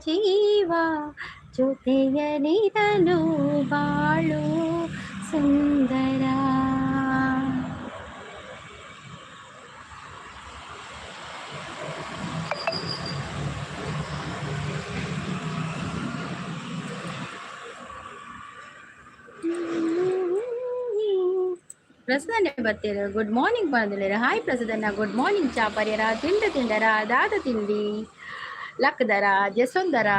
ಜೀವ ಜೊತೆಯಲಿರಲು ಬಾಳು ಸುಂದರ. ಪ್ರಸನ್ನ ಬರ್ತೀರ, ಗುಡ್ ಮಾರ್ನಿಂಗ್ ಬಂದಿಲ್ಲ. ಹಾಯ್ ಪ್ರಸನ್ನ, ಗುಡ್ ಮಾರ್ನಿಂಗ್. ಚಾ ಪರ್ಯರ, ತಿಂಡ ತಿಂಡರ, ದಾದ ತಿಂಡಿ, ಲಕ್ಕದರ, ಜಸೊಂದರ.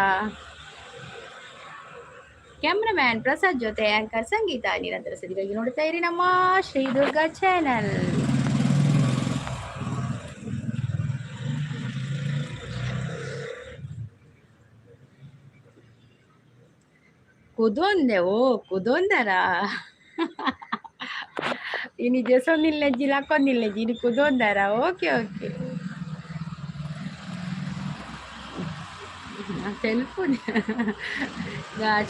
ಕ್ಯಾಮ್ರಾಮ್ಯಾನ್ ಪ್ರಸಾದ್ ಜೊತೆ ಆಂಕರ್ ಸಂಗೀತ. ನಿರಂತರ ಸುದ್ದಿಗಾಗಿ ನೋಡ್ತಾ ಇರಿ ನಮ್ಮ ಶ್ರೀ ದುರ್ಗಾ ಚಾನೆಲ್. ಕುದೊಂದೆ, ಓ ಕುದೊಂದರ. ಇನಿ ಜೆಸೊಂದಿಲ್ಲೆಜ್ಜಿ, ಲಕ್ಕೊಂದಿಲ್ಲೆಜ್ಜಿ, ಇನಿ ಕುದೊಂದರ. Okay okay, ತೆಲ್ಪುನಿ.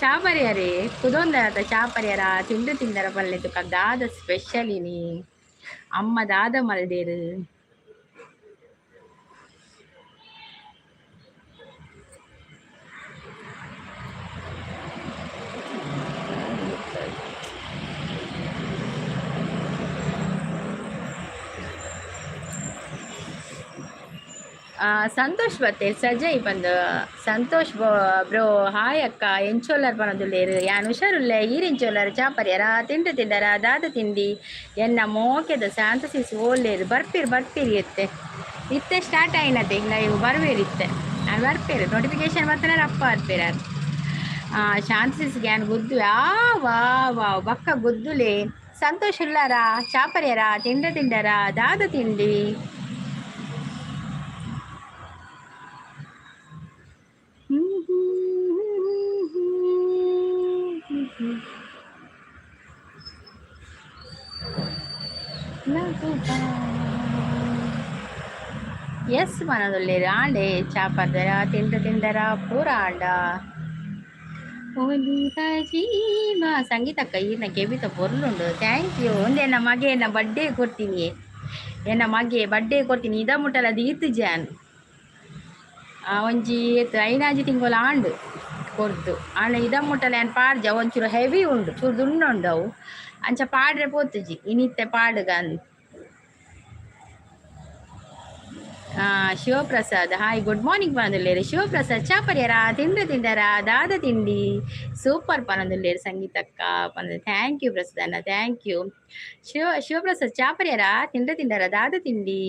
ಚಾ ಪರಿಯರಿ, ಕುದೊಂದರ, ಚಾ ಪರಿಯರ, ತಿಂಡು ತಿಂದರ ಪಲ್ಲೆ ತುಕ. ದಾದ ಸ್ಪೆಷಲ್ ಇನಿ? ಅಮ್ಮ ದಾದ ಮಲ್ದೇರು? ಸಂತೋಷ್ ಬತ್ತೆ ಸಜಯ್ ಬಂದು. ಸಂತೋಷ್ ಬ್ರೋ, ಹಾಯ್ ಅಕ್ಕ, ಎಂಚೋಲರ್ ಪನೊಂದುಲ್ಲೇರು? ಯಾನ್ ಹುಷಾರುಲ್ಲೆ, ಈರ್ ಎಂಚೋಲರ್? ಚಾ ಪರಿಯರ, ತಿಂಡು ತಿಂಡರ, ದಾದ ತಿಂಡಿ? ಎನ್ನ ಮೋಕೆದ ಶಾಂತಸಿಸ್ ಓಲ್ಲೇರು? ಬರ್ಪೀರ್ ಬರ್ಪೀರಿ. ಇತ್ತೆ ಇತ್ತೆ ಸ್ಟಾರ್ಟ್ ಆಯಿನತೆ ಲೈವ್. ಬರ್ವೇರು ಇತ್ತೆ ನಾನು ಬರ್ಪೇರು. ನೋಟಿಫಿಕೇಶನ್ ಬರ್ತಾನೆ ಅಪ್ಪ ಬರ್ಪೇರ. ಶಾಂತಸಿಸ್ ಗ್ಯಾನ್ ಗುದ್ದು. ಆ ವಾ ವಾ, ಬಕ್ಕ ಗುದ್ದುಲೆ. ಸಂತೋಷ್ ಉಲ್ಲಾರ? ಚಾಪರ್ಯರ, ತಿಂಡ ತಿಂಡರ, ದಾದ ತಿಂಡಿ? ಎಸ್ ಮನದೊಲ್ಲೇರು ಆಂಡೆ. ಚಾಪರ್ದರ, ತಿಂಡ ತಿಂದರ, ಪೂರ ಆಂಡ. ಒಲಿದ ಜೀವ. ಸಂಗೀತಕ್ಕ, ಈರ್ನ ಕೆಬಿತ ಪೊರ್ಲುಂಡು. Thank you. ಒಂದೇ ಮಗೆ ಎನ್ನ ಬರ್ಡೇ ಕೊಡ್ತೀನಿ, ಎನ್ನ ಮಗೆ ಬರ್ಡೇ ಕೊಡ್ತೀನಿ. ಇದ ಮುಟ್ಟಲ ದೀತ್ ಜಾನ್. ಒಂಜಿ ಏತ್, ಐನಾಜಿ ತಿಂಗೊಲ ಆಂಡು ಕೊರ್ದು. ಆಂಡ ಇದ ಮುಟ್ಟಲ ಯಾನ್ ಪಾಡ್ಜ. ಒಂಚೂರು ಹೆವಿ ಉಂಡು, ಚೂರು ದುಂಡು ಉಂಡು ಅವು. ಅಂಚ ಪಾಡ್ರೆ ಪೋತುಜಿ. ಇನಿತ್ತೆ ಪಾಡುಗ. ಶಿವಪ್ರಸಾದ್ ಹಾಯ್, ಗುಡ್ ಮಾರ್ನಿಂಗ್ ಪನೊಂದುಲ್ಲೇರು. ಶಿವಪ್ರಸಾದ್, ಚಾಪರ್ಯರ, ತಿಂಡ ತಿಂಡರ, ದಾದ ತಿಂಡಿ? ಸೂಪರ್ ಪನೊಂದುಲ್ಲೇರು ಸಂಗೀತಕ್ಕ ಪಂದ್. Thank you Prasad ಅಣ್ಣ, thank you. Shivaprasad, ಚಾಪರ್ಯರ, ತಿಂಡ ತಿಂಡರ, ದಾದ ತಿಂಡಿ?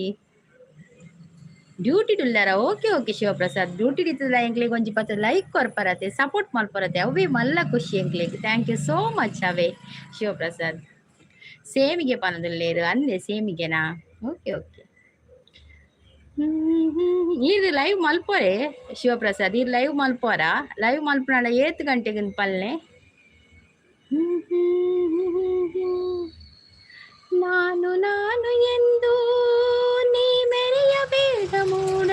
ಡ್ಯೂಟಿ ಉಲ್ಲಾರ? Okay okay Shivaprasad. ಡ್ಯೂಟಿ ಇತ್ತದ ಎಂಕ್ಲೆಗ್ ಒಂಜಿ ಪತ್ತ ಲೈಕ್ ಕೊರ್ಪರತೆ, ಸಪೋರ್ಟ್ ಮಲ್ಪರತೆ, ಅವೇ ಮಲ್ಲ ಖುಷಿ ಎಂಕ್ಲೆಗ್. Thank you so much ಅವೇ. ಶಿವಪ್ರಸಾದ್, ಸೇಮಿಗೆ ಪನೊಂದುಲ್ಲೇರು. ಅಂದೆ, ಸೇಮಿಗೆನಾ? Okay okay. ಇದು ಲೈವ್ ಮಲ್ಪೋರೆ ಶಿವಪ್ರಸಾದ್, ಇದು ಲೈವ್ ಮಲ್ಪೋರ? ಲೈವ್ ಮಲ್ಪನಾಡ ಏತ್ ಗಂಟೆಗೆ ಪಲ್ನೆ? ನಾನು ನಾನು ಎಂದು ನೀ ಮೆರೆಯಬೇಡ ಮೂಡ.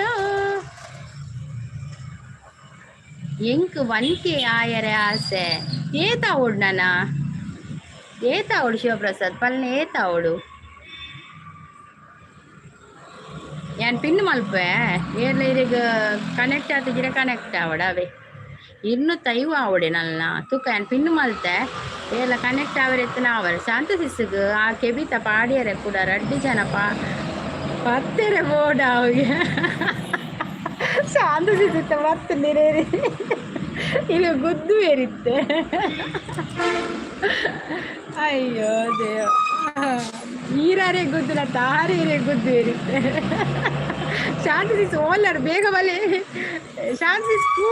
ಎಂಕ್ 1K ಆಯರೆ ಆಸೆ. ಏತಾವೋಡು ನಾನ? ಏತಾವೋಡು ಶಿವಪ್ರಸಾದ್, ಪಲ್ನೆ ಏತಾವೋಡು? ಯಾನ್ ಪಿನ್ ಮಲ್ಪೆ. ಏರ್ಲ ಇರೆಗ್ ಕನೆಕ್ಟ್ ಆತಿಜಿರ ಕನೆಕ್ಟ್ ಆವಡ ಅವೇ. ಇನ್ನು ತೈವ ಆವಡೆ ನಲ್ನ ತುಕ. ಯಾನ್ ಪಿನ್ ಮಲ್ತೆ, ಏರ್ಲ ಕನೆಕ್ಟ್ ಆವರೆ ಎತ್ತನ ಆವರೆ. ಶಾಂತ ಸಿಸ್ಗ್ ಆ ಕೆಬಿತ ಪಾಡಿಯರೆ ಕೂಡ ರಡ್ಡಿ ಜನ ಪಾ ಪತ್ತೆರೆ ಬೋಡ ಅವಿಗೆ. ಶಾಂತ ಸಿಸುತ್ತ ಮತ್ತೆ ನಿರೇರಿ ಇದು ಗುದ್ದು ಏರಿತ್ತೆ. ಅಯ್ಯೋ ದೇವ, ಈರಾರೆ ಗುದ್ದುಲ, ತಾರೇರೆ ಗುದ್ದು ಏರಿತ್ತೆ. ಶಾಂತಿ ಸಿಸ್ ಓಲ್ಲರ್, ಬೇಗ ಬಲೆ. ಶಾಂತಿ ಸಿಸ್ ಕೂ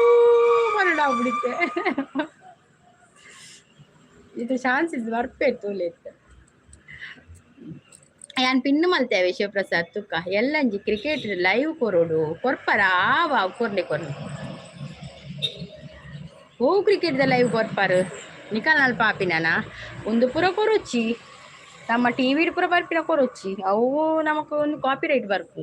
ಬಿಡಿತ್ತೆ. ಇದು ಶಾಂತಿ ಸಿಸ್ ಬರ್ಪೆ ತೋಲೆತ್ತೆ. ಯಾನ್ ಪಿನ್ ಮಲ್ತೇವೆ ಶಿವಪ್ರಸಾದ್ ತುಕ್ಕ. ಎಲ್ಲಂಜಿ ಕ್ರಿಕೆಟ್ ಲೈವ್ ಕೊರೋಡು ಕೊರ್ಪರ? ಆವ, ಕೊರ್ಲೆ ಕೊರ್ಲೆ. ಓ, ಕ್ರಿಕೆಟ್ the live ಕೊರ್ಪಾರು? ನಿಕಲ್ ನಲ್ಪ ಆಪಿನಾನ ಒಂದು ಪೂರ ಕೊರೊಚ್ಚಿ. ನಮ್ಮ ಟಿವಿ ಪೂರ ಬರ್ಪಿನ ಕೊರೊಚ್ಚಿ. ಅವು ನಮಕ್ ಒಂದು ಕಾಪಿ ರೈಟ್ ಬರ್ಪು.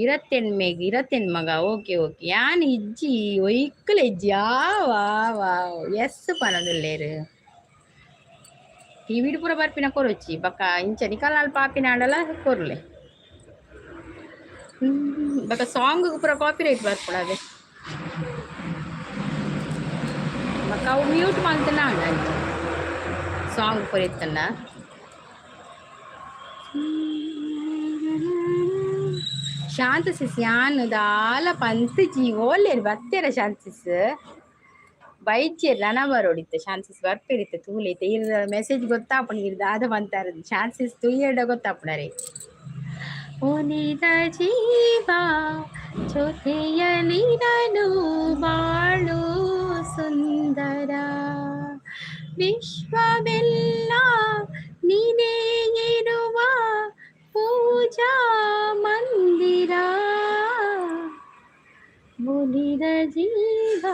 ಇರತ್ತೆಣ್ಮೆಗ್ ಇರತ್ತೆಣ್ ಮಗ. Okay okay. ಯಾನ್ ಇಜ್ಜಿ, ಒಯ್ಕಲ ಇಜ್ಜಿ. ಆ ವಾ ವಾ, ಎಸ್ ಪನೊಂದುಲ್ಲೇರು. ಟಿವಿಡ್ ಪೂರ ಬರ್ಪಿನ ಕೊರೊಚ್ಚಿ. ಬೊಕ ಇಂಚ ನಿಕಲ್ ನಲ್ಪ ಆಪಿನ ಆಂಡಲ ಕೊರ್ಲೆ. ಬೊಕ ಸಾಂಗ್ ಪೂರ ಕಾಪಿ ರೈಟ್ ಬರ್ಪುಂಡು. ಅವೇ. ಅವು ಮ್ಯೂಟ್ ಮಲ್ತನ ಅಂಚ ಸಾಂಗ್ ಪುರಿತ್ತಂಡ. ಶಾಂತ ಸಿಸ್ ಯಾನ್ ದಾಲ ಪಂತುಜಿ ಓಲ್ಲೆರ್ ಬತ್ತೆರ ಶಾಂತ ಸಿಸ್ ಬೈಚೆರ್ ನನ ಬರೋಡಿತ್ತೆ ಶಾಂತ ಸಿಸ್ ಬರ್ಪೇರಿತ್ತೆ ತೂಲೈತೆ ಇರ್ ಮೆಸೇಜ್ ಗೊತ್ತಾಪುಂಡು ಇರ್ ದಾದ ಪಂತಾರ ಶಾಂತ ಸಿಸ್ ತೂಯೆರ್ಡ ಗೊತ್ತಾಪುಂಡರೆ. ಉಳಿದ ಜೀವ ಜೊತೆಯಲಿರಲು ಬಾಳು ಸುಂದರ, ವಿಶ್ವವೆಲ್ಲ ನೀನೇ ಇರುವ ಪೂಜಾ ಮಂದಿರ. ಉಳಿದ ಜೀವ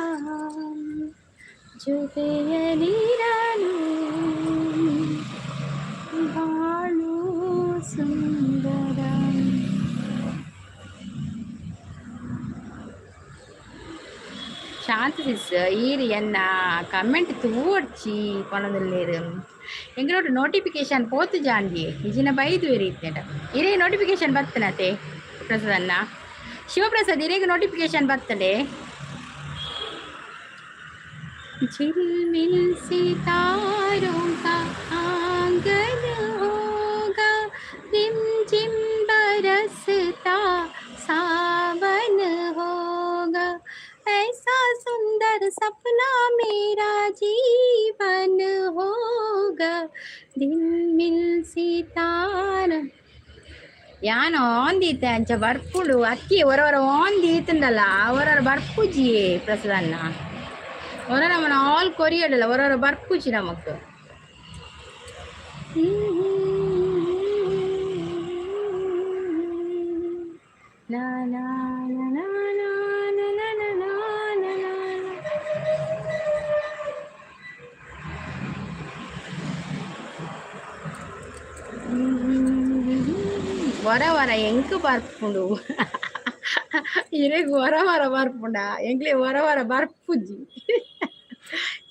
ಜೊತೆಯಲಿರಲು ಬಾಳು ಸುಂದರ. ಶಾಂತ ಸಿಸ್ ಈರ್ ಎನ್ನ ಕಮೆಂಟ್ ತೂವೊಡ್ಚಿ ಪನೊಂದುಲ್ಲೆರ್. ಎಂಕ್ಲೋಟ್ ನೋಟಿಫಿಕೇಶನ್ ಪೋತು ಜಾಂದಿ ಇಜಿನ ಬೈದು ಇತ್ತೇಡ. ಇರೇ ನೋಟಿಫಿಕೇಶನ್ ಬತ್ತನತೆ ಪ್ರಸಾದನ್ನ ಶಿವಪ್ರಸಾದ್ ಇರೇಗ ನೋಟಿಫಿಕೇಶನ್ ಬರ್ತದೆ. झिलमिल सितारों का आंगन होगा, रिमझिम बरसता सावन होगा, ऐसा सुंदर सपना मेरा जीवन होगा, झिलमिल सितारा. ಯಾನ್ ಆಂದೀತೆ ಅಂಚ ಬರ್ಪುಂಡು ಅಕ್ಕಿ ಒರ ಒರ ಆಂದೀತುಂಡಲ್ಲ ಒರೊರ ಬರ್ಪುಜಿ ಪ್ರಸಾದನ್ನ ಒರ ನಮ್ಮನ ಆಲ್ ಕೊರಿಯಡಲ್ಲ ಒರ ಒರ ಬರ್ಪುಜಿ ನಮಕ್. ಲಾ ಲಾ ಲಾ ಲಾ ಲಾ ಲಾ ಲಾ ಲಾ ಲಾ ಲಾ ಲಾ. ವರ ವರ ಎಂಕ್ ಬರ್ಪುಂಡು ಇರೆಗ್ ವರ ವರ ಬರ್ಪುಂಡ ಎಂಕ್ಲೆ ವರ ವರ ಬರ್ಪುಜಿ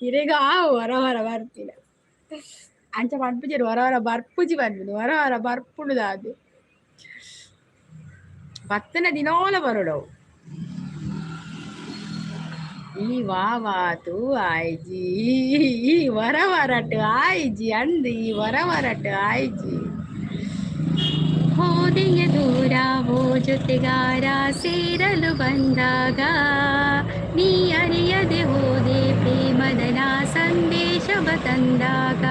ಇರೆಗ್ ಆ ವರ ವರ ಬರ್ಪಿನ ಅಂಚ ಪನ್ಪುಜೆರ್ ವರ ವರ ಬರ್ಪುಜಿ ಪನ್ಪುಂಡು ವರ ವರ ಬರ್ಪುಂಡು ದಾದೆ ಬತ್ತನ ದಿನೋಲ ಬರೊಡವು. ಈ ವಾ ವಾ ತೂ ಆಯ್ಜಿ ಈ ವರ ವರಟ್ ಆಯ್ಜಿ ಅಂದ್ ಈ ವರ ವರಟ್ ಆಯ್ಜಿ. ಹೋದೆಯ ದೂರ ಓ ಜೊತೆಗಾರ ಸೇರಲು ಬಂದಾಗ, ನೀ ಅರಿಯದೆ ಹೋದೆ ಪ್ರೇಮದ ನಾ ಸಂದೇಶವ ತಂದಾಗ.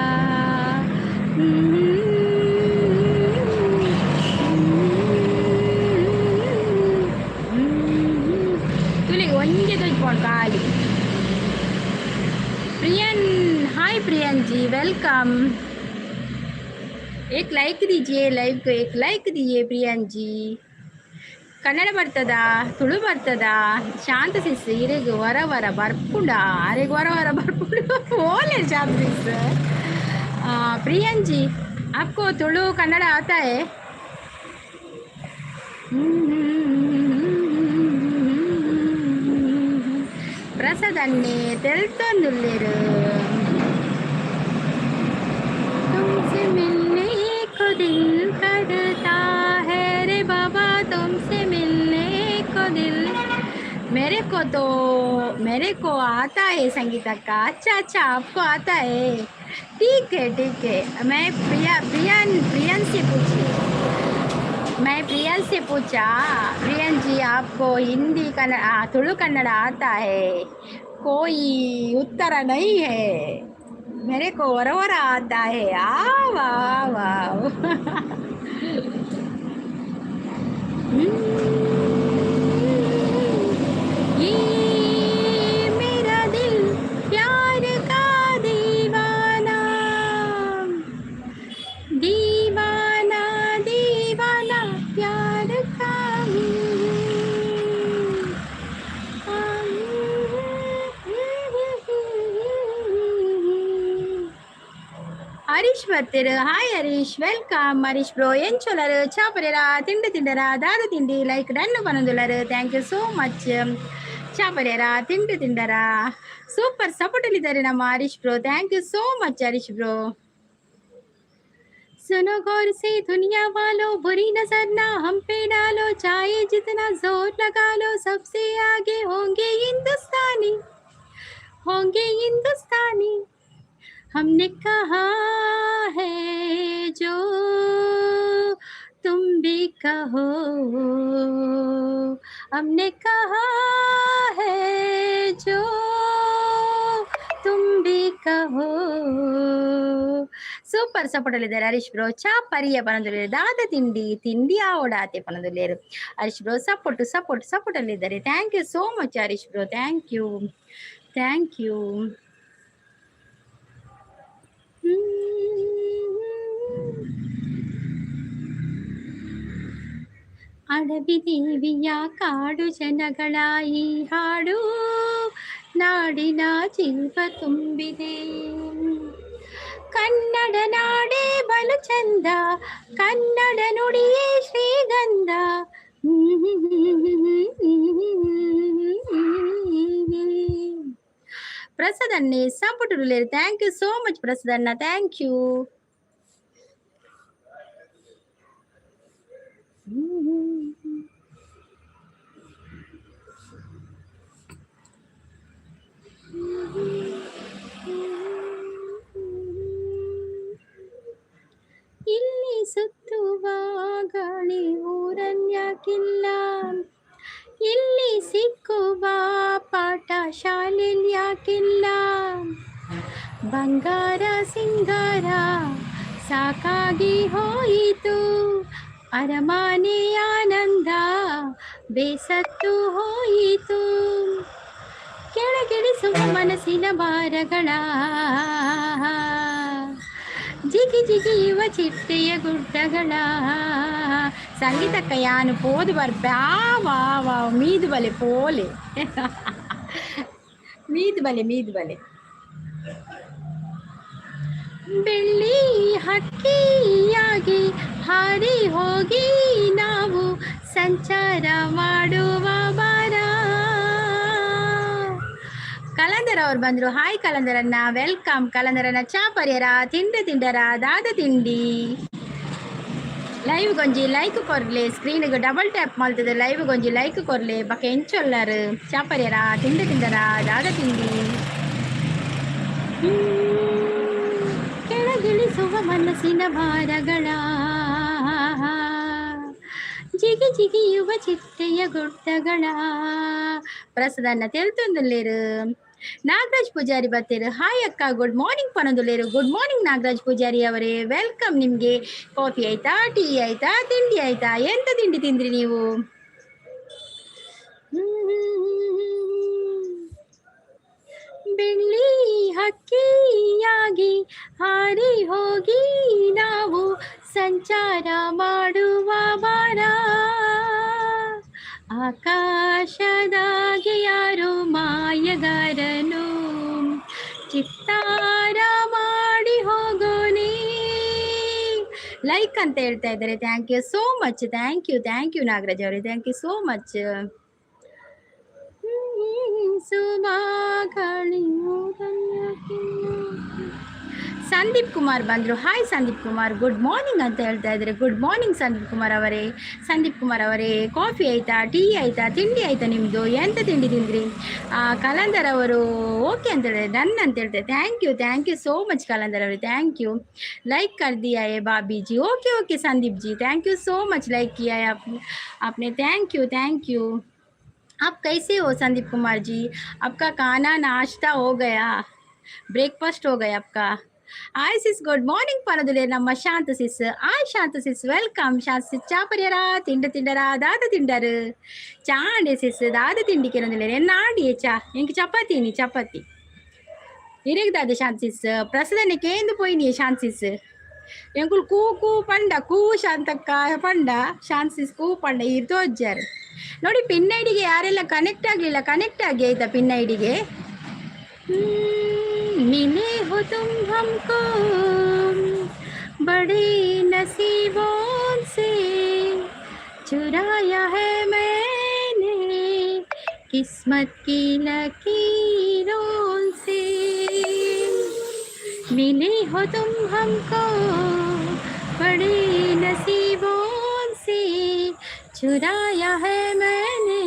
ತುಲಿಗೆ ಒಂಜೆ ತೋಜ್ಪೋಂಡು ಖಾಲಿ. प्रियन, हाय प्रियन जी, welcome. एक लाइक दीजिए, लाइव को एक लाइक दीजिए प्रियन जी. ಕನ್ನಡ ಬರ್ತದ ತುಳು ಬರ್ತದ? ಶಾಂತ ಸಿಸ್ ಇರೆಗ್ ವರ ವರ ಬರ್ಪುಂಡ ಅರೆಗ್ ವರ ವರ ಬರ್ಪುಂಡು ಓಲೆ. ಶಾಂತ ಸಿಸ್, प्रियन जी, आपको तुळु कन्नड़ आता है? ಪ್ರಸಾದ್ ಅನ್ನೆ ತೆಲ್ತೊಂದುಲ್ಲೆರ್. तुमसे मिलने को दिल करता है रे बाबा, तुमसे मिलने को दिल. मेरे को तो मेरे को आता है संगीता का. अच्छा अच्छा, आपको आता है, ठीक है ठीक है. मैं प्रिया प्रियन प्रियन से पूछी, मैं प्रियन से पूछा, प्रियन जी, आपको हिंदी कन्नड़ तुलु कन्नड़ आता है? कोई उत्तर नहीं है. मेरे को वರ वರ आता है. आ वाह वाह. ये मेरा दिल प्यार का दीवाना, दीवाना दीवाना प्यार का. ಹರೀಶ್ ಬರ್ತೀರ. Hi Harish, welcome Harish bro. ಎಂಚೊಲರು ಚಾಪರೇರ ತಿಂಡಿ ತಿಂಡರ ದಾದ ತಿಂಡಿ? ಲೈಕ್ ಡನ್ ಪನೊಂದುಲ್ಲರು, thank you so much. ಚಾಪರೇರ ತಿಂಡಿ ತಿಂಡರ? ಸೂಪರ್ ಸಪೋರ್ಟ್ ಇದ್ದಾರೆ ನಮ್ಮ Harish bro. Thank you so much Harish bro. सुनो गौर से दुनिया वालों, बुरी नजर ना हम पे डालो, चाहे जितना जोर लगा लो, सबसे आगे होंगे हिंदुस्तानी. होंगे हिंदुस्तानी। हमने कहा है जो तुम भी कहो, हमने कहा है जो तुम भी कहो। ಸೂಪರ್ ಸಪೋರ್ಟ್ ಅಲ್ಲಿದ್ದಾರೆ ಹರೀಶ್ ಬ್ರೋ. ಚಾ ಪರಿಯ ಪನೊಂದುಲ್ಲೇರು. ದಾದ ತಿಂಡಿ? ತಿಂಡಿ ಆವಡಾತೆ ಪನೊಂದುಲ್ಲೇರು. Harish bro support support support ಅಲ್ಲಿದ್ದಾರೆ. Thank you so much, Harish bro. Thank you, thank you. ಅಡವಿ ದೇವಿಯ ಕಾಡು ಜನಗಳ ಈ ಹಾಡು ನಾಡಿನ ಜೀವ ತುಂಬಿದೆ. ಕನ್ನಡ ನಾಡೇ ಬಲು ಚಂದ, ಕನ್ನಡ ನುಡಿಯೇ ಶ್ರೀಗಂಧ. ಪ್ರಸಾದನ್ನೇ support. Thank you so much ಪ್ರಸಾದಣ್ಣ, thank you. ಇಲ್ಲಿ ಸುತ್ತುವ ಗಾಳಿ ಊರನ್ಯಾಕಿಲ್ಲ? ಇಲ್ಲಿ ಸಿಕ್ಕುವ ಪಾಠ ಶಾಲೆಲ್ಯಾಕಿಲ್ಲ? ಬಂಗಾರ ಸಿಂಗಾರ ಸಾಕಾಗಿ ಹೋಯಿತು, ಅರಮನೆ ಆನಂದ ಬೇಸತ್ತು ಹೋಯಿತು. ಕೆಳಗಿಳಿಸುವ ಮನಸ್ಸಿನ ಭಾರಗಳ, ಜಿಗಿ ಜಿಗಿಯುವ ಚಿಟ್ಟೆಯ ಗುಡ್ಡಗಳ. ಸಂಗೀತಕ್ಕ ಯಾನು ಪೋದು ಬರ್ಪೆ. ವಾ ವಾ, ಮೀದು ಬಲೆ ಪೋಲೆ, ಮೀದು ಬಲೆ, ಮೀದು ಬಲೆ. ಬೆಳ್ಳಿ ಹಕ್ಕಿಯಾಗಿ ಹಾರಿ ಹೋಗಿ ನಾವು ಸಂಚಾರ ಮಾಡುವ ಬಾರ. ಕಲಂದರ್ ಅವ್ರು ಬಂದರು. ಹಾಯ್ ಕಲಂದರನ್ನ, welcome ಕಲಂದರನ್ನ. ಚಾ ಪರಿಯರ? ತಿಂಡಿ ತಿಂಡರ? ದಾದ ತಿಂಡಿ? ಲೈವ್ ಗೊಂಜಿ ಲೈಕ್ ಕೊರ್ಲೆ. ಸ್ಕ್ರೀನ್ಗೆ ಡಬಲ್ ಟ್ಯಾಪ್ ಮಲ್ತದೆ. ಲೈವ್ ಗೊಂಜಿ ಲೈಕ್ ಕೊರ್ಲೆ. ಬಕ ಎಂಚೊಲ್ಲರು? ಚಾ ಪರಿಯರ? ತಿಂಡಿ ತಿಂಡರ? ದಾದ ತಿಂಡಿ? ಕೆಳಗಿಳಿಸುವ ಮನಸ್ಸಿನ ಭಾರಗಳ, ಜಿಗಿ ಜಿಗಿಯುವ ಚಿಟ್ಟೆಯ ಗುಡ್ಡಗಳ. ಪ್ರಸಾದನ್ನ ತೆಲ್ತೊಂದುಲ್ಲೇರು. ನಾಗರಾಜ್ ಪೂಜಾರಿ ಬತ್ತೇರು. ಹಾಯ್ ಅಕ್ಕ, ಗುಡ್ ಮಾರ್ನಿಂಗ್ ಪನೊಂದುಲ್ಲೇರು. ಗುಡ್ ಮಾರ್ನಿಂಗ್ ನಾಗರಾಜ್ ಪೂಜಾರಿ ಅವರೇ, welcome. ನಿಮಗೆ ಕಾಫಿ ಆಯ್ತಾ? ಟೀ ಆಯ್ತಾ? ತಿಂಡಿ ಆಯ್ತಾ? ಎಂತ ತಿಂಡಿ ತಿಂದ್ರಿ ನೀವು? ಬೆಳ್ಳಿ ಹಕ್ಕಿಯಾಗಿ ಹಾರಿ ಹೋಗಿ ನಾವು ಸಂಚಾರ ಮಾಡುವ ಬಾರ. ಆಕಾಶದಾಗೆ ಯಾರೋ ಮಾಯಗಾರನು ಚಿತ್ತಾರ ಮಾಡಿ ಹೋಗೋನೆ. ಲೈಕ್ ಅಂತ ಹೇಳ್ತಾ ಇದ್ದಾರೆ. Thank you so much, thank you, thank you Nagaraj ಅವರೇ, thank you so much. ಸುಮಾಗಳಿ. Sandeep Kumar ಬಂದರು. Hi Sandeep Kumar, good morning ಅಂತ ಹೇಳ್ತಾ ಇದ್ದಾರೆ. ಗುಡ್ ಮಾರ್ನಿಂಗ್ ಸಂದೀಪ್ ಕುಮಾರ್ ಅವರೇ. ಸಂದೀಪ್ ಕುಮಾರ್ ಅವರೇ, ಕಾಫಿ ಆಯಿತಾ? ಟೀ ಆಯಿತಾ? ತಿಂಡಿ ಆಯಿತಾ ನಿಮ್ಮದು? ಎಂತ ತಿಂಡಿ ತಿಂದ್ರಿ? ಕಲಂದರ್ ಅವರು ಓಕೆ ಅಂತ ಹೇಳಿದ್ರೆ, ಡನ್ ಅಂತ ಹೇಳ್ತಾರೆ. Thank you, thank you so much Kalandar ಅವರೇ, thank you. Like कर दिया है भाभी जी. Okay okay Sandeep ji, thank you so much. Like किया है आपने, thank you, thank you. आप कैसे हो संदीप कुमार जी? आपका खाना नाश्ता हो गया? ब्रेकफास्ट हो गया आपका? ಹಾಯ್ ಸಿಸ್, ಗುಡ್ ಮಾರ್ನಿಂಗ್ ಪನದುಲೆ ನಮ್ಮ Shanta sis. Hi Shanta sis, welcome. Shanta sis, ಚಾ ಪರಿಯರ? ತಿಂಡ ತಿಂಡರ? ದಾದ ತಿಂಡರು? ಚಾ ಅಂಡೆ ಸಿಸ್, ದಾದ ತಿಂಡಿ ಕೆನೊಂದಿಲ್ಲ ಎನ್ನ ಆಡಿಯೇ ಚಾ. ಎಂಕ್ ಚಪಾತಿ ನೀ ಚಪಾತಿ ಇರೆಗ್ ದಾದ ಶಾಂತ ಸಿಸ್? ಪ್ರಸದನೆ ಕೇಂದು ಪೋಯಿನಿ ಶಾಂತ ಸಿಸ್. ಎಂಕುಲು ಕೂ ಕೂ ಪಂಡ, ಕೂ ಶಾಂತಕ್ಕ ಪಂಡ, ಶಾಂತ ಸಿಸ್ ಕೂ ಪಂಡ ಇರ್ತೋಜ್ಜಾರು ನೋಡಿ. ಪಿನ್ ಐಡಿಗೆ ಯಾರೆಲ್ಲ ಕನೆಕ್ಟ್ ಆಗಲಿಲ್ಲ, ಕನೆಕ್ಟ್ ಆಗಿ ಆಯ್ತಾ ಪಿನ್ ಐಡಿಗೆ. मिले हो तुम हमको बड़े नसीबों से, चुराया है मैंने किस्मत की लकीरों से। मिले हो तुम हमको बड़े नसीबों से, चुराया है मैंने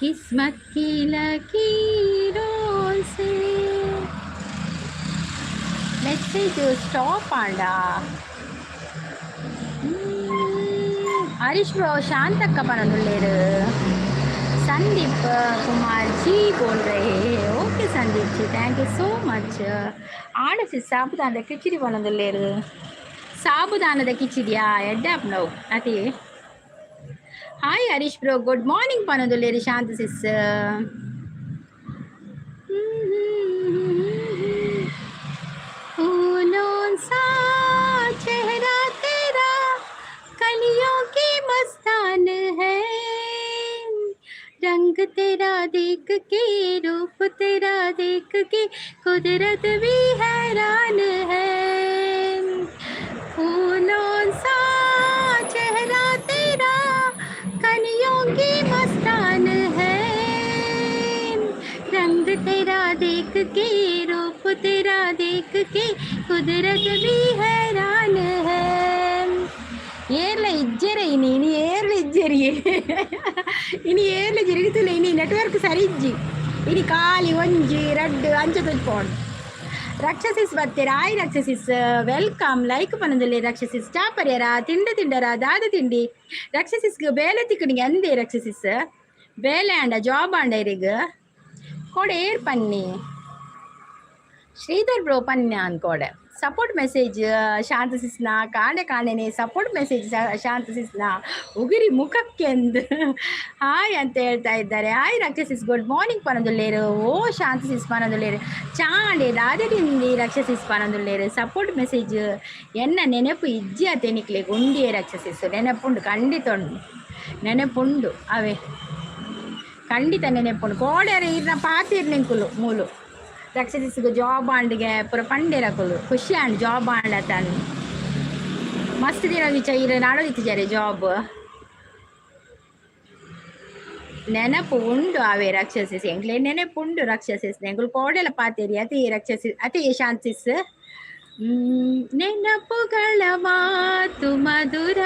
किस्मत की लकीरों से। ಮೆಸೇಜ್ ಸ್ಟಾಪ್ ಆಂಡ. ಹರೀಶ್ ಬ್ರೋ, ಶಾಂತಕ್ಕ ಪನೊಂದುಲ್ಲೇರು. संदीप कुमार जी बोल रहे हैं। Okay Sandeep ji, thank you so much. ಆಣಸಿ ಸಾಬುದಾನದ khichdi ಪನೊಂದುಲ್ಲೇರು. ಸಾಬುದಾನದ ಕಿಚಿಡಿಯಾ? ಎಡ್ಡೆ ಆಪುಂಡು ಅತಿ. Hi Harish bro, good morning ಪನೊಂದುಲ್ಲೇರು ಶಾಂತ ಸಿಸ್. फूलों सा चेहरा तेरा, कलियों की मस्तान है। रंग तेरा देख के, रूप तेरा देख के, कुदरत भी हैरान है। फूलों सा चेहरा तेरा, कलियों की मस्तान है। रंग तेरा देख के, रूप तेरा देख के, कुदरत भी हैरान है। ಏರ್ಲ ಇಜ್ಜೆರೆ ಇನಿ, ಇನಿ ಏರ್ಲ ಇಜ್ಜೆರಿ, ಇನಿ ಏರ್ಲ ಇಜ್ಜೆರಿ. ಇನಿ ನೆಟ್ವರ್ಕ್ ಸರಿ ಇಜ್ಜಿ. ಇನಿ ಖಾಲಿ ಒಂಜಿ ರಡ್ಡ್ ಅಂಚ ತೋಜ್ಪೋಂಡು. ರಕ್ಷಸಿಸ್ ಬತ್ತೀರ. Hi Raksha sis, welcome. Like ಪನೊಂದುಲ್ಲೆ ರಕ್ಷಸಿಸ್. ಚಾಪರ್ಯರ, ತಿಂಡ ತಿಂಡರ, ದಾದ ತಿಂಡಿ? ರಕ್ಷಸಿಸ್ಗೆ ಬೇಲೆ ತಿಕ್ಕಣಿಗೆ ಅಂದೆ. ರಕ್ಷಸಿಸ್ ಬೇಲೆ ಆಂಡ, ಜಾಬ್ ಆಂಡ ಇರಿಗ್ ಕೋಡೆ ಏರ್ ಪನ್ನಿ? ಶ್ರೀಧರ್ ಬ್ರೋ ಪನ್ಯ ಅನ್ಕೋಡೆ. ಸಪೋರ್ಟ್ ಮೆಸೇಜ್ ಶಾಂತ ಸಿಸ್ನ ಕಾಣೆ ಕಾಣೆನೆ. ಸಪೋರ್ಟ್ ಮೆಸೇಜ್ ಶಾಂತ ಸಿಸ್ನ ಉಗಿರಿ ಮುಖಕ್ಕೆಂದು ಹಾಯ್ ಅಂತ ಹೇಳ್ತಾ ಇದ್ದಾರೆ. ಹಾಯ್ ರಕ್ಷಸಿಸ್, ಗುಡ್ ಮಾರ್ನಿಂಗ್ ಪನೊಂದುಲ್ಲೇರು. ಓ ಶಾಂತ ಸಿಸ್ ಪನೊಂದುಲ್ಲೇರು. ಚಾಂಡೆ ದಾದಡಿಂದಿ ರಕ್ಷಸಿಸ್ ಪನೊಂದುಲ್ಲೇರು. ಸಪೋರ್ಟ್ ಮೆಸೇಜ್ ಎನ್ನ ನೆನಪು ಇಜ್ಜಿ ಅತೆನಿಕ್ಲೆ ಗುಂಡಿಯೇ ರಕ್ಷಸಿಸ್. ನೆನಪುಂಡು, ಖಂಡಿತ ಉಂಡು, ನೆನಪುಂಡು ಅವೇ, ಖಂಡಿತ ನೆನಪುಂಡು. ಕೋಡ್ಯಾರ ಇರ್ನ ಪಾತಿರ್ ನಿಂಕುಲು ಮೂಲು. ರಕ್ಷಸಿಸ್ಗೆ ಜಾಬ್ ಆಂಡ್ಗೆ ಪೂರ ಪಂಡೇರಕುಲು ಖುಷಿ ಆಂಡ್. ಜಾಬ್ ಆಂಡ್ ಅತನ್ ಮಸ್ತ್ ದಿನ ವಿಚ ಇರ ನಾಡೋದಿತ್ತಿದ್ದಾರೆ. ಜಾಬ್ ನೆನಪು ಉಂಡು ಅವೇ ರಕ್ಷಸಿಸ್. ಎಂಕ್ಲೆ ನೆನಪುಂಡು ರಕ್ಷಸಿಸ್. ಎಂಕುಲು ಕೋಡೆಲ ಪಾತೇರಿ ಅತಿ ರಕ್ಷಸಿ, ಅತಿ ಶಾಂತಿಸ್. ನೆನಪುಗಳ ಮಾತು ಮಧುರ,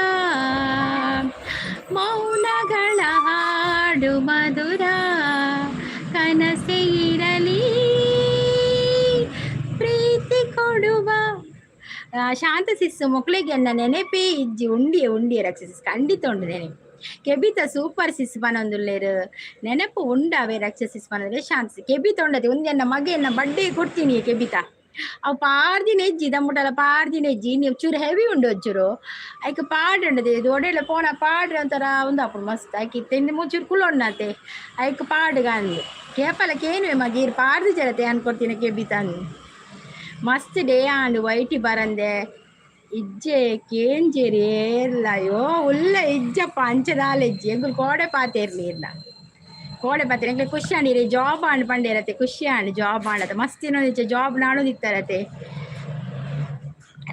ಮೌನಗಳ ಹಾಡು ಮಧುರ. ಕನಸೆ ಇರಲಿ, ಪ್ರೀತಿ ಕೊಡುವ. ಶಾಂತ ಸಿಸ್ಸು ಮೊಕ್ಳಿಗೆ ಎನ್ನ ನೆನಪೇ ಇಜ್ಜಿ. ಉಂಡಿಯೆ ಉಂಡಿಯೆ ರಕ್ಷಸಿಸ್, ಖಂಡಿತ ಉಂಡು ನೆನಪು. ಕೆಬಿತ ಸೂಪರ್ ಸಿಸ್ ಪನೊಂದುಲ್ಲೇರು. ನೆನಪು ಉಂಡಾವೆ ರಕ್ಷಸಿಸ್ ಪನಂದ್ರೆ. ಶಾಂತ ಕೆಬಿತ ಉಂಡತಿ ಒಂದೆನ್ನ ಮಗ ಎನ್ನ ಬಡ್ಡೆ ಕೊಡ್ತೀನಿ ಕೆಬಿತ. ಅವು ಪಾರ್ದಿನ ಎಜ್ಜಿ ದಮ್ಮುಟಲ ಪಾರ್ದಿನ ಎಜ್ಜಿ. ನೀವು ಚೂರು ಹೆವಿ ಉಂಡು ಒಂಚೂರು. ಐಕ್ ಪಾಡುಂಡದೆ ಇದು ಒಡೆಲ ಪೋಣ ಪಾಡ್ರೆ ಒಂಥರ ಒಂದು ಅಪ್ಪು ಮಸ್ತ್. ಐಕ್ ತಿಂದು ಮುಚ್ಚೂರು ಕುಲ್ಲೊಣ್ಣತೆ ಐಕ್ ಪಾಡುಗಂದು ಕೇಪಲ ಕೇನುವೆ ಮಗೀರ್ ಪಾಡ್ದು ಜರತೆ ಅನ್ಕೊಡ್ತೀನಿ ಕೆಬಿತನ್. ಮಸ್ತ್ ಡೇ ಆಂಡ್ ವೈಟಿ ಬರಂದೆ ಇಜ್ಜೆ ಕೇಂಜೇರಿ ಏರ್ಲ. ಅಯ್ಯೋ, ಉಲ್ಲ ಇಜ್ಜಪ್ಪ ಅಂಚದಾಲ ಇಜ್ಜಿ. ಎಂಕುಲು ಕೋಡೆ ಪಾತೇರ್ಲಿ ಇರ್ನ, ಕೋಡೆ ಪಾತೇರಿ. ಎಂಕ್ಲೆ ಖುಷಿ ಆಂಡ್ ಜಾಬ್ ಆಂಡ್ ಪಂಡೇರತೆ. ಖುಷಿ ಆಂಡ್ ಜಾಬ್ ಆಂಡತೆ. ಮಸ್ತ್ ಇನ್ನೊಂದು ಜಾಬ್ ನಾಡೊಂದಿತ್ತರತೆ.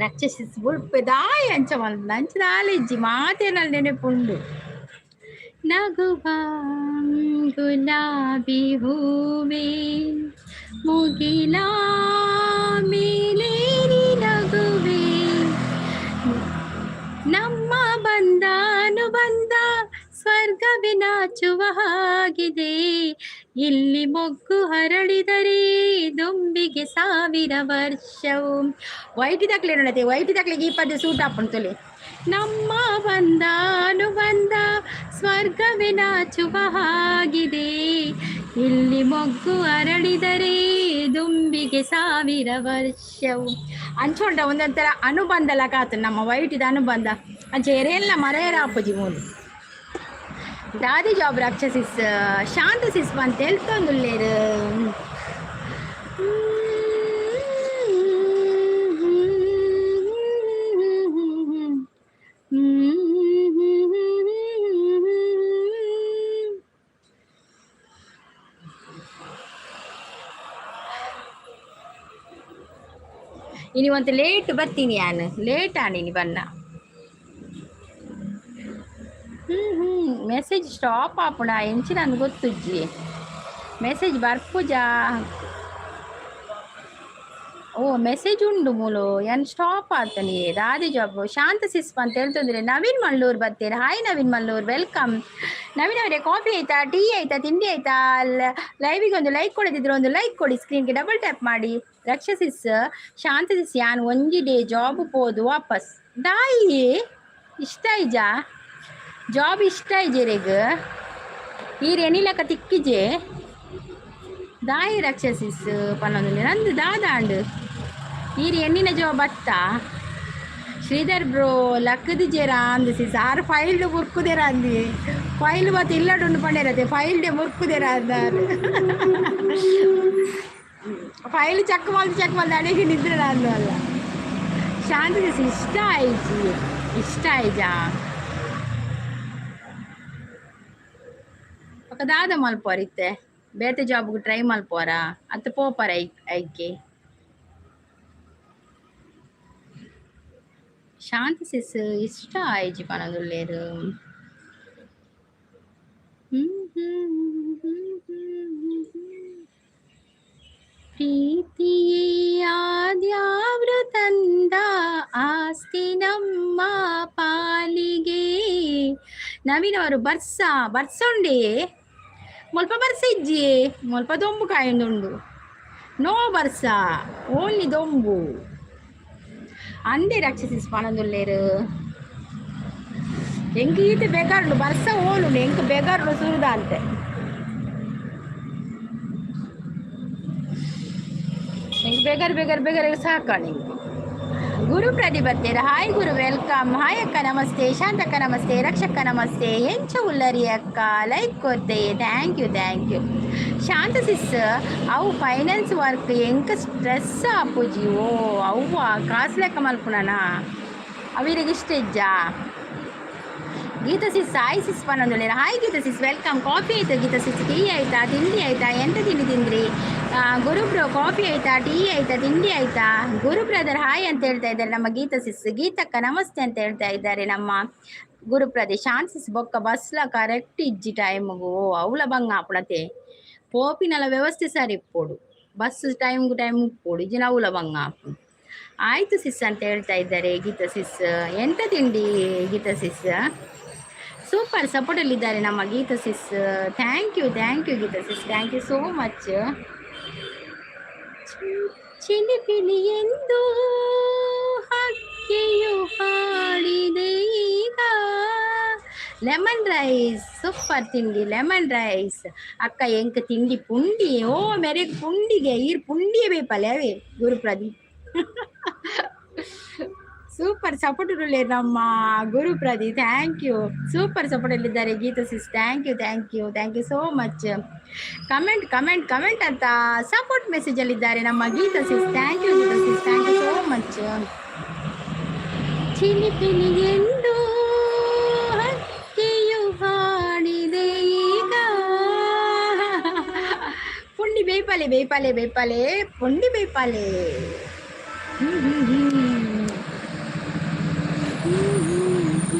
ರಕ್ಷಸಿಸ್ ಬುಲ್ಪೆ ದಾಯ ಅಂಚ ಮಲ್ಪುಂಡು ಅಂಚದಾಲ ಇಜ್ಜಿ. ಮಾತೇನಲ್ಲಿ ನೆನಪುಂಡು. ನಗುವ ಗುಲಾಬಿ ಹೂವೆ, ಮುಗಿಲ ಮೇಲೇರಿ ನಗುವೆ. ನಮ್ಮ ಬಂಧಾನುಬಂಧ ಸ್ವರ್ಗವೇ ನಾಚುವ ಹಾಗಿದೆ. ಇಲ್ಲಿ ಮೊಗ್ಗು ಅರಳಿದರೆ ದುಂಬಿಗೆ 1000 ವರ್ಷವು. ವೈಟಿ ತಕ್ಲೆ ನೋಡತೆ, ವೈಟಿ ತಕ್ಲಿಗೆ ಈ ಪದ್ಯ ಸೂಟ್ ಆಪುಂಡು ತುಲಿ. ನಮ್ಮ ಬಂಧಾನುಬಂಧ ಸ್ವರ್ಗವೇ ನಾಚುವ ಹಾಗಿದೆ. ಇಲ್ಲಿ ಮೊಗ್ಗು ಅರಳಿದರೆ ದುಂಬಿಗೆ 1000 ವರ್ಷವು. ಅಂಚೊಂಡ ಒಂದೊಂಥರ ಅನುಬಂಧ ಲಕಾತು ನಮ್ಮ ವೈಟಿದ ಅನುಬಂಧ. ಅಂಚೆ ಎರೆಲ್ಲ ಮರೆಯರ ಆಪುಜಿ ಮೂಲು. ದಾದಿ ಜಾಬ್ ರಾಕ್ಷಸಿಸ್ ಶಾಂತ ಸಿಸ್ ಅಂತ ಹೇಳ್ತೊಂದುಲ್ಲೇರು. ಇನಿ ಒಂತೆ ಲೇಟ್ ಬರ್ತೀನಿ ಯಾನ್, ಲೇಟ್ ಆಂಡ್ ಬನ್ನ. ಹ್ಞೂ ಹ್ಞೂ ಮೆಸೇಜ್ ಸ್ಟಾಪ್ ಆಪುಂಡ ಎಂಚಿನ ಗೊತ್ತುಜ್ಜಿ. ಮೆಸೇಜ್ ಬರ್ಪುಜಾ? ಓ ಮೆಸೇಜ್ ಉಂಡು ಮೂಲು ಏನ್ ಸ್ಟಾಪ್ ಆಗ್ತಾನೆ ರಾಧೆ ಜಾಬ್ ಶಾಂತ ಸಿಸ್ಪ ಅಂತ ಹೇಳ್ತಂದ್ರೆ ನವೀನ್ ಮಲ್ಲೂರ್ ಬರ್ತೀರ. Hi Naveen Mallur, welcome. Naveen ಅವರೇ, ಕಾಫಿ ಆಯ್ತಾ, ಟೀ ಆಯ್ತಾ, ತಿಂಡಿ ಆಯ್ತಾ? ಲೈವಿಗೆ ಒಂದು ಲೈಕ್ ಕೊಡದಿದ್ರೆ ಒಂದು ಲೈಕ್ ಕೊಡಿ, ಸ್ಕ್ರೀನ್ಗೆ ಡಬಲ್ ಟ್ಯಾಪ್ ಮಾಡಿ. ರಕ್ಷಸಿಸ್ ಶಾಂತ ಸಿಸ್ ಯಾನ್ ಒಂಜಿ ಡೇ ಜಾಬ್ ಪೋದು ವಾಪಸ್ ದಾಯಿ ಇಷ್ಟ ಇಜಾ ಜಾಬ್ ಇಷ್ಟ ಇಜೆರೆಗ್ ಈರ್ ಎನಿಲಕ ತಿಕ್ಕಿಜೆ ದಾಯಿ ರಕ್ಷಸಿಸ್ ಪನ್ನೊಂದು ನಂದು ದಾದಾಂಡು ಈರ್ ಎಣ್ಣಿನ ಜಾಬ್ ಅತ್ತ. ಶ್ರೀಧರ್ ಬ್ರೋ ಲಕ್ಕದಿಜೇರ ಅಂದು ಸಿಸ್ ಆರು ಫೈಲ್ಡ್ ಮುರ್ಕುದೇರ ಅಂದಿ ಫೈಲ್ ಮತ್ತೆ ಇಲ್ಲಡುಂಡು ಪಂಡೇರತೆ ಫೈಲ್ಡೆ ಮುರ್ಕುದೇರ ಅಂದಾರು ಫೈಲ್ ಚೆಕ್ ಮಲ್ದು ಚೆಕ್ ಮಲ್ದು ಅಡಿಗೆ ನಿದ್ರೆ ಅಂದು ಅಲ್ಲ. ಶಾಂತ ಸಿಸ್ ಇಷ್ಟ ಆಯ್ತು ಇಷ್ಟ ಆಯ್ಜಾ ఒక ದಾದ ಮಲ್ಪೋರಿತ್ತೆ ಬೇತೆ ಜಾಬ್ಗೆ ಟ್ರೈ ಮಲ್ಪೋರ ಅತ್ತ ಪೋಪರ ಐಕೆ. ಶಾಂತಿ ಸಿಸ್ ಇಷ್ಟ ಆಯ್ಜಿ ಪನದುಲ್ಲೇರು. ಪ್ರೀತಿಯೇ ಆದ್ಯಾವ್ರು ತಂದ ಆಸ್ತಿ ನಮ್ಮ ಪಾಲಿಗೆ. ನವೀನ್ ಅವರು ಬರ್ಸ ಬರ್ಸೊಂಡೆ ಮುಲ್ಪ ಬರ್ಸ ಇಜ್ಜಿ ಮುಲ್ಪ ದೊಂಬು ಕಾಯೊಂದುಂಡು ನೋ ಬರ್ಸ ಓನ್ಲಿ ದೊಂಬು ಅಂದೆ ರಕ್ಷಸಿಸ್ ಪನೊಂದುಲ್ಲೇರು ಎಂಕ್ ಈತ ಬೇಕಾರುಂಡು ಬರ್ಸ ಓಲುಂಡು ಎಂಕ್ ಬೇಕಾರುಂಡು ಸುರುದ ಅಂತೆ ಎಂಕ್ ಬೇಗಾರು ಬೇಗಾರು ಬೇಗಾರ ಸಾಕಾಣ ಎಂಕ್. ಗುರು ಪ್ರತಿಪತ್ತೀರ ಹಾಯ್ ಗುರು welcome. Hi ಅಕ್ಕ ನಮಸ್ತೆ, ಶಾಂತಕ್ಕ ನಮಸ್ತೆ, ರಕ್ಷಕ್ಕ ನಮಸ್ತೆ, ಎಂಚ ಉಲ್ಲರಿ ಅಕ್ಕ ಲೈಕ್ ಕೊರ್ತೆ thank you thank you. Shanta sis ಅವು ಫೈನಾನ್ಸ್ ವರ್ಕ್ ಎಂಕ ಸ್ಟ್ರೆಸ್ ಆಪುಜಿ ಓ ಅವ್ವ ಕಾಸು ಲೆಕ್ಕ ಮಲ್ಪುನನ ಅವಿರಿಗೆ ಇಷ್ಟ ಇಜ್ಜಾ. ಗೀತಾ ಸಿಸ್ ಹಾಯ್ ಸಿಸ್ ಪನ್ನೊಂದುಲ್ಲೇರು. Hi Geetha sis welcome. Coffee ಆಯ್ತಾ ಗೀತಾ ಸಿಸ್, ಟೀ ಆಯ್ತಾ, ತಿಂಡಿ ಆಯ್ತಾ, ಎಂತ ತಿಂಡಿ ತಿಂದ್ರಿ? ಗುರು ಬ್ರೋ ಕಾಫಿ ಆಯ್ತಾ, ಟೀ ಆಯ್ತಾ, ತಿಂಡಿ ಆಯ್ತಾ? ಗುರು ಬ್ರದರ್ ಹಾಯ್ ಅಂತ ಹೇಳ್ತಾ ಇದ್ದಾರೆ ನಮ್ಮ ಗೀತಾ ಸಿಸ್. ಗೀತಕ್ಕ ನಮಸ್ತೆ ಅಂತ ಹೇಳ್ತಾ ಇದ್ದಾರೆ ನಮ್ಮ ಗುರು ಪ್ರದೇಶ್. ಶಾಂತ್ ಸಿಸ್ ಬೊಕ್ಕ ಬಸ್ಲ ಕರೆಕ್ಟ್ ಇಜ್ಜಿ ಟೈಮ್ಗು ಅವಳ ಬಂಗ ಆಪುಣತೆ ಪೋಪಿನಲ ವ್ಯವಸ್ಥೆ ಸರಿ ಇಪ್ಪೋಡು ಬಸ್ ಟೈಮ್ಗು ಟೈಮ್ ಉಪ್ಪೋಡು ಇಜ್ಜಿನ ಅವಳ ಬಂಗ ಆಪುಂಡು. ಆಯ್ತು ಸಿಸ್ ಅಂತ ಹೇಳ್ತಾ ಇದ್ದಾರೆ ಗೀತಾ ಸಿಸ್. ಎಂತ ತಿಂಡಿ ಗೀತಾ ಸಿಸ್? ಸೂಪರ್ ಸಪೋರ್ಟಲ್ಲಿದ್ದಾರೆ ನಮ್ಮ Geetha sis. Thank you thank you Geetha sis, thank you so much. ಚಿಲಿಪಿಲಿ ಎಂದು ಹಕ್ಕಿಯು ಹಾಡಿದೆ ಈಗ. ಲೆಮನ್ ರೈಸ್ ಸೂಪರ್ ತಿಂಡಿ ಲೆಮನ್ ರೈಸ್ ಅಕ್ಕ ಎಂಕ್ ತಿಂಡಿ ಪುಂಡಿ ಓ ಮೆರೆಗ್ ಪುಂಡಿಗೆ ಈರ್ ಪುಂಡಿಯೇ ಬೇಪಲೆ ಅವೇ ಗುರು ಪ್ರದೀಪ್ ಸೂಪರ್ ಸಪೋರ್ಟ್ ನಮ್ಮ Guru Pradeep thank you. Super support ಅಲ್ಲಿದ್ದಾರೆ Geetha sis thank you thank you thank you so much. Comment comment comment ಅಂತ ಸಪೋರ್ಟ್ ಮೆಸೇಜ್ ಅಲ್ಲಿದ್ದಾರೆ ನಮ್ಮ Geetha sis thank you Geetha sis thank you so much. ಚಿಲಿಪಿಲಿ ಎಂದು ಹಕ್ಕಿಯು ಹಾಡಿದೆ ಈಗ. ಪುಂಡಿ ಬೇಪಾಲೆ ಬೇಪಾಲೆ ಬೇಪಾಲೆ ಪುಂಡಿ ಬೇಪಾಲೆ.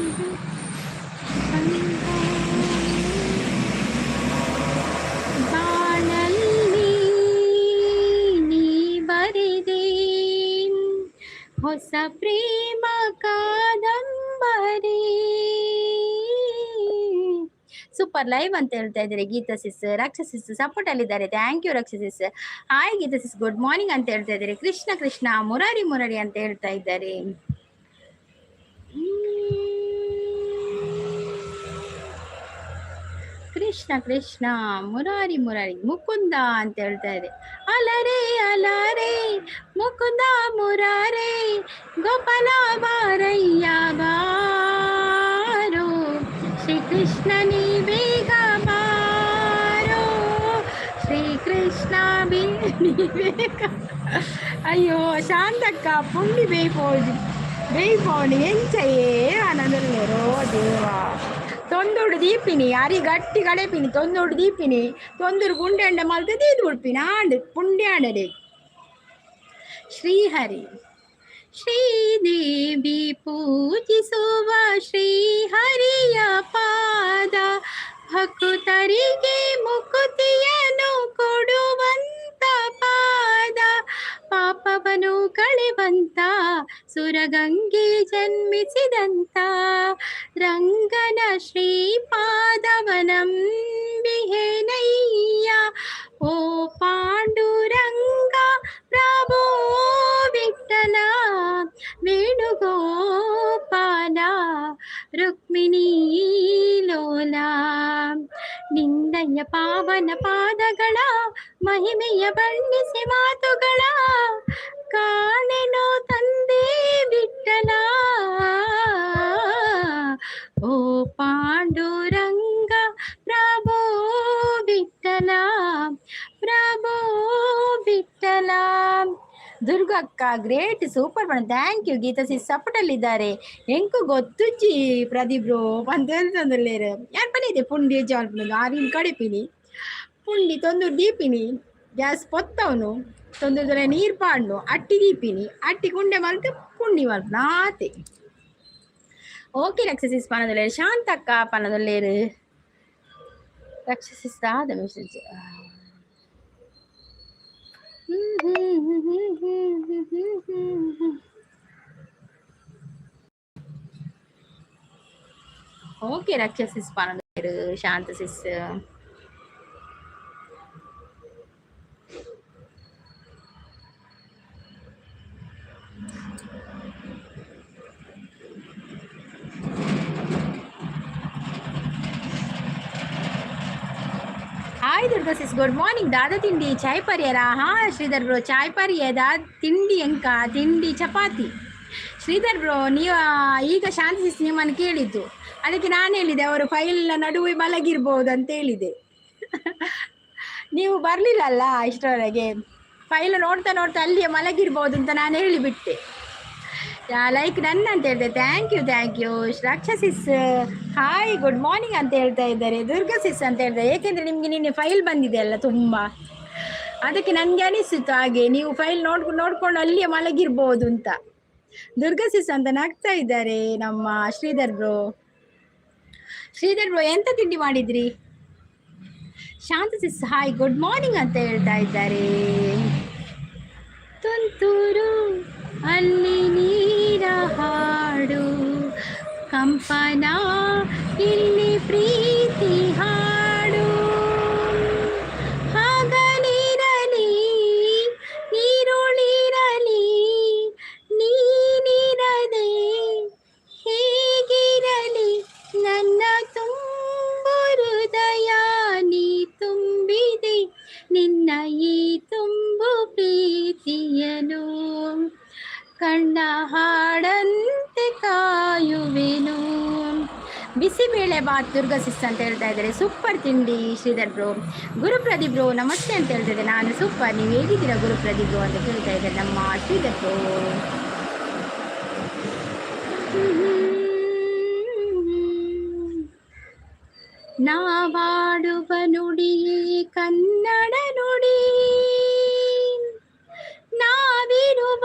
ಬಾಳಲ್ಲಿ ನೀ ಬರೆದೆ ಹೊಸ ಪ್ರೇಮ ಕಾದಂಬರಿ. ಸೂಪರ್ ಲೈವ್ ಅಂತ ಹೇಳ್ತಾ ಇದ್ದಾರೆ ಗೀತಾ ಸಿಸ್. ರಾಕ್ಷಸಿಸ್ ಸಪೋರ್ಟ್ ಅಲ್ಲಿದ್ದಾರೆ thank you Raksha sis. Hi Geetha sis good morning ಅಂತ ಹೇಳ್ತಾ ಇದ್ದಾರೆ. ಕೃಷ್ಣ ಕೃಷ್ಣ ಮುರಾರಿ ಮುರಾರಿ ಅಂತ ಹೇಳ್ತಾ ಇದ್ದಾರೆ. ಕೃಷ್ಣ ಕೃಷ್ಣ ಮುರಾರಿ ಮುರಾರಿ ಮುಕುಂದ ಅಂತ ಹೇಳ್ತಾ ಇದೆ. ಅಲರೆ ಅಲರೆ ಮುಕುಂದ ಮುರಾರೇ ಗೋಪಾಲ ಬಾರಯ್ಯ ಬಾರೋ ಶ್ರೀಕೃಷ್ಣ ನೀ ಬೇಗ ಬಾರೋ ಶ್ರೀಕೃಷ್ಣ ಬೇ ಬೇಗ. ಅಯ್ಯೋ ಶಾಂತಕ್ಕ ಪುಂಡಿ ಬೇಯ್ಪೋಜಿ ಬೇಯ್ಪೋಣಿ ಎಂಚಯೇ ಆನಂದಲ್ಲೇರೋ ದೇವಾ. ತೊಂದೋಡು ದೀಪಿನಿ ಅರಿ ಗಟ್ಟಿ ಕಡೆಪಿನಿ ತೊಂದೋಡು ದೀಪಿನಿ ತೊಂದರು ಗುಂಡೆ ಅಂಡ ಮಲ್ತ ದೀದು ಉಡ್ಪಿನಿ ಆಂಡ್ ಪುಂಡಿ ಆಂಡಡೆ. ಶ್ರೀಹರಿ ಶ್ರೀದೇವಿ ಪೂಜಿಸುವ ಶ್ರೀಹರಿಯ ಪಾದ ಭಕ್ತರಿಗೆ ಮುಕುತಿಯನ್ನು ಕೊಡುವಂತ ಪಾದ ಪಾಪವನು ಸುರಗಂಗೆ ಜನ್ಮಿಸಿದಂತ ರಂಗನ ಶ್ರೀಪಾದವನಂಬಿಹೇನಯ್ಯ. ಓ ಪಾಂಡುರಂಗ ಪ್ರಭೋ ವಿಠಲ ವೇಣುಗೋಪಾಲ ರುಕ್ಮಿಣೀ ಲೋಲ, ನಿನ್ನಯ ಪಾವನ ಪಾದಗಳ ಮಹಿಮೆಯ ಬಣ್ಣಿಸಿ ಮಾತುಗಳ ಕಾಣೆನೋ ತಂದೆ ವಿಠಲ. ಓ ಪಾಂಡುರಂಗ ಪ್ರಭೋ ವಿಠಲ ಪ್ರಭೋ ವಿಠಲ. ದುರ್ಗಕ್ಕ great, super madam, thank you. Geetha sis ಸಪೋರ್ಟಲ್ಲಿದ್ದಾರೆ. ಎಂಕು ಗೊತ್ತುಜ್ಜಿ ಪ್ರದೀಪ್ ಬ್ರೋ ಪಂತ ಹೇಳ್ತಂದುಲ್ಲೇರು. ಯಾನ್ ಪನಿದೆ ಪುಂಡಿ ಜಾಲ್ಪುಂಡು ಆರಿನ್ ಕಡಿಪಿನಿ ಪುಂಡಿ ತೊಂದೂರು ದೀಪಿನಿ, ಗ್ಯಾಸ್ ಪೊತ್ತವನು ತೊಂದರೆ ನೀರು ಪಾಂಡು ಅಟ್ಟಿ ದೀಪಿನಿ, ಅಟ್ಟಿ ಕುಂಡೆ ಮಲ್ತು ಪುಂಡಿ ಮಲ್ಪು ಆತೆ. ಓಕೆ ರಕ್ಷಸಿಸ್ ಪನದುಲ್ಲೇರು, ಶಾಂತಕ್ಕ ಪನದುಲ್ಲೇರು. ರಕ್ಷಸಿಸ್ ದಾದ message. Okay ರಕ್ಷಸಿಸ್ ಪನದುಲ್ಲೇರು, Shanta sis. Hi Durga sis, good morning. ದಾದ ತಿಂಡಿ ಚಾಯ್ ಪರಿಯರಾ? ಹಾ ಶ್ರೀಧರ್ ಬ್ರೋ, ಚಾಯ್ ಪರಿಯ. ದಾ ತಿಂಡಿ ಎಂಕ ತಿಂಡಿ ಚಪಾತಿ. ಶ್ರೀಧರ್ ಬ್ರೋ, ನೀವು ಈಗ ಶಾಂತಿ ಸಿಸ್ ನಿಮ್ಮನ್ನು ಕೇಳಿದ್ದು, ಅದಕ್ಕೆ ನಾನು ಹೇಳಿದೆ ಅವರು ಫೈಲ್ನ ನಡುವೆ ಮಲಗಿರ್ಬೋದು ಅಂತ ಹೇಳಿದೆ. ನೀವು ಬರಲಿಲ್ಲಲ್ಲ ಇಷ್ಟರವರೆಗೆ, ಫೈಲ್ ನೋಡ್ತಾ ನೋಡ್ತಾ ಅಲ್ಲಿಯೇ ಮಲಗಿರ್ಬೋದು ಅಂತ ನಾನು ಹೇಳಿಬಿಟ್ಟೆ. ಲೈಕ್ ನನ್ನ ಅಂತ ಹೇಳಿದೆ, thank you, thank you. Raksha sis hi good morning ಅಂತ ಹೇಳ್ತಾ ಇದ್ದಾರೆ. ದುರ್ಗಾ ಸಿಸ್ ಅಂತ ಹೇಳ್ತಾರೆ. ಏಕೆಂದರೆ ನಿಮಗೆ ನಿನ್ನೆ ಫೈಲ್ ಬಂದಿದೆ ಅಲ್ಲ ತುಂಬ, ಅದಕ್ಕೆ ನನಗೆ ಅನಿಸಿತು ಹಾಗೆ ನೀವು ಫೈಲ್ ನೋಡ್ಕೊಂಡು ಅಲ್ಲಿಯೇ ಮಲಗಿರ್ಬೋದು ಅಂತ. ದುರ್ಗಾ ಸಿಸ್ ಅಂತ ನಗ್ತಾ ಇದ್ದಾರೆ ನಮ್ಮ ಶ್ರೀಧರ್ ಬ್ರೋ. ಶ್ರೀಧರ್ ಬ್ರೋ, ಎಂತ ತಿಂಡಿ ಮಾಡಿದ್ರಿ? ಶಾಂತ ಸಿಸ್ ಹಾಯ್ ಗುಡ್ ಮಾರ್ನಿಂಗ್ ಅಂತ ಹೇಳ್ತಾ ಇದ್ದಾರೆ. ತುಂತುರು ಅಲ್ಲಿ ನೀರ ಹಾಡು, ಕಂಪನ ಇಲ್ಲಿ ಪ್ರೀತಿ ಹಾಡು, ಹಗಲಿರಲಿ ನೀರುಳಿರಲಿ ನೀನಿರದೆ ಹೇಗಿರಲಿ, ನನ್ನ ತುಂಬು ಹೃದಯ ನೀ ತುಂಬಿದೆ, ನಿನ್ನ ಈ ತುಂಬು ಪ್ರೀತಿಯನು ಕಣ್ಣ ಹಾಡಂತೆ ಕಾಯುವೆನು. ಬಿಸಿಬೇಳೆ ಬಾತ್ ದುರ್ಗಾ ಸಿಸ್ ಅಂತ ಹೇಳ್ತಾ ಇದ್ದಾರೆ. ಸೂಪರ್ ತಿಂಡಿ ಶ್ರೀಧರ್ ಬ್ರೋ. ಗುರುಪ್ರದೀಪ್ ಬ್ರೋ ನಮಸ್ತೆ ಅಂತ ಹೇಳ್ತಾ ಇದ್ದಾರೆ. ನಾನು ಸೂಪರ್, ನೀವು ಹೇಗಿದ್ದೀರಾ ಗುರುಪ್ರದೀಪ್ ಬ್ರೋ ಅಂತ ಕೇಳ್ತಾ ಇದ್ದಾರೆ ನಮ್ಮ ಶ್ರೀಧರ್ ಬ್ರೋ. ನಾವಾಡುವ ನುಡಿಯೇ ಕನ್ನಡ ನುಡಿ, ನಾವಿರುವ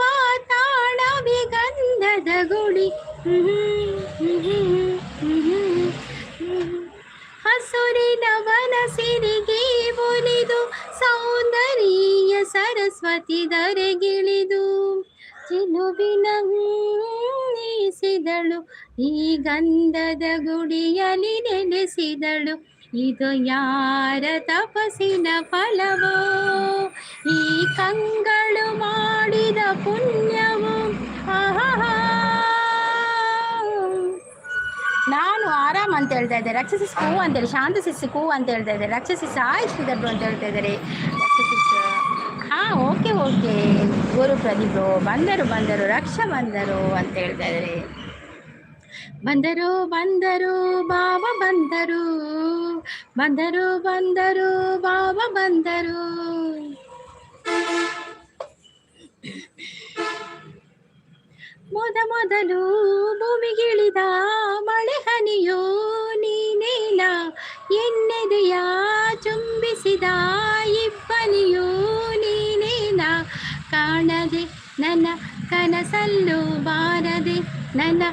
ತಾಣವೇ ಗಂಧದ ಗುಡಿ. ಹಸುರಿನ ವನ ಸಿರಿಗೆ ಒಲಿದು ಸೌಂದರ್ಯ ಸರಸ್ವತಿ ದರೆಗಿಳಿದು ಚಿಲುವಿನ ನೀಸಿದಳು, ಈ ಗಂಧದ ಗುಡಿಯಲ್ಲಿ ನೆಲೆಸಿದಳು. ಇದು ಯಾರ ತಪಸ್ಸಿನ ಫಲವೋ, ಈ ಕಂಗಳು ಮಾಡಿದ ಪುಣ್ಯವೋ. ಆಹಾ. ನಾನು ಆರಾಮ್ ಅಂತ ಹೇಳ್ತಾ ಇದ್ದೆ. ರಕ್ಷಸಿಸ್ ಕೂ ಅಂತೇಳಿ, ಶಾಂತ ಸಿಸ್ ಕೂ ಅಂತ ಹೇಳ್ತಾ ಇದ್ದಾರೆ. ರಕ್ಷಸಿಸ್ ಹಾಯ್ ಶ್ರೀಧರ್ ಬ್ರೋ ಅಂತ ಹೇಳ್ತಾ ಇದ್ದಾರೆ. ರಕ್ಷಸಿಸ್ ಹಾ ಓಕೆ ಓಕೆ. ಗುರು ಪ್ರದೀಪ್ ಬ್ರೋ ಬಂದರು ಬಂದರು, ರಕ್ಷಾ ಬಂದರು ಅಂತ ಹೇಳ್ತಾ ಇದ್ದಾರೆ. ಬಂದರು ಬಂದರು ಬಾಬಾ ಬಂದರು, ಬಂದರು ಬಂದರು ಬಾಬಾ ಬಂದರು. ಮೊದಲು ಭೂಮಿಗಿಳಿದ ಮಳೆ ಹನಿಯೋ ನೀನೇನ, ಎನ್ನೆದೆಯ ಚುಂಬಿಸಿದ ಇಬ್ಬನಿಯೋ ನೀನೇನ, ಕಾಣದೆ ನನ್ನ ಕನಸಲ್ಲೂ ಬಾರದೆ ನನ್ನ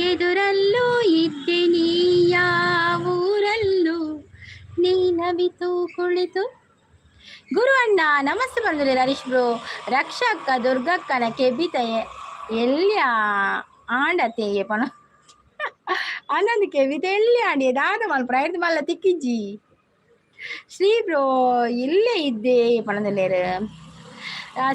ಎದುರಲ್ಲೂ ಇದ್ದೆ ನೀ ಯಾವೂರಲ್ಲೂ ನೀನವಿತು ಕುಳಿತು. ಗುರು ಅಣ್ಣ ನಮಸ್ತೆ ಬಂದಿಲ್ಲ. ಹರೀಶ್ ಬ್ರೋ, ರಕ್ಷಕ್ಕ ದುರ್ಗಕ್ಕನ ಕೆಬಿತ ಎಲ್ಯ ಆಂಡತೆ ಪನ ಅಂದಂದು ಕೆವಿತ ಎಲ್ಲಿ ಆಂಡಿ ದಾದ ಮಲ್ಪ ಐದು ಮಲ್ಲ ತಿಕ್ಕಿಜ್ಜಿ. ಶ್ರೀ ಬ್ರೋ ಇಲ್ಲೇ ಇದ್ದೆ ಪಣದಲ್ಲೇರು.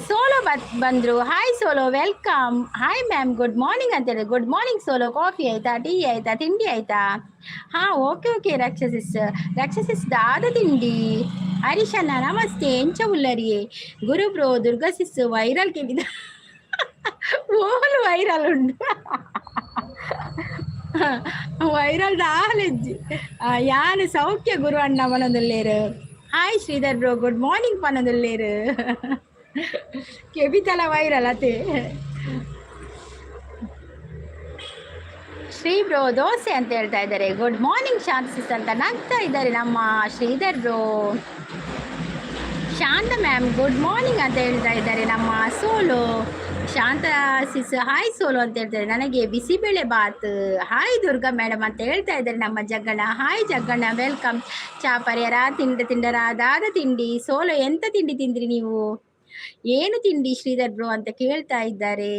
ಸೋಲೋ ಬಂದ್ರು. Hi Solo, welcome. Hi ma'am, good morning ಅಂತ ಹೇಳಿ. Good morning solo. Coffee ಆಯ್ತಾ, ಟೀ ಆಯ್ತಾ, ತಿಂಡಿ ಆಯ್ತಾ? ಹಾ, ಓಕೆ ಓಕೆ. ರಕ್ಷಸಿಸ್ ರಕ್ಷಸಿಸ್ ದಾದ ತಿಂಡಿ. ಹರೀಶಣ್ಣ ನಮಸ್ತೆ, ಎಂಚ ಉಲ್ಲರಿ? ಗುರು ಬ್ರೋ, ದುರ್ಗಾ ಸಿಸ್ ವೈರಲ್ ಕೇಳಿದ ಓಲು ವೈರಲ್ ಉಂಟು, ವೈರಲ್ ದಾಲೆಜ್ಜಿ. ಯಾನು ಸೌಖ್ಯ ಗುರು ಅಣ್ಣ ಮನದಲ್ಲೇರು. Hi Sridhar bro, good morning ಪನದಲ್ಲೇರು. ಕೆಬಿತಲ viral ಅತೆ. ಶ್ರೀ ಬ್ರೋ ದೋಸೆ ಅಂತ ಹೇಳ್ತಾ ಇದ್ದಾರೆ. ಗುಡ್ ಮಾರ್ನಿಂಗ್ ಶಾಂತ ಅಂತ ನಗ್ತಾ ಇದ್ದಾರೆ ನಮ್ಮ Sridhar bro. Shanta ma'am good morning ಅಂತ ಹೇಳ್ತಾ ಇದ್ದಾರೆ ನಮ್ಮ ಸೋಲು. ಶಾಂತ ಸಿಸ್ ಹಾಯ್ ಸೋಲು ಅಂತ ಹೇಳ್ತಾರೆ. ನನಗೆ ಬಿಸಿಬೇಳೆ ಬಾತ್. ಹಾಯ್ ದುರ್ಗಾ ಮೇಡಮ್ ಅಂತ ಹೇಳ್ತಾ ಇದ್ದಾರೆ ನಮ್ಮ ಜಗ್ಗಣ್ಣ. Hi Jagganna, welcome. ಚಾಪರ್ಯರ ತಿಂಡ ತಿಂಡರ ದಾದ ತಿಂಡಿ? ಸೋಲು ಎಂತ ತಿಂಡಿ ತಿಂದ್ರಿ ನೀವು? ಏನು ತಿಂಡಿ ಶ್ರೀಧರ್ ಬ್ರೋ ಅಂತ ಕೇಳ್ತಾ ಇದ್ದಾರೆ.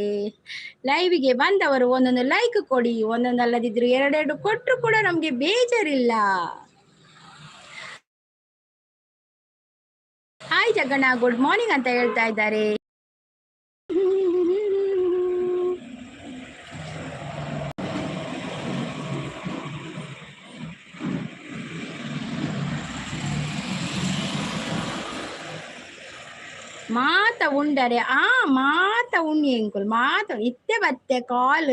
ಲೈವಿಗೆ ಬಂದವರು ಒಂದೊಂದು ಲೈಕ್ ಕೊಡಿ. ಒಂದೊಂದಲ್ಲದಿದ್ರು ಎರಡೆರಡು ಕೊಟ್ಟರು ಕೂಡ ನಮಗೆ ಬೇಜಾರಿಲ್ಲ. ಹಾಯ್ ಜಗ್ಗಣ್ಣ, ಗುಡ್ ಮಾರ್ನಿಂಗ್ ಅಂತ ಹೇಳ್ತಾ ಇದ್ದಾರೆ. ಮಾತ ಉಂಡರೆ ಆ ಮಾತ ಉಣ್ಣಿ ಎಂಕುಲು ಮಾತ ಇತ್ತೆ ಬತ್ತೆ ಕಾಲ್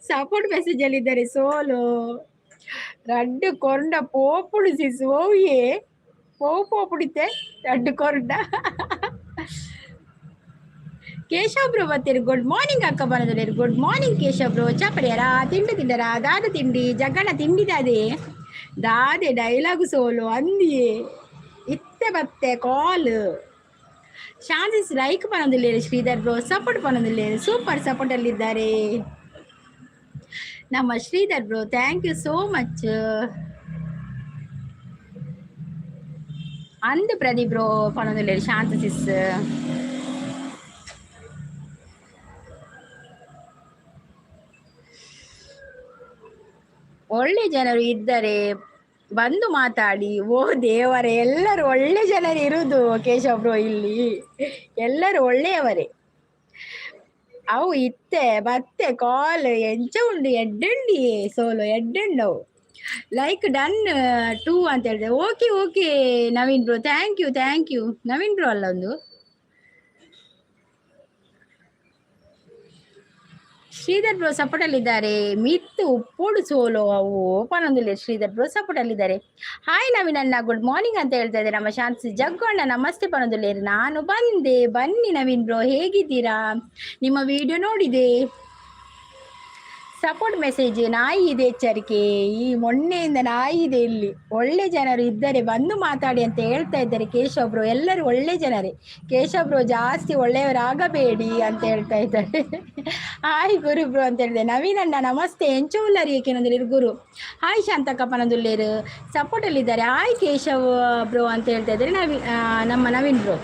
ಸಪೋರ್ಟ್ ಮೆಸೇಜ್ ಅಲ್ಲಿ ಇದ್ದಾರೆ ಸೋಲು. ರಡ್ಡು ಕೊರಂಡ ಪೋಪುಡು ಸಿಸ್ ಓವಿಯೇ ಪೋ ಪೋಪುಡಿತೆ ರಡ್ಡು ಕೊರಂಡ. ಕೇಶವ್ ಬ್ರೋ ಬರ್ತೀರಿ. ಗುಡ್ ಮಾರ್ನಿಂಗ್ ಅಕ್ಕ ಬರೋದಿಲ್ಲ. Good morning Keshav bro. ಚಾಪಡಿಯಾರ ತಿಂಡು ತಿಂಡರ ದಾದ ತಿಂಡಿ? ಜಗಣ ತಿಂಡಿದಾದೆ ದಾದೆ ಡೈಲಾಗು ಸೋಲು ಅಂದಿಯೇ ಇತ್ತೆ ಬತ್ತೆ ಕಾಲ್. ಶಾಂತಿಸ್ ಲೈಕ್ ಪನೊಂದುಲ್ಲೆರ್ ಶ್ರೀಧರ್ ಬ್ರೋ, ಸಪೋರ್ಟ್ ಪನೊಂದುಲ್ಲೆರ್. ಸೂಪರ್ ಸಪೋರ್ಟ್ ಅಲ್ಲಿದ್ದಾರೆ ನಮ್ಮ Sridhar bro. Thank you so much. ಅಂದು ಪ್ರದೀಪ್ ಬ್ರೋ ಪನೊಂದುಲ್ಲೆರ್ ಶಾಂತ ಸಿಸ್. ಒಳ್ಳೆ ಜನರು ಇದ್ದರೆ ಬಂದು ಮಾತಾಡಿ. ಓ ದೇವರೇ, ಎಲ್ಲರೂ ಒಳ್ಳೆ ಜನರು ಇರುವುದು ಕೇಶವ್ ಬ್ರೋ ಇಲ್ಲಿ. ಎಲ್ಲರೂ ಒಳ್ಳೆಯವರೇ. ಅವು ಇತ್ತೆ ಬತ್ತೆ ಕಾಲ್ ಎಂಚ ಉಂಡು ಎಡ್ಡುಂಡಿ ಸೋಲು ಎಡ್ಡುಂಡು. Like done two ಅಂತ ಹೇಳಿದೆ. Okay okay Naveen bro, thank you thank you Naveen bro. ಅಲ್ಲ ಒಂದು ಶ್ರೀಧರ್ ಬ್ರೋ ಸಪೋರ್ಟ್ ಅಲ್ಲಿದ್ದಾರೆ. ಮಿತ್ತು ಉಪ್ಪೋಡು ಸೋಲು ಅವು ಓಪನ್ ಒಂದಿಲ್ಲ. ಶ್ರೀಧರ್ ಬ್ರೋ ಸಪೋರ್ಟ್ ಅಲ್ಲಿದ್ದಾರೆ. ಹಾಯ್ ನವೀನ್ ಅಣ್ಣ, ಗುಡ್ ಮಾರ್ನಿಂಗ್ ಅಂತ ಹೇಳ್ತಾ ಇದ್ದಾರೆ ನಮ್ಮ ಶಾಂತಿ. ಜಗ್ಗು ಅಣ್ಣ ನಮಸ್ತೆ ಪನೊಂದಿಲ್ಲ. ನಾನು ಬಂದೆ, ಬನ್ನಿ ನವೀನ್ ಬ್ರೋ, ಹೇಗಿದ್ದೀರಾ? ನಿಮ್ಮ ವಿಡಿಯೋ ನೋಡಿದೆ. Support message. ನಾಯಿ ಇದೆ ಎಚ್ಚರಿಕೆ. ಈ ಮೊನ್ನೆಯಿಂದ ನಾಯಿ ಇದೆ ಇಲ್ಲಿ. ಒಳ್ಳೆ ಜನರು ಇದ್ದರೆ ಬಂದು ಮಾತಾಡಿ ಅಂತ ಹೇಳ್ತಾ ಇದ್ದಾರೆ ಕೇಶವ್ ಬ್ರೋ. ಎಲ್ಲರೂ ಒಳ್ಳೆ ಜನರೇ. ಕೇಶವ್ ಬ್ರೋ ಜಾಸ್ತಿ ಒಳ್ಳೆಯವರಾಗಬೇಡಿ ಅಂತ ಹೇಳ್ತಾ ಇದ್ದಾರೆ. ಹಾಯ್ ಗುರು ಬ್ರೋ ಅಂತ ಹೇಳಿದೆ. ನವೀನ್ ಅಣ್ಣ ನಮಸ್ತೆ. ಎಂಚ ಉಲ್ಲರಿ ಏಕೆಂದ್ರೆ ಗುರು. ಹಾಯ್ ಶಾಂತಕ್ಕ ಪನದುಲ್ಲೇರು ಸಪೋರ್ಟ್ ಅಲ್ಲಿದ್ದಾರೆ. ಹಾಯ್ ಕೇಶವ್ ಬ್ರೋ ಅಂತ ಹೇಳ್ತಾ ಇದ್ದಾರೆ ನಮ್ಮ ನವೀನ್ ಬ್ರೋ.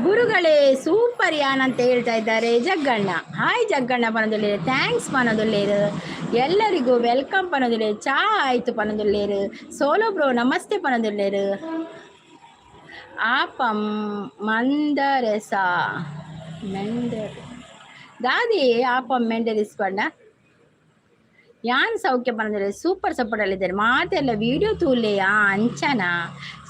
ಗುರುಗಳೇ ಸೂಪರ್ ಯಾನ್ ಅಂತ ಹೇಳ್ತಾ ಇದ್ದಾರೆ ಜಗ್ಗಣ್ಣ. Hi Jagganna ಪನದುಲ್ಲೇರು, thanks ಪನದುಲ್ಲೇರು. ಎಲ್ಲರಿಗೂ welcome ಪನದುಲ್ಲೇರು. ಚಾ ಆಯ್ತು ಪನದುಲ್ಲೇರು. ಸೋಲೋ ಬ್ರೋ ನಮಸ್ತೆ ಪನದುಲ್ಲೇರು. ಆಪಂ ಮಂದರಸ ಮೆಂಡರ್ ದಾದಿ ಆಪಂ ಮೆಂಡರಿಸ್ ಪಂಡ ಯಾನ್ ಸೌಖ್ಯ ಪನದುಲ್ಲೇರು. ಸೂಪರ್ ಸಪೋರ್ಟ್ ಅಲ್ಲಿದ್ದಾರೆ. ಮಾತೆಲ್ಲ ವಿಡಿಯೋ ತೂಲೆಯಾ ಅಂಚನ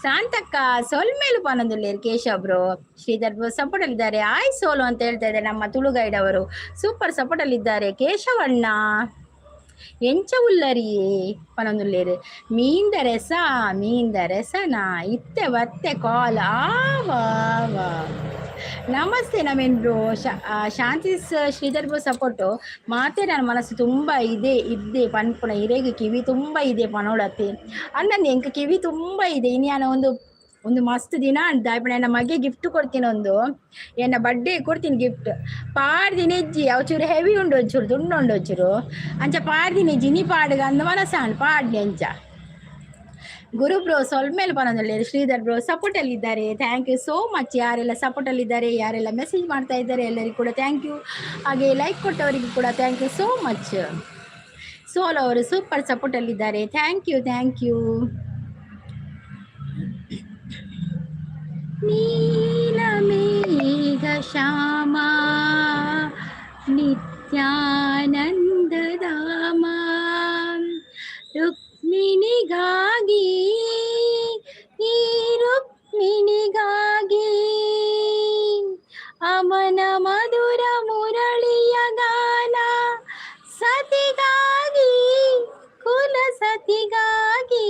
ಶಾಂತಕ್ಕ ಸೊಲ್ಮೇಲು ಪನೊಂದುಲ್ಲೆರ್ Keshav bro. Sridhar bro support ಅಲ್ಲಿದ್ದಾರೆ. ಆಯ್ ಸೋಲು ಅಂತ ಹೇಳ್ತಾ ಇದ್ದಾರೆ ನಮ್ಮ ತುಳು ಗೈಡ್ ಅವರು. ಸೂಪರ್ ಸಪೋರ್ಟ್ ಅಲ್ಲಿದ್ದಾರೆ. ಕೇಶವಣ್ಣ ಎಂಚ ಉಲ್ಲರಿಯೇ ಪನೊಂದುಲ್ಲೇರು. ಮೀಂದ ರಸ ಮೀಂದ ರಸನ ಇತ್ತೆ ಬತ್ತೆ ಕಾಲ್ ಆ ವಾ ವಾ. Namaste Naveen bro. Shanti Sridhar bro support. ಮಾತೆ ನನ್ನ ಮನಸ್ಸು ತುಂಬ ಇದೆ ಇದ್ದೆ ಪನ್ಪುನ ಇರೆಗ್ ಕಿವಿ ತುಂಬ ಇದೆ ಪನೋಳತ್ತೆ ಅಂದಂದು ಎಂಕ್ ಕಿವಿ ತುಂಬ ಇದೆ. ಇನ್ಯಾನ ಒಂದು ಒಂದು ಮಸ್ತ್ ದಿನ ಅಂತ ಇಪ್ಪಣ ಎನ್ನ ಮಗೆ ಗಿಫ್ಟ್ ಕೊಡ್ತೀನಿ ಒಂದು ಎನ್ನ ಬರ್ಡೇ ಕೊಡ್ತೀನಿ ಗಿಫ್ಟ್. ಪಾಡ್ದಿನ ಎಜ್ಜಿ ಅವು ಚೂರು ಹೆವಿ ಉಂಡು ಒಂಚೂರು ದುಂಡು ಉಂಡು ಒಂಚೂರು ಅಂಚ ಪಾಡ್ದಿನ ಎಜ್ಜಿ ಇನಿ ಪಾಡುಗ ಅಂದ ಮನಸ್ಸಾಂಡ್ ಪಾಡ್ನಿ ಅಂಚ. ಗುರು ಬ್ರೋ ಸೊಲ್ಮೇಲೆ ಬರೋದಿಲ್ಲ. ಶ್ರೀಧರ್ ಬ್ರೋ ಸಪೋರ್ಟಲ್ಲಿದ್ದಾರೆ. Thank you so much. ಯಾರೆಲ್ಲ ಸಪೋರ್ಟಲ್ಲಿದ್ದಾರೆ, ಯಾರೆಲ್ಲ ಮೆಸೇಜ್ ಮಾಡ್ತಾ ಇದ್ದಾರೆ, ಎಲ್ಲರಿಗೂ ಕೂಡ thank you. ಹಾಗೆ ಲೈಕ್ ಕೊಟ್ಟವರಿಗೂ ಕೂಡ thank you so much. Solo ಅವರು ಸೂಪರ್ ಸಪೋರ್ಟಲ್ಲಿದ್ದಾರೆ. Thank you, thank you. Neelamegha Shyama ನಿತ್ಯಾನಂದಧಾಮ ರುಕ್ಮಿಣಿಗಾಗಿ, ಈ ರುಕ್ಮಿಣಿಗಾಗಿ ಅಮನ ಮಧುರ ಮುರಳಿಯ ಗಾನ ಸತಿಗಾಗಿ, ಕುಲ ಸತಿಗಾಗಿ.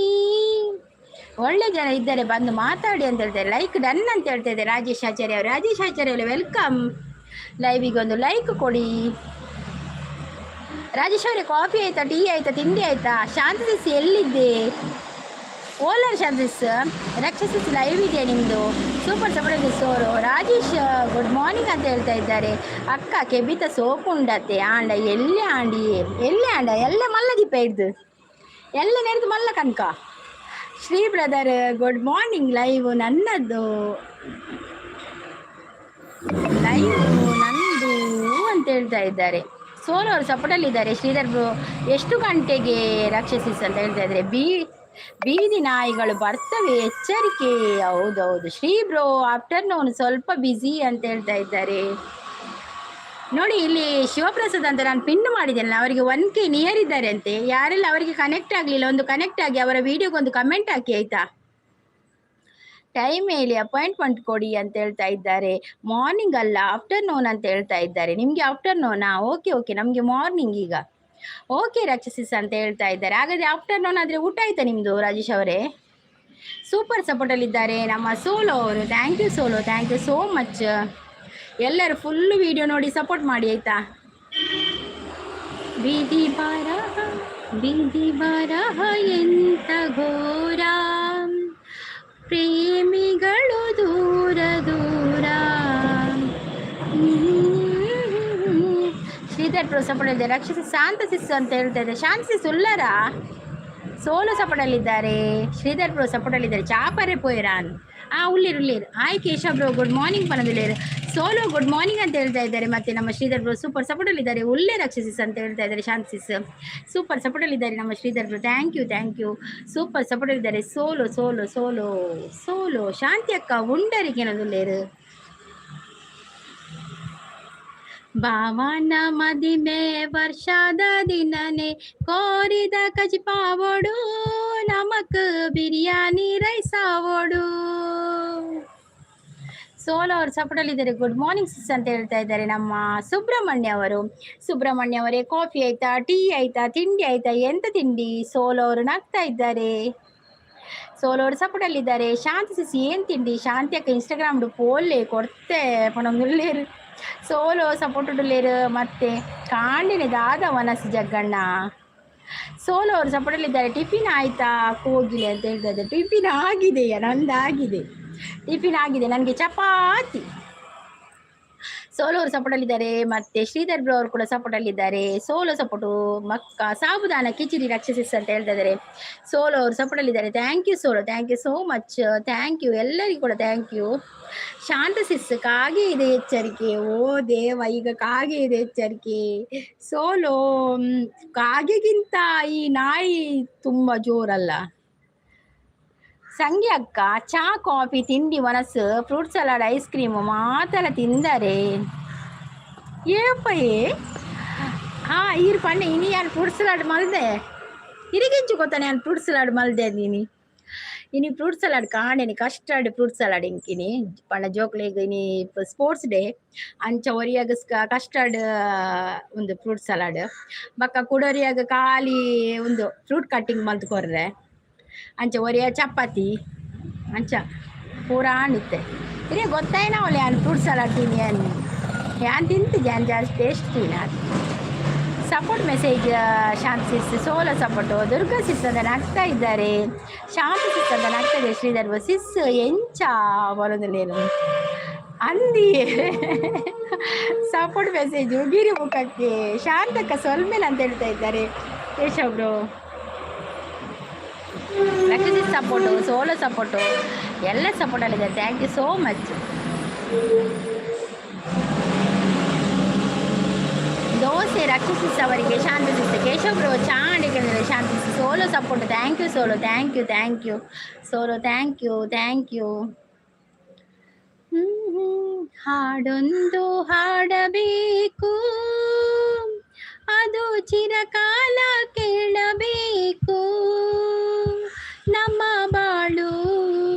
ಒಳ್ಳೆ ಜನ ಇದ್ದಾರೆ, ಬಂದು ಮಾತಾಡಿ ಅಂತ ಹೇಳ್ತಾರೆ. ಲೈಕ್ ಡನ್ ಅಂತ ಹೇಳ್ತಾ ಇದ್ದಾರೆ ರಾಜೇಶ್ ಆಚಾರ್ಯ ಅವರು. ರಾಜೇಶ್ ಆಚಾರ್ಯ ಅವರು, welcome. ಲೈವಿಗೆ ಒಂದು ಲೈಕ್ ಕೊಡಿ. ರಾಜೇಶ್ ಅವರೇ, ಕಾಫಿ ಆಯ್ತಾ? ಟೀ ಆಯ್ತಾ? ತಿಂಡಿ ಆಯ್ತಾ? ಶಾಂತಿ ಸಿಸ್ ಎಲ್ಲಿದ್ದೆ? ಓಲರ್ ಶಾಂತಿಸ್ ರಕ್ಷಸಿಸ್ ಲೈವ್ ಇದೆಯಾ ನಿಮ್ಮದು? ಸೂಪರ್ ಸಪೋರ್ಟ್ ಸೋರು. ರಾಜೇಶ್ ಗುಡ್ ಮಾರ್ನಿಂಗ್ ಅಂತ ಹೇಳ್ತಾ ಇದ್ದಾರೆ. ಅಕ್ಕ, ಕೆಬಿತ ಸೋಪು ಉಂಡತ್ತೆ ಆಂಡ ಎಲ್ಲಿ ಆಂಡಿ, ಎಲ್ಲಿ ಆಂಡ ಎಲ್ಲ ಮಲ್ಲ ದೀಪ ಹಿಡ್ದು ಎಲ್ಲ ನೆರೆದು ಮಲ್ಲ ಕನಕ. Sri brother good morning. Live ನನ್ನದು, ಲೈವ್ ನಂದು ಅಂತ ಹೇಳ್ತಾ ಇದ್ದಾರೆ. ಸೋನು ಅವರು ಸಪೋರ್ಟಲ್ಲಿದ್ದಾರೆ. ಶ್ರೀಧರ್ ಬ್ರೋ, ಎಷ್ಟು ಗಂಟೆಗೆ ರಾಕ್ಷಸಿಸ್ ಅಂತ ಹೇಳ್ತಾ ಇದ್ದಾರೆ. ಬೀದಿ ನಾಯಿಗಳು ಬರ್ತವೆ, ಎಚ್ಚರಿಕೆ. ಹೌದೌದು. ಶ್ರೀ ಬ್ರೋ, ಆಫ್ಟರ್ನೂನ್ ಸ್ವಲ್ಪ ಬ್ಯುಸಿ ಅಂತ ಹೇಳ್ತಾ ಇದ್ದಾರೆ. ನೋಡಿ, ಇಲ್ಲಿ ಶಿವಪ್ರಸಾದ್ ಅಂತ ನಾನು ಪಿನ್ ಮಾಡಿದ್ದೇನೆ. ಅವರಿಗೆ 1K near ಇದ್ದಾರೆ ಅಂತೆ. ಯಾರೆಲ್ಲ ಅವರಿಗೆ ಕನೆಕ್ಟ್ ಆಗಲಿಲ್ಲ, ಒಂದು ಕನೆಕ್ಟ್ ಆಗಿ ಅವರ ವಿಡಿಯೋಗೆ ಒಂದು ಕಮೆಂಟ್ ಹಾಕಿ, ಆಯ್ತಾ? ಟೈಮ್ ಹೇಳಿ, ಅಪಾಯಿಂಟ್ಮೆಂಟ್ ಕೊಡಿ ಅಂತ ಹೇಳ್ತಾ ಇದ್ದಾರೆ. ಮಾರ್ನಿಂಗ್ ಅಲ್ಲ, ಆಫ್ಟರ್ನೂನ್ ಅಂತ ಹೇಳ್ತಾ ಇದ್ದಾರೆ. ನಿಮಗೆ ಆಫ್ಟರ್ನೂನಾ? ಓಕೆ ಓಕೆ, ನಮಗೆ ಮಾರ್ನಿಂಗ್ ಈಗ. ಓಕೆ ರಾಕ್ಷಸಿಸ್ ಅಂತ ಹೇಳ್ತಾ ಇದ್ದಾರೆ. ಹಾಗಾದ್ರೆ ಆಫ್ಟರ್ನೂನ್ ಆದರೆ ಊಟ ಆಯ್ತಾ ನಿಮ್ಮದು ರಾಜೇಶ್ ಅವರೇ? ಸೂಪರ್ ಸಪೋರ್ಟಲ್ಲಿದ್ದಾರೆ ನಮ್ಮ ಸೋಲೋ ಅವರು. Thank you solo, thank you so much. ಎಲ್ಲರೂ ಫುಲ್ ವಿಡಿಯೋ ನೋಡಿ ಸಪೋರ್ಟ್ ಮಾಡಿ, ಆಯ್ತಾ? ವಿಧಿ ಬರಹ, ವಿಧಿ ಬರಹ ಎಂತ ಘೋರ, ಪ್ರೇಮಿಗಳು ದೂರ ದೂರ. ಶ್ರೀಧರ್ ಬ್ರೋ ಸಪೋರ್ಟ್ ಇದೆ. ರಕ್ಷಿಸಿ ಶಾಂತ ಸಿಸ್ಸು ಅಂತ ಹೇಳ್ತಾ ಇದ್ದಾರೆ. ಶಾಂತ ಸಿಸ್ ಉಲ್ಲರ? ಸೋಲೋ ಸಪೋರ್ಟಲ್ಲಿದ್ದಾರೆ. ಶ್ರೀಧರ್ ಬ್ರೋ ಸಪೋರ್ಟಲ್ಲಿದ್ದಾರೆ. ಚಾಪರೆ ಪೋಯ್ರಾನ್. ಆ ಉಳ್ಳೀರು ಉಳ್ಳೀರು. Hi Keshav bro, good morning ಪನದುಳ್ಳೇರು. ಸೋಲೋ ಗುಡ್ ಮಾರ್ನಿಂಗ್ ಅಂತ ಹೇಳ್ತಾ ಇದ್ದಾರೆ. ಮತ್ತೆ ನಮ್ಮ ಶ್ರೀಧರ್ ಬ್ರೋ ಸೂಪರ್ ಸಪೋರ್ಟಲ್ಲಿದ್ದಾರೆ. ಒಳ್ಳೆ ರಕ್ಷಸಿಸ್ ಅಂತ ಹೇಳ್ತಾ ಇದ್ದಾರೆ. ಶಾಂತಿಸ್ ಸೂಪರ್ ಸಪೋರ್ಟಲ್ಲಿದ್ದಾರೆ ನಮ್ಮ Sridhar bro. Thank you, thank you. Super ಸಪೋರ್ಟಲ್ಲಿದ್ದಾರೆ solo solo solo solo. ಶಾಂತಿ ಅಕ್ಕ ಉಂಡರಿಗೆ ಏನದುಳ್ಳೇರು. ಭಾವನ ಮದಿಮೆ ವರ್ಷದ ದಿನನೆ ಕೋರಿದ ಕಜಿಪಾವೋಡು, ನಮಕ್ ಬಿರಿಯಾನಿ ರೈಸಾವೋಡು. ಸೋಲೋ ಅವರು ಸಪೋರ್ಟಲ್ಲಿದ್ದಾರೆ. ಗುಡ್ ಮಾರ್ನಿಂಗ್ ಸಿಸ್ ಅಂತ ಹೇಳ್ತಾ ಇದ್ದಾರೆ ನಮ್ಮ ಸುಬ್ರಹ್ಮಣ್ಯ ಅವರು. ಸುಬ್ರಹ್ಮಣ್ಯ ಅವರೇ, ಕಾಫಿ ಆಯ್ತಾ? ಟೀ ಆಯ್ತಾ? ತಿಂಡಿ ಆಯ್ತಾ? ಎಂತ ತಿಂಡಿ? ಸೋಲೋ ಅವರು ನಗ್ತಾ ಇದ್ದಾರೆ. ಸೋಲೋ ಅವರು ಸಪೋರ್ಟಲ್ಲಿದ್ದಾರೆ. ಶಾಂತಿ ಸಿಸ್, ಏನ್ ತಿಂಡಿ? ಶಾಂತಿ ಅಕ್ಕ ಇನ್ಸ್ಟಾಗ್ರಾಮ್ ಪೋಲೆ ಕೊಡ್ತೆ ಪಣೊಂದುಲ್ಲೇರು. Solo support ಉಳ್ಳೇರು. ಮತ್ತೆ ಕಾಂಡಿನ ದಾದ ವನಸ್ ಜಗ್ಗಣ್ಣ. ಸೋಲೋ ಅವರು ಸಪೋರ್ಟಲ್ಲಿದ್ದಾರೆ. ಟಿಫಿನ್ ಆಯ್ತಾ ಕೋಗಿಲೆ ಅಂತ ಹೇಳ್ತಾ ಇದ್ದಾರೆ. ಟಿಫಿನ್ ಆಗಿದೆಯಾ? ನಂದಾಗಿದೆ, ಟಿಫಿನ್ ಆಗಿದೆ ನನಗೆ, ಚಪಾತಿ. ಸೋಲೋ ಅವರು ಸಪೋರ್ಟಲ್ಲಿದ್ದಾರೆ. ಮತ್ತೆ ಶ್ರೀಧರ್ ಬ್ರೋ ಅವರು ಕೂಡ ಸಪೋರ್ಟಲ್ಲಿದ್ದಾರೆ. ಸೋಲೋ ಸಪೋರ್ಟು ಮಕ್ಕ ಸಾಬುದಾನ ಕಿಚಿಡಿ ರಕ್ಷಸಿಸ್ ಅಂತ ಹೇಳ್ತಾ ಇದ್ದಾರೆ. ಸೋಲೋ ಅವರು ಸಪೋರ್ಟಲ್ಲಿದ್ದಾರೆ. Thank you solo, thank you so much, thank you ಎಲ್ಲರಿಗೂ ಕೂಡ thank you. Shanta sis, ಕಾಗೆ ಇದೆ ಎಚ್ಚರಿಕೆ. ಓ ದೇವ, ಈಗ ಕಾಗೆ ಇದೆ ಎಚ್ಚರಿಕೆ. ಸೋಲೋ, ಕಾಗೆಗಿಂತ ಈ ನಾಯಿ ತುಂಬಾ ಜೋರಲ್ಲ. ಸಂಗಿ ಅಕ್ಕ, ಚಾ ಕಾಫಿ ತಿಂಡಿ ಮನಸ್ಸು ಫ್ರೂಟ್ ಸಲಾಡ್ ಐಸ್ ಕ್ರೀಮ್ ಮಾತೆಲ್ಲ ತಿಂದರೆ ಏಪಯೇ. ಹಾ ಈರ್ ಪಂಡೆ ಇನಿ ಯಾನ್ ಫ್ರೂಟ್ ಸಲಾಡ್ ಮಲ್ದೆ. ಇರಿಗೆಂಚು ಗೊತ್ತಾನೆ ಯಾನ್ ಫ್ರೂಟ್ ಸಲಾಡ್ ಮಲ್ದೆ ನೀನಿ. ಇನಿ ಫ್ರೂಟ್ ಸಲಾಡ್ ಕಾಣೆನಿ, ಕಸ್ಟರ್ಡ್ ಫ್ರೂಟ್ ಸಲಾಡ್ ಇಂಕಿನಿ ಪಂಡ ಜೋಕ್ಲೆಗ್ ಇನಿ ಸ್ಪೋರ್ಟ್ಸ್ ಡೇ ಅಂಚ ಒರಿಯಾಗ ಕಸ್ಟರ್ಡ್ ಒಂದು ಫ್ರೂಟ್ ಸಲಾಡ್, ಬೊಕ್ಕ ಕುಡೊರಿಯಾಗ ಖಾಲಿ ಒಂದು ಫ್ರೂಟ್ ಕಟ್ಟಿಂಗ್ ಮಲ್ತ್ ಕೊರ್ರೆ. ಅಂಚ ಒರಿಯ ಚಪಾತಿ ಅಂಚ ಪೂರಾ ಇತ್ತೆ. ಇರೇ ಗೊತ್ತಾಯ್ನ ಅವಳೆ ಯಾನ್ ಫ್ರೂಟ್ ಸಲಾಡ್ ತಿನ್ನಿ ಯಾನ್ ತಿಂತಿದ್ದೆ, ಯಾನ್ ಜಾಸ್ತಿ ಟೇಸ್ಟ್ ತಿನ್ನ. ಸಪೋರ್ಟ್ ಮೆಸೇಜ್ ಶಾಂತ ಸಿಸ್, ಸೋಲೋ ಸಪೋರ್ಟು. ದುರ್ಗಾ ಸಿಸ್ ಅಂತ ನಗ್ತಾ ಇದ್ದಾರೆ. ಶಾಂತ ಸಿಸ್ ಅಂತ ನಗ್ತಾ ಇದೆ. ಶ್ರೀಧರ್ ಸಿಸ್ ಎಂಚ ಬರೋದಿಲ್ಲೇನು ಅಂದಿ. ಸಪೋರ್ಟ್ ಮೆಸೇಜ್ ಉಗಿರಿ ಮುಖಕ್ಕೆ. ಶಾಂತಕ್ಕ ಸೊಲ್ಮೇಲೆ ಅಂತ ಹೇಳ್ತಾ ಇದ್ದಾರೆ Keshav bro. Raksha sis support, solo support, ಎಲ್ಲ ಸಪೋರ್ಟಲ್ಲಿದ್ದಾರೆ. Thank you so much. Dosa Raksha sis ಅವರಿಗೆ. ಶಾಂತ ಸಿಸ್, ಕೇಶವ್ ಬ್ರೋ, ಚಾಂಡಿಗೆ Shanta sis, solo support. Thank you solo, thank you, thank you solo, thank you, thank you. ಹಾಡೊಂದು ಹಾಡಬೇಕು, ಅದು ಚಿರಕಾಲ ಕೇಳಬೇಕು. ನಮ್ಮ ಬಾಳು,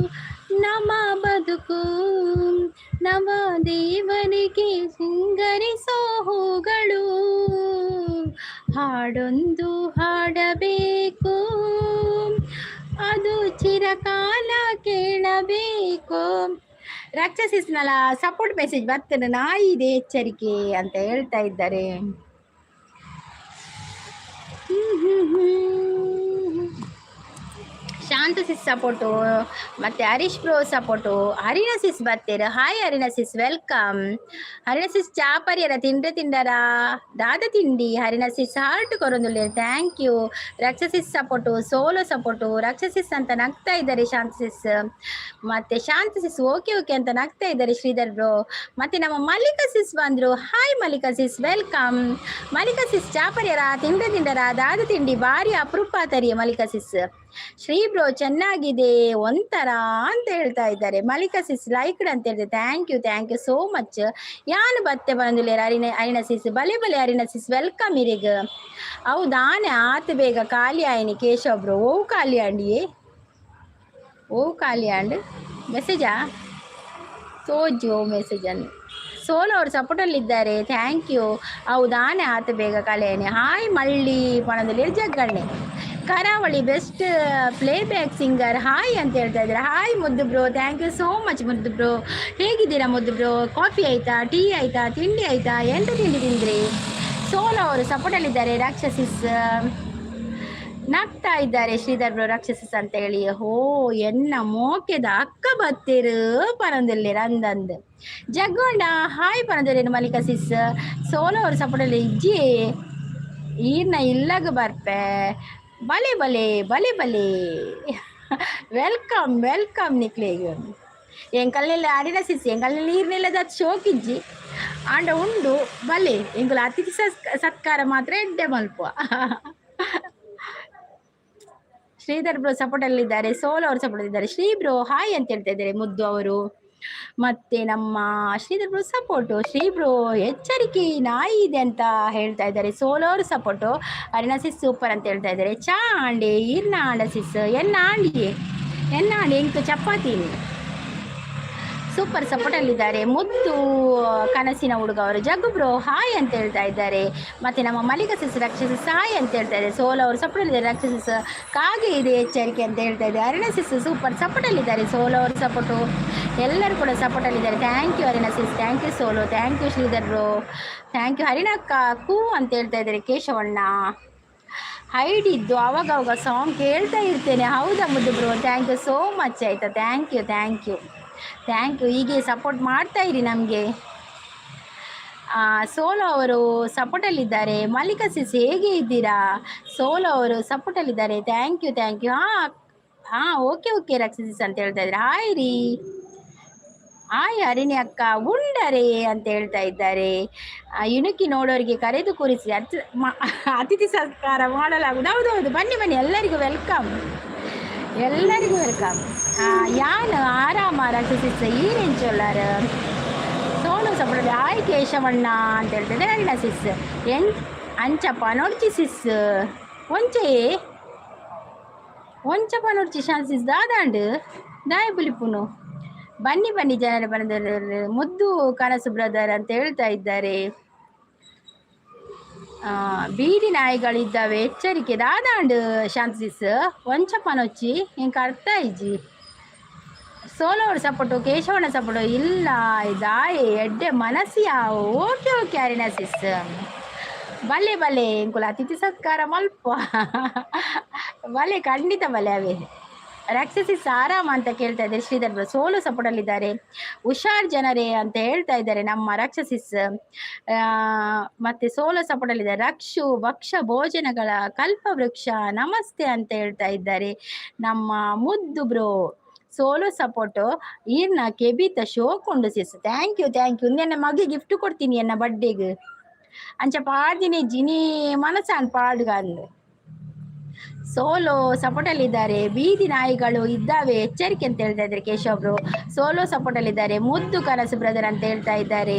ನಮ್ಮ ಬದುಕು, ನಮ್ಮ ದೇವರಿಗೆ ಸಿಂಗರಿಸೋ ಹೂಗಳು. ಹಾಡೊಂದು ಹಾಡಬೇಕು, ಅದು ಚಿರಕಾಲ ಕೇಳಬೇಕು. ರಾಕ್ಷಸಿಸ್ನಲ್ಲ ಸಪೋರ್ಟ್ ಮೆಸೇಜ್ ಬರ್ತದೆ. ನಾಯಿ ಇದೆ ಎಚ್ಚರಿಕೆ ಅಂತ ಹೇಳ್ತಾ ಇದ್ದಾರೆ. ಹ್ಮ್ ಹ್ಮ್ ಹ್ಮ್. ಶಾಂತ ಸಿಸ್ ಸಪೋರ್ಟು ಮತ್ತೆ ಹರೀಶ್ ಬ್ರೋ ಸಪೋರ್ಟು. ಹರಿಣ ಸಿಸ್ ಬರ್ತೀರ. ಹಾಯ್ ಹರಿಣ ಸಿಸ್, welcome. ಹರಿಣ ಸಿಸ್ ಚಾಪರಿಯರ ತಿಂಡ್ರೆ ತಿಂಡರ ದಾದ ತಿಂಡಿ? ಹರಿಣ ಸಿಸ್ ಹಾರ್ಟ್ ಕೊರೊಂದುಲ್ಲೆ, thank you. Raksha sis support, solo support. Raksha sis ಅಂತ ನಗ್ತಾ ಇದ್ದಾರೆ ಶಾಂತ ಸಿಸ್. ಮತ್ತೆ ಶಾಂತ ಸಿಸ್ ಓಕೆ ಓಕೆ ಅಂತ ನಗ್ತಾ ಇದ್ದಾರೆ ಶ್ರೀಧರ್ ಬ್ರೋ. ಮತ್ತೆ ನಮ್ಮ ಮಲ್ಲಿಕಾ ಸಿಸ್ ಬಂದ್ರು. Hi Mallika sis, welcome. Mallika sis ಚಾಪರಿಯರ ತಿಂಡ್ರೆ ತಿಂಡರ ದಾದ ತಿಂಡಿ? ಭಾರಿ ಅಪರೂಪ ತರಿಯ ಮಲ್ಲಿಕಾ ಸಿಸ್. ಶ್ರೀ ಬ್ರೋ ಚೆನ್ನಾಗಿದೆ ಒಂಥರ ಅಂತ ಹೇಳ್ತಾ ಇದ್ದಾರೆ. ಮಲ್ಲಿಕಾ ಸಿಸ್ ಲೈಕ್ಡ್ ಅಂತ ಹೇಳ್ತಾರೆ. Thank you, thank you so much. ಯಾನು ಬತ್ತೆ ಬಂದಿಲ್ಲ. ಅರಿನ ಅರಿನ ಸಿಸ್, ಬಲೆ ಬಲೆ ಅರಿನ ಸಿಸ್, welcome ಇರಿಗ್. ಹೌದಾನೆ ಆತ ಬೇಗ ಖಾಲಿ ಆಯ್ನಿ ಕೇಶವ್ ಬ್ರೋ. ಓ ಖಾಲಿ ಅಂಡಿಯೇ, ಓ ಖಾಲಿ ಅಂಡ್ ಮೆಸೇಜಾ ತೋಜು ಓ ಮೆಸೇಜ್ ಅನ್ನು. ಸೋಲೋ ಅವರು ಸಪೋರ್ಟಲ್ಲಿದ್ದಾರೆ, thank you. ಹೌದಾನೆ ಆತ ಬೇಗ ಕಲೆಯನೆ. ಹಾಯ್ ಮಳ್ಳಿ ಪಣದಲ್ಲಿ ಜಗ್ಗಣ್ಣೆ. ಕರಾವಳಿ best play back singer hi ಅಂತ ಹೇಳ್ತಾ ಇದ್ದಾರೆ. ಹಾಯ್ ಮುದ್ದು bro, thank you so much ಮುದ್ದು ಬ್ರೋ. ಹೇಗಿದ್ದೀರಾ ಮುದ್ದು ಬ್ರೋ? ಕಾಫಿ ಆಯ್ತಾ? ಟೀ ಆಯ್ತಾ? ತಿಂಡಿ ಆಯ್ತಾ? ಎಂತ ತಿಂಡಿ ತಿಂದ್ರಿ? ಸೋಲೋ ಅವರು ಸಪೋರ್ಟಲ್ಲಿದ್ದಾರೆ. ರಾಕ್ಷಸಿಸ್ ನಗ್ತಾ ಇದ್ದಾರೆ ಶ್ರೀಧರ್ ಬ್ರೋ ರಾಕ್ಷಸಿಸ್ ಅಂತ ಹೇಳಿ. ಹೋ ಎನ್ನ ಮೋಕೆದ ಅಕ್ಕ ಬತ್ತೀರು ಪರಂದಿಲ್ಲಿ ರಂದಂದ್. ಜಗ್ಗೊಂಡ ಹಾಯ್ ಪರಂದಿಲ್ಲ. ಮಲ್ಲಿಕಾ ಸಿಸ್, ಸೋಲೋ ಅವರು ಸಪೋರ್ಟಲ್ಲಿ. ಇಜ್ಜಿ ಈರ್ನ ಇಲ್ಲಗ ಬರ್ಪೆ. ಬಲೆ ಬಲೆ ಬಲೆ ಬಲೆ, welcome welcome ನಿಕ್ಲೆಗ್. ಎಂಕಲ್ನೆಲ್ಲ ಅರಿನ ಸಿಸ್, ಎಂಕಲ್ನೆಲ್ಲ ನೀರ್ನೆಲ್ಲ ಶೋಕಿಜ್ಜಿ ಆಂಡ ಉಂಡು. ಬಲೆ, ಎಂಕುಲು ಅತಿಥಿ ಸತ್ಕಾರ ಮಾತ್ರ ಎಡ್ಡೆ ಮಲ್ಪುವ. ಶ್ರೀಧರ್ ಬ್ರೋ ಸಪೋರ್ಟ್ ಅಲ್ಲಿದ್ದಾರೆ, ಸೋಲೋ ಅವರು ಸಪೋರ್ಟ್ ಇದ್ದಾರೆ. ಶ್ರೀ ಬ್ರೋ ಹಾಯ್ ಅಂತ ಹೇಳ್ತಾ ಇದ್ದಾರೆ ಮುದ್ದು ಅವರು. ಮತ್ತೆ ನಮ್ಮ Sridhar bro support. Shri bro ಎಚ್ಚರಿಕೆ ನಾಯಿ ಇದೆ ಅಂತ ಹೇಳ್ತಾ ಇದ್ದಾರೆ. ಸೋಲೋ ಅವರು ಸಪೋರ್ಟು. ಅರಿನಾ ಸಿಸ್ ಸೂಪರ್ ಅಂತ ಹೇಳ್ತಾ ಇದ್ದಾರೆ. ಚಾ ಆಂಡೆ ಈರ್ನ ಆಂಡ ಸಿಸ್? ಎನ್ನ ಆಂಡಿ, ಎನ್ನ ಆಂಡಿ? ಎಂಕ್ ಚಪಾತಿ. ಸೂಪರ್ ಸಪೋರ್ಟ್ ಅಲ್ಲಿದ್ದಾರೆ ಮುದ್ದು ಕನಸಿನ ಹುಡುಗ ಅವರು. ಜಗ್ಗು ಬ್ರೋ ಹಾಯ್ ಅಂತ ಹೇಳ್ತಾ ಇದ್ದಾರೆ. ಮತ್ತೆ ನಮ್ಮ ಮಲ್ಲಿಕ ಸಿಸ್, ರಕ್ಷಸಿಸ್ ಹಾಯ್ ಅಂತ ಹೇಳ್ತಾ ಇದ್ದಾರೆ. ಸೋಲೋ ಅವರು ಸಪೋರ್ಟ್ ಅಲ್ಲಿದ್ದಾರೆ. ರಕ್ಷಸಿಸ್ ಕಾಗೆ ಇದೆ ಎಚ್ಚರಿಕೆ ಅಂತ ಹೇಳ್ತಾ ಇದ್ದಾರೆ. ಅರುಣ ಸಿಸ್ ಸೂಪರ್ ಸಪೋರ್ಟ್ ಅಲ್ಲಿದ್ದಾರೆ. ಸೋಲೋ ಅವರು ಸಪೋರ್ಟು. ಎಲ್ಲರೂ ಕೂಡ ಸಪೋರ್ಟ್ ಅಲ್ಲಿದ್ದಾರೆ. Thank you Aruna sis, thank you solo, thank you Sridhar bro, thank you. ಹರಿಣಕ್ಕ ಕೂ ಅಂತ ಹೇಳ್ತಾ ಇದ್ದಾರೆ ಕೇಶವಣ್ಣ. ಹೈಡ್ ಇದ್ದು ಅವಾಗ ಅವಾಗ ಸಾಂಗ್ ಕೇಳ್ತಾ ಇರ್ತೇನೆ. ಹೌದಾ ಮುದ್ದು bro? Thank you so much ಆಯಿತಾ. Thank you, thank you, thank you. ಹೀಗೆ ಸಪೋರ್ಟ್ ಮಾಡ್ತಾ ಇರಿ ನಮಗೆ. ಸೋಲೋ ಅವರು ಸಪೋರ್ಟಲ್ಲಿದ್ದಾರೆ. ಮಲ್ಲಿಕಾ ಸಿಸ್ ಹೇಗೆ ಇದ್ದೀರಾ? ಸೋಲೋ ಅವರು ಸಪೋರ್ಟಲ್ಲಿದ್ದಾರೆ. Thank you, thank you. ಹಾಂ ಹಾಂ, ಓಕೆ ಓಕೆ ರಕ್ಷಿಸ್ ಅಂತ ಹೇಳ್ತಾ ಇದ್ದಾರೆ. ಹಾಯ್ ರೀ, ಹಾಯ್ ಹರಿಣಿ ಅಕ್ಕ, ಉಂಡರೆ ಅಂತ ಹೇಳ್ತಾ ಇದ್ದಾರೆ. ಇಣುಕಿ ನೋಡೋರಿಗೆ ಕರೆದು ಕೂರಿಸಿ ಅತಿಥಿ ಸತ್ಕಾರ ಮಾಡಲಾಗುವುದು. ಹೌದೌದು, ಬನ್ನಿ ಬನ್ನಿ, ಎಲ್ಲರಿಗೂ welcome, ಎಲ್ಲರಿಗೂ welcome. ಯಾನು ಆರಾಮ ರಕ್ಷಿಸಿಸ್, ಈರೆಂಚೊಲ್ಲಾರ? ಸೋನು ಸಪೋರ್ಟ್. ಹಾಯ್ ಕೇಶವಣ್ಣ ಅಂತ ಹೇಳ್ತಿದ್ದಾರೆ ಅಣ್ಣ ಸಿಸ್. ಎನ್ ಅಂಚಪ್ಪ ನೋಡ್ಚಿ ಸಿಸ್, ಒಂಚೆ ಒಂಚಪ್ಪ ನೋಡ್ಚಿ ಶಾನ್ ಸಿಸ್ ದಾದಾಂಡ್ ದಾಯ ಬುಲಿಪುನು. ಬನ್ನಿ ಬನ್ನಿ ಜನರ ಬಂದ ಮುದ್ದು ಕನಸು ಬ್ರದರ್ ಅಂತ ಹೇಳ್ತಾ ಇದ್ದಾರೆ. ಬೀದಿ ನಾಯಿಗಳಿದ್ದಾವೆ ಎಚ್ಚರಿಕೆ. ದಾದಾಂಡ್ ಶಾಂತಿಸ್ ಒಂಚಪ್ಪನೊಚ್ಚಿ ಇಂಕ ಅರ್ಥ ಇಜ್ಜಿ. ಸೋಲೋ ಅವ್ರ ಸಪೋರ್ಟು, ಕೇಶವಣ್ಣ ಸಪೋರ್ಟು. ಇಲ್ಲ ಇದಾಯೆ ಎಡ್ಡೆ ಮನಸ್ಸು ಯಾವ. ಓಕೆ ಓಕೆ ಅರಿನಾ ಸಿಸ್, ಬಲೆ ಬಲೆ, ಎಂಕುಲ ಅತಿಥಿ ಸತ್ಕಾರ ಮಲ್ಪ ಬಲೆ, ಖಂಡಿತ ಬಲೆ ಅವೇ. ರಾಕ್ಷಸಿ ಸಾರಾಮ ಅಂತ ಕೇಳ್ತಾ ಇದ್ದಾರೆ ಶ್ರೀಧರ್ ಬ್ರೋ. ಸೋಲೋ ಸಪೋರ್ಟಲ್ಲಿದ್ದಾರೆ. ಹುಷಾರ್ ಜನರೇ ಅಂತ ಹೇಳ್ತಾ ಇದ್ದಾರೆ ನಮ್ಮ ರಾಕ್ಷಸಿಸ್. ಮತ್ತೆ ಸೋಲೋ ಸಪೋರ್ಟಲ್ಲಿದ್ದಾರೆ. ರಕ್ಷು ಭಕ್ಷ ಭೋಜನಗಳ ಕಲ್ಪವೃಕ್ಷ ನಮಸ್ತೆ ಅಂತ ಹೇಳ್ತಾ ಇದ್ದಾರೆ ನಮ್ಮ ಮುದ್ದು ಬ್ರೋ. Solo support. ಈರ್ನ ಕೆಬಿತ ಶೋಕೊಂಡು sis. Thank you, thank you. ನನ್ನ ಮಗೆ ಗಿಫ್ಟ್ ಕೊಡ್ತೀನಿ ಎನ್ನ ಬರ್ಡೇಗೆ. ಅಂಚ ಪಾಡ್ದಿನಿ ಜಿನಿ ಮನಸಾನ್ ಪಾಡ್ಗ ಅಂದು. ಸೋಲೋ ಸಪೋರ್ಟಲ್ಲಿದ್ದಾರೆ. ಬೀದಿ ನಾಯಿಗಳು ಇದ್ದಾವೆ, ಎಚ್ಚರಿಕೆ ಅಂತ ಹೇಳ್ತಾ ಇದ್ದಾರೆ ಕೇಶವ್ ಬ್ರೋ. ಸೋಲೋ ಸಪೋರ್ಟಲ್ಲಿದ್ದಾರೆ. ಮುದ್ದು ಕನಸು ಬ್ರದರ್ ಅಂತ ಹೇಳ್ತಾ ಇದ್ದಾರೆ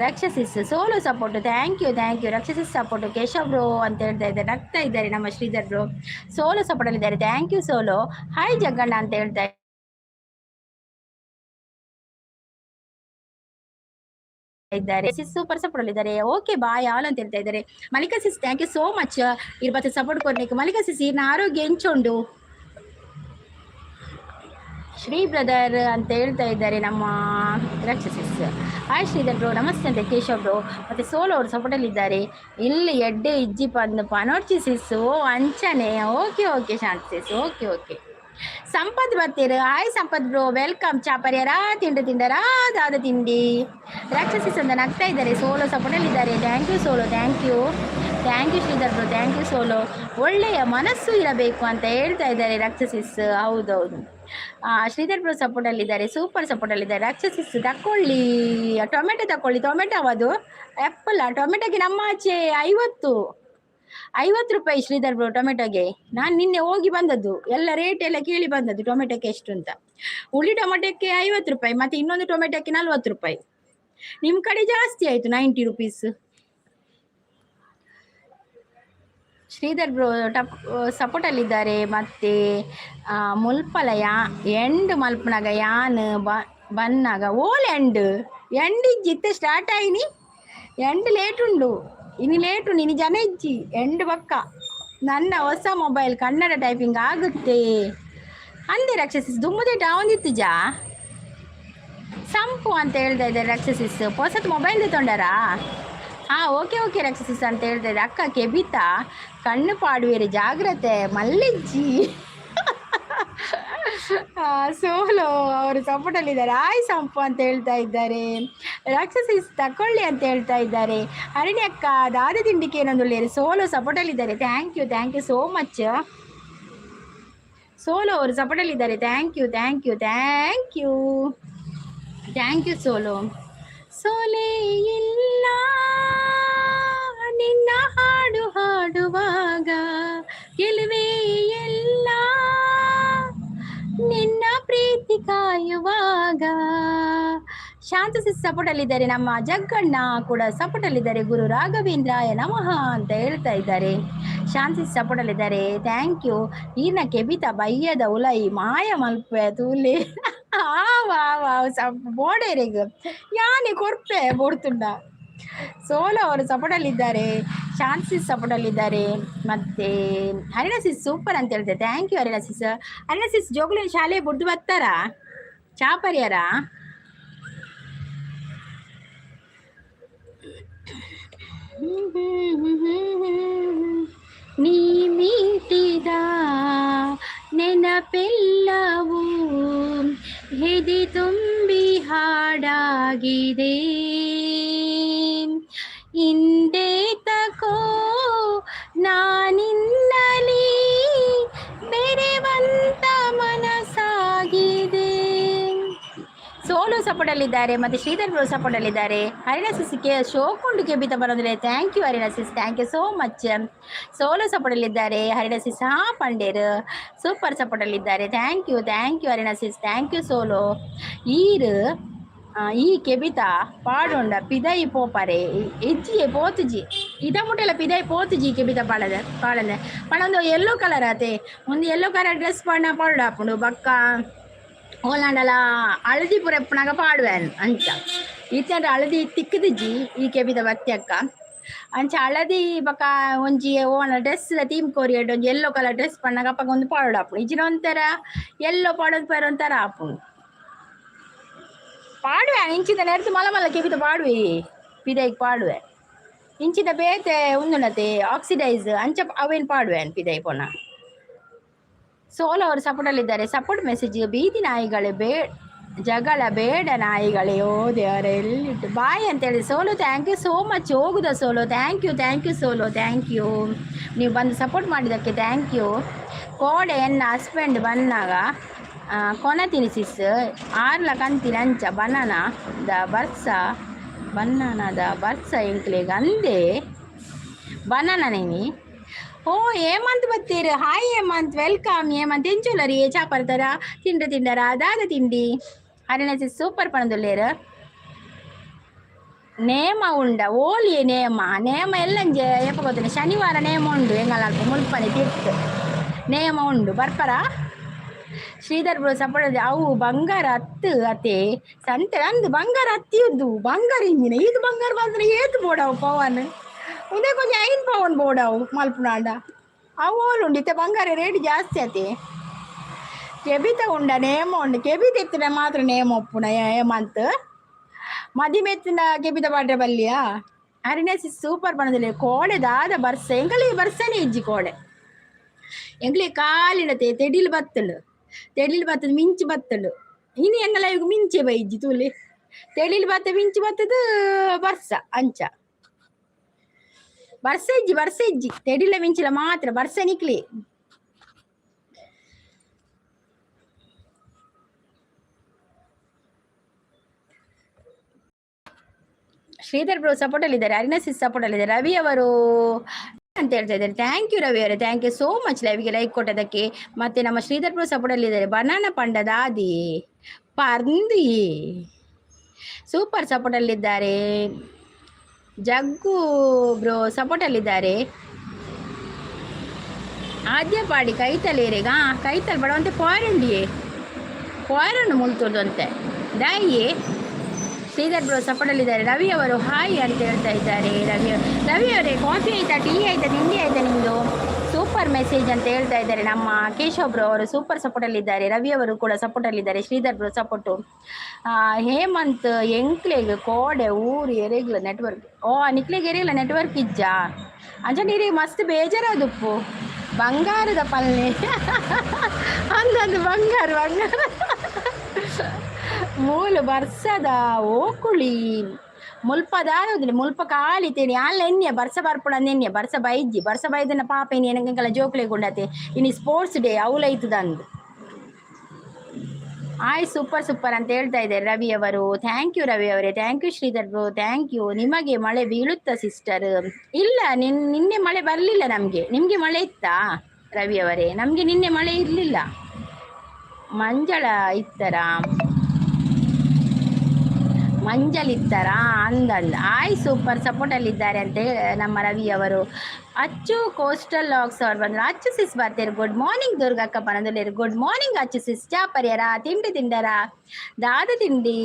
ರಕ್ಷಸಿಸ್. Solo support. Thank you, thank you. ರಕ್ಷಸಿಸ್ support. Keshav bro ಅಂತ ಹೇಳ್ತಾ ಇದ್ದಾರೆ. ನಗ್ತಾ ಇದ್ದಾರೆ ನಮ್ಮ ಶ್ರೀಧರ್ ಬ್ರೋ. ಸೋಲೋ ಸಪೋರ್ಟಲ್ಲಿದ್ದಾರೆ. Thank you solo. Hi Jagganna ಅಂತ ಹೇಳ್ತಾ ಇದ್ದಾರೆ. ಸಿಸ್ ಸೂಪರ್ ಸಪೋರ್ಟ್ ಇದ್ದಾರೆ. ಓಕೆ ಬಾಯ್ ಆಲ್ ಅಂತ ಹೇಳ್ತಾ ಇದ್ದಾರೆ Malika sis. Thank you so much ಇರ್ಬತ್ತೆ support ಕೊಡ್ಲಿಕ್ಕೆ. ಮಲಿಕಾ ಸಿಸ್, ಇನ್ನ ಆರೋಗ್ಯ ಎಂಚುಂಡು? ಶ್ರೀ ಬ್ರದರ್ ಅಂತ ಹೇಳ್ತಾ ಇದ್ದಾರೆ ನಮ್ಮ ರಕ್ಷಸಿಸ್. ಹಾಯ್ ಶ್ರೀಧರ್ ಬ್ರೋ, ನಮಸ್ತೆ ಅಂತ ಕೇಶವ್ ಬ್ರೋ. ಮತ್ತೆ ಸೋಲೋ ಅವರು ಸಪೋರ್ಟಲ್ಲಿದ್ದಾರೆ. ಇಲ್ಲಿ ಎಡ್ಡೆ ಇಜ್ಜಿ ಪಂದ್ ಪನೋರ್ಚಿ ಸಿಸ್. ಓ ಅಂಚನೆ. ಓಕೆ ಓಕೆ ಶಾಂತ ಸಿಸ್, ಓಕೆ ಓಕೆ. ಸಂಪತ್ ಬರ್ತೀರ. ಹಾಯ್ ಸಂಪತ್ ಬ್ರೋ, welcome. ಚಾಪರ್ಯರ ತಿಂಡು ತಿಂಡರಾ ದಾದ ತಿಂಡಿ? ರಾಕ್ಷಸಿ ಸಂದ ನಗ್ತಾ ಇದ್ದಾರೆ. ಸೋಲೋ ಸಪೋರ್ಟಲ್ಲಿದ್ದಾರೆ. Thank you solo, thank you, thank you Sridhar bro, thank you solo. ಒಳ್ಳೆಯ ಮನಸ್ಸು ಇರಬೇಕು ಅಂತ ಹೇಳ್ತಾ ಇದ್ದಾರೆ ರಾಕ್ಷಸಿಸ್. ಹೌದೌದು. ಶ್ರೀಧರ್ ಬ್ರೋ ಸಪೋರ್ಟಲ್ಲಿದ್ದಾರೆ. ಸೂಪರ್ ಸಪೋರ್ಟಲ್ಲಿದ್ದಾರೆ. ರಾಕ್ಷಸಿಸ್ ತಕೊಳ್ಳಿ, ಟೊಮೆಟೊ ತಕೊಳ್ಳಿ. ಟೊಮೆಟೊ ಅದು ಆ್ಯಪಲ್. ಟೊಮೆಟೊಗೆ ನಮ್ಮ ಆಚೆ 50 50 ರೂಪಾಯಿ ಶ್ರೀಧರ್ ಬ್ರೋ ಟೊಮೆಟೊಗೆ. ನಾನು ನಿನ್ನೆ ಹೋಗಿ ಬಂದದ್ದು, ಎಲ್ಲ ರೇಟ್ ಎಲ್ಲ ಕೇಳಿ ಬಂದದ್ದು ಟೊಮೆಟೊಕ್ಕೆ ಎಷ್ಟು ಅಂತ. ಹುಳಿ ಟೊಮೆಟೊಕ್ಕೆ 50 ರೂಪಾಯಿ, ಮತ್ತೆ ಇನ್ನೊಂದು ಟೊಮೆಟೊಕ್ಕೆ 40 ರೂಪಾಯಿ. ನಿಮ್ಮ ಕಡೆ ಜಾಸ್ತಿ ಆಯಿತು, 90 ರುಪೀಸ್. ಶ್ರೀಧರ್ ಬ್ರೋ ಟಪ್ ಸಪೋರ್ಟಲ್ಲಿದ್ದಾರೆ. ಮತ್ತೆ ಮುಲ್ಪಲ ಯಾ ಎಂಡ್ ಮಲ್ಪನಾಗ ಯಾನ್ ಬನ್ನಾಗ ಓಲ್ ಎಂಡ್ ಎಂಡ್ ಇಜ್ಜಿ ಸ್ಟಾರ್ಟ್ ಆಯ್ನಿ. ಎಂಡ್ ಲೇಟ್ ಉಂಡು, ಇನ್ನು ಲೇಟ್ ಉಂಡು, ಇನ್ನು ಜನ ಇಜ್ಜಿ ಎಂಡ್ ಬಕ್ಕ. ನನ್ನ ಹೊಸ ಮೊಬೈಲ್ ಕನ್ನಡ ಟೈಪಿಂಗ್ ಆಗುತ್ತೆ ಅಂದೆ ರಕ್ಷಸಿಸ್. ದುಮ್ಮದೇಟ ಜಾ ಸಂಪು ಅಂತ ಹೇಳ್ತಾ ಇದ್ದಾರೆ ರಕ್ಷಸಿಸ್. ಹೊಸತ್ ಮೊಬೈಲ್ ತೊಂಡಾರಾ? ಹಾಂ, ಓಕೆ ಓಕೆ ರಕ್ಷಸಿಸ್ ಅಂತ ಹೇಳ್ತಾ ಇದ್ದೆ. ಅಕ್ಕ, ಕೆಬಿತಾ ಕಣ್ಣು ಪಾಡುವಿರಿ, ಜಾಗ್ರತೆ ಮಲ್ಲಿಜ್ಜಿ. ಸೋಲೋ ಅವರು ಸಪೋರ್ಟಲ್ಲಿದ್ದಾರೆ. ಆಯ್ ಸಂಪು ಅಂತ ಹೇಳ್ತಾ ಇದ್ದಾರೆ. ರಾಕ್ಷಸಿಸ್ ತಕೊಳ್ಳಿ ಅಂತ ಹೇಳ್ತಾ ಇದ್ದಾರೆ. ಹರಿಣಿ ಅಕ್ಕ, ದಾದ ತಿಂಡಿಕೆ ಏನೊಂದು. ಸೋಲೋ ಸಪೋರ್ಟಲ್ಲಿದ್ದಾರೆ. Thank you, thank you so much. Solo ಅವರು ಸಪೋರ್ಟಲ್ಲಿದ್ದಾರೆ. Thank you, thank you, thank you, thank you solo. ಸೋಲೆ ಇಲ್ಲ ನಿನ್ನ ಹಾಡು ಹಾಡುವಾಗ, ಗೆಲುವೇ ಎಲ್ಲ ನಿನ್ನ ಪ್ರೀತಿ ಕಾಯುವಾಗ. ಶಾಂತ ಸಿಸ್ ಸಪೋರ್ಟಲ್ಲಿದ್ದಾರೆ. ನಮ್ಮ ಜಗ್ಗಣ್ಣ ಕೂಡ ಸಪೋರ್ಟಲ್ಲಿದ್ದಾರೆ. ಗುರು ರಾಘವೇಂದ್ರಾಯ ನಮಃ ಅಂತ ಹೇಳ್ತಾ ಇದ್ದಾರೆ. ಶಾಂತಿ ಸಪೋರ್ಟಲ್ಲಿದ್ದಾರೆ. Thank you. ಈರ್ನ ಕೆಬಿತ ಬಯ್ಯದ ಉಲೈ ಮಾಯ ಮಲ್ಪೆ ತೂಲೆ. ಆ ವಾ ವಾ ಬೋಡೇರೆಗ್ ಯಾನೆ ಕೊರ್ಪೆ ಬೋಡ್ತುಂಡ. ಸೋಲೋ ಅವರು ಸಪೋರ್ಟಲ್ಲಿದ್ದಾರೆ. ಶಾಂತಿ ಸಪೋರ್ಟಲ್ಲಿದ್ದಾರೆ. ಮತ್ತೆ ಹರಿಣ ಸಿಸ್ ಸೂಪರ್ ಅಂತ ಹೇಳ್ತಾರೆ. Thank you Harina sis. Harina sis, ಜೋಗುಲಿನ ಶಾಲೆ ಬುಡ್ದು ಬರ್ತಾರಾ ಚಾಪರ್ಯಾರ? ನೀ ಮೀಟಿದ ನೆನಪೆಲ್ಲವೂ ಹೆದಿ ತುಂಬಿ ಹಾಡಾಗಿದೆ. ಹಿಂದೆ ತಕೋ ನಾನಿನ್ನಲಿ ಬೆರೆವಂತ ಮನಸ್ಸಾಗಿದೆ. ಸೋಲು ಸಪೋರ್ಟಲ್ಲಿದ್ದಾರೆ. ಮತ್ತು ಶ್ರೀಧರ್ ಬ್ರೋ ಸಪೋರ್ಟಲ್ಲಿದ್ದಾರೆ. ಹರಿಣ ಸಿಸ್ಗೆ ಶೋಕೊಂಡು ಕೆಬಿತ ಬರೋದಿಲ್ಲ. Thank you Harina sis, thank you so much. Solo ಸಪೋರ್ಟಲ್ಲಿದ್ದಾರೆ. ಹರಿಣ ಸಿಸ್ ಹಾ ಪಂಡೇರ್ ಸೂಪರ್ ಸಪೋರ್ಟಲ್ಲಿದ್ದಾರೆ. Thank you, thank you Harina sis, thank you solo. ಈರ್ ಈ ಕೆಬಿತ ಪಾಡೊಂಡ ಪಿದಯಿ ಪೋಪರೆ ಇಜ್ಜಿಯೇ ಪೋತುಜಿ. ಇದ ಮುಟ್ಟೆಲ್ಲ ಪಿದಯಿ ಪೋತುಜಿ. ಕೆಬಿತ ಪಾಡದ ಪಾಡಂದೆ ಪಣ ಒಂದು ಎಲ್ಲೋ ಕಲರ್ ಆತೆ. ಒಂದು ಎಲ್ಲೋ ಕಲರ್ ಡ್ರೆಸ್ ಪಾಡ ಪಾಡಾಪುಂಡು ಬಕ್ಕ ಓಲಾಂಡಲ ಹಳದಿ ಪೂರ ಎಪ್ಪುನಗ ಪಾಡುವೆನ್ ಅಂಚ. ಇತ್ತಂಡ ಹಳದಿ ತಿಕ್ಕುದಿಜ್ಜಿ ಈ ಕೆಬಿತ ಬತ್ತಿ ಅಕ್ಕ. ಅಂಚ ಹಳದಿ ಬೊಕ ಒಂಜಿ ಓನ ಡ್ರೆಸ್ ಥೀಮ್ ಕೊರಿಯಡ್ ಒಂಜಿ ಎಲ್ಲೋ ಕಲರ್ ಡ್ರೆಸ್ ಪಣ್ಣಗ ಅಪ್ಪಗ ಒಂದು ಪಾಡಾಪುಂಡು. ಇಜ್ಜಿನ ಒಂಥರ ಎಲ್ಲೋ ಪಾಡೊಂದು ಪೇರ ಒಂಥರ ಆಪುಂಡು. ಪಾಡುವೆ ಇಂಚಿದ ನೆರ್ದು ಮಲ್ಲ ಮಲ್ಲ ಕೆಬಿತ ಪಾಡುವೆ ಪಿದೈಗ್ ಪಾಡುವೆ. ಇಂಚಿದ ಬೇತೆ ಉಂದುನತೆ ಆಕ್ಸಿಡೈಸ್ ಅಂಚ ಅವೇನು ಪಾಡುವೆ ಪಿದೈ ಪೋನ. ಸೋಲೋ ಅವರು ಸಪೋರ್ಟಲ್ಲಿದ್ದಾರೆ. Support message. ಬೀದಿ ನಾಯಿಗಳೇ ಜಗಳ ಬೇಡ ನಾಯಿಗಳೇ. ಓ ದೇವರೇ, ಎಲ್ಲಿಟ್ಟು ಬಾಯ್ ಅಂತೇಳಿ. Solo, thank you so much. ಹೋಗುದ solo. Thank you, thank you solo, thank you. ನೀವು ಬಂದು ಸಪೋರ್ಟ್ ಮಾಡಿದ್ದಕ್ಕೆ thank you. ಕೋಡೆ ಎನ್ನ ಹಸ್ಬೆಂಡ್ ಬಂದಾಗ ಕೊನತಿನಿ ಸಿಸ್. ಆರ್ಲ ಕಂತಿನ ಅಂಚ ಬನಾನ the ಬರ್ಸ, ಬನ್ನಾನದ ಬರ್ಸ ಎಂಕ್ಲೆಗ್ ಅಂದೆ ಬನಾನ ನೀನಿ. ಓ ಹೇಮಂತ್ ಬತ್ತೀರು. Hi Hemant, welcome Hemant. ಎಂಚುಲ್ಲರಿ? ಚಾಪರ್ತಾರ? ತಿಂಡ ತಿಂಡರ? ದಾದ ತಿಂಡಿ? ಹರಿಣ ಸೂಪರ್ ಪಣದುಲ್ಲೇರು. ನೇಮ ಉಂಡ ಓಲಿ ನೇಮ ನೇಮ ಎಲ್ಲಂಜೆ ಏಪ ಗೊತ್ತಿಲ್ಲ. ಶನಿವಾರ ನೇಮ ಉಂಡು ಎಂಗಲ ಅಲ್ಪ ಮುಲ್ಪನೆ ತಿರ್ತು ನೇಮ ಉಂಡು ಬರ್ಪರ. Sridhar bro support. ಅವು ಬಂಗಾರ ಅತ್ತು ಅತೆ ಸಂತೆ ಅಂದು ಬಂಗಾರ ಅತ್ತಿಯುದ್ದು ಬಂಗಾರ ಇಂಜಿನ. ಇದು ಬಂಗಾರ ಬಂದ್ರೆ ಏತು ಬೋಡವು ಪವನ್ ಉಂದೆ ಕೊಂಚ ಐನ್ ಪವನ್ ಬೋಡವು ಮಲ್ಪುನಾಂಡ. ಅವು ಓಲುಂಡು ಇತ್ತೆ ಬಂಗಾರ ರೇಟ್ ಜಾಸ್ತಿ ಅತೆ. ಕೆಬಿತ ಉಂಡ ನೇಮ ಉಂಡು. ಕೆಬಿತ ಇತ್ತಿನ ಮಾತ್ರ ನೇಮ ಒಪ್ಪುನ ಹೇಮಂತ್. ಮದಿಮೆತ್ತಿನ ಕೆಬಿತ ಪಾಡ್ರೆ ಬಲ್ಲಿಯಾ? ಅರಿನೇಸಿ ಸೂಪರ್ ಬಣ್ಣದಲ್ಲಿ. ಕೋಡೆ ದಾದ ಬರ್ಸ? ಎಂಕಲಿ ಬರ್ಸನೆ ಇಜ್ಜಿ ಕೋಡೆ. ಎಂಕ್ಲೆ ಕಾಲಿನ ತೆಡಿಲ್ ಬತ್ತುಂಡು, ತೆಡಿಲ್ ಬತ್ತದ, ಮಿಂಚು ಬತ್ತುಂಡು. ಇನಿ ಎಂಗಲ ಇವ್ ಮಿಂಚೆ ಬೈಜಿ ತೂಲಿ. ತೆಡಿಲ್ ಬತ್ತ, ಮಿಂಚು ಬತ್ತದ, ಬರ್ಸ ಅಂಚ. ಬರ್ಸ ಇಜ್ಜಿ, ಬರ್ಸ ಇಜ್ಜಿ. ತೆಡಿಲ ಮಿಂಚಿಲ ಮಾತ್ರ ಬರ್ಸ ನಿಕ್ಲಿ. ಶ್ರೀಧರ್ ಬ್ರೋ ಸಪೋರ್ಟ್ ಅಲ್ಲಿದ್ದಾರೆ. ಅರಿನಾ ಸಿಸ್ ಸಪೋರ್ಟ್ ಅಲ್ಲಿದ್ದಾರೆ. ರವಿ ಅವರು ಅಂತ ಹೇಳ್ತಾ ಇದ್ದಾರೆ. Thank you Ravi ಅವರೇ, thank you so much ಲೈವ್ಗೆ ಲೈಕ್ ಕೊಟ್ಟದಕ್ಕೆ. ಮತ್ತೆ ನಮ್ಮ ಶ್ರೀಧರ್ ಬ್ರೋ ಸಪೋರ್ಟ್ ಅಲ್ಲಿದ್ದಾರೆ. ಬನಾನ ಪಂಡದ ಆದಿ ಪರ್ಂದಿ ಸೂಪರ್ ಸಪೋರ್ಟ್ ಅಲ್ಲಿದ್ದಾರೆ. ಜಗ್ಗು ಬ್ರೋ ಸಪೋರ್ಟ್ ಅಲ್ಲಿದ್ದಾರೆ. ಆದ್ಯಪಾಡಿ ಕೈತಲೇರೆಗ ಕೈತಲ್ ಬಡವಂತೆ ಪೋಯರಂಡಿಯೇ ಪೋಯರನ್ನು ಮುಲ್ತುರ್ದಂತೆ ದಾಯಿಯೇ. ಶ್ರೀಧರ್ ಬ್ರೋ ಸಪೋರ್ಟಲ್ಲಿದ್ದಾರೆ. ರವಿ ಅವರು ಹಾಯ್ ಅಂತ ಹೇಳ್ತಾ ಇದ್ದಾರೆ. ರವಿ, ರವಿ ಅವರೇ, ಕಾಫಿ ಆಯ್ತಾ? ಟೀ ಆಯ್ತಾ? ತಿಂಡಿ ಆಯ್ತಾ ನಿಮ್ಮದು? ಸೂಪರ್ ಮೆಸೇಜ್ ಅಂತ ಹೇಳ್ತಾ ಇದ್ದಾರೆ. ನಮ್ಮ ಕೇಶವ್ ಬ್ರೋ ಅವರು ಸೂಪರ್ ಸಪೋರ್ಟಲ್ಲಿದ್ದಾರೆ. ರವಿ ಅವರು ಕೂಡ ಸಪೋರ್ಟಲ್ಲಿದ್ದಾರೆ. Sridhar bro support. ಹೇಮಂತ್, ಎಂಕ್ಲೆಗ್ ಕೋಡೆ ಊರು ಎರೆಗ್ಲ ನೆಟ್ವರ್ಕ್. ಓ, ನಿಕ್ಲೆಗ್ ಎರೆಗ್ಲ ನೆಟ್ವರ್ಕ್ ಇಜ್ಜಾ? ಅಂಚ ನೀರಿಗೆ ಮಸ್ತ್ ಬೇಜಾರದುಪ್ಪು. ಬಂಗಾರದ ಪಲ್ಲೆ ಅಂದಂದು ಬಂಗಾರ ಬಂಗಾರ ಮೂಲು ಬರ್ಸದ ಓಕುಳಿ ಮುಲ್ಪ ದಾರೋದಿಲ್ಲ. ಮುಲ್ಪ ಕಾಲಿತೇನೆ ಅಲ್ಲ ಎನ್ಯ ಬರ್ಸ ಬರ್ಪುಣ ಎನ್ಯ ಬರ್ಸ ಬೈಜಿ. ಬರ್ಸ ಬೈದನ ಪಾಪ ಇನಿ ಏನಂಗೆಲ್ಲ ಜೋಕ್ಲೆ ಗುಂಡತೆ. ಇನಿ ಸ್ಪೋರ್ಟ್ಸ್ ಡೇ ಅವಲೈತದಂದು. ಆಯ್ ಸೂಪರ್ ಸೂಪರ್ ಅಂತ ಹೇಳ್ತಾ ಇದ್ದಾರೆ ರವಿ ಅವರು. Thank you Ravi ಅವರೇ. Thank you Sridhar bro, thank you. ನಿಮಗೆ ಮಳೆ ಬೀಳುತ್ತಾ ಸಿಸ್ಟರ್? ಇಲ್ಲ, ನಿನ್ನೆ ಮಳೆ ಬರಲಿಲ್ಲ ನಮಗೆ. ನಿಮಗೆ ಮಳೆ ಇತ್ತಾ ರವಿ ಅವರೇ? ನಮಗೆ ನಿನ್ನೆ ಮಳೆ ಇರಲಿಲ್ಲ. ಮಂಜಳ ಇತ್ತರ ಮಂಜಲಿತ್ತರ ಅಂದಂದ. ಆಯ್ ಸೂಪರ್ ಸಪೋರ್ಟಲ್ಲಿದ್ದಾರೆ ಅಂತ ನಮ್ಮ ರವಿ ಅವರು. ಅಚ್ಚು ಕೋಸ್ಟಲ್ ಲಾಕ್ಸ್ ಅವ್ರು ಬಂದ್ರು. ಅಚ್ಚು ಸಿಸ್ ಬರ್ತೀರಿ. ಗುಡ್ ಮಾರ್ನಿಂಗ್ ದುರ್ಗಕ್ಕ ಪನದಲ್ಲಿರು. Good morning Achchu sis. ಚಾ ಪರಿಯರ? ತಿಂಡಿ ತಿಂಡರ? ದಾದ ತಿಂಡಿ?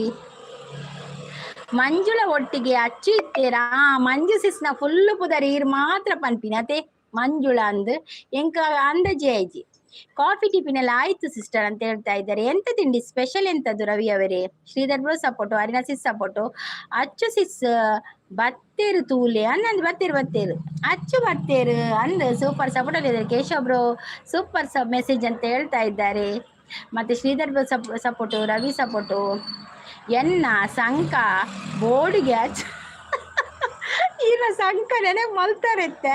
ಮಂಜುಳ ಒಟ್ಟಿಗೆ ಅಚ್ಚು ಇತ್ತೀರಾ? ಮಂಜು ಸಿಸ್ನ ಫುಲ್ ಪುದರ್ ಈರ್ ಮಾತ್ರ ಪನ್ಪಿನ ಅತೆ. ಮಂಜುಳ ಅಂದ್ ಎಂಕ ಅಂದಾಜೆ ಆಯ್ಜಿ. ಕಾಫಿ ಟಿಫಿನ್ ಎಲ್ಲ ಆಯ್ತು ಸಿಸ್ಟರ್ ಅಂತ ಹೇಳ್ತಾ ಇದ್ದಾರೆ. ಎಂತ ತಿಂಡಿ ಸ್ಪೆಷಲ್ ಎಂತದ್ದು ರವಿ ಅವರೇ? ಶ್ರೀಧರ್ ಬ್ರೋ ಸಪೋರ್ಟು, ಅರಿನಾ ಸಿಸ್ ಸಪೋರ್ಟು. ಅಚ್ಚು ಸಿಸ್ ಬತ್ತೇರು ತೂಲೆ ಅನ್ನಂದು. ಬತ್ತೇರು ಬತ್ತೇರು ಅಚ್ಚು ಬತ್ತೇರು ಅಂದ್. ಸೂಪರ್ ಸಪೋರ್ಟ್ ಅಲ್ಲಿ ಇದ್ದಾರೆ. Keshav bro super sub message ಅಂತ ಹೇಳ್ತಾ ಇದ್ದಾರೆ. ಮತ್ತೆ ಶ್ರೀಧರ್ ಬ್ರೋ ಸಪೋರ್ಟು, ರವಿ ಸಪೋರ್ಟು. ಎನ್ನ ಸಂಕ ಬೋರ್ಡ್ಗೆ ಅಚ್ಚು ಈನ ಸಂಕ ನೆನಪು ಮಲ್ತಾರಿತ್ತೆ.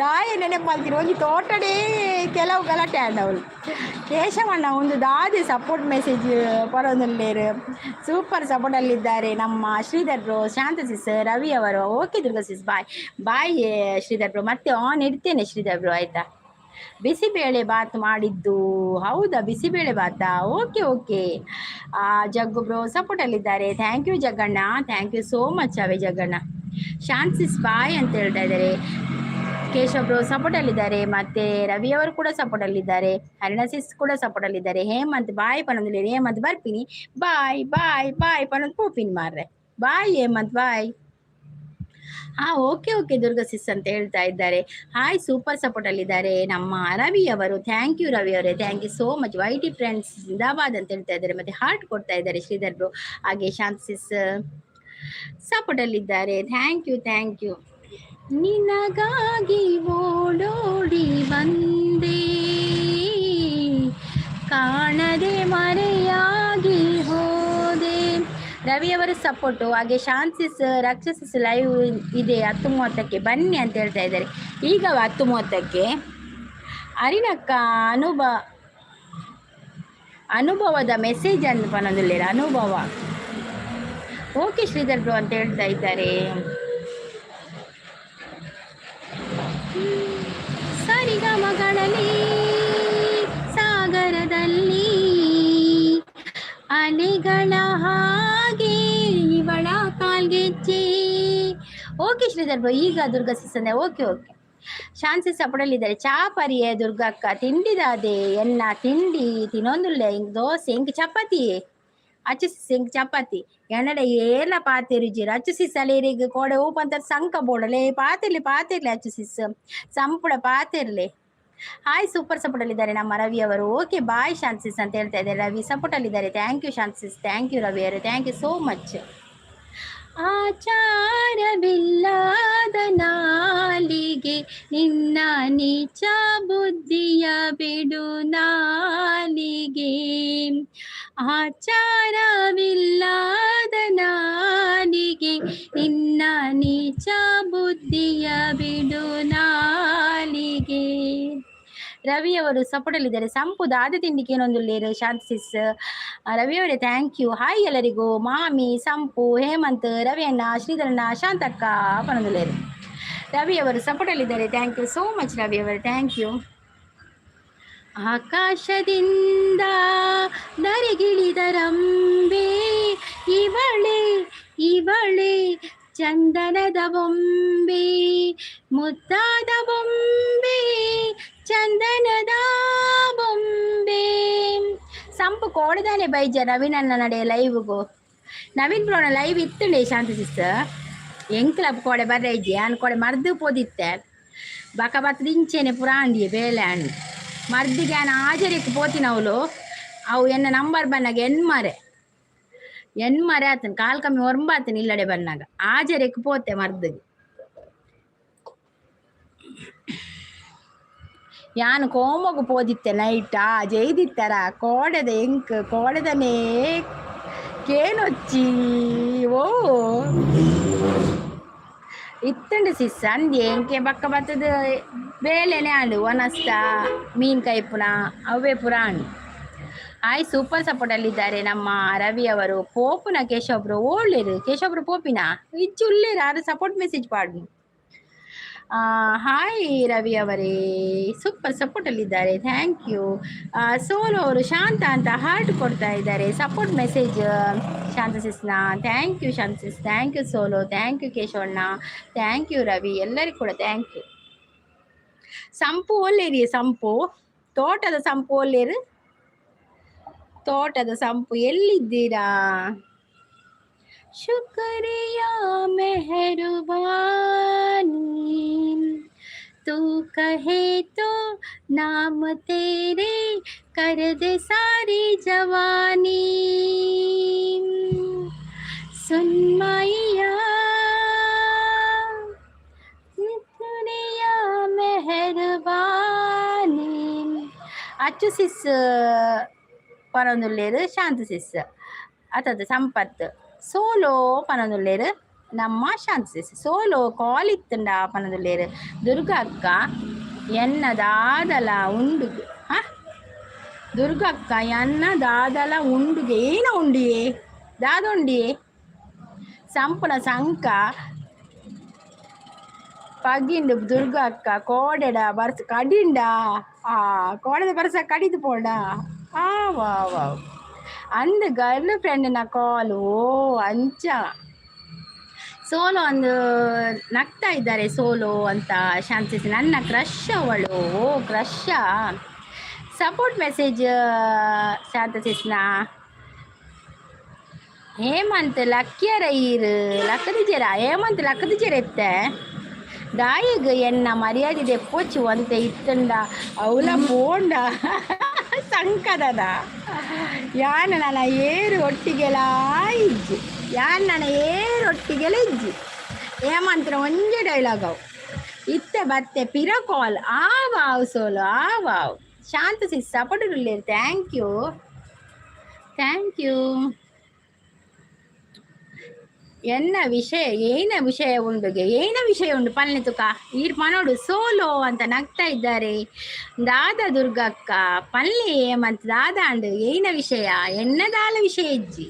ದಾಯ ನೆನಪು ಮಲ್ತಿರು? ಒಂಜಿ ತೋಟಡೇ ಕೆಲವು ಗಲಾಟೆ ಆಂಡ್ ಅವಳು. ಕೇಶವಣ್ಣ ಒಂದು ದಾದಿ ಸಪೋರ್ಟ್ ಮೆಸೇಜ್ ಪರೊಂದುಲ್ಲೇರು. ಸೂಪರ್ ಸಪೋರ್ಟಲ್ಲಿದ್ದಾರೆ ನಮ್ಮ ಶ್ರೀಧರ್ ಬ್ರೋ, ಶಾಂತ ಸಿಸ್, ರವಿ ಅವರು. Okay Durga sis, bye bye Sridhar bro. ಮತ್ತೆ ಆನ್ ಇಡ್ತೇನೆ ಶ್ರೀಧರ್ ಬ್ರೋ, ಆಯ್ತಾ? ಬಿಸಿಬೇಳೆ ಬಾತ್ ಮಾಡಿದ್ದು. ಹೌದಾ, ಬಿಸಿಬೇಳೆ ಬಾತಾ? Okay okay. ಜಗ್ಗು ಬ್ರೋ ಸಪೋರ್ಟಲ್ಲಿದ್ದಾರೆ. Thank you Jagganna, thank you so much away Jagganna. Shanta sis bye ಅಂತ ಹೇಳ್ತಾ ಇದ್ದಾರೆ. ಕೇಶವ್ ಬ್ರೋ ಸಪೋರ್ಟ್ ಅಲ್ಲಿದ್ದಾರೆ. ಮತ್ತೆ ರವಿ ಅವರು ಕೂಡ ಸಪೋರ್ಟ್ ಅಲ್ಲಿದ್ದಾರೆ. ಹರಿಣಸಿಸ್ ಕೂಡ ಸಪೋರ್ಟ್ ಅಲ್ಲಿದ್ದಾರೆ. ಹೇಮಂತ್ ಬಾಯ್ ಪನೊಂದು. ಹೇಮಂತ್ ಬರ್ಪಿನಿ, ಬಾಯ್ ಬಾಯ್ ಬಾಯ್ ಪನೊಂದು ಪೋಪಿನಿ ಮಾರ್ರೆ. Bye Hemant, bye. ಹಾ, ಓಕೆ ಓಕೆ ದುರ್ಗಾ ಸಿಸ್ ಅಂತ ಹೇಳ್ತಾ ಇದ್ದಾರೆ. ಹಾಯ್ ಸೂಪರ್ ಸಪೋರ್ಟ್ ಅಲ್ಲಿದ್ದಾರೆ ನಮ್ಮ ರವಿ ಅವರು. Thank you Ravi ಅವರೇ, thank you so much. YT friends ಜಿಂದಾಬಾದ್ ಅಂತ ಹೇಳ್ತಾ ಇದ್ದಾರೆ. ಮತ್ತೆ ಹಾರ್ಟ್ ಕೊಡ್ತಾ ಇದ್ದಾರೆ ಶ್ರೀಧರ್ ಬ್ರೋ. ಹಾಗೆ ಶಾಂತ್ ಸಿಸ್ ಸಪೋರ್ಟ್ ಅಲ್ಲಿದ್ದಾರೆ. Thank you, thank you. ನಿನಗಾಗಿ ಓಡೋಡಿ ಬಂದೆ. ರವಿಯವರು ಸಪೋರ್ಟು. ಹಾಗೆ ಶಾಂತಿಸ್ ರಾಕ್ಷಸಿಸ್ ಲೈವ್ ಇದೆ 10:30ಕ್ಕೆ ಬನ್ನಿ ಅಂತ ಹೇಳ್ತಾ ಇದ್ದಾರೆ. ಈಗ 10:30ಕ್ಕೆ. ಅರಿನಕ್ಕ ಅನುಭವದ ಮೆಸೇಜ್ ಅನ್ನು ಪನೊಂದುಲ್ಲೆರ್. ಅನುಭವ. ಓಕೆ ಶ್ರೀಧರ್ ಬ್ರೋ ಅಂತ ಹೇಳ್ತಾ ಇದ್ದಾರೆ. ಸರಿಗಮಗಳಲ್ಲಿ ಸಾಗರದಲ್ಲಿ ಅಲೆಗಳ ಹಾಗೆ ಇವಳ ಕಾಲ್ಗೆಜ್ಜೆ. Okay Sridhar bro. ಈಗ ದುರ್ಗಾ ಸಿಸಂದೆ. ಓಕೆ ಓಕೆ, ಶಾನ್ಸಿ ಸಪಡಲ್ಲಿದ್ದಾರೆ. ಚಾ ಪರಿಯೆ ದುರ್ಗಕ್ಕ ತಿಂಡಿದಾದೆ ಎನ್ನ ತಿಂಡಿ ತಿನ್ನೊಂದುಲ್ಲೆ. ಇಂಕ್ ದೋಸೆ, ಇಂಕ್ ಚಪಾತಿ. ಅಚ್ಚು ಇಂಕ್ ಚಪಾತಿ. ಎನ್ನಡ ಏರ್ಲ ಪಾತೆರುಜಿರ್ ಅಚ್ಚು ಸಿಸ್ ಅಲೇರಿಗ್ ಕೋಡೆ ಓಪಂತ ಸಂಕ ಬೋಡಲೆ ಪಾತಿರ್ಲಿ ಪಾತಿರ್ಲಿ. ಅಚ್ಚು ಸಿಸ್ ಸಂಪುಡ ಪಾತಿರ್ಲಿ. ಹಾಯ್, ಸೂಪರ್ ಸಪೋರ್ಟ್ ಅಲ್ಲಿದ್ದಾರೆ ನಮ್ಮ ರವಿ ಅವರು. ಓಕೆ ಬಾಯ್ ಶಾನ್ಸಿಸ್ ಅಂತ ಹೇಳ್ತಾ ಇದ್ದಾರೆ. ರವಿ ಸಪೋರ್ಟ್ ಅಲ್ಲಿದ್ದಾರೆ. Thank you Shanta sis, thank you Ravi ಅವರು, thank you so much. ಆಚಾರವಿಲ್ಲದ ನಾಲಿಗೆ, ನಿನ್ನ ನೀಚ ಬುದ್ಧಿಯ ಬಿಡು ನಾಲಿಗೆ. ಆಚಾರವಿಲ್ಲದ ನಾಲಿಗೆ, ನಿನ್ನ ನೀಚ ಬುದ್ಧಿಯ ಬಿಡು ನಾಲಿಗೆ. ರವಿಯವರು ಸಪೋರ್ಟಲ್ಲಿದ್ದಾರೆ. ಸಂಪು ದಾದ ತಿಂಡಿಗೆ ಏನೊಂದು ಶಾಂತಿಸಿಸ್. ರವಿಯವರೇ, thank you. Hi ಎಲ್ಲರಿಗೂ. ಮಾಮಿ, ಸಂಪು, Hemant, ರವಿಯಣ್ಣ, ಶ್ರೀಧರಣ್ಣ, Shantakka ಪನೊಂದುಲ್ಲೆರ್. ರವಿಯವರು ಸಪೋರ್ಟಲ್ಲಿದ್ದಾರೆ. Thank you so much ರವಿಯವರು, thank you. ಆಕಾಶದಿಂದ ಧರೆಗಿಳಿದರಂಬೆ ಇವಳೆ, ಇವಳೆ ಚಂದನದ ಬೊಂಬೆ, ಮುದ್ದಾದ ಬೊಂಬೆ, ಚಂದನದ ಬೊಂಬೆ. ಸಂಪು ಕೋಡದಾನೆ ಬೈಜ ನವೀನನ್ನ ನಡೆ ಲೈವ್ಗು. ನವೀನ್ ಬ್ರೋನ ಲೈವ್ ಇತ್ತುಂಡೆ ಶಾಂತಿ ಸಿಸ್ಟರ್. ಎಂಕ್ಲ ಕೋಡೆ ಬರ್ರೆ ಇಜ್ಜಿ. ಆನ್ ಕೋಡೆ ಮರ್ದು ಪೋದಿತ್ತೆ. ಬಕ ಬತ್ತದ ಇಂಚೆನೆ ಪುರಾಂಡಿಯೆ ಬೇಲೆ ಆಂಡ್. ಮರ್ದಿಗೆ ಆನ್ ಆಜರಿಕ್ ಪೋತಿನವ್ಲು. ಅವು ಎನ್ನ ನಂಬರ್ ಬನ್ನಾಗ ಎನ್ಮರೆ ಎನ್ಮರೆ ಆತನ ಕಾಲ್ ಕಮ್ಮಿ ಒರಂಬಾತನ ಇಲ್ಲಡೆ ಬನ್ನಾಗ ಆಜರಿಕ್ ಪೋತೆ ಮರ್ದಿಗೆ. ಯಾನ್ ಕೋಮಗು ಪೋದಿತ್ತೆ ನೈಟ್ ಆ ಜೈದಿತ್ತರ ಕೋಡೆದ ಎಂಕ್ ಕೋಡೆದನೇ ಕೇನೊಚ್ಚಿ. ಓ ಇತ್ತುಂಡು ಸಿಸ್ ಅಂದೆ ಎಂಕೆ ಬಕ್ಕ ಬತ್ತದ ಬೇಲೆನೆ ಆಂಡು. ಒನಸ್ತ ಮೀನ್ ಕೈಪುನ ಅವೇ ಪುರ and. Hi, super support ಅಲ್ಲಿದ್ದಾರೆ ನಮ್ಮ ರವಿ ಅವರು. ಪೋಪುನ ಕೇಶವಬ್ರು ಓಳ್ಳೆರು? ಕೇಶವಬ್ರು ಪೋಪಿನ ಇಚ್ಚು ಉಲ್ಲೇರು. ಆರು ಸಪೋರ್ಟ್ ಮೆಸೇಜ್ ಪಾಡು. ಹಾಯ್ ರವಿ ಅವರೇ, ಸೂಪರ್ ಸಪೋರ್ಟ್ ಅಲ್ಲಿದ್ದಾರೆ, thank you. Solo ಅವರು ಶಾಂತ ಅಂತ ಹಾರ್ಟ್ ಕೊಡ್ತಾ ಇದ್ದಾರೆ. ಸಪೋರ್ಟ್ ಮೆಸೇಜ್ ಶಾಂತ ಸಿಸ್ನ. Thank you Shanta sis, thank you solo, thank you ಕೇಶವಣ್ಣ, thank you Ravi, ಎಲ್ಲರಿಗೂ ಕೂಡ thank you. ಸಂಪು ಒಲ್ಲೇರಿ? ಸಂಪು ತೋಟದ ಸಂಪು ಒಲ್ಲೇರು? ತೋಟದ ಸಂಪು ಎಲ್ಲಿದ್ದೀರಾ? शुक्रिया मेहरबानी, तू कहे तो नाम तेरे कर दे सारी जवानी। सुन माहिया, शुक्रिया मेहरबानी. ಅಚ್ಚು ಸಿಸ್ ಪನೊಂದುಲ್ಲೆರ್. ಶಾಂತ ಸಿಸ್ ಅತ್ತದ ಸಂಪತ್ ಸೋಲೋ ಪನೊಂದುಲ್ಲೆರ್. ನಮ್ಮ ಶಾಂತ ಸಿಸ್ ಸೋಲೋ ಕಾಲ್ ಇತ್ತುಂಡ ಪನೊಂದುಲ್ಲೆರ್. ದುರ್ಗಾ ಅಕ್ಕ ಎನ್ನ ದಾದಲ ಉಂಡುಗೆ. ಹಾ, ದುರ್ಗಕ್ಕ ಎನ್ನ ದಾದಲ ಉಂಡುಗೆ. ಏನ ಉಂಡಿಯೇ? ದಾದ ಉಂಡಿಯೇ? ಸಂಪುನ ಸಂಕ ಪಗಿಂಡು ದುರ್ಗಾ ಅಕ್ಕ ಕೋಡೆಡ ಬರ್ಸ ಕಡಿಂಡ. ಆ ಕೋಡೆದ ಬರ್ಸ ಕಡಿದು ಪೋಂಡ. ಆ ವಾ ವಾ ಅಂದ್ ಗರ್ಲ್ ಫ್ರೆಂಡ್ನ ಕಾಲ್. ಓ ಅಂಚ. ಸೋಲೋ ಒಂದು ನಗ್ತಾ ಇದ್ದಾರೆ ಸೋಲೋ ಅಂತ ಶಾಂತಿ. ನನ್ನ ಕ್ರಶ್ ಅವಳು. ಓ crush. Support message Shanta ಸಿಸ್ನ. Hemant ಲಕ್ಕಿಯರ ಈರ್ ಲಕ್ಕದಿಜರ? ಹೇಮಂತ್ ಲಕ್ಕದಿಜರ ಎತ್ತೆ ದಾಯಿಗ್ ಎನ್ನ ಮರ್ಯಾದೆ ದೆಪ್ಪೊಚ್ಚು ಒಂತೆ ಇತ್ತುಂಡ ಅವಲ ಪೋಂಡ ಸಂಕದದ. ಯಾನ್ ನನ ಏರು ಒಟ್ಟಿಗೆಲ ಇಜ್ಜಿ, ಯಾನ್ ನನ ಏರು ಒಟ್ಟಿಗೆಲ ಇಜ್ಜಿ. ಹೇಮಂತ್ರ ಒಂಜೆ ಡೈಲಾಗ್ ಅವು. ಇತ್ತೆ ಬತ್ತೆ ಪಿರ ಕಾಲ್. ಆ ವಾವ್ ಸೋಲು, ಆ ವಾವ್. ಶಾಂತ ಸಿಸ್ ಸಪೋರ್ಟ್ ಉಲ್ಲೆರ್, thank you, thank you. ಎನ್ನ ವಿಷಯ, ಏನ ವಿಷಯ ಉಂಡುಗೆ? ಏನ ವಿಷಯ ಉಂಡು ಪಲ್ನೆ ತುಕ. ಈರ್ ಪನೋಡು. ಸೋಲೋ ಅಂತ ನಗ್ತಾ ಇದ್ದಾರೆ. ದಾದ ದುರ್ಗಕ್ಕ, ಪಲ್ಲೆ ಏಮಂತ? ದಾದಾಂಡು, ಏನ ವಿಷಯ? ಎನ್ನದಾಲ ವಿಷಯ ಇಜ್ಜಿ.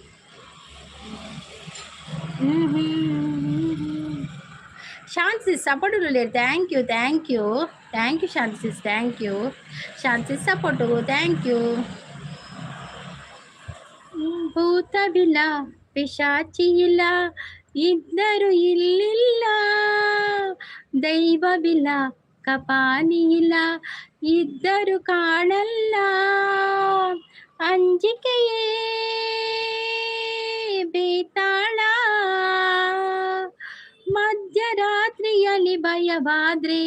ಹ್ಮ್ ಹ್ಮ್. ಶಾಂತಿ support. Thank you, thank you, thank you Shanti sis, thank you Shanti support, thank you. ಭೂತವಿಲ್ಲ, ಪಿಶಾಚಿ ಇಲ್ಲ, ಇದ್ದರು ಇಲ್ಲಿಲ್ಲ. ದೈವವಿಲ್ಲ, ಕಪಾನಿ ಇಲ್ಲ, ಇದ್ದರು ಕಾಣಲ್ಲ. ಅಂಜಿಕೆಯೇ ಬೇತಾಳ, ಮಧ್ಯರಾತ್ರಿಯಲ್ಲಿ ಭಯವಾದ್ರೆ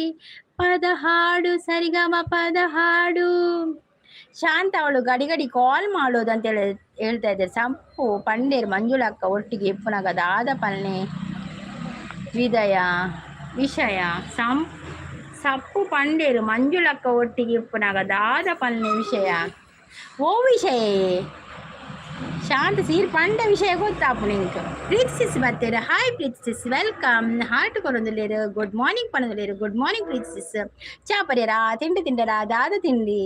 ಪದ ಹಾಡು, ಸರಿಗಮ ಪದ ಹಾಡು. ಶಾಂತ ಅವಳು ಗಡಿ ಗಡಿ ಕಾಲ್ ಮಾಡೋದು ಅಂತ ಹೇಳಿ ಹೇಳ್ತಾ ಇದ್ದಾರೆ. ಸಂಪು ಪಂಡೇರ್ ಮಂಜುಳಕ್ಕ ಒಟ್ಟಿಗೆ ಇಪ್ಪುನಗ ದಾದ ಪಲ್ನೆ ವಿದಯ ವಿಷಯ? ಸಪ್ಪು ಪಂಡೇರು ಮಂಜುಳಕ್ಕ ಒಟ್ಟಿಗೆ ಇಪ್ಪುನಗ ದಾದ ಪಲ್ನೆ ವಿಷಯ? ಓ ವಿಷಯ? ಶಾಂತ ಸೀರ್ ಪಂಡ ವಿಷಯ ಗೊತ್ತಾಪು ನಿಂಕ್. ಪ್ರೀತಿ ಸಿಸ್ ಬರ್ತೀರ. Hi Preethi sis, welcome. Heart ಕೊರೊಂದುಲ್ಲೇರು. ಗುಡ್ ಮಾರ್ನಿಂಗ್ ಪನೊಂದುಲ್ಲೇರು. Good morning Preethi sis. ಚಾ ಪರಿಯರ? ತಿಂಡಿ ತಿಂಡರ? ದಾದ ತಿಂಡಿ?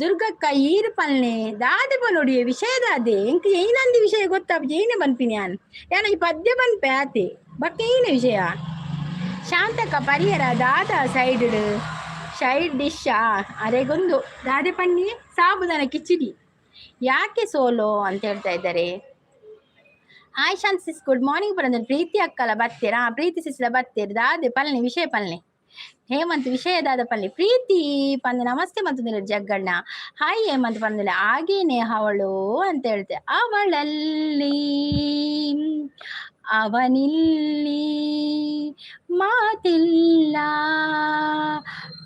ದುರ್ಗಕ್ಕ, ಈರು ಪಲ್ನೆ, ದಾದ ಪನೊಡಿಯ ವಿಷಯ ದಾದೆ? ಎಂಕ್ ಏನಂದಿ ವಿಷಯ ಗೊತ್ತಾಪ. ಏನೇ ಬನ್ಪಿನಿ ಯಾನ್? ಯಾನ ಈ ಪದ್ಯ ಬನ್ಪೆ ಆತೆ, ಬಕ್ಕ ಏನ ವಿಷಯ? ಶಾಂತಕ್ಕ, ಪರಿಯರ? ದಾದ ಸೈಡ್ ಸೈಡ್ ಡಿಶಾ? ಅರೆಗೊಂದು ದಾದೆ ಪನ್ನಿ? ಸಾಬುದಾನ ಕಿಚಿಡಿ. ಯಾಕೆ ಸೋಲೋ ಅಂತ ಹೇಳ್ತಾ ಇದ್ದಾರೆ. Hi Shanta sis, good morning ಬರಂದ್ರೆ. ಪ್ರೀತಿ ಅಕ್ಕಲ ಬತ್ತೀರಾ? ಪ್ರೀತಿ ಸಿಸ್ಲ ಬತ್ತೀರಿ. ದಾದೆ ಪಲ್ನೆ ವಿಷಯ ಪಲ್ನೆ ಹೇಮಂತ್, ವಿಷಯದಾದ ಪಲ್ಲೆ? ಪ್ರೀತಿ ಪಂದ ನಮಸ್ತೆ ಮತ್ತು ಜಗ್ಗಣ್ಣ. ಹಾಯ್ ಹೇಮಂತ್ ಪಂದಿಲ್ಲ. ಹಾಗೇನೆ ಅವಳು ಅಂತ ಹೇಳ್ತೆ. ಅವಳಲ್ಲಿ ಅವನಿಲ್ಲಿ, ಮಾತಿಲ್ಲ,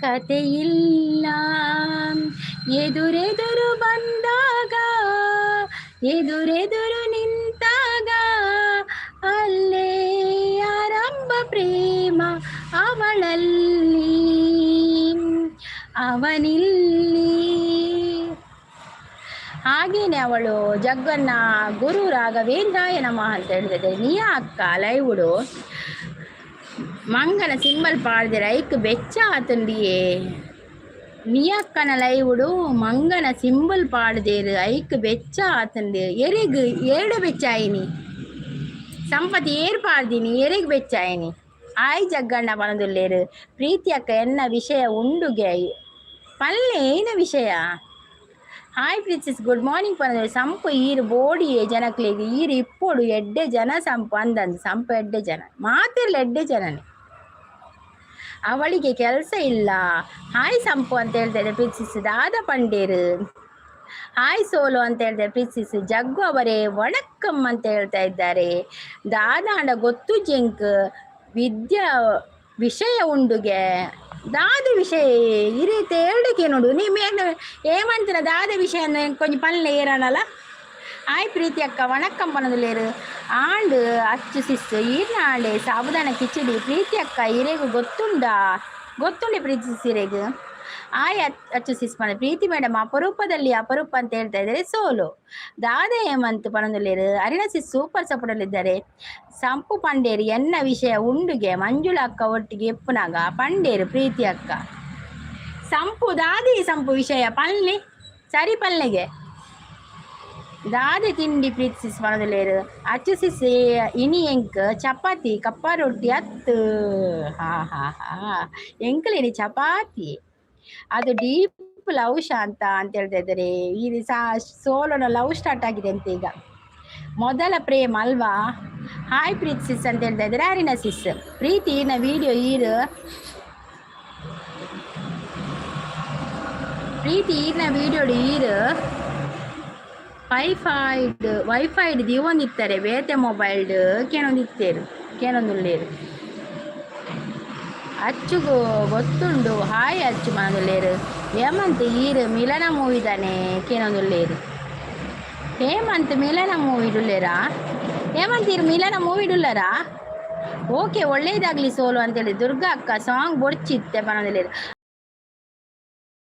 ಕತೆಯಿಲ್ಲ. ಎದುರೆದುರು ಬಂದಾಗ, ಎದುರೆದುರು ನಿಂತಾಗ, ಅಲ್ಲೇ ಆರಂಭ ಪ್ರೇಮ. ಅವಳಲ್ಲಿ ಅವನಿಲ್ಲಿ, ಹಾಗೇನೆ ಅವಳು. ಜಗ್ಗನ್ನ ಗುರು ರಾಘವೇಂದ್ರಾಯ ನಮಃ ಅಂತ ಹೇಳಿದೆ. ನಿಯಾ ಅಕ್ಕ ಲೈವುಡು ಮಂಗನ ಸಿಂಬಲ್ ಪಾಡ್ದಿರ, ಐಕ್ ಬೆಚ್ಚ ಆತಂಡಿಯೇ. ನಿಯಕ್ಕನ ಲೈವುಡು ಮಂಗನ ಸಿಂಬಲ್ ಪಾಡ್ದೇರು, ಐಕ್ ಬೆಚ್ಚ ಆತಂಡು. ಎರೆಗ್ ಏಳು ಬೆಚ್ಚಾಯಿನಿ? ಸಂಪತಿ ಏರ್ ಪಾಡ್ದಿನಿ? ಎರೆಗ್ ಬೆಚ್ಚಾಯಿನಿ? ಆಯ್ ಜಗ್ಗಣ್ಣ ಪನದುಲ್ಲೇರು. ಪ್ರೀತಿ ಅಕ್ಕ, ಎನ್ನ ವಿಷಯ ಉಂಡುಗೆ? ಪಲ್ಲೆ, ಏನ ವಿಷಯ? Hi ಪ್ರೀತಿಸ್, good morning ಪನ. ಸಂಪು ಈರು ಬೋಡಿಯೇ ಜನಕ್ಲೆಗ್, ಈರು ಇಪ್ಪೊಡು ಎಡ್ಡೆ ಜನ ಸಂಪು ಅಂದಂದು. ಸಂಪು ಎಡ್ಡೆ ಜನ, ಮಾತಿರ್ಲ ಎಡ್ಡೆ ಜನನೇ. ಅವಳಿಗೆ ಕೆಲಸ ಇಲ್ಲ. ಹಾಯ್ ಸಂಪು ಅಂತ ಹೇಳ್ತಾರೆ ಪ್ರೀತಿಸ್. ದಾದ ಪಂಡೇರು? ಹಾಯ್ ಸೋಲು ಅಂತ ಹೇಳ್ತಾರೆ ಪ್ರೀತಿಸ್. ಜಗ್ಗು ಅವರೇ, ವಣಕ್ಕಂ ಅಂತ ಹೇಳ್ತಾ ಇದ್ದಾರೆ. ದಾದಾಂಡ ಗೊತ್ತು ಜಿಂಕ್. ವಿದ್ಯಾ ವಿಷಯ ಉಂಡುಗೆ? ದಾದ ವಿಷಯ? ಈ ರೀತಿ ಹೇಳಕ್ಕೆ ನೋಡು. ನೀವು ಏಮಂತಿನ ದಾದ ವಿಷಯ ಕೊಂಚ ಪಲ್ಲೆ ಏರನಲ್ಲ. ಆಯ್ ಪ್ರೀತಿ ಅಕ್ಕ, ವಣಕ್ಕಂ ಪನದುಲೇರು. ಆಂಡ್ ಅಚ್ಚು ಸಿಸ್, ಈರ್ನ ಆಂಡೆ ಸಾಬುದಾನ ಕಿಚಡಿ. ಪ್ರೀತಿ ಅಕ್ಕ, ಇರೆಗು ಗೊತ್ತುಂಡಾ? ಗೊತ್ತುಂಡೆ ಪ್ರೀತಿ ಸಿರೆಗ್. ಆಯ್ ಅಚ್ಚು ಸಿಸ್ ಪನ. ಪ್ರೀತಿ ಮೇಡಮ್ ಅಪರೂಪದಲ್ಲಿ ಅಪರೂಪ ಅಂತ ಹೇಳ್ತಾ ಇದ್ದಾರೆ. ಸೋಲು ದಾದ ಹೇಮಂತ್ ಪನದುಲೇರು. ಅರಿಣ ಸಿಸ್ ಸೂಪರ್ ಸಪೋರ್ಟ್ ಇದ್ದಾರೆ. ಸಂಪು ಪಂಡೇರು, ಎನ್ನ ವಿಷಯ ಉಂಡುಗೆ? ಮಂಜುಳಾ ಅಕ್ಕ ಒಟ್ಟಿಗೆ ಎಪ್ಪುನಾಗ ಪಂಡೇರು ಪ್ರೀತಿ ಅಕ್ಕ. ಸಂಪು ದಾದಿ ಸಂಪು ವಿಷಯ ಪಲ್ಲೆ, ಸರಿ ಪಲ್ಲೆಗೆ. ದಾದೆ ತಿಂಡಿ ಪ್ರೀತಿ ಸಿಸ್ ಪನದುಲೇರು. ಅಚ್ಚು ಸಿಸ್, ಇನಿ ಎಂಕ್ ಚಪಾತಿ ಕಪ್ಪ ರೊಟ್ಟಿ ಅತ್ತು. ಹಾ ಹಾ ಹಾ, ಎಂಕ್ಲೇನಿ ಚಪಾತಿ. ಅದು ಡೀಪ್ ಲವ್ ಶಾಂತ ಅಂತ ಹೇಳ್ತಾ ಇದ್ದಾರೆ. ಈ ಸಾ ಸೋಲೋನ ಲವ್ ಸ್ಟಾರ್ಟ್ ಆಗಿದೆ ಅಂತ ಈಗ. ಮೊದಲ ಪ್ರೇಮ ಅಲ್ವಾ? ಹಾಯ್ ಪ್ರೀತಿ ಸಿಸ್ ಅಂತ ಹೇಳ್ತಾ ಇದ್ದಾರೆ ಅರಿನಾ ಸಿಸ್. ಪ್ರೀತಿ ನ ವಿಡಿಯೋ ಈರು, ಪ್ರೀತಿ ಈರ್ನ ವಿಡಿಯೋ ಈರು ವೈಫೈಡ್ ವೈಫೈಡ್ ದೀವೊಂದಿತ್ತಾರೆ. ಬೇತೆ ಮೊಬೈಲ್ಡ್ ಕೇನೊಂದಿತ್ತೇರು, ಕೇನೊಂದುಲ್ಲೇರು. ಅಚ್ಚುಗು ಗೊತ್ತುಂಡು. ಹಾಯ್ ಅಚ್ಚು ಮನದುಲ್ಲೇರು. ಹೇಮಂತ್ ಈರು ಮಿಲನ ಮೂವಿದಾನೆ ಕೇನೊಂದುಲ್ಲೇರು. ಹೇಮಂತ್ ಮಿಲನ ಮೂವಿಡುಲ್ಲೇರಾ? ಹೇಮಂತ್ ಈರು ಮಿಲನ ಮೂವಿಡುಲ್ಲರಾ? ಓಕೆ, ಒಳ್ಳೇದಾಗ್ಲಿ ಸೋಲು ಅಂತೇಳಿ. ದುರ್ಗಾ ಅಕ್ಕ, ಸಾಂಗ್ ಬೊಡ್ಚಿತ್ತೆ ಪನೊಂದುಲ್ಲೇರು.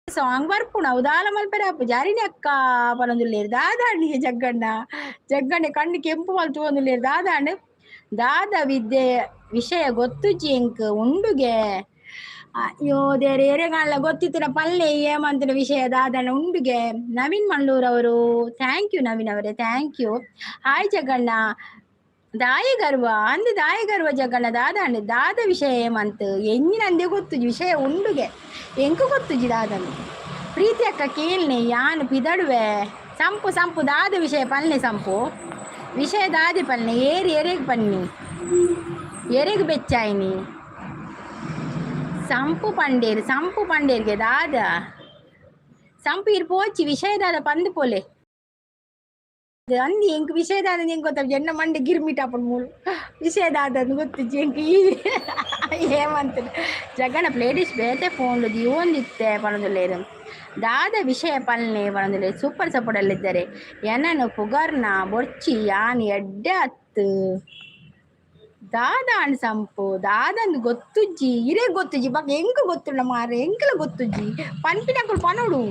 ಸಾಂಗ್ ಬರ್ಪುಣ ಉದಾಲ ಮಲ್ಪೆರೆ ಅಪ್ಪು. ಜಾರಿನಿ ಅಕ್ಕ ಪನೊಂದುಲ್ಲೇರು. ದಾದಾಂಡಿ ಜಗ್ಗಣ್ಣ? ಜಗ್ಗಣ್ಣೆ ಕಣ್ಣು ಕೆಂಪು ಮಲ್ತು ಒಂದುಲ್ಲೇರು. ದಾದಾಂಡ್? ದಾದ ವಿದ್ಯೆ ವಿಷಯ ಗೊತ್ತುಜಿ ಎಂಕ್ ಉಂಡುಗೆ. ಅಯ್ಯೋ ದೇರೆ, ಏರೆಗಾಲ ಗೊತ್ತಿತ್ತಿನ ಪಲ್ಲೆ ಏಮಂತಿನ ವಿಷಯ ದಾದನ ಉಂಡುಗೆ. ನವೀನ್ ಮಳ್ಳೂರ್ ಅವರು, thank you Naveen ಅವರೇ, thank you. Hi Jaganna, ದಾಯ ಗರ್ವ ಅಂದ್ ದಾಯ ಗರ್ವ ಜಗಣ್ಣ. ದಾದ ಅಂಡ್ ದಾದ ವಿಷಯ ಏಮಂತ ಎಂಜಿನ ಅಂದೆ ಗೊತ್ತುಜಿ. ವಿಷಯ ಉಂಡುಗೆ, ಎಂಕು ಗೊತ್ತುಜಿ ದಾದನ್. ಪ್ರೀತಿ ಅಕ್ಕ ಕೇಳ್ನೆ, ಯಾನ್ ಪಿದಡುವೆ. ಸಂಪು ಸಂಪು, ದಾದ ವಿಷಯ ಪಲ್ನೆ ಸಂಪು, ವಿಷಯ ದಾದಿ ಪಲ್ನೆ. ಏರಿ ಎರೆಗ್ ಪನ್ನಿ, ಎರೆಗ್ ಬೆಚ್ಚಾಯಿನಿ ಸಂಪು ಪಂಡೇರು? ಸಂಪು ಪಂಡೇರಿಗೆ ದಾದ ಸಂಪು ಇರ್ ಪೋಚಿ, ವಿಷಯ ದಾದ ಪಂದು ಪೋಲೆ ಅಂದಿ. ಎಂಕ್ ವಿಷಯ ದಾದ ಎಂಕ್ ಗೊತ್ತ? ಎನ್ನ ಮಂಡೆ ಗಿರ್ಮಿಟ್ ಆಪುಂಡು ಮೂಲು. ವಿಷಯ ದಾದ ಗೊತ್ತಿಜ್ಜಿ ಎಂಕ್. ಈ ಏಮಂತ ಜಗನ ಪ್ಲೇಡಿಸ್ ಬೇತೆ ಫೋನ್ ದೀವೊಂದಿತ್ತೆ ಪನೊಂದುಲ್ಲೆರ್. ದಾದ ವಿಷಯ ಪಲ್ನೆ ಪನೊಂದುಲ್ಲೆರ್. Super support ಅಲ್ಲಿದ್ದಾರೆ. ಎನನು ಪುಗರ್ನ ಬೊರ್ಚಿ, ಯಾನ್ ಎಡ್ಡೆ ಅತ್ತು. ದಾದಾಂಡ್ ಸಂಪು, ದಾದಂದ್ ಗೊತ್ತುಜ್ಜಿ. ಇರೆ ಗೊತ್ತುಜ್ಜಿ ಬೊಕ ಎಂಕ್ ಗೊತ್ತುಂಡ ಮಾರ್ರೆ? ಎಂಕ್ಲ ಗೊತ್ತುಜ್ಜಿ, ಪನ್ಪಿನಕುಲು ಪನೊಡು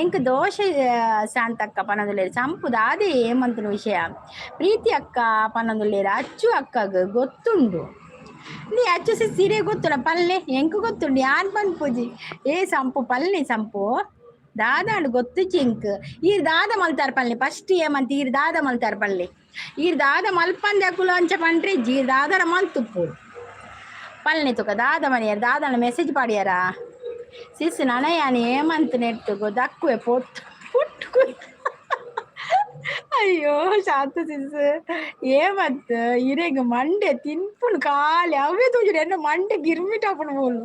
ಎಂಕ್ ದೋಷೆ. ಶಾಂತಕ್ಕ ಪನೊಂದುಲ್ಲೆರ್. ಸಂಪು ದಾದೆ ಏಮಂತನ ವಿಷಯ? ಪ್ರೀತಿ ಅಕ್ಕ ಪನೊಂದುಲ್ಲೆರ್. ಅಚ್ಚು ಅಕ್ಕಗ್ ಗೊತ್ತುಂಡು. ನೀ ಅಚ್ಚು ಸಿರೆ ಗೊತ್ತುಂಡ ಪಲ್ಲೆ? ಎಂಕ್ ಗೊತ್ತುಂಡು, ಯಾನ್ ಪನ್ಪುಜಿ. ಏ ಸಂಪು, ಪಲ್ಲೆ ಸಂಪು, ದಾದಾಂಡ್ ಗೊತ್ತುಜ್ಜಿ ಎಂಕ್. ಈರ್ ದಾದ ಮಲ್ತಾರ ಪಲ್ಲೆ ಫಸ್ಟ್? ಏಮಂತ ಈರ್ ದಾದ ಮಲ್ತಾರ ಪಲ್ಲೆ? ಈರ್ ದಾದ ಮಲ್ಪಂದೆ ಅಕುಲು ಅಂಚ ಪಂಡ್ರೆ ಈರ್ ದಾದರ ಮಲ್ತುಪ್ಪು ಪಲ್ನೆ ತುಕ. ದಾದ ಮನಿಯರ್, ದಾದನ ಮೆಸೇಜ್ ಪಾಡ್ಯಾರ ಸಿಸ್? ನನ ಯಾನ್ ಏಮಂತ್ ನೆಟ್ಟುಗು ದಕ್ಕುವೆ ಪೊಟ್ಟು ಪೊಟ್ಟು. ಅಯ್ಯೋ ಶಾಂತ ಸಿಸ್, ಏಮಂತ್ ಇರೆಗ್ ಮಂಡೆ ತಿನ್ಪುನು ಖಾಲಿ ಅವೇ ತೋಜುಡು. ಎನ್ನ ಮಂಡೆ ಗಿರ್ಮಿಟ್ ಆಪುಂಡು ಮೂಲು.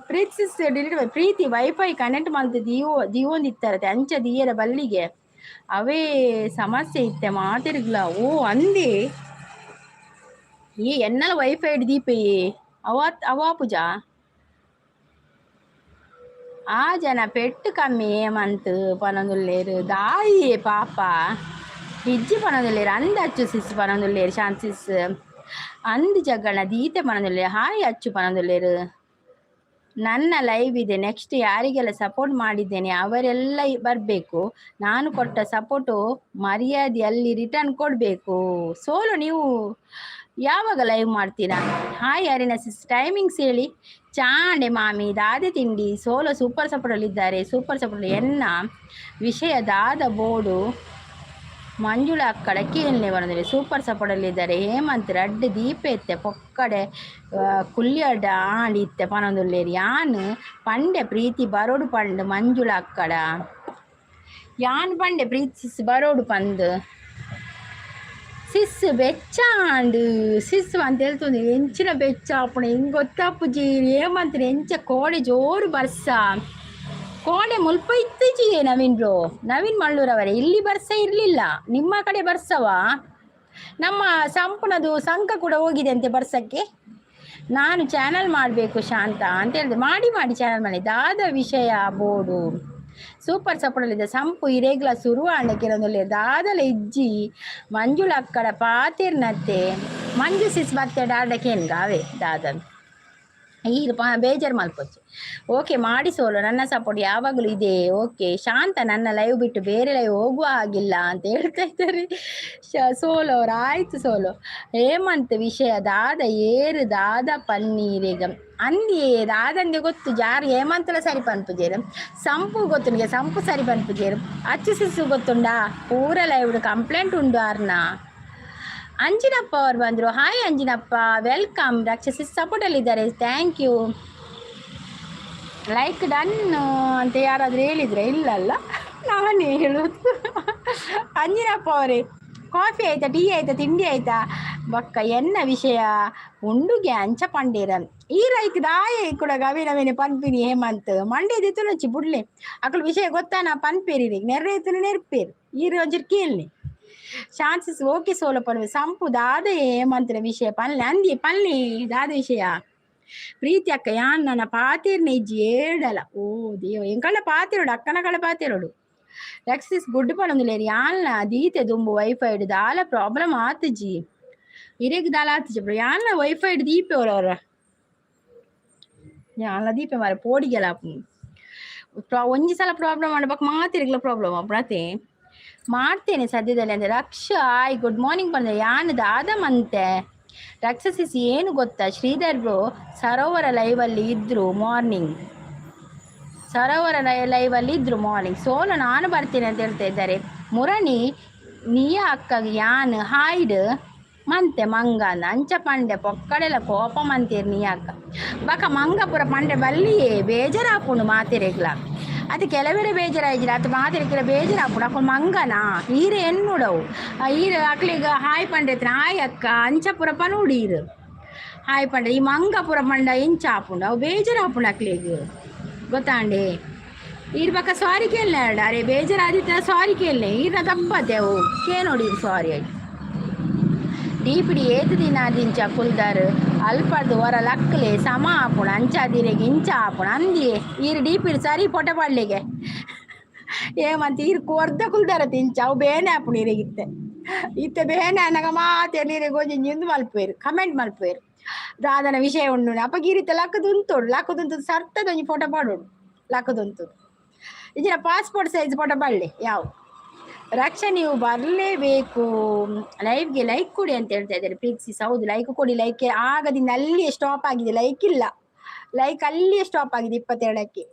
ಪ್ರೀತಿ ಸಿಸ್ ಡಿಲೀಟ್. ಪ್ರೀತಿ ವೈಫೈ ಕನೆಕ್ಟ್ ಮಲ್ತ್ ದೀವೋ ದೀವೊಂದಿತ್ತಾರೆ, ಅಂಚ ದೀಯರ ಬಲ್ಲಿಗೆ. ಅವೇ ಸಮಸ್ಯೆ ಇತ್ತೆ ಮಾತೆರ್ಗ್ಲ. ಓ ಅಂದೆ, ಈ ಎನ್ನಲ ವೈಫೈ ದೀಪೆಯೇ ಅವ ಅವಾಪುಜಾ. ಆ ಜನ ಪೆಟ್ಟು ಕಮ್ಮಿ ಏಮಂತ್ ಪನೊಂದುಲ್ಲೆರ್. ದಾಯಿ ಪಾಪ ಇಜ್ಜಿ ಪನೊಂದುಲ್ಲೆರ್. ಅಂದ್ ಅಚ್ಚು ಸಿಸ್ ಪನೊಂದುಲ್ಲೆರ್. ಶಾಂತ್ ಸಿಸ್ ಅಂದ್ ಜಗ್ಗಣ ದೀತೆ ಪನೊಂದುಲ್ಲೆರ್. ಹಾಯ್ ಅಚ್ಚು ಪನೊಂದುಲ್ಲೆರ್. ನನ್ನ ಲೈವ್ ಇದೆ ನೆಕ್ಸ್ಟ್. ಯಾರಿಗೆಲ್ಲ ಸಪೋರ್ಟ್ ಮಾಡಿದ್ದೇನೆ ಅವರೆಲ್ಲ ಬರಬೇಕು. ನಾನು ಕೊಟ್ಟ ಸಪೋರ್ಟು ಮರ್ಯಾದೆ ಅಲ್ಲಿ ರಿಟರ್ನ್ ಕೊಡಬೇಕು. ಸೋಲು, ನೀವು ಯಾವಾಗ ಲೈವ್ ಮಾಡ್ತೀರಾ? ಹಾಯ್ ಅರಿನ ಸಿಸ್, ಟೈಮಿಂಗ್ಸ್ ಹೇಳಿ. ಚಾಂಡೆ ಮಾಮಿ, ದಾದೆ ತಿಂಡಿ? ಸೋಲೋ ಸೂಪರ್ ಸಪೋರ್ಟಲ್ಲಿದ್ದಾರೆ. Super support. ಎನ್ನ ವಿಷಯ ದಾದ ಬೋರ್ಡು ಮಂಜುಳ ಅಕ್ಕಡ ಕೇಳನೆ ಬಂದರೆ. ಸೂಪರ್ ಸಪೋರ್ಟಲ್ಲಿದ್ದಾರೆ. ಹೇಮಂತ್ ರಡ್ಡ್ ದೀಪ ಇತ್ತೆ ಪೊಕ್ಕಡೆ ಕುಲ್ಯಡ ಆಂಡ್ ಇತ್ತೆ ಪನೊಂದುಲ್ಲೆರ್. ಯಾನ್ ಪಂಡೆ ಪ್ರೀತಿ ಬರೋಡು ಪಂಡ್. ಮಂಜುಳ ಅಕ್ಕಡ ಯಾನ್ ಪಂಡೆ ಪ್ರೀತಿ ಬರೋಡು ಪಂದ್. ಸಿಸ್ ಬೆಚ್ಚಾಂಡ್ ಸಿಸ್ ಅಂತ ಹೇಳ್ತುಂದು. ಎಂಚಿನ ಬೆಚ್ಚ ಆಪುಂಡು ಎಂಕ್ ಗೊತ್ತಾಪುಜಿ ಏಮಂತ್ರಿ. ಎಂಚ ಕೋಡೆ ಜೋರು ಬರ್ಸ, ಕೋಡೆ ಮುಲ್ಪ ಇತ್ತೀಚಿಗೆ. ನವೀನ್ ಬ್ರೋ, ನವೀನ್ ಮಳ್ಳೂರವರೇ, ಇಲ್ಲಿ ಬರ್ಸ ಇರಲಿಲ್ಲ. ನಿಮ್ಮ ಕಡೆ ಬರ್ಸವಾ? ನಮ್ಮ ಸಂಪುನದು ಸಂಘ ಕೂಡ ಹೋಗಿದೆ ಅಂತೆ ಬರ್ಸಕ್ಕೆ. ನಾನು ಚಾನಲ್ ಮಾಡಬೇಕು ಶಾಂತ ಅಂತ ಹೇಳಿದೆ. ಮಾಡಿ ಮಾಡಿ, ಚಾನಲ್ ಮಾಡಿ. ದಾದ ವಿಷಯ ಬೋರ್ಡು? ಸೂಪರ್ ಸಪೋರ್ಟಲ್ಲಿದೆ. ಸಂಪು ಇರೇಗ್ಲ ಸುರು ಆಂಡ ಕೆಲವೊಂದು ದಾದಲ ಇಜ್ಜಿ. ಮಂಜುಳ ಅಕ್ಕಡ ಪಾತಿರ್ನತ್ತೆ. ಮಂಜು ಸಿಸ್ ಬತ್ತೆ ಡಾರ್ಡಕೇನ್ಗ ಅವೇ ದಾದನ್ ಈರ್ ಬೇಜಾರು ಮಲ್ಪೊಚ್ಚಿ. ಓಕೆ ಮಾಡಿ ಸೋಲು, ನನ್ನ ಸಪೋರ್ಟ್ ಯಾವಾಗಲೂ ಇದೆ. ಓಕೆ ಶಾಂತ, ನನ್ನ ಲೈವ್ ಬಿಟ್ಟು ಬೇರೆ ಲೈವ್ ಹೋಗುವ ಹಾಗಿಲ್ಲ ಅಂತ ಹೇಳ್ತಾ ಇದ್ದಾರೆ ಸೋಲು ಅವ್ರು. ಆಯ್ತು ಸೋಲು. ಹೇಮಂತ್ ವಿಷಯ ದಾದ, ಏರು ದಾದ ಪನ್ನೀರಿಗ ಅಂದಿಯೇ ದಾದಂದೆ ಗೊತ್ತು ಜಾರು. ಹೇಮಂತಲ ಸರಿ ಪನ್ಪುಜೇರು. ಸಂಪು ಗೊತ್ತು ನಿಗೆ? ಸಂಪು ಸರಿ ಪನ್ಪುಜೇರು. ಅಚ್ಚು ಸಿಸ್ಸು ಗೊತ್ತುಂಡಾ? ಪೂರ ಲೈವ್ ಕಂಪ್ಲೇಂಟ್ ಉಂಡು ಆರ್ನ. ಅಂಜಿನಪ್ಪ ಅವ್ರು ಬಂದರು. Hi Anjinappa, welcome. ರಾಕ್ಷಸಿ ಸಪೋರ್ಟಲ್ಲಿದ್ದಾರೆ, thank you. Like done ಅಂತ ಯಾರಾದರೂ ಹೇಳಿದ್ರೆ? ಇಲ್ಲಲ್ಲ, ನಾನೇ ಹೇಳೋದು. ಅಂಜಿನಪ್ಪ ಅವರೇ, ಕಾಫಿ ಆಯ್ತಾ, ಟೀ ಆಯ್ತಾ, ತಿಂಡಿ ಆಯ್ತಾ? ಬಕ್ಕ ಎನ್ನ ವಿಷಯ ಉಂಡುಗೆ ಅಂಚ ಪಂಡೇರ. ಈ ರೈಕ್ ದಾಯೆ ಕೂಡ ಗವಿ ನವೀನ ಪನ್ಪಿನಿ. ಹೇಮಂತ್ ಮಂಡೆ ದಿತ್ತುನಚ್ಚಿ ಬುಡ್ಲೆ. ಅಕಲ್ ವಿಷಯ ಗೊತ್ತಾ ನಾ ಪನ್ಪೇರಿ. ನೆರ್ರೇತನ ನೆರ್ಪೇರು ಈ ಒಂಚೂರು ಕೇಳಲಿ. ಚಾನ್ಸಸ್ ಓಕೆ ಸೋಲ ಪನ್ವೆ. ಸಂಪು ದಾದ ಏಮಂತಿನ ವಿಷಯ ಪನ್ಲೆ ಅಂದಿ, ಪನ್ಲಿ ದಾದ ವಿಷಯ. ಪ್ರೀತಿ ಅಕ್ಕ, ಯಾನ್ ನನ್ನ ಪಾತಿರ್ನ ಇಜ್ಜಿ ಏಡಲ. ಓ ದೇವ, ಎಂಕಲ್ನ ಪಾತಿರೋಡು, ಅಕ್ಕನ ಕಡೆ ಪಾತಿರೋಡು. ರಕ್ಸಿಸ್ ಗುಡ್ಡು ಪನೊಂದುಲ್ಲೆರ್. ಯಾನ್ಲ ದೀತೆ ದುಂಬು ವೈಫೈ ದಾಲ ಪ್ರಾಬ್ಲಮ್ ಆತುಜಿ. ಇರೆಗ್ ದಾಲ ಆತುಜಿ ಬ್ರೋ. ಯಾನ್ಲ ವೈಫೈ ದೀಪೆ ಅವರ, ಯಾನ್ಲ ದೀಪೆ ಮಾರೆ. ಪೋಡಿಗೆಲ ಒಂಜಿ ಸಲ ಪ್ರಾಬ್ಲಮ್ ಆಂಡ ಬೊಕ್ಕ ಮಾತೆರ್ಗ್ಲ ಪ್ರಾಬ್ಲಮ್ ಆಪುಂಡು ಅತೆ. ಮಾಡ್ತೇನೆ ಸದ್ಯದಲ್ಲಿ ಅಂದರೆ. ರಕ್ಷ, ಹಾಯ್, ಗುಡ್ ಮಾರ್ನಿಂಗ್ ಬಂದೆ. ಯಾನು ದಾದ ಮಂತೆ ರಕ್ಷಸಿಸಿ ಏನು ಗೊತ್ತಾ? ಶ್ರೀಧರ್ ಬ್ರೋ ಸರೋವರ ಲೈವಲ್ಲಿ ಇದ್ದರು ಮಾರ್ನಿಂಗ್. ಸರೋವರ ಲೈವಲ್ಲಿ ಇದ್ದರು ಮಾರ್ನಿಂಗ್. ಸೋಲು ನಾನು ಬರ್ತೀನಿ ಅಂತ ಹೇಳ್ತಾ ಇದ್ದಾರೆ. ಮುರಣಿ ನಿಯ ಅಕ್ಕಗೆ ಯಾನ್ ಹಾಯ್ಡ್ ಮಂತೆ ಮಂಗ ಅಂಚ ಪಂಡೆ ಪೊಕ್ಕಡೆಲ ಕೋಪ ಮಂತೀರ್ ನೀ ಅಕ್ಕ. ಬಕ ಮಂಗಪುರ ಪಂಡೆ ಬಲ್ಲಿಯೇ ಬೇಜಾರಾಪುಂಡು ಮಾತೆರೆಗ್ಲ. ಅದು ಕೆಲವರೆ ಬೇಜಾರಾಯಿಜಿರ ಅದು ಮಾತೆರೆಕ್ಕೆಲ ಬೇಜಾರಾಪುಂಡು. ಅಪ್ಪು ಮಂಗನ ಈರೆ ಎನ್ನುಡವು ಈರು ಅಕ್ಲಿಗ ಹಾಯ್ ಪಂಡೆ ಹಾಯ್ ಅಕ್ಕ ಅಂಚಪುರ ಪನೋಡು. ಈರು ಹಾಯ್ ಪಂಡೆ ಈ ಮಂಗಪುರ ಪಂಡ ಎಂಚ ಆಪುಂಡು? ಅವು ಬೇಜಾರಾಪುಂಡು ಅಕ್ಲಿಗ್, ಗೊತ್ತಾಂಡೆ? ಈರ್ ಬಕ್ಕ ಸಾರಿ ಕೇಳಲೆ. ಅರೆ, ಬೇಜಾರಾದಿತ್ತ ಸಾರಿ ಕೇಳಲೆ. ಈರ್ನ ತಪ್ಪತ್ತೆ ಅವು ಕೇನೋಡಿ ಸಾರಿ ಆಯ್ತು. ಡೀಪಿಡಿ ಏತು ದಿನ ದಿಂಚ ಕುಲ್ದಾರ್ ಅಲ್ಪರ್ದು ಹೊರ ಲಕ್ಲೆ ಸಮ ಆಪುಣ ಅಂಚಾದಿರೆಗೆ ಇಂಚ ಆಪುಣ ಅಂದಿಯೇ. ಈರು ಡೀಪಿಡಿ ಸರಿ ಪೊಟ ಪಡ್ಲಿಗೆ ಏಮಂತ ಈರು ಕೊರ್ದ ಕುಲ್ದಾರ ತಿಂಚ. ಅವು ಬೇನೆ ಆಪುಣ ಇರೆಗಿತ್ತೆ ಇತ್ತೆ. ಬೇನೆ ಅನ್ನಗ ಮಾತೆ ನೀರಿಗೆ ಒಂಜಿ ಇಂದು ಮಲ್ಪೇರು, ಕಮೆಂಟ್ ಮಲ್ಪೇರು ದಾದನ ವಿಷಯ ಉಂಡು. ಅಪ್ಪ ಗಿರಿತ ಲಕ್ಕದುಂತೋಡು ಲಕ್ಕದುಂತು ಸರ್ತದ ಒಂಜಿ ಫೋಟೋ ಪಾಡೋಡು ಲಕ್ಕದುಂತು. ಇಜಿನ ಪಾಸ್ಪೋರ್ಟ್ ಸೈಜ್ ಫೋಟೋ ಬಳ್ಳಿ ಯಾವ. ರಕ್ಷ, ನೀವು ಬರಲೇಬೇಕು ಲೈವ್ಗೆ, ಲೈಕ್ ಕೊಡಿ ಅಂತ ಹೇಳ್ತಾ ಇದ್ದಾರೆ ಪ್ರೀತಿಸಿ. ಹೌದು, ಲೈಕ್ ಕೊಡಿ. ಲೈಕ್ ಆಗದಿಂದ ಅಲ್ಲಿಯೇ ಸ್ಟಾಪ್ ಆಗಿದೆ. ಲೈಕ್ ಇಲ್ಲ, ಲೈಕ್ ಅಲ್ಲಿಯೇ ಸ್ಟಾಪ್ ಆಗಿದೆ 22ಕ್ಕೆ.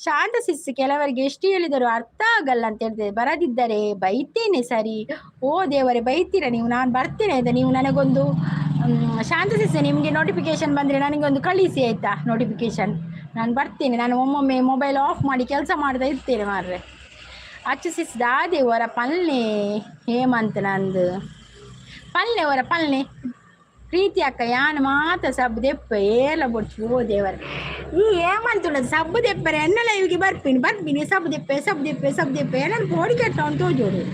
ಶಾಂತ ಸಿಸ್, ಕೆಲವರಿಗೆ ಎಷ್ಟು ಹೇಳಿದರೂ ಅರ್ಥ ಆಗಲ್ಲ ಅಂತ ಹೇಳ್ತೇವೆ. ಬರದಿದ್ದರೆ ಬೈತೇನೆ ಸರಿ. ಓ ದೇವರೇ, ಬೈತೀರಾ ನೀವು? ನಾನು ಬರ್ತೇನೆ ಆಯ್ತಾ? ನೀವು ನನಗೊಂದು ಶಾಂತ ಸಿಸ್, ನಿಮಗೆ ನೋಟಿಫಿಕೇಶನ್ ಬಂದರೆ ನನಗೆ ಒಂದು ಕಳಿಸಿ ಆಯ್ತಾ ನೋಟಿಫಿಕೇಶನ್. ನಾನು ಬರ್ತೇನೆ. ನಾನು ಒಮ್ಮೊಮ್ಮೆ ಮೊಬೈಲ್ ಆಫ್ ಮಾಡಿ ಕೆಲಸ ಮಾಡ್ತಾ ಇರ್ತೇನೆ ಮಾರ್ರೆ. ಅಚ್ಚು ಸಿಸ್, ದಾದೆ ಹೊರ ಪಲ್ನೆ ಹೇಮಂತ್ ನಂದು ಪಲ್ನೆ ಹೊರ ಪಲ್ನೆ. ಪ್ರೀತಿ ಅಕ್ಕ, ಯಾನ್ ಮಾತ ಸಬ್ ದೆಪ್ಪ ಏಲ ಬೊಡ್ಚು. ಓ ದೇವರ, ಈ ಏಮಂತುಂಡದು ಸಬ್ಬು ದೆಪ್ಪರೆ ಎನ್ನ ಲೈವ್ಗೆ ಬರ್ಪಿನಿ ಬರ್ಪಿನಿ. ಸಬ್ ದೆಪ್ಪೆ ಸಬ್ ದೆಪ್ಪೆ ಸಬ್ ದೆಪ್ಪೆ ಏನನ್ನು ಪೋಡಿ ಕೆಟ್ಟ ತೋಜೋಡು.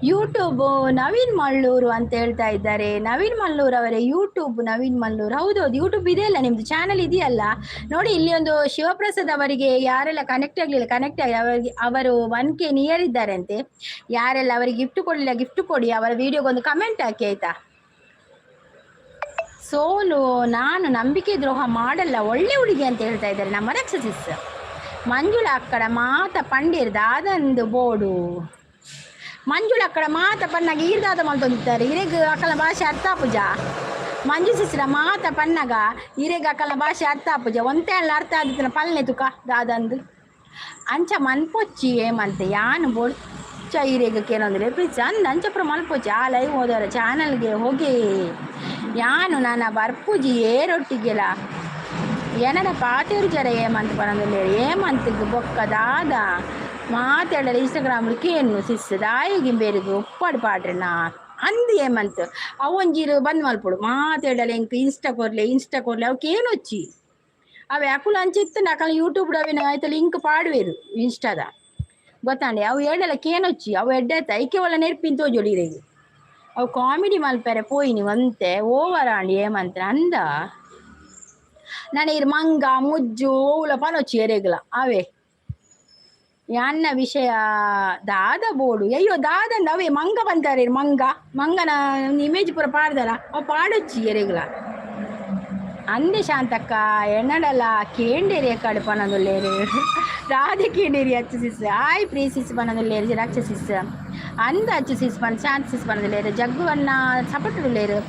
ಯೂಟ್ಯೂಬ್ ನವೀನ್ ಮಳ್ಳೂರು ಅಂತ ಹೇಳ್ತಾ ಇದ್ದಾರೆ. ನವೀನ್ ಮಲ್ಲೂರ್ ಅವರೇ, ಯೂಟ್ಯೂಬ್ ನವೀನ್ ಮಲ್ಲೂರು. ಹೌದೌದು, ಯೂಟ್ಯೂಬ್ ಇದೆಯಲ್ಲ, ನಿಮ್ದು ಚಾನಲ್ ಇದೆಯಲ್ಲ. ನೋಡಿ, ಇಲ್ಲಿ ಒಂದು ಶಿವಪ್ರಸಾದ್ ಅವರಿಗೆ ಯಾರೆಲ್ಲ ಕನೆಕ್ಟ್ ಆಗಲಿಲ್ಲ, ಕನೆಕ್ಟ್ ಆಗಿ. ಅವರಿಗೆ ಅವರು 1K near ಇದ್ದಾರೆ ಅಂತೆ. ಯಾರೆಲ್ಲ ಅವರಿಗೆ ಗಿಫ್ಟ್ ಕೊಡಲಿಲ್ಲ, ಗಿಫ್ಟ್ ಕೊಡಿ. ಅವರ ವಿಡಿಯೋಗೊಂದು ಕಮೆಂಟ್ ಹಾಕಿ ಆಯ್ತಾ? ಸೋಲು, ನಾನು ನಂಬಿಕೆ ದ್ರೋಹ ಮಾಡಲ್ಲ, ಒಳ್ಳೆ ಹುಡುಗಿ ಅಂತ ಹೇಳ್ತಾ ಇದ್ದಾರೆ ನಮ್ಮ ರಕ್ಷಸಿಸ್. ಮಂಜುಳಾ ಅಕ್ಕಡ ಮಾತ ಪಂಡೀರ್ ದಾದಂದು ಬೋಡು. ಮಂಜುಳ ಅಕ್ಕಡ ಮಾತ ಪನ್ನಾಗ ಈರ್ದಾದ ಮಲ್ತೊಂದಿತ್ತಾರೆ. ಇರೆಗ್ ಅಕಲ ಭಾಷೆ ಅರ್ಥ ಪೂಜ. ಮಂಜು ಸಿಸ್ರ ಮಾತ ಪನ್ನಗ ಇರೆಗ್ ಅಕಲ ಭಾಷೆ ಅರ್ಥ ಪೂಜ. ಒಂತೆ ಅಲ್ಲ ಅರ್ಥ ಆದಿತ್ತನ ಪಲ್ನೆ ತುಕ ದಾದಂದು ಅಂಚ ಮನ್ಪೊಚ್ಚಿ ಏಮಂತೆ. ಯಾನು ಬೊಡ್ಚ ಇರೆಗ್ ಕೇನೊಂದ್ರೆ ಪ್ಲೀಸ್ ಅಂದ ಅಂಚಪ್ರ ಮಲ್ಪೊಚ್ಚಿ. ಆ ಲೈವ್ ಹೋದವರ ಚಾನಲ್ಗೆ ಹೋಗಿ ಯಾನು ನನ್ನ ಬರ್ಪುಜಿ ಏರೊಟ್ಟಿಗೆಲ ಏನನ ಪಾತೇರು ಜರ ಏಮಂತ ಪನೊಂದುಲ್ಲೆರ್. ಏಮಂತ್ಗ್ ಬೊಕ್ಕ ದಾದ ಮಾತಾಡಲ ಇನ್ಸ್ಟಾಗ್ರಾಮ್ ಕೇನು ಸಿಸ್ ದಾಯಿಗಿಂಬೇರಿಗೆ ಉಪ್ಪಾಡು ಪಾಡ್ರೆ ನಾ ಅಂದ್ ಏಮಂತ್. ಅವೊಂಜಿರು ಬಂದ್ ಮಲ್ಪೊಡು ಮಾತಾಡಲ. ಎಂಕ್ ಇನ್ಸ್ಟಾ ಕೊರ್ಲೆ, ಇನ್ಸ್ಟಾ ಕೊರ್ಲೆ. ಅವು ಕೇನೊಚ್ಚಿ ಅವೆ ಅಕುಲು ಅಂಚ ಇತ್ತಂಡ ಅಕಲ್ ಯೂಟ್ಯೂಬ್ ಅವೇನ ಆಯ್ತ ಲಿಂಕ್ ಪಾಡುವೆರು ಇನ್ಸ್ಟಾದ, ಗೊತ್ತಾಂಡೆ? ಅವು ಏಡಲ ಕೇನೊಚ್ಚಿ. ಅವು ಎಡ್ಡೆ ಐಕೆ ಒಳ್ಳೆ ನೆರ್ಪಿನ್ ತೋಜೊಳಿ ಇರೆಗ್. ಅವು ಕಾಮಿಡಿ ಮಲ್ಪೆರೆ ಪೋಯಿನಿ ಒಂತೆ ಓವರ್ ಆಂಡ್ ಏಮಂತ ಅಂದ. ನನ ಇರ್ ಮಂಗ ಮುಜ್ಜು ಓವುಲ ಪನೊಚ್ಚಿ ಎರೆಗ್ಲ ಅವೇ. ಯಾನ್ನ ವಿಷಯ ದಾದ ಬೋಡು? ಅಯ್ಯೋ, ದಾದಂದ ಅವೇ ಮಂಗ ಬಂತಾರೆ. ಮಂಗ ಮಂಗನ ಇಮೇಜ್ ಪೂರ ಪಾಡ್ದಾರ. ಅವು ಪಾಡೊಚ್ಚಿ ಎರೆಗ್ಲ ಅಂದೆ. ಶಾಂತಕ್ಕ, ಎನ್ನಡಲ ಕೇಂಡೇರಿ ಕಡೆ ಪನೊಂದುಲ್ಲೇರು. ರಾಧೆ ಕೇಂಡೇರಿ ಅಚ್ಚು ಸಿಸ್. ಆಯ್ ಪ್ರೀ ಸಿಸ್ ಪನೊಂದುಲ್ಲೇರು. ರಕ್ಷ ಸಿಸ್ ಅಂದ ಅಚ್ಚು ಸಿಸ್ ಪನ್ ಶಾಂತ ಸಿಸ್ ಪನೊಂದುಲ್ಲೇರು. ಜಗ್ಗುವನ್ನ ಸಪಟುಲ್ಲೇರು.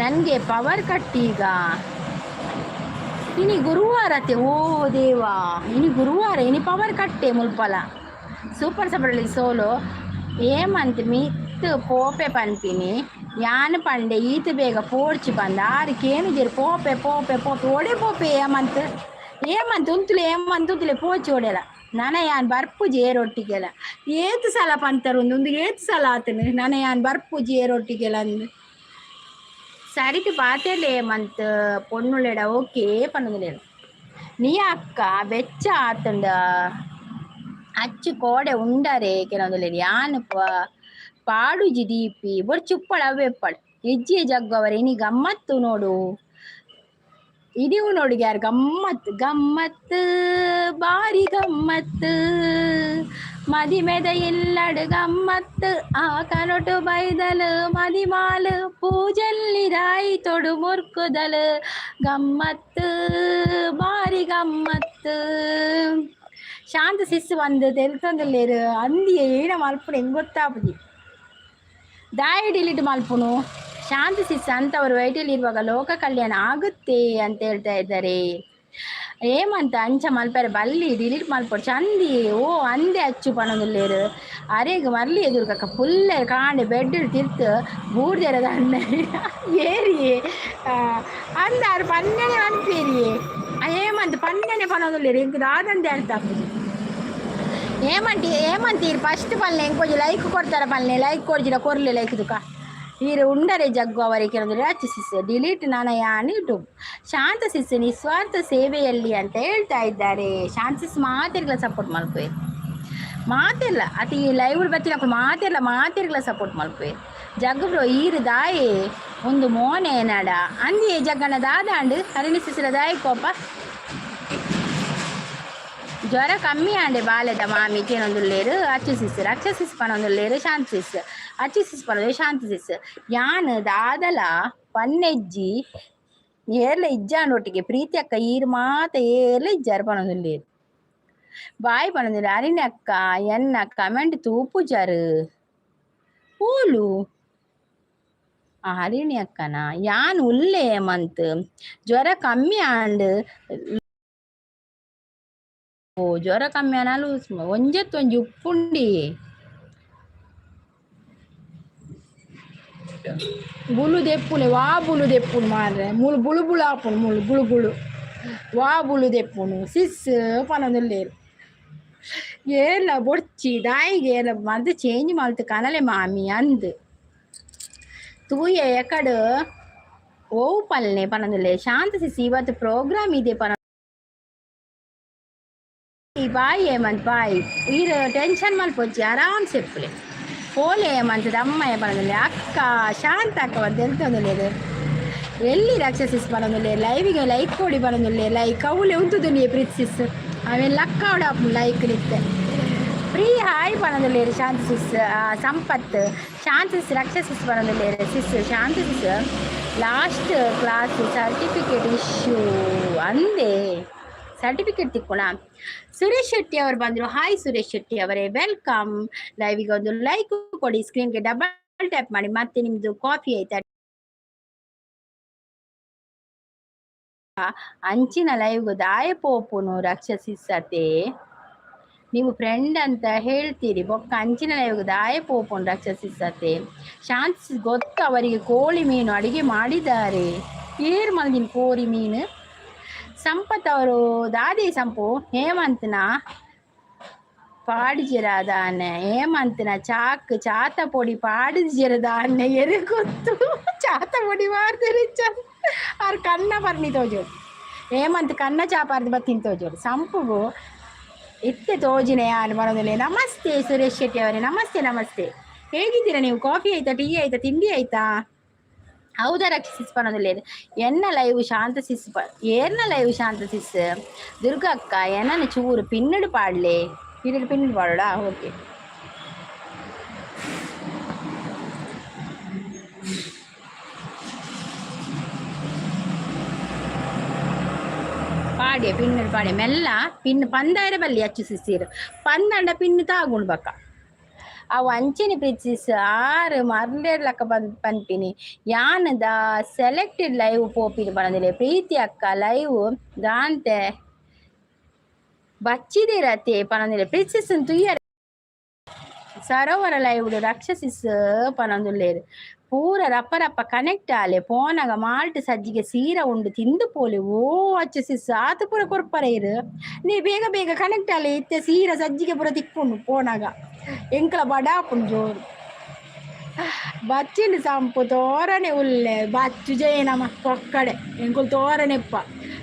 ನನಗೆ ಪವರ್ ಕಟ್ ಈಗ. ಇನಿ ಗುರುವಾರತೆ. ಓ ದೇವಾ, ಇನಿ ಗುರುವಾರ, ಇನಿ ಪವರ್ ಕಟ್ಟೆ ಮುಲ್ಪಲ. ಸೂಪರ್ ಸಪಡಲಿ ಸೋಲು ಏಮಂತ್ ಮಿತ್ ಪೋಪೆ ಪನ್ಪಿನಿ. ಯಾನ್ ಪಂಡೆ ಈತ ಬೇಗ ಪೋಡ್ಚಿ ಪಂದ. ಆರು ಕೇನುಜೆರ್. ಪೋಪೆ ಪೋಪೆ ಪೋಪೆ ಒಡೆ ಪೋಪೆ ಏಮಂತ್ ಏಮಂತ್ ಉಂತುಲೆ ಏಮಂತ್ ಉಂತುಲೆ ಪೋಚಿ ಒಡೆಲ. ನನ ಯಾನ್ ಬರ್ಪುಜಿ ಏರೊಟ್ಟಿಗೆಲ. ಏತ್ ಸಲ ಪಂತರು ಉಂದು ಉಂದು ಏತ್ ಸಲ ಆತನು. ನನ ಯಾನ್ ಬರ್ಪುಜಿ ಏರೊಟ್ಟಿಗೆಲ ಅಂದ್. ಸರಿಟ್ ಪಾತೆರ್ಲೆ ಏಮಂತ್ ಪೊಣ್ಣುಲೆಡ ಓಕೆ ಪನ್ನೊಂದುಲ್ಲೆರ್. ನೀ ಅಕ್ಕ ಬೆಚ್ಚ ಆತುಂಡ ಅಚ್ಚು ಕೋಡೆ ಉಂಡರೆ ಕೆಲವೊಂದುಲ್ಲೆರ್. ಯಾನ್ ಪಾಡುಜಿ ದೀಪಿ ಬೊರ್ಚಿ ಉಪ್ಪಳ ಅವ್ವೆ ಉಪ್ಪಳ್ ಇಜ್ಜಿ. ಜಗ್ಗವರೆ ಇನಿ ಗಮ್ಮತ್ತು ನೋಡು. ಇಡಿವು ನೋಡು ಯಾರು ಗಮ್ಮತ್ ಗಮ್ಮತ್ ಬಾರಿ ಗಮ್ಮತ್. ಮದಿಮೆದ ಇಲ್ಲಡು ಗಮ್ಮತ್. ಆ ಕನೊಟು ಬೈದಲು ಮದಿಮಾಲು ಪೂಜಲ್ಲಿ ರಾಯಿ ತೊಡು ಮುರ್ಕುದಲು. ಗಮ್ಮತ್ ಬಾರಿ ಗಮ್ಮತ್. ಶಾಂತ ಸಿಸ್ ಬಂದು ತೆಲ್ತೊಂದುಲ್ಲೇರು ಅಂದಿ ಏನ ಮಲ್ಪುನು ಹೆಂಗ್ ಗೊತ್ತಾಪುಜಿ ದಾಯಿ ಡಿಲೀಟ್ ಮಲ್ಪುನು. ಶಾಂತ ಸಿಸ್ ಅಂತವರು ವೈಟಿಲಿ ಇರುವಾಗ ಲೋಕ ಕಲ್ಯಾಣ ಆಗುತ್ತೆ ಅಂತ ಹೇಳ್ತಾ ಇದ್ದಾರೆ. ಏಮಂತ ಅಂಚ ಮಲ್ಪೆರೆ ಬಲ್ಲಿ ಡಿಲೀಟ್ ಮಲ್ಪೊಡು ಚಂದಿ ಓ ಅಂದೆ ಅಚ್ಚು ಪನೊಂದುಲ್ಲೇರು ಅರೆಗ್ ಮರ್ಲಿ ಎದುರುಕಕ್ಕ ಫುಲ್ಲೆರ್ ಕಾಂಡೆ ಬೆಡ್ ತಿರ್ತು ಬೂರ್ದೆರದ ಅಣ್ಣ ಏರಿಯೇ ಅಂದಾರು ಪನ್ನೆನೆ ಪನ್ಪೇರಿಯೇ ಏಮಂತ ಪನ್ನೆನೆ ಪನೊಂದುಲ್ಲೇರು ಎಂಕ್ ದಾದಂದೆ ಅರ್ಥ ಆಪುಜಿ. ಏಮಂಟಿ ಏಮಂತೀರು ಫಸ್ಟ್ ಪಲ್ಲೆ ಎಂಕೊಂಜಿ ಲೈಕ್ ಕೊಡ್ತಾರ ಪಲ್ಲೆ ಲೈಕ್ ಕೊಡ್ಜಿಡ ಕೊರ್ಲೆ ಲೈಕ್ ತುಕ ಈರು ಉಂಡರೆ ಜಗ್ಗು ಅವರಿಗೆ ಕೆಲವೊಂದು ಸಿಸ್ ಡಿಲೀಟ್ ನಾನ ಯಾನ್ ಯೂಟ್ಯೂಬ್. ಶಾಂತ ಸಿಸ್ ನಿಸ್ವಾರ್ಥ ಸೇವೆಯಲ್ಲಿ ಅಂತ ಹೇಳ್ತಾ ಇದ್ದಾರೆ. ಶಾಂತ ಸಿಸ್ ಮಾತೆರ್ಗ್ಲ ಸಪೋರ್ಟ್ ಮಲ್ಪುವೆ ಮಾತೆಲ್ಲ ಅತಿ ಈ ಲೈವ್ ಬತ್ತಿನಕುಲು ಮಾತೆರ್ಲ ಮಾತೆರ್ಗ್ಲ ಸಪೋರ್ಟ್ ಮಲ್ಪುವೆ. ಜಗ್ಗು ಬ್ರೋ ಈರು ದಾಯೆ ಒಂದು ಮೋನೆ ನಡ ಅಂದಿಯೇ ಜಗ್ಗನ ದಾದಾಂಡು ಹರಿಣಿ ಸಿಸಿರ ದಾಯಿ ಕೋಪ. ಜ್ವರ ಕಮ್ಮಿ ಆಂಡೆ ಬಾಲೆದ ಮಾಮಿ ಕೇನೊಂದುಲ್ಲೇರು ಅಚ್ಚು ಸಿಸ್ ರಕ್ಷ ಸಿಸ್ ಪನೊಂದುಲ್ಲೇರು ಶಾಂತ ಸಿಸ್ ಅಚ್ಚು ಸಿಸ್ ಪನೊಂದು ಶಾಂತ ಸಿಸ್ ಯಾನ್ ದಾದಲ ಪನ್ನೆಜ್ಜಿ ಏರ್ಲ ಇಜ್ಜಾಂಡೊಟ್ಟಿಗೆ ಪ್ರೀತಿ ಅಕ್ಕ ಈರು ಮಾತ ಏರ್ಲ ಇಜ್ಜಾರು ಪನೊಂದುಲ್ಲೇರು ಬಾಯ್ ಪನೊಂದುಲ್ಲೇರು. ಅರಿಣಿ ಅಕ್ಕ ಎನ್ನ ಕಮೆಂಟ್ ತೂಪುಜಾರು ಓಲು ಹರಿಣಿ ಅಕ್ಕನ ಯಾನ್ ಉಲ್ಲೆ ಮಂತ್ ಜ್ವರ ಕಮ್ಮಿ ಆಂಡ್ ಓ ಜ್ವರ ಕಮ್ಮಿ ಆನಾಲು ಒಂಜೆತ್ ಒಂಜಿ ಉಪ್ಪುಂಡಿ ಬುಲು ದೆಪ್ಪುನೆ ವಾ ಬುಲು ದೆಪ್ಪುನು ಮಾರ್ರೆ ಮುಳು ಬುಳು ಬುಳು ಆಪುನು ಮುಳು ಬುಳು ಬುಳು ವಾ ಬುಲು ದೆಪ್ಪುನು ಸಿಸ್ ಪನೊಂದುಲ್ಲೇರು ಏರ್ಲ ಬೊಡ್ಚಿ ದಾಯಿಗೆ ಏರ್ಲ ಮಲ್ತ್ ಚೇಂಜ್ ಮಲ್ತ್ ಕನಲೆ ಮಾಮಿ ಅಂದ್ ತೂಯೆ ಎಕಡ್ ಓವು ಪಲ್ನೆ ಪನೊಂದುಲ್ಲೆ. ಶಾಂತ ಸಿಸ್ ಇವತ್ತು ಪ್ರೋಗ್ರಾಮ್ ಇದೆ ಪನ ಬಾಯ್ ಹೇಮಂತ್ ಬಾಯ್ ಈರ್ ಟೆನ್ಷನ್ ಮಲ್ಪೊಚ್ಚಿ ಆರಾಮ್ ಸೆಪ್ಪುಲೆ ಪೋಲೆ ಹೇಮಂತ್ ದಮ್ಮಯ್ಯ ಪನೊಂದುಲ್ಲೆ. ಅಕ್ಕ ಶಾಂತ ಅಕ್ಕ ಬಂದು ಎಂತೊಂದುಲ್ಲೆರ್ ಎಲ್ಲಿ ರಾಕ್ಷಸಿಸ್ ಪನೊಂದುಲ್ಲೆ ಲೈವಿಗೆ ಲೈಕ್ ಕೊಡಿ ಪನೊಂದುಲ್ಲೆ ಲೈಕ್ ಅವುಲೆ ಉಂತುದುನಿಯೆ ಪ್ರೀತಿ ಸಿಸ್ ಆಮೇಲೆ ಲಕ್ಕ ಆಪುಂಡು ಲೈಕ್ ನಿತ್ತೆ ಫ್ರೀ ಹಾಯ್ ಪನೊಂದುಲ್ಲೆರ್ ಶಾಂತ ಸಿಸ್ ಸಂಪತ್ ಶಾಂತ ಸಿಸ್ ರಕ್ಷಸಿಸ್ ಪನೊಂದುಲ್ಲೆರ್ ಸಿಸ್ ಶಾಂತ sis last class certificate issue ಅಂದೆ ಸರ್ಟಿಫಿಕೇಟ್ ತಿಕ್ಕೋಣ. ಸುರೇಶ್ ಶೆಟ್ಟಿ ಅವರು ಬಂದರು. ಹಾಯ್ ಸುರೇಶ್ ಶೆಟ್ಟಿ ಅವರೇ, welcome. ಲೈವಿಗೆ ಒಂದು ಲೈಕ್ ಕೊಡಿ, ಸ್ಕ್ರೀನ್ಗೆ ಡಬಲ್ ಟ್ಯಾಪ್ ಮಾಡಿ. ಮತ್ತೆ ನಿಮ್ದು ಕಾಫಿ ಆಯ್ತಾ? ಅಂಚಿನ ಲೈವ್ಗೆ ದಾಯ ಪೋಪುನು ರಕ್ಷಸಿಸತೆ ನೀವು ಫ್ರೆಂಡ್ ಅಂತ ಹೇಳ್ತೀರಿ ಬೊಕ್ಕ ಅಂಚಿನ ಲೈವ್ಗೆ ದಾಯ ಪೋಪುನು ರಕ್ಷಸಿಸತೆ. ಶಾಂತಿ ಗೊತ್ತು ಅವರಿಗೆ ಕೋಳಿ ಮೀನು ಅಡಿಗೆ ಮಾಡಿದ್ದಾರೆ. ಏರ್ ಮಲ್ದಿನ ಕೋರಿ ಮೀನು ಸಂಪತ್ ಅವರು ದಾದಿ ಸಂಪು ಹೇಮಂತ್ನ ಪಾಡಿಜಿರದಾನೆ ಹೇಮಂತ್ನ ಚಾಕ್ ಚಾತ ಪೊಡಿ ಪಾಡಿಜಿರದಾನೆ ಎರು ಗೊತ್ತು ಚಾತ ಪೊಡಿ ಮಾಡ್ತಾರೆ ಆರ್ ಕನ್ನ ಪರ್ನಿ ತೋಜೋಡು ಹೇಮಂತ್ ಕನ್ನ ಚಾಪಾರ್ದು ಬತ್ತಿನ ತೋಜೋಡು ಸಂಪುಗು ಇತ್ತೆ ತೋಜಿನ ಯಾರು ಬರೋದಿಲ್ಲ. ನಮಸ್ತೆ ಸುರೇಶ್ ಶೆಟ್ಟಿ ಅವರೇ, ನಮಸ್ತೆ ನಮಸ್ತೆ. ಹೇಗಿದ್ದೀರಾ ನೀವು? ಕಾಫಿ ಆಯ್ತಾ, ಟೀ ಆಯ್ತಾ, ತಿಂಡಿ ಆಯ್ತಾ? ಹೌದಾ ರಕ್ಷಿಸ್ ಪನೊಂದುಲ್ಲೆರ್ ಎನ್ನ ಲೈವ್ ಶಾಂತ ಸಿಸ್ ಏರ್ನ ಲೈವ್ ಶಾಂತ ಸಿಸ್. ದುರ್ಗಾ ಅಕ್ಕ ಎನ್ನನ ಚೂರು ಪಿನ್ನಡು ಪಾಡ್ಲೆ ಪಿನ್ನಡು ಪಿನ್ನಡು ಪಾಡೋಡಾ? ಓಕೆ ಪಾಡ್ಯ ಪಿನ್ನಡು ಪಾಡ್ಯ ಮೆಲ್ಲ ಪಿನ್ ಪಂದಾಯರ ಬಲ್ಲಿ ಅಚ್ಚು ಸಿಸ್ಸೀರು ಪಂದಂಡ ಪಿನ್ನು ತಾಗುಂಡು ಬಕ್ಕ ಅವು ಅಂಚನೆ ಪ್ರೀತಿಸ್ ಆರು ಮರ್ಲೇರ್ಲಕ್ಕ ಬಂದ್ ಪನ್ಪಿನಿ ಯಾನ್ the selected live ಪೋಪಿನಿ ಪನೊಂದುಲ್ಲೆ. ಪ್ರೀತಿ ಅಕ್ಕ ಲೈವ್ ದಾಂತೆ ಬಚ್ಚಿದಿರತೆ ಪನೊಂದುಲ್ಲೆ. ಪ್ರೀತಿಸ್ ತುಯ್ಯರೆ ಸರೋವರ ಲೈವ್ ರಕ್ಷಸಿಸ್ ಪನೊಂದುಲ್ಲೆರ್ ಪೂರ ರಪ್ಪ ರಪ್ಪ ಕನೆಕ್ಟ್ ಆಲೆ ಪೋನಗ ಮಾಲ್ಟ್ ಸಜ್ಜಿಗೆ ಸೀರೆ ಉಂಡು ತಿಂದು ಪೋಲೆ. ಓ ಅಚ್ಚು ಸಿಸ್ ಆತು ಪೂರ ಕೊರ್ಪರ ಇರು ನೀ ಬೇಗ ಬೇಗ ಕನೆಕ್ಟ್ ಆಲೆ ಇತ್ತೆ ಸೀರೆ ಸಜ್ಜಿಗೆ ಪೂರ ತಿಕ್ಕುಂಡು ಪೋನಗ ಎಂಕ್ಲ ಬಡಾಪುಂಡು ಜೋರು ಬಚ್ಚಿನ ಸಂಪು ತೋರಣೆ ಉಲ್ಲೆ ಬಚ್ಚು ಜಯನಮ ಪೊಕ್ಕಡೆ ಎಂಕುಲು ತೋರಣೆಪ್ಪ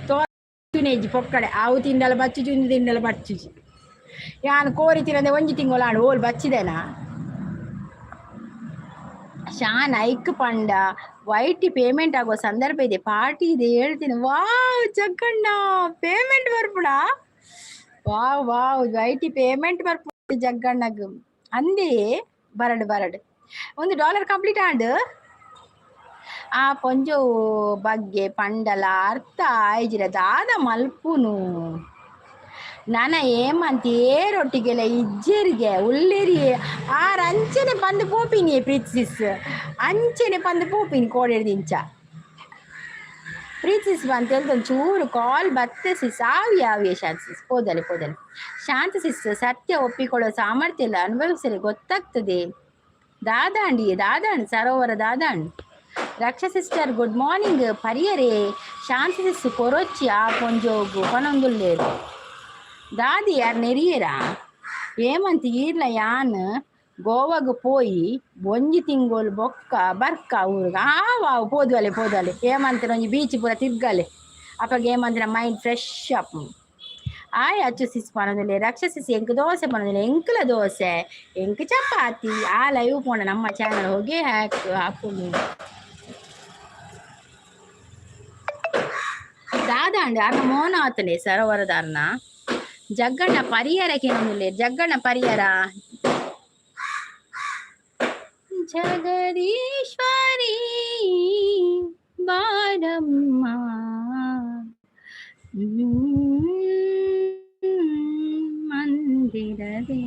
ತೋರಣೆಜ್ಜಿ ಪೊಕ್ಕಡೆ ಅವು ತಿಂಡಲ ಬಚ್ಚು ಜುಂದು ತಿಂಡಲ ಬಚ್ಚುಜಿ ಯಾನ್ ಕೋರಿ ತಿನ್ನಂದೆ ಒಂಜಿ ತಿಂಗೊಳಾಂಡ್ ಓಲ್ ಬಚ್ಚಿದೆನಾ. ಶಾನ್ ಐಕ್ ಪಂಡ ವೈಟಿ ಪೇಮೆಂಟ್ ಆಗುವ ಸಂದರ್ಭ ಇದೆ ಪಾರ್ಟಿ ಇದೆ ಹೇಳ್ತೀನಿ. ವಾವ್ ಜಗ್ಗಣ್ಣ ಪೇಮೆಂಟ್ ಬರ್ಪುಡ ವಾವ್ ವಾವ್ ವೈಟಿ ಪೇಮೆಂಟ್ ಬರ್ಪುಡ ಜಗ್ಗಣ್ಣಗ್ ಅಂದೇ ಬರಡು ಬರಡು $1 ಕಂಪ್ಲೀಟ್ ಆಂಡ್ ಆ ಪೊಂಜೋ ಬಗ್ಗೆ ಪಂಡಲ ಅರ್ಥ ಆಯ್ಜಿರ ದಾದ ಮಲ್ಪುನು. ನನ ಏಮಂತ ಏರೊಟ್ಟಿಗೆಲ ಇಜ್ಜೆರಿಗೆ ಉಲ್ಲೆರಿ ಆರ್ ಅಂಚನೆ ಪಂದ್ ಪೋಪಿನಿ ಪ್ರೀತಿಸಿಸ್ ಅಂಚನೆ ಪಂದ್ ಪೋಪಿನಿ ಕೋಡೆಡ್ದಿಂಚ ಪ್ರೀತಿಸ್ ಬಂತ ಹೇಳ್ತೊಂದು ಚೂರು ಕಾಲ್ ಬತ್ತೆ ಸಿಸ್. ಆವಿ ಆವಿ ಶಾಂತ ಸಿಸ್, ಪೋದಲೆ ಪೋದಲೆ ಶಾಂತ ಸಿಸ್. ಸತ್ಯ ಒಪ್ಪಿಕೊಳ್ಳೋ ಸಾಮರ್ಥ್ಯ ಇಲ್ಲ, ಅನುಭವಿಸಲಿ ಗೊತ್ತಾಗ್ತದೆ. ದಾದಾಂಡಿ ದಾದಾಂಡ್ ಸರೋವರ ದಾದಾಂಡ್. Raksha sister good morning. ಪರಿಯರೆ ಶಾಂತ ಸಿಸ್ ಕೊರೊಚ್ಚಿ ಆ ಪೊಂಜೋಗು ಪನೊಂದುಲ್ಲೇರು. ದಾದಿ ಯಾರ್ ನೆರಿಯರಾ ಏಮಂತ ಈರ್ಲ ಯಾನ್ ಗೋವಾಗ್ ಪೋಯಿ ಒಂಜಿ ತಿಂಗೋಲು ಬೊಕ್ಕ ಬರ್ಕ ಊರುಗ. ಆವಾವ್, ಪೋದುವಲೆ ಪೋದುವಲೆ ಏಮಂತಿನ ಒಂಜಿ ಬೀಚ್ ಪೂರ ತಿರ್ಗಲೆ. ಅಪಗ ಏಮಂತಿನ ಮೈಂಡ್ ಫ್ರೆಶ್ ಆಪುಂಡು. ಆಯ್ ಅಚ್ಚು ಸಿಸ್ ಪನೊಂದುಲ್ಲೆ. ರಕ್ಷ ಸಿಸ್ ಎಂಕ್ ದೋಸೆ ಪನೊಂದುಲ್ಲೆ. ಎಂಕ್ಲ ದೋಸೆ, ಎಂಕ್ ಚಪಾತಿ. ಆ ಲೈವ್ ಪೋಂಡ ನಮ್ಮ ಚಾನಲ್ ಹೊಗೆ ಹ್ಯಾಕ್ ಆಪುಂಡು. ದಾದಾಂಡ್ ಅರ್ನ ಮೋನ ಆತನೆ ಸರೋವರದಾರ್ನ. ಜಗ್ಗಣ್ಣ ಪರಿಯರ ಕೇನೊಂದುಲ್ಲೆ. ಜಗ್ಗಣ್ಣ ಪರಿಯರ. ಜಗದೀಶ್ವರಿ ಬಾರಮ್ಮ ಮಂದಿರದೇ.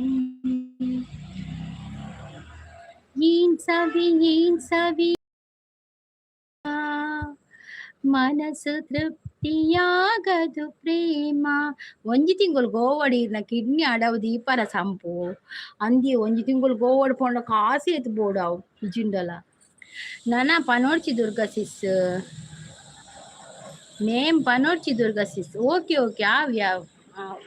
ಏನ್ ಸವಿ ಏನ್ ಸವಿ ಮನಸ್ಸು ತೃಪ್ತಿಯಾಗದು ಪ್ರೇಮ. ಒಂಜಿ ತಿಂಗಳು ಗೋವಡ್ ಇರ್ನ ಕಿಡ್ನಿ ಅಡವು ದೀಪರ ಸಂಪು ಅಂದಿ. ಒಂಜಿ ತಿಂಗಳು ಗೋವಡ್ ಪೋಂಡ ಕಾಸು ಏತ್ ಬೋಡು ಅವು ಇಜಿಂಡಲ. ನನ ಪನೋಡ್ಚಿ ದುರ್ಗಾ ಸಿಸ್, ನೇಮ್ ಪನೋಡ್ಚಿ ದುರ್ಗಾ ಸಿಸ್. ಓಕೆ ಓಕೆ, ಆವ್ ಯಾವ್ ಆವ್.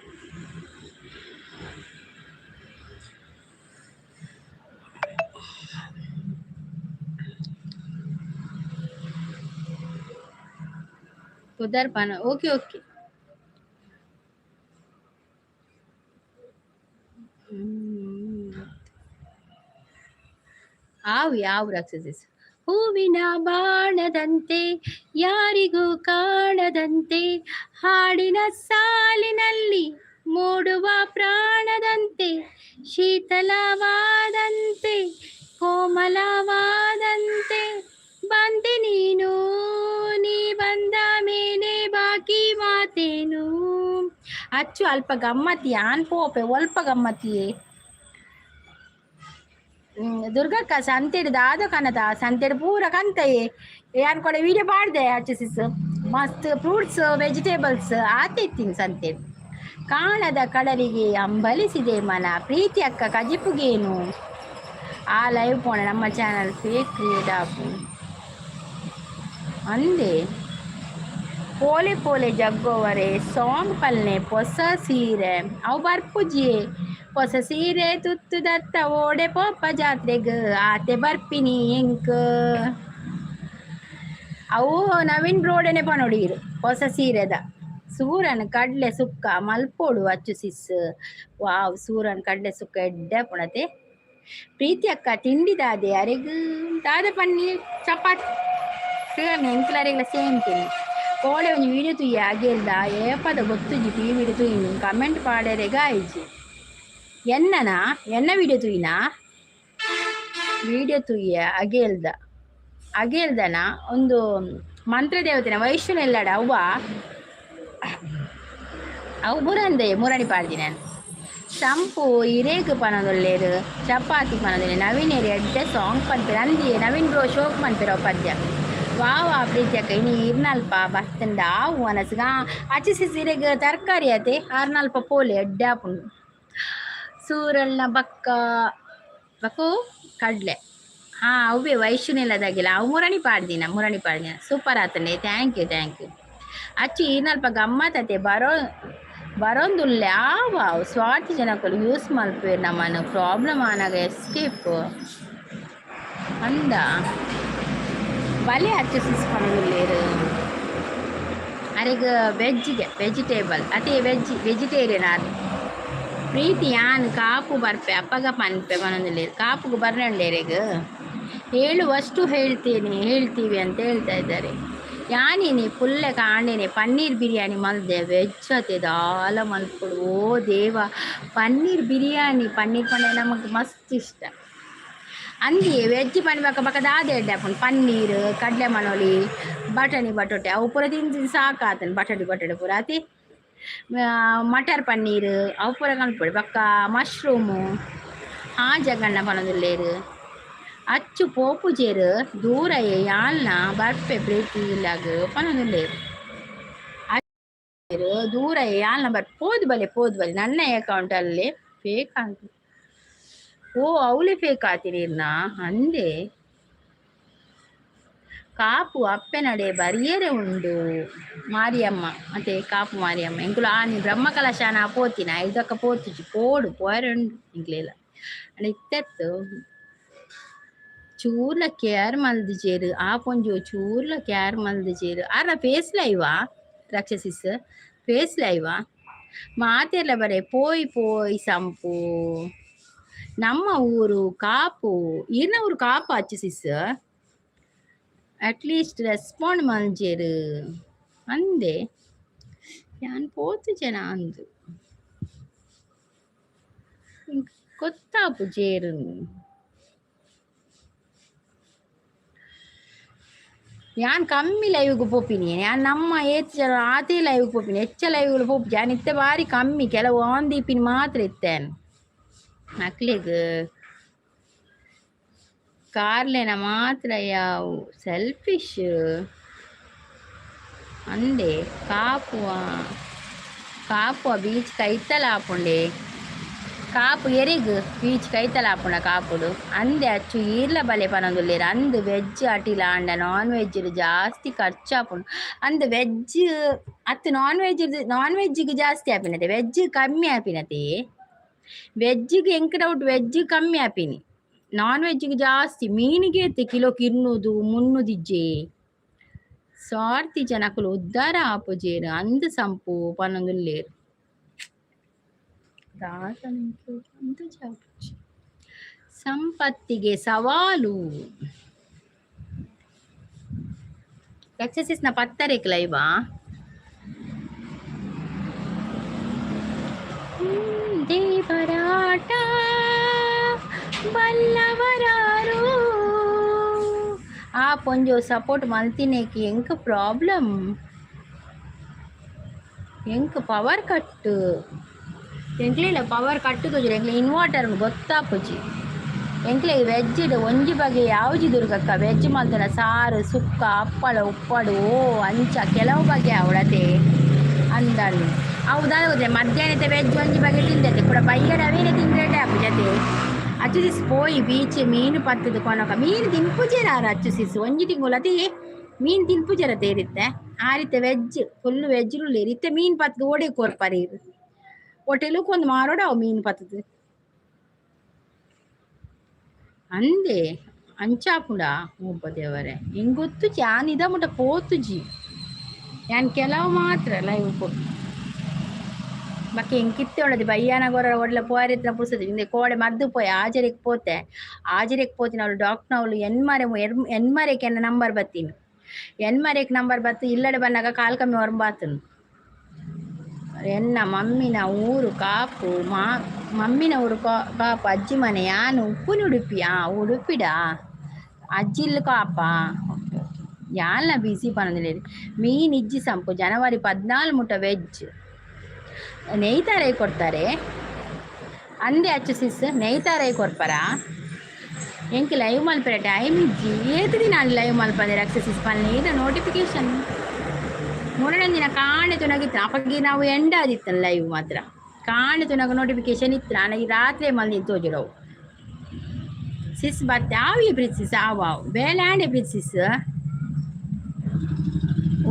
ಪುದರ್ ಪನ. Okay okay. ಆವ್ ಯಾವ ರಾಕ್ಷಸಿಸ್. ಹೂವಿನ ಬಾಣದಂತೆ ಯಾರಿಗೂ ಕಾಣದಂತೆ, ಹಾಡಿನ ಸಾಲಿನಲ್ಲಿ ಮೂಡುವ ಪ್ರಾಣದಂತೆ, ಶೀತಲವಾದಂತೆ ಕೋಮಲವಾದಂತೆ ಬಂದೆ ನೀನು. ನೀ ಬಂದ ಮೇಲೆ ಬಾಕಿ ಮಾತೇನು. ಅಚ್ಚು ಅಲ್ಪ ಗಮ್ಮತಿ ಆನ್ ಪೋಪೆ ಒಲ್ಪ ಗಮ್ಮತಿಯೇ. ದುರ್ಗಕ್ಕ ಸಂತೆಡ್ ದಾದ ಕನತ ಸಂತೆಡ್ ಪೂರ ಕಂತಯೆ. ಯಾನ್ ಕೊಡೆ ವೀಡಿಯೋ ಪಾಡ್ದೆ ಅಚ್ಚು ಸಿಸ್. ಮಸ್ತ್ ಫ್ರೂಟ್ಸ್ ವೆಜಿಟೇಬಲ್ಸ್ ಆತಿತ್ತೀನಿ ಸಂತೆಡ್. ಕಾಣದ ಕಡಲಿಗೆ ಅಂಬಲಿಸಿದೆ ಮನ. ಪ್ರೀತಿ ಅಕ್ಕ ಕಜಿಪುಗೇನು. ಆ ಲೈವ್ ಪೋಣ ನಮ್ಮ ಚಾನಲ್ ಫೇಕ್ ಕ್ರಿಯೇಟ್ ಆಪು ಅಂದೆ. ಪೋಲೆ ಪೋಲೆ ಜಗ್ಗೋವರೆ ಸಾಂಗ್ ಪಲ್ನೆ. ಪೊಸ ಸೀರೆ ಅವು ಬರ್ಪುಜಿಯೇ. ಪೊಸ ಸೀರೆ ತುತ್ತು ದತ್ತ ಓಡೆ ಪೋಪ ಜಾತ್ರೆಗ್ ಆತೆ ಬರ್ಪಿನಿ ಎಂಕ್. ಅವು ನವೀನ್ ಬ್ರೋಡೆನೆ ಪನೊಡೀರು ಹೊಸ ಸೀರೆದ. ಸೂರನ್ ಕಡ್ಲೆ ಸುಕ್ಕ ಮಲ್ಪೋಡು ಅಚ್ಚು ಸಿಸ್. ವಾವ್, ಸೂರನ್ ಕಡ್ಲೆ ಸುಕ್ಕ ಎಡ್ಡೆ ಪುಣತೆ. ಪ್ರೀತಿ ಅಕ್ಕ ತಿಂಡಿ ದಾದೆ ಅರೆಗ್? ದಾದ ಪನ್ನೀರ್ ಚಪಾತಿ ಎಂಕ್ಲ ಸೇಮ್ ತಿಂಡಿ. ಕೋಡೆ ಒಂಜಿ ವೀಡಿಯೋ ತೂಯೆ ಅಗೇಲ್ದ ಏಪದ ಗೊತ್ತುಜಿ. ಈ ವಿಡಿಯೋ ತೂಯಿನಿ ಕಮೆಂಟ್ ಪಾಡೆರೆಗ ಆಯ್ಜಿ. ಎನ್ನನ ಎನ್ನ ವಿಡಿಯೋ ತೂಯಿನಾ? ವಿಡಿಯೋ ತೂಯೆ ಅಗೇಲ್ದ ಅಗೇಲ್ದನ ಒಂದು ಮಂತ್ರದೇವತೆನ ವೈಷ್ಣು ಎಲ್ಲಡ ಅವ್ವ ಅವು ಮುರಂದೆ ಮುರಣಿ ಪಾಡ್ದಿ ನಾನು. ಸಂಪು ಇರೇಗ್ ಪನೊಂದುಲ್ಲೆರ್. ಚಪಾತಿ ಪನೊಂದುಲ್ಲೆ. ನವೀನೆರ್ ಎಡ್ಡೆ ಸಾಂಗ್ ಪನ್ಪೆರ್ ಅಂದಿಯೇ ನವೀನ್ ಬ್ರೋ. ಶೋಕ್ ಪನ್ಪೆರ್ ಅವು ಪದ್ಯ. ವಾ ವಾ ಪ್ರೀತಿ ಅಕ್ಕ, ಇನಿ ಇರ್ನಲ್ಪ ಬತ್ತಂಡ ಆವು ವನಸ್ಗ. ಅಚ್ಚಿ ಸಿಸ್ ಇರೆಗ್ ತರಕಾರಿ ಅತೆ ಆರ್ನಲ್ಪ ಪೋಲೆ ಎಡ್ಡೆ ಆಪುಂಡು. ಸೂರಲ್ನ ಬಕ್ಕ ಬಕ್ಕು ಕಡ್ಲೆ. ಹಾ, ಅವ್ವೆ ವೈಷ್ಣು ಅವು ಮುರಣಿ ಪಾಡ್ದಿನ ಮುರಣಿ ಪಾಡ್ದಿನ. Super ಆತಂಡೆ. Thank you thank you ಅಚ್ಚು. ಈನಲ್ಪ ಗಮ್ಮತ್ ಅತೆ. ಬರೋ ಬರೋಂದುಲ್ಲೆ. ಆವ್ ಸ್ವಾರ್ಥಿ ಜನಕುಲು ಯೂಸ್ ಮಲ್ಪುವೆರ್ ನಮನ್. ಪ್ರಾಬ್ಲಮ್ ಆನಗ ಎಸ್ಕೇಪ್ ಅಂದ. ಬಲೆ ಅಚ್ಚು ಸಿಸ್ ಪನೊಂದುಲ್ಲೆರ್. ಅರೆಗ್ ವೆಜ್ಗೆ ವೆಜಿಟೇಬಲ್ ಅತೆ ವೆಜ್ ವೆಜಿಟೇರಿಯನ್ ಆರ್. ಪ್ರೀತಿ ಯಾನ್ ಕಾಪು ಬರ್ಪೆ ಅಪ್ಪಗ ಪನ್ಪೆ ಪನೊಂದುಲ್ಲೆರ್. ಕಾಪುಗು ಬರ್ರಂಡೇರೆಗ್ ಹೇಳುವಷ್ಟು ಹೇಳ್ತೀನಿ ಹೇಳ್ತೀವಿ ಅಂತ ಹೇಳ್ತಾ ಇದ್ದಾರೆ. ಯಾನಿನಿ ಪುಲ್ಲೆ ಕಾಂಡೆನೆ ಪನ್ನೀರ್ ಬಿರಿಯಾನಿ ಮಲ್ದೆ. ವೆಜ್ ಅತೆ ದಾಲ ಮಲ್ಪೊಡು. ಓ ದೇವ, ಪನ್ನೀರ್ ಬಿರಿಯಾನಿ. ಪನ್ನೀರ್ ಪಂಡ ನಮಗೆ ಮಸ್ತ್ ಇಷ್ಟ ಅಂದಿ. ವೆಜ್ ಪನ್ಪಕ ಬೊಕ ದಾದ ಎಡ್ಡೆ ಆಪುಂಡು? ಪನ್ನೀರ್, ಕಡಲೆ ಮನೋಲಿ, ಬಟಾಣಿ ಬಟೋಟೆ ಅವು ಪೂರ ತಿಂದು ತಿಂದು ಸಾಕಾತಂಡ್. ಬಟಾಣಿ ಬಟಾಟೆ ಪೂರ ಅತಿ. ಮಟರ್ ಪನ್ನೀರ್ ಅವು ಪೂರ ಕನ್ಪೊಡು ಬೊಕ್ಕ ಮಶ್ರೂಮು ಹಾಜಗಣ್ಣ ಪನೊಂದುಲ್ಲೆರ್ ಅಚ್ಚು ಪೋಪುಜೆರ್ ದೂರ ಯಾಲ್ನ ಬರ್ಪೆ ಪ್ರೀತಿ ಇಲ್ಲಗ್ ಪನೊಂದುಲ್ಲೆರ್ ದೂರ ಯಾಲ್ನ ಬರ್ಪೆ ಪೋದು ಬಲೆ ಪೋದು ಬಲೆ ನನ್ನ ಅಕೌಂಟ್ ಅಲ್ಲಿ ಫೇಕ್ ಆಂಡ್. ಓ ಅವಳೆ ಫೇಕ್ ಆತಿನಿರ್ನ ಅಂದೆ ಕಾಪು ಅಪ್ಪೆನಡೆ ಬರಿಯರೆ ಉಂಡು ಮಾರಿಯಮ್ಮ ಮತ್ತೆ ಕಾಪು ಮಾರಿಯಮ್ಮ ಎಂಕುಲು ಆನಿ ಬ್ರಹ್ಮ ಕಲಶಾನ ಪೋತಿನ ಐದಕ್ಕ ಪೋತುಜಿ ಪೋಡು ಪೋಯರೆ ಉಂಡು ಎಂಕ್ಲೆಲ ಅಂಡ ಇತ್ತೆತ್ತು ಚೂರ್ಲ ಕೇರ್ ಮಲ್ದಿಜೆರ್ ಆ ಪೊಂಜೊ ಚೂರ್ಲ ಕೇರ್ ಮಲ್ದಿಜೆರ್ ಆರ್ನ ಫೇಸ್ ಲೈವಾ ರಾಕ್ಷಸಿಸ್ ಫೇಸ್ ಲೈವಾ ಮಾತೆರ್ಲ ಬರೆ ಪೋಯ್ ಪೋಯ್ ಸಂಪು. ನಮ್ಮ ಊರು ಕಾಪು, ಈರ್ನ ಊರು ಕಾಪು ಅಚ್ಚು ಸಿಸ್ ಅಟ್ಲೀಸ್ಟ್ ರೆಸ್ಪಾಂಡ್ ಮಲ್ಜೆರ್ ಅಂದೆ ಯಾನ್ ಪೋತು ಜನ ಅಂದು ಗೊತ್ತಾಪುಜೆರ್. ಯಾನ್ ಕಮ್ಮಿ ಲೈವ್ಗ್ ಪೋಪಿನಿ ಯಾನ್ ನಮ್ಮ ಏತ್ ಜನ ಆತೇ ಲೈವ್ಗ್ ಪೋಪಿನಿ ಹೆಚ್ಚ ಲೈವ್ಗಳು ಪೋಪುಜಿ ಯಾನ್ ಇತ್ತೆ ಬಾರಿ ಕಮ್ಮಿ ಕೆಲವು ಆನ್ ದೀಪಿನಿ ಮಾತ್ರ ಇತ್ತೆ ಅಕ್ಲೆಗ್ ಕಾರ್ಲೆನ ಮಾತ್ರ ಯಾವು ಸೆಲ್ಫಿಶ್ ಅಂದೆ ಕಾಪುವ ಕಾಪುವ ಬೀಚ್ ಕೈತಲ ಆಪುಂಡೆ ಕಾಪು ಎರಿಗ್ ಬೀಚ್ ಕೈತಲ ಆಪುಂಡ ಕಾಪುಡು ಅಂದೆ ಅಚ್ಚು ಈರ್ಲ ಬಲೆ ಪನೊಂದುಲ್ಲೆರ್ ಅಂದ್ ವೆಜ್ ಅಟಿಲ ಆಂಡ ನಾನ್ ವೆಜ್ ಜಾಸ್ತಿ ಖರ್ಚು ಆಪುಂಡು ಅಂದ್ ವೆಜ್ ಅತ್ತು ನಾನ್ ವೆಜ್ ನಾನ್ ವೆಜ್ಗೆ ಜಾಸ್ತಿ ಆಪಿನತೆ ವೆಜ್ ಕಮ್ಮಿ ಆಪಿನತೆ ವೆಜ್ಗೆ ಎಂಕ್ ಡೌಟ್ ವೆಜ್ ಕಮ್ಮಿ ಆಪಿನಿ ನಾನ್ ವೆಜ್ಗೆ ಜಾಸ್ತಿ ಮೀನಿಗೆ ಇತ್ತೆ ಕಿಲೋಕ್ 200 300 ಇಜ್ಜೆ ಸ್ವಾರ್ಥಿ ಜನಕುಲು ಉದ್ದಾರ ಆಪುಜೆರ್ ಅಂದ್ ಸಂಪು ಪನೊಂದುಲ್ಲೆರ್ ಸಂಪತ್ತಿಗೆ ಸವಾಲು ರಕ್ಷಸಿಸ್ನ ಪತ್ತರೇಕ್ ಲೈವಾ ದೇವರಾಟ ಬಲ್ಲವರಾರು ಆ ಪೊಂಜೊ ಸಪೋರ್ಟ್ ಮಲ್ತಿನೇಕಿ ಎಂಕ್ ಪ್ರಾಬ್ಲಮ್ ಎಂಕ್ ಪವರ್ ಕಟ್ ಎಂಕ್ಲೆಲ ಪವರ್ ಕಟ್ ತೋಜುಂಡು ಎಂಕ್ಲೆ ಇನ್ವರ್ಟರ್ ಗೊತ್ತಾಪುಜಿ ಎಂಕ್ಲೆ ವೆಜ್ ಒಂಜಿ ಬಗೆ ಯಾವ್ಜಿ ದುರ್ಗಕ್ಕ ವೆಜ್ ಮಲ್ತನ ಸಾರು ಸುಕ್ಕ ಅಪ್ಪಳ ಉಪ್ಪಡು ಓ ಅಂಚ ಕೆಲವು ಬಗೆ ಅವಳತೆ ಅಂದನ್ನು ಅವು ದಾದ ಗೊತ್ತಿಲ್ಲ ಮಧ್ಯಾಹ್ನದ ವೆಜ್ ಒಂಜಿ ಬಗೆ ತಿಂದತೆ ಕೂಡ ಬಯ್ಯಡ ಅವೇನೆ ತಿಂದ್ರೆ ಆಪುಜತೆ ಅಚ್ಚು ಸಿಸ್ ಪೋಯಿ ಬೀಚ್ ಮೀನು ಪತ್ತದು ಕೊನಕ ಮೀನು ತಿನ್ಪುಜೆರ ಆರ್ ಅಚ್ಚು ಸಿಸ್ ಒಂಜಿ ತಿಂಗುಲತಿ ಮೀನು ತಿನ್ಪುಜೆರ ತೇರಿತ್ತೆ ಆ ರೀತಿ ವೆಜ್ ಫುಲ್ ವೆಜ್ ಇತ್ತೆ ಮೀನು ಪತ್ತದು ಓಡೆ ಕೋರ್ಪರ್ ಇರು ಹೋಟೆಲುಕ್ ಒಂದು ಮಾರೋಡ ಅವು ಮೀನು ಪತ್ತದು ಅಂದೆ ಅಂಚಾಪುಂಡ ಒಬ್ಬ ದೇವರೇ ಹಿಂಗೆ ಗೊತ್ತುಜಿ ಆನ್ ಇದ ಮುಟ್ಟ ಪೋತುಜಿ ಯಾನ್ ಕೆಲವು ಮಾತ್ರ ಲೈವ್ ಪೋಪಿ ಬೊಕ್ಕ ಎಂಕಿತ್ತೆ ಉಂಡದಿ ಬಯ್ಯಾನ ಗೊರ ಒಡ್ಲ ಪೋಯರೆ ಪುರ್ಸದು ಇಂದೆ ಕೋಡೆ ಮದ್ದು ಪೋಯೆ ಆಜರಿಗೆ ಪೋತೆ ಆಜರಿಗೆ ಪೋತಿನ ಅವಳು ಡಾಕ್ಟರ್ ಎನ್ಮರೆ ಎನ್ಮರೆಕ್ ಎನ್ನ ನಂಬರ್ ಬತ್ತೀನಿ ಎನ್ಮರೆಕ್ ನಂಬರ್ ಬತ್ತು ಇಲ್ಲಡೆ ಬಂದಾಗ ಕಾಲ್ ಕಮ್ಮಿ ಹೊರಂಬಾತನು ಎನ್ನ ಮಮ್ಮಿನ ಊರು ಕಾಪು ಮಮ್ಮಿನ ಊರು ಕಾಪು ಅಜ್ಜಿ ಮನೆ ಯಾನು ಉಪ್ಪುನ ಉಡುಪಿಯಾ ಉಡುಪಿಡಾ ಅಜ್ಜಿಲ್ ಕಾಪಾ ಓಕೆ ಓಕೆ ಯಾಲ್ನ ಬಿಸಿ ಪನೊಂದುಲ್ಲೆರ್ ಮೀನ್ ಇಜ್ಜಿ ಸಂಪು ಜನವರಿ 14 ಮುಟ್ಟ ವೆಜ್ ನೆಯ್ತಾರೆ ಕೊಡ್ತಾರೆ ಅಂದೆ ಅಚ್ಚು ಸಿಸ್ ನೆಯ್ತಾರೆ ಕೊರ್ಪರ ಎಂಕ್ ಲೈವ್ ಮಲ್ಪೆರೆ ಟೈಮ್ ಇಜ್ಜಿ ಏತ್ ದಿನ ಆಂಡ್ ಲೈವ್ ಮಲ್ಪಂದೆ ರಕ್ಷ ಸಿಸ್ ಪನ್ಲೆ ಇದ ನೋಟಿಫಿಕೇಶನ್ ಮೂರನೇ ದಿನ ಕಾಂಡೆ ತುನಗಿತ್ತು ಅಪಗ ನಾವು ಎಂಡ್ ಆದಿತ್ತು ಲೈವ್ ಮಾತ್ರ ಕಾಂಡೆ ತುನಗ ನೋಟಿಫಿಕೇಶನ್ ಇತ್ತು ನಾನು ಈ ರಾತ್ರಿ ಮಲ್ದಿನ ತೋಜುಡವು ಸಿಸ್ ಬತ್ತೆ ಆವು ಪ್ರೀತ್ ಸಿಸ್ ಆವು ಆವು ಬೇಲೆ ಆಂಡೆ ಪ್ರೀತ್ ಸಿಸ್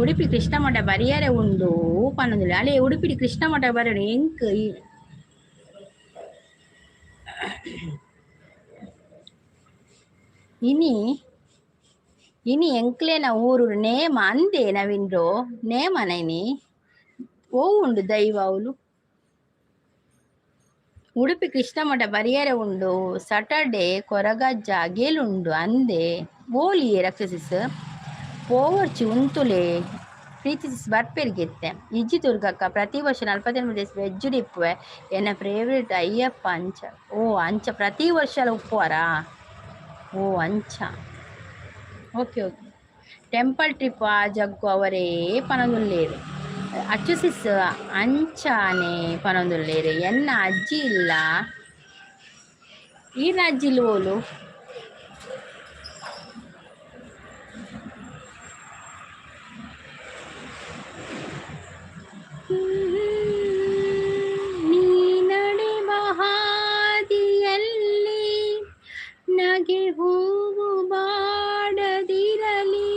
ಉಡುಪಿ ಕೃಷ್ಣ ಮಠ ಬರಿಯರೆ ಉಂಡು ಪನ್ನೊಂದಿಲ್ಲ ಅಲ್ಲೇ ಉಡುಪಿ ಕೃಷ್ಣ ಮಠ ಬರೋಣ ಎಂಕ್ ಇನಿ ಇನಿ ಎಂಕ್ಲೆನ ಊರು ನೇಮ ಅಂದೆ ನವೀನ್ರೋ ನೇಮನ ಇನಿ ಓ ಉಂಡು ದೈವ ಅವಲು ಉಡುಪಿ ಕೃಷ್ಣ ಮಠ ಬರಿಯರೆ ಉಂಡು ಸಟರ್ಡೆ ಕೊರಗಜ್ಜ ಅಗೇಲುಂಡು ಅಂದೆ ಓಲಿಯೇ ರಕ್ಷಸಿಸ್ ಪೋವರ್ಚಿ ಉಂತುಲೆ ಪ್ರೀತಿ ಸಿಸ್ ಬರ್ಪೆರ್ಗಿತ್ತೆ ಇಜ್ಜಿ ದುರ್ಗಕ್ಕ ಪ್ರತಿ ವರ್ಷ 48 ಡೇಸ್ ವೆಜ್ ಇಪ್ಪುವೆ ಎನ್ನ ಫೇವ್ರೇಟ್ ಅಯ್ಯಪ್ಪ ಅಂಚ ಓ ಅಂಚ ಪ್ರತಿ ವರ್ಷ ಉಪ್ಪುವಾರಾ ಓ ಅಂಚ ಓಕೆ ಓಕೆ ಟೆಂಪಲ್ ಟ್ರಿಪ್ ಆ ಜಗ್ಗು ಅವರೇ ಪನೊಂದುಲ್ಲೆರ್ ಅಚ್ಚು ಸಿಸ್ ಅಂಚಾನೆ ಪನೊಂದುಲ್ಲೇರು. ಎನ್ನ ಅಜ್ಜಿ ಇಲ್ಲ. ಈರ್ನ ಅಜ್ಜಿ ಇಲ್ಲ ಓಲು? ನೀ ನಡೆವ ಹಾದಿಯಲ್ಲಿ ನಗೆ ಹೂವು ಬಾಡದಿರಲಿ,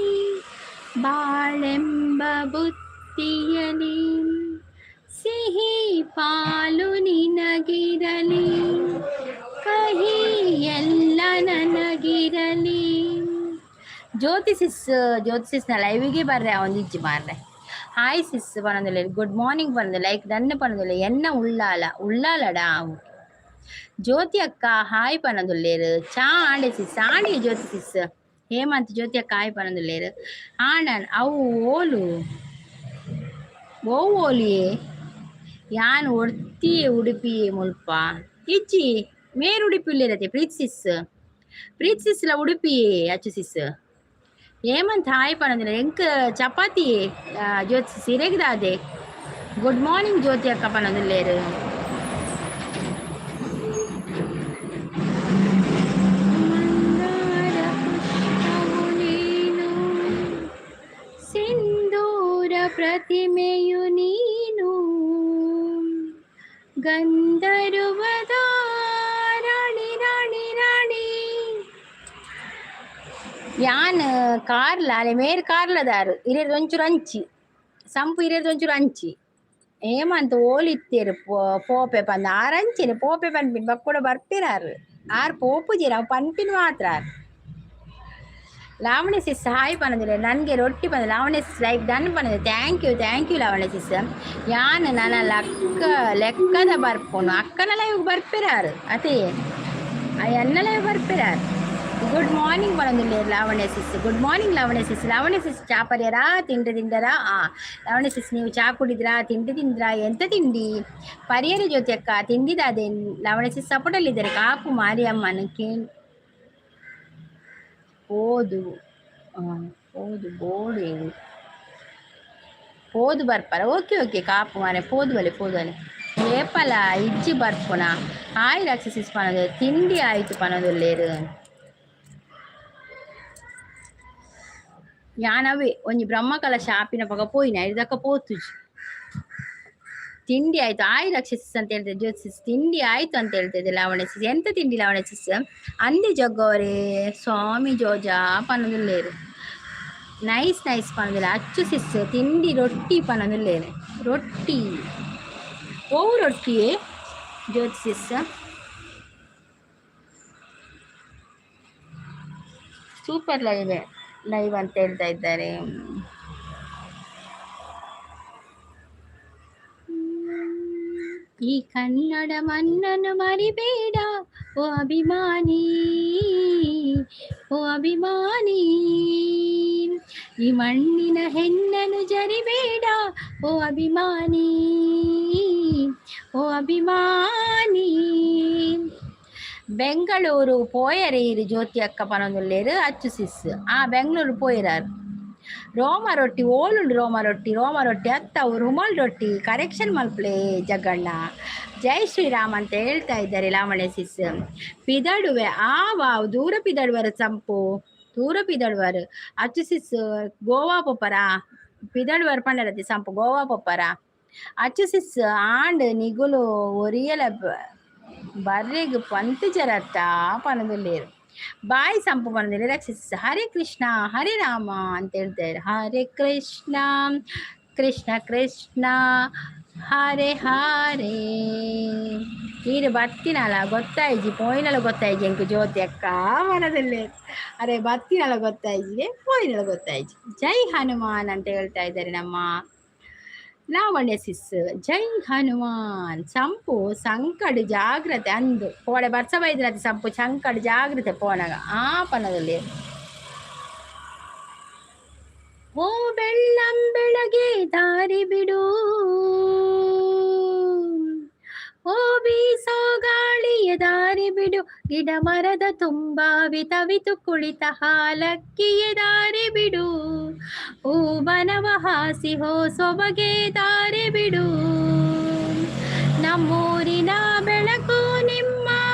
ಬಾಳೆಂಬ ಬುತ್ತಿಯಲಿ ಸಿಹಿ ಪಾಲು ನಿನಗಿರಲಿ, ಕಹಿ ಎಲ್ಲ ನನಗಿರಲಿ. ಜ್ಯೋತಿ ಸಿಸ್, ಜ್ಯೋತಿ ಸಿಸ್ನ ಲೈವಿಗೆ ಬರ್ರೆ ಒಂದಿಜ್ಜಿ ಮಾರ್ರೆ. ಹಾಯ್ ಸಿಸ್ ಪನೊಂದುಲ್ಲೆರ್. ಗುಡ್ ಮಾರ್ನಿಂಗ್ ಪನೊಂದು. ಲೈಕ್ ಡನ್ ಪನೊಂದುಲ್ಲೆ. ಎನ್ನ ಉಳ್ಳಾಲ ಉಳ್ಳಾಲಡ. ಜ್ಯೋತಿ ಅಕ್ಕ ಹಾಯ್ ಪನೊಂದುಲ್ಲೆರ್. ಚಾ ಆಂಡೆ ಸಿಸ್? ಆಂಡಿ ಜ್ಯೋತಿ ಸಿಸ್. ಹೇಮಂತ್, ಜ್ಯೋತಿ ಅಕ್ಕ ಹಾಯ್ ಪನೊಂದುಲ್ಲೆರ್. ಆಣನ್ ಅವು ಓಲು? ಓ ಓಲಿಯೇ? ಯಾನ್ ಒರ್ತಿ ಉಡುಪಿ ಮುಲ್ಪ ಇಜ್ಜಿ. ಮೇರ್ ಉಡುಪಿ ಉಲ್ಲೇರತೆ. ಪ್ರೀತ್ ಸಿಸ್, ಪ್ರೀತ್ ಸಿಸ್ಲ ಉಡುಪಿ. ಅಚ್ಚು ಸಿಸ್, ಹೇಮಂತ್ ಹಾಯ್ ಪನೊಂದುಲ್ಲೆರ್. ಎಂಕ್ ಚಪಾತಿ ಜ್ಯೋತಿ ಸಿಸ್, ಇರೆಗ್ದಾದೆ? ಗುಡ್ ಮಾರ್ನಿಂಗ್ ಜ್ಯೋತಿ ಅಕ್ಕ ಪನೊಂದುಲ್ಲೆರ್. ಮಂದಾರ ಪುಷ್ಪವು ನೀನು, ಸಿಂಧೂರ ಪ್ರತಿಮೆಯು ನೀನು, ಗಂಧರ್ವದ ರಾಣಿ ರಾಣಿ ರಾಣಿ. ಯಾನ್ ಕಾರ್ಲ ಅಲೆ ಮೇರ್ ಕಾರ್ಲದಾರು. ಇರೆರ್ದ್ ಒಂಚೂರು ಅಂಚಿ ಸಂಪು, ಇರೆರ್ದ್ ಒಂಚೂರು ಅಂಚಿ. ಹೇಮಂತ್ ಓಲಿತ್ತೇರು ಪೋಪೆ ಪಂದ್. ಆರ್ ಅಂಚಿನ ಪೋಪೆ ಪನ್ಪಿನ ಬಕ್ಕುಡ ಬರ್ಪಿರಾರು. ಆರ್ ಪೋಪುಜೆರ್, ಅವು ಪನ್ಪಿನ ಮಾತ್ರ ಆರ್. ಲಾವಣ್ಯ ಸಿಸ್ ಹಾಯ್ ಪನೊಂದುಲ್ಲೆರ್. ನನಗೆ ರೊಟ್ಟಿ ಪಂದ್. ಲಾವಣ್ಯ ಸಿಸ್ ಲೈಕ್ ಡನ್ ಪನೊಂದು. Thank you, thank you Lavanya sis. ಯಾನ್ ನನ ಲಕ್ಕ ಲೆಕ್ಕದ ಬರ್ಪುನು. ಅಕ್ಕನ ಲೈವ್ ಬರ್ಪಿರಾರು ಅದೇ, ಎನ್ನ ಲೈವ್ ಬರ್ಪಿರಾರು. ಗುಡ್ ಮಾರ್ನಿಂಗ್ ಪನೊಂದುಲ್ಲೆರ್ Lavanya sis. Good morning Lavanya sis. Lavanya sis, ಚಾ ಪರ್ಯರಾ? ತಿಂಡಿ ತಿಂದರಾ? ಆ ಲಾವಣ್ಯ ಸಿಸ್, ನೀವು ಚಾ ಕುಡಿದ್ರಾ? ತಿಂಡಿ ತಿಂದ್ರಾ? ಎಂತ ತಿಂಡಿ? ಪರಿಯರ ಜ್ಯೋತಿ ಅಕ್ಕ, ತಿಂಡಿದಾದೆ. ಲಾವಣ್ಯ ಸಿಸ್ ಸಪೋರ್ಟಲ್ಲಿದ್ದಾರೆ. ಕಾಪು ಮಾರಿಯಮ್ಮನ ಕೇಳ್ ಪೋದು ಪೋದು ಬೋಡು ಪೋದು ಬರ್ಪರ. ಓಕೆ ಓಕೆ ಕಾಪು ಮಾರೆ, ಪೋದು ಬಲೆ, ಪೋದು ಬಲೆ. ಏಪಲ ಇಜ್ಜಿ ಬರ್ಪುನ. ಹಾಯ್ ರಕ್ಷಸಿಸ್ ಪನೊಂದು. ತಿಂಡಿ ಆಯ್ತು ಪನೊಂದುಲ್ಲೆರ್. ಯಾನವೇ ಒಂಜಿ ಬ್ರಹ್ಮಕಲಶ ಆಪಿನ ಪಗ ಪೋಯಿನ ಐದಕ್ಕ ಪೋತುಜಿ. ತಿಂಡಿ ಆಯ್ತು. ಆಯ್ ರಕ್ಷಸಿಸ್ ಅಂತ ಹೇಳ್ತೇವೆ ಜ್ಯೋತಿಸ್. ತಿಂಡಿ ಆಯ್ತು ಅಂತ ಹೇಳ್ತಿದ್ದೆ ಲಾವಣ್ಯ ಸಿಸ್. ಎಂತ ತಿಂಡಿ ಲಾವಣ್ಯ ಸಿಸ್? ಅಂದಿ ಜಗ್ಗೋರೆ ಸ್ವಾಮಿ ಜೋಜ ಪನೊಂದುಲ್ಲೆರ್. Nice nice ಪನೊಂದುಲ್ಲೆ. ಅಚ್ಚು ಸಿಸ್, ತಿಂಡಿ ರೊಟ್ಟಿ ಪನೊಂದುಲ್ಲೆರ್. ರೊಟ್ಟಿ ಓ ರೊಟ್ಟಿ ಜ್ಯೋತಿ ಸಿಸ್? ಸೂಪರ್ ಲೈವ್ ಲೈವ್ ಅಂತ ಹೇಳ್ತಾ ಇದ್ದಾರೆ. ಈ ಕನ್ನಡ ಮಣ್ಣನ್ನು ಮರಿಬೇಡ ಓ ಅಭಿಮಾನಿ, ಓ ಅಭಿಮಾನಿ. ಈ ಮಣ್ಣಿನ ಹೆಣ್ಣನ್ನು ಜರಿಬೇಡ ಓ ಅಭಿಮಾನಿ, ಓ ಅಭಿಮಾನಿ. ಬೆಂಗಳೂರು ಪೋಯರೆ ಇರು ಜ್ಯೋತಿ ಅಕ್ಕ ಪನೊಂದುಲ್ಲೆರ್. ಅಚ್ಚು ಸಿಸ್, ಆ ಬೆಂಗಳೂರು ಪೋಯಿರಾರ್. ರೋಮ ರೊಟ್ಟಿ ಓಲುಂಡು? ರೋಮ ರೊಟ್ಟಿ, ರೋಮ ರೊಟ್ಟಿ ಅತ್ತವು, ರುಮಾಲ್ ರೊಟ್ಟಿ. ಕರೆಕ್ಷನ್ ಮಲ್ಪಲೆ ಜಗ್ಗಣ್ಣ. ಜೈ ಶ್ರೀರಾಮ್ ಅಂತ ಹೇಳ್ತಾ ಇದ್ದಾರೆ ಲಾವಣ್ಯ ಸಿಸ್. ಪಿದಡುವೆ ಆ ವಾವ್ ದೂರ ಪಿದಡುವರು ಸಂಪು, ದೂರ ಪಿದಡುವರು. ಅಚ್ಚು ಸಿಸ್, ಗೋವಾ ಪೊಪ್ಪರ ಪಿದಡುವರು ಪಂಡರತಿ ಸಂಪು, ಗೋವಾ ಪೊಪ್ಪರ. ಅಚ್ಚು ಸಿಸ್, ಆಂಡ್ ನಿಗುಲು ಒರಿಯಲ ಬರ್ರೆಗ್ ಪಂತ್ ಜರತ್ತ ಪನೊಂದುಲ್ಲೆರ್. ಬಾಯ್ ಸಂಪು ಪನೊಂದುಲ್ಲೆರ್ ರಕ್ಷಿಸ್. ಹರೇ ಕೃಷ್ಣ ಹರೇ ರಾಮ ಅಂತ ಹೇಳ್ತಾರೆ. ಹರೇ ಕೃಷ್ಣ ಕೃಷ್ಣ ಕೃಷ್ಣ ಹರೇ ಹರೇ. ಈರು ಬತ್ತಿನಲ ಗೊತ್ತಾಯ್ಜಿ, ಪೋಯಿನಲ ಗೊತ್ತಾಯ್ಜಿ ಎಂಕ್ ಜ್ಯೋತಿ ಅಕ್ಕ ಮನದಲ್ಲಿ. ಅರೆ ಬತ್ತಿನಲ ಗೊತ್ತಾಯ್ಜಿ, ಪೋಯಿನಲ ಗೊತ್ತಾಯ್ಜಿ. ಜೈ ಹನುಮಾನ್ ಅಂತ ಹೇಳ್ತಾ ಇದ್ದಾರೆ ನಮ್ಮ ಲಾವಣ್ಯ ಸಿಸ್. ಜೈ ಹನುಮಾನ್. ಸಂಪು ಸಂಕಡು ಜಾಗ್ರತೆ ಅಂದು ಪೋಡೆ ಬರ್ಸ ಬೈದ್ರತೆ ಸಂಪು ಸಂಕಡು ಜಾಗ್ರತೆ ಪೋನಗ ಆ ಪನದಲ್ಲಿ. ಓ ಬೆಳ್ಳಂ ಬೆಳಗ್ಗೆ ದಾರಿ ಬಿಡು, ಓ ಬೀಸೋ ಗಾಳಿಯ ದಾರಿ ಬಿಡು, ಗಿಡ ಮರದ ತುಂಬಾ ವಿತವಿತು ಕುಳಿತ ಹಾಲಕ್ಕಿಯ ದಾರಿ ಬಿಡು. ಹೂಬನವ ಹಾಸಿ ಹೋ ಸೊಬಗೆ ದಾರಿ ಬಿಡು. ನಮ್ಮೂರಿನ ಬೆಳಕು ನಿಮ್ಮ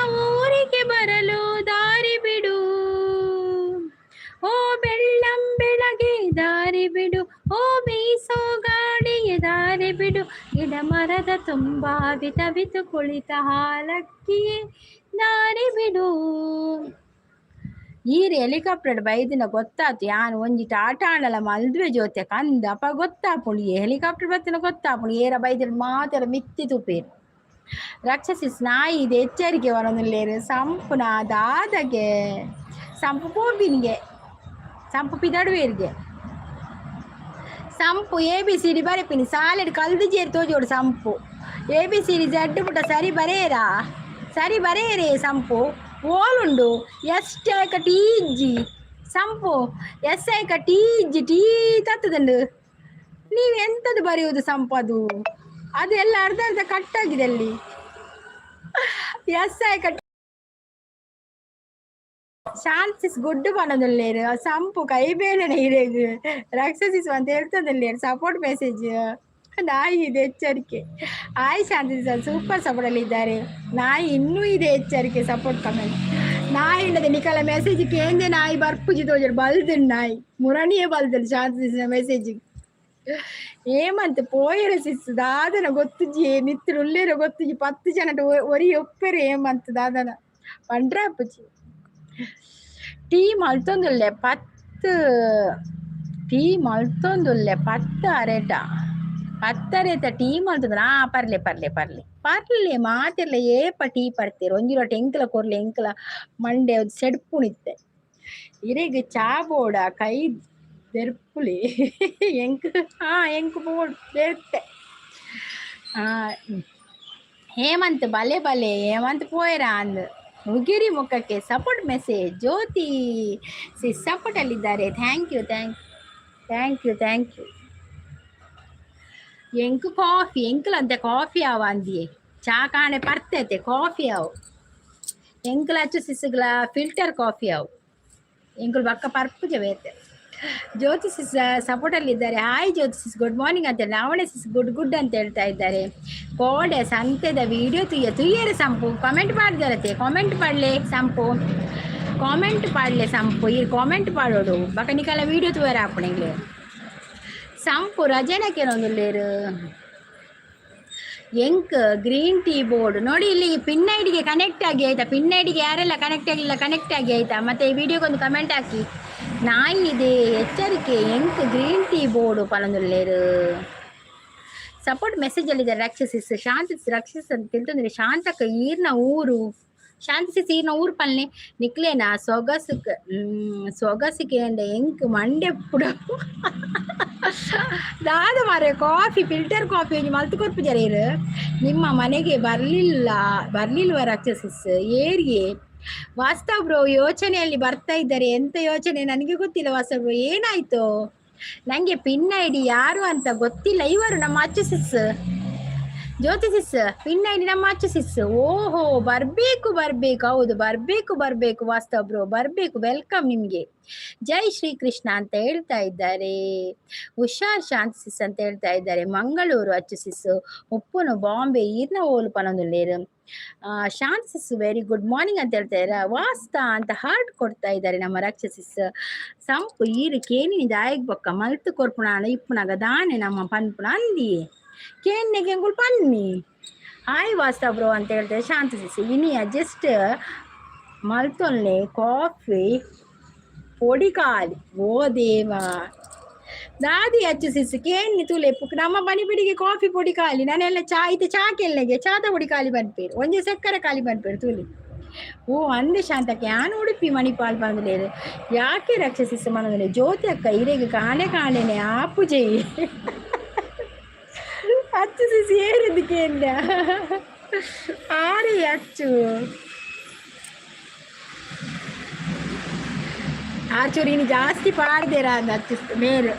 ಊರಿಗೆ ಬರಲು ದಾರಿ ಬಿಡು. ಓ ಬೆಳ್ಳಂ ಬೆಳಗ್ಗೆ ದಾರಿ ಬಿಡು, ಓ ಬೀಸೋ ಗಾಳಿಗೆ ದಾರಿ ಬಿಡು. ಗಿಡ ಮರದ ತುಂಬ ಬಿತ ಕುಳಿತ ಹಾಲಕ್ಕಿಯೇ ದಾರಿ ಬಿಡು. ಈರ್ ಹೆಲಿಕಾಪ್ಟರ್ ಬೈದಿನ ಗೊತ್ತಾತು. ಯಾನ್ ಒಂಜಿ ಟಾಟಾ ಆಂಡಲ ಮಲ್ದುವೆ ಜೋತೆ ಕಂದ ಅಪ ಗೊತ್ತಾಪುಂಡು. ಈ ಹೆಲಿಕಾಪ್ಟರ್ ಬತ್ತಿನ ಗೊತ್ತಾಪುಂಡು. ಏರ ಬೈದಿನ ಮಾತೆರ ಮಿತ್ತಿ ತೂಪೇರು. ರಾಕ್ಷಸಿ ನಾಯಿ ಇದು ಎಚ್ಚರಿಕೆ ಬರೋದಿಲ್ಲೇರು. ಸಂಪುನ ದಾದಗೆ ಸಂಪು ಪೋಪಿನಿಗೆ ಸಂಪು ಪಿದಡುವೇರಿಗೆ ಸಂಪು ಎ ಬಿ ಸಿ ಡಿ ಬರೆಪಿನಿ. ಸಾಲೆಡ್ ಕಲ್ದು ಜೇರಿ ತೋಜೋಡು. ಸಂಪು ಎ ಬಿ ಸಿ ಡಿ ಜಡ್ಡು ಪುಟ ಸರಿ ಬರೇರಾ, ಸರಿ ಬರೇರೆ. ಸಂಪು ಓಲುಂಡು? ಎಸ್ ಐಕ ಟಿ ಇಜ್ಜಿ. ಸಂಪು ಎಸ್ ಐಕ ಟಿ ಇಜ್ಜಿ, ಟೀ ತತ್ತದಂಡು. ನೀವು ಎಂತದು ಬರೆಯುವುದು ಸಂಪು? ಅದು ಅದೆಲ್ಲ ಅರ್ಧ ಅರ್ಧ ಕಟ್ಟಾಗಿದೆ ಅಲ್ಲಿ. ಎಸ್ ಐಕ ಶಾಂತಿಸ್ ಗುಡ್ಡು ಪನೊಂದುಲ್ಲೇರು. ಸಂಪು ಕೈ ಬೇಲನೆ ಇರೇಗ್ ರಕ್ಷಸಿಸ್ ಅಂತ ಹೇಳ್ತದಲ್ಲೇರು. ಸಪೋರ್ಟ್ ಮೆಸೇಜ್, ನಾಯಿ ಇದೆ ಎಚ್ಚರಿಕೆ. ಆಯ್ ಶಾಂತಿ ಸರ್ ಸೂಪರ್ ಸಪೋರ್ಟ್ ಅಲ್ಲಿ ಇದ್ದಾರೆ. ನಾಯಿ ಇನ್ನೂ ಇದೆ ಎಚ್ಚರಿಕೆ ಸಪೋರ್ಟ್ ಕಮೆಂಟ್. ನಾಯಿ ಇಲ್ಲದೆ ನಿಕಲ ಮೆಸೇಜ್ ಕೇಂದ್ರ ನಾಯಿ ಬರ್ಪುಜಿ ತೋಜರು. ಬಲ್ದನ್ ನಾಯಿ ಮುರಣಿಯೇ ಬಲ್ದನ್ ಶಾಂತಿ ಮೆಸೇಜ್. ಏಮಂತ ಪೋಯರ ಸಿಸ್ ದಾದನ ಗೊತ್ತುಜಿ. ಮಿತ್ರ ಉಲ್ಲೇರ ಗೊತ್ತುಜಿ. 10 ಜನ ಒರಿ ಒಪ್ಪೆರೆ. ಏಮಂತ ದಾದನ ಪಂಡ್ರಾಪುಜಿ. ಟೀ ಮಲ್ತೊಂದುಲ್ಲೆ 10, ಟೀ ಮಲ್ತೊಂದುಲ್ಲೆ 10 ಅರೇಟ, ಪತ್ತರೇತ ಟೀ ಮಲ್ತೊಂದು. ಆ ಪರ್ಲೆ ಪರ್ಲೆ ಪರ್ಲೆ ಪರ್ಲೆ. ಮಾತಿರ್ಲ ಏಪ ಟೀ ಪರ್ತೀರ? ಒಂಜಿ ರೊಟ್ಟಿ ಎಂಕಲ ಕೊರ್ಲೆ. ಎಂಕಲ ಮಂಡೆ ಸೆಡ್ಪುಣಿತ್ತೆ. ಇರೆಗ್ ಚಾ ಬೋಡ? ಕೈ ದೆರ್ಪುಲಿ ಎಂಕ್. ಹಾ, ಎಂಕ್ ಬೋಡ್ ದೆರ್ತೆ. ಹೇಮಂತ್ ಬಲೆ ಬಲೆ ಹೇಮಂತ್ ಪೋಯರ ಅಂದ್. ಉಗಿರಿ ಮುಖಕ್ಕೆ support message. Jyothi sis support ಅಲ್ಲಿದ್ದಾರೆ. Thank you, thank thank you, thank you. ಎಂಕ್ ಕಾಫಿ ಎಂಕ್ಲ ಅಂತೆ ಕಾಫಿ ಅವ ಅಂದಿಯೇ. ಚಾ ಕಾಣೆ ಪರ್ತೈತೆ, ಕಾಫಿ ಅವು. ಎಂಕ್ಲ ಅಚ್ಚು ಸಿಸುಗ್ಲ ಫಿಲ್ಟರ್ ಕಾಫಿ ಅವು. ಎಂಕುಲು ಬಕ್ಕ ಪರ್ಪುಜ ಬೇತೆ. ಜ್ಯೋತಿ ಸಿಸ್ ಸಪೋರ್ಟ್ ಅಲ್ಲಿ ಇದ್ದಾರೆ. ಹಾಯ್ ಜ್ಯೋತಿ ಸಿಸ್, ಗುಡ್ ಮಾರ್ನಿಂಗ್ ಅಂತ ಹೇಳಿ. ಲಾವಣ್ಯ ಸಿಸ್ ಗುಡ್ ಗುಡ್ ಅಂತ ಹೇಳ್ತಾ ಇದ್ದಾರೆ. ಕೋಡೆ ಸಂತೆದ ವಿಡಿಯೋ ತುಯ್ಯ ತುಯ್ಯರೆ. ಸಂಪು ಕಾಮೆಂಟ್ ಮಾಡಿದಾರತೆ. ಕಾಮೆಂಟ್ ಪಾಡ್ಲೆ ಸಂಪು, ಕಾಮೆಂಟ್ ಪಾಡ್ಲೆ ಸಂಪು. ಈ ಕಾಮೆಂಟ್ ಪಾಡೋಡು ಬಕ ನಿಕಲ ವಿಡಿಯೋ ತುವರ ಆಪಣೆಗ್ಲೆ. ಸಂಪು ರಜನಕ್ಕೆ ಒಂದುಲ್ಲೇರು. ಎಂಕ್ ಗ್ರೀನ್ ಟೀ ಬೋರ್ಡ್ ನೋಡಿ. ಇಲ್ಲಿ ಪಿನ್ ಐಡಿಗೆ ಕನೆಕ್ಟ್ ಆಗಿ ಆಯ್ತಾ? ಪಿನ್ ಐಡಿಗೆ ಯಾರೆಲ್ಲ ಕನೆಕ್ಟ್ ಆಗಿಲ್ಲ, ಕನೆಕ್ಟ್ ಆಗಿ ಆಯ್ತಾ? ಮತ್ತೆ ಈ ವಿಡಿಯೋಗೊಂದು ಕಮೆಂಟ್ ಹಾಕಿ. ನಾಯಿ ಇದೆ ಎಚ್ಚರಿಕೆ. ಎಂಕ್ ಗ್ರೀನ್ ಟೀ ಬೋರ್ಡು ಪನೊಂದುಲ್ಲೇರು. ಸಪೋರ್ಟ್ ಮೆಸೇಜ್ ಅಲ್ಲಿದೆ ರಾಕ್ಷಸಿಸ್ ಶಾಂತಿ ರಕ್ಷಸ್ ಅಂತ ತಿಳ್ತಂದ್ರೆ. ಶಾಂತಕ್ಕ ಈರ್ನ ಊರು? ಶಾಂತಿ ಈರ್ನ ಊರು ಪಲ್ನೆ. ನಿಕ್ಲೇನ ಸೊಗಸುಕ್ ಸೊಗಸಿಗೆ ಎಂಕ್ ಮಂಡೆ ಪುಡ ದಾದ ಮಾರೆ. ಕಾಫಿ, ಫಿಲ್ಟರ್ ಕಾಫಿ ಒಂಜಿ ಮಲ್ತು ಕೊರ್ಪು ಜರೇರು. ನಿಮ್ಮ ಮನೆಗೆ ಬರ್ಲಿಲ್ಲ, ಬರ್ಲಿಲ್ವ ರಾಕ್ಷಸಿಸ್ ಏರಿಗೆ? ವಾಸ್ತವ್ ಬ್ರೋ ಯೋಚನೆಯಲ್ಲಿ ಬರ್ತಾ ಇದ್ದಾರೆ. ಎಂತ ಯೋಚನೆ ನನಗೆ ಗೊತ್ತಿಲ್ಲ. ವಾಸ್ತವ್ ಬ್ರೋ, ಏನಾಯ್ತು? ನಂಗೆ ಪಿನ್ ಐಡಿ ಯಾರು ಅಂತ ಗೊತ್ತಿಲ್ಲ. ಇವರು ನಮ್ಮ ಅಚ್ಚು ಸಿಸ್, ಜ್ಯೋತಿ ಸಿಸ್. ಪಿನ್ ಐಡಿ ನಮ್ಮ ಅಚ್ಚು ಸಿಸ್. ಓಹೋ, ಬರ್ಬೇಕು ಬರ್ಬೇಕು. ಹೌದು, ಬರ್ಬೇಕು ಬರ್ಬೇಕು. ವಾಸ್ತವ್ ಬ್ರೋ ಬರ್ಬೇಕು. Welcome ನಿಮ್ಗೆ. ಜೈ ಶ್ರೀ ಕೃಷ್ಣ ಅಂತ ಹೇಳ್ತಾ ಇದ್ದಾರೆ. ಹುಷಾರ್ ಶಾಂತಿ ಸಿಸ್ ಅಂತ ಹೇಳ್ತಾ ಇದ್ದಾರೆ. ಮಂಗಳೂರು ಅಚ್ಚು ಸಿಸ್. ಉಪ್ಪುನು ಬಾಂಬೆ. ಈರ್ನ ಓಲು ಪನೊಂದುಲ್ಲೇರು. ಶಾಂತಿ ಸಿಸ್ ವೆರಿ ಗುಡ್ ಮಾರ್ನಿಂಗ್ ಅಂತ ಹೇಳ್ತಾ ಇದ್ದಾರೆ. ವಾಸ್ತಾ ಅಂತ ಹಾರ್ಟ್ ಕೊಡ್ತಾ ಇದ್ದಾರೆ ನಮ್ಮ ರಾಕ್ಷಸಿಸ್. ಸಂಪು ಈರು ಕೇನಿನಿ ದಾಯಗ್ ಬೊಕ್ಕ ಮಲ್ತು ಕೊರ್ಪುಣಾನ ಇಪ್ಪುನಾಗ ದಾನೆ ನಮ್ಮ ಪನ್ಪುಣ ಅಂದಿ. ಕೇನ್ನೆಗೆ ಎಂಗುಲ್ ಪನ್ನಿ. ಹಾಯ್ ವಾಸ್ತಾ ಬ್ರೋ ಅಂತ ಹೇಳ್ತಾರೆ ಶಾಂತಿ ಸಿಸ್. ಇನಿಯ ಜಸ್ಟ್ ಮಲ್ತೊನ್ಲೆ ಕಾಫಿ ಪೊಡಿ ಖಾಲಿ. ಓ ದೇವಾ, ದಾದಿ ಅಚ್ಚು ಸಿಸ್ ಕೇನ್ನಿ ತುಲೆ. ನಮ್ಮ ಮನೆ ಬಿಡಿಗೆ ಕಾಫಿ ಪೊಡಿ ಖಾಲಿ. ನಾನೆಲ್ಲ ಚಾ ಇತ್ತೆ ಚಾ ಕೆಲ್ನೆಗೆ ಚಾದ ಪೊಡಿ ಖಾಲಿ ಪನ್ಪೇರು. ಒಂಜಿ ಸಕ್ಕರೆ ಖಾಲಿ ಪನ್ಪೇರು ತುಲಿ. ಓ ಅಂದೆ ಶಾಂತಕ್ಕೆ ಯಾನ್ ಉಡುಪಿ ಮಣಿಪಾಲ್ ಬಂದಲೇರು. ಯಾಕೆ ರಕ್ಷಸಿಸ್ ಮನದಲ್ಲಿ? ಜ್ಯೋತಿ ಅಕ್ಕ ಇರೆಗ್ ಕಾಣೆ ಕಾಣೆನೆ ಆಪುಜೆ. ಅಚ್ಚು ಸಿಸ್ ಏರಿದ್ದಕ್ಕೆ ಆರಿ ಅಚ್ಚು ಆಚೂರು ಇನ್ನು ಜಾಸ್ತಿ ಪಾಡ್ದೇರ ಅಂದ ಅಚ್ಚು ಮೇರು.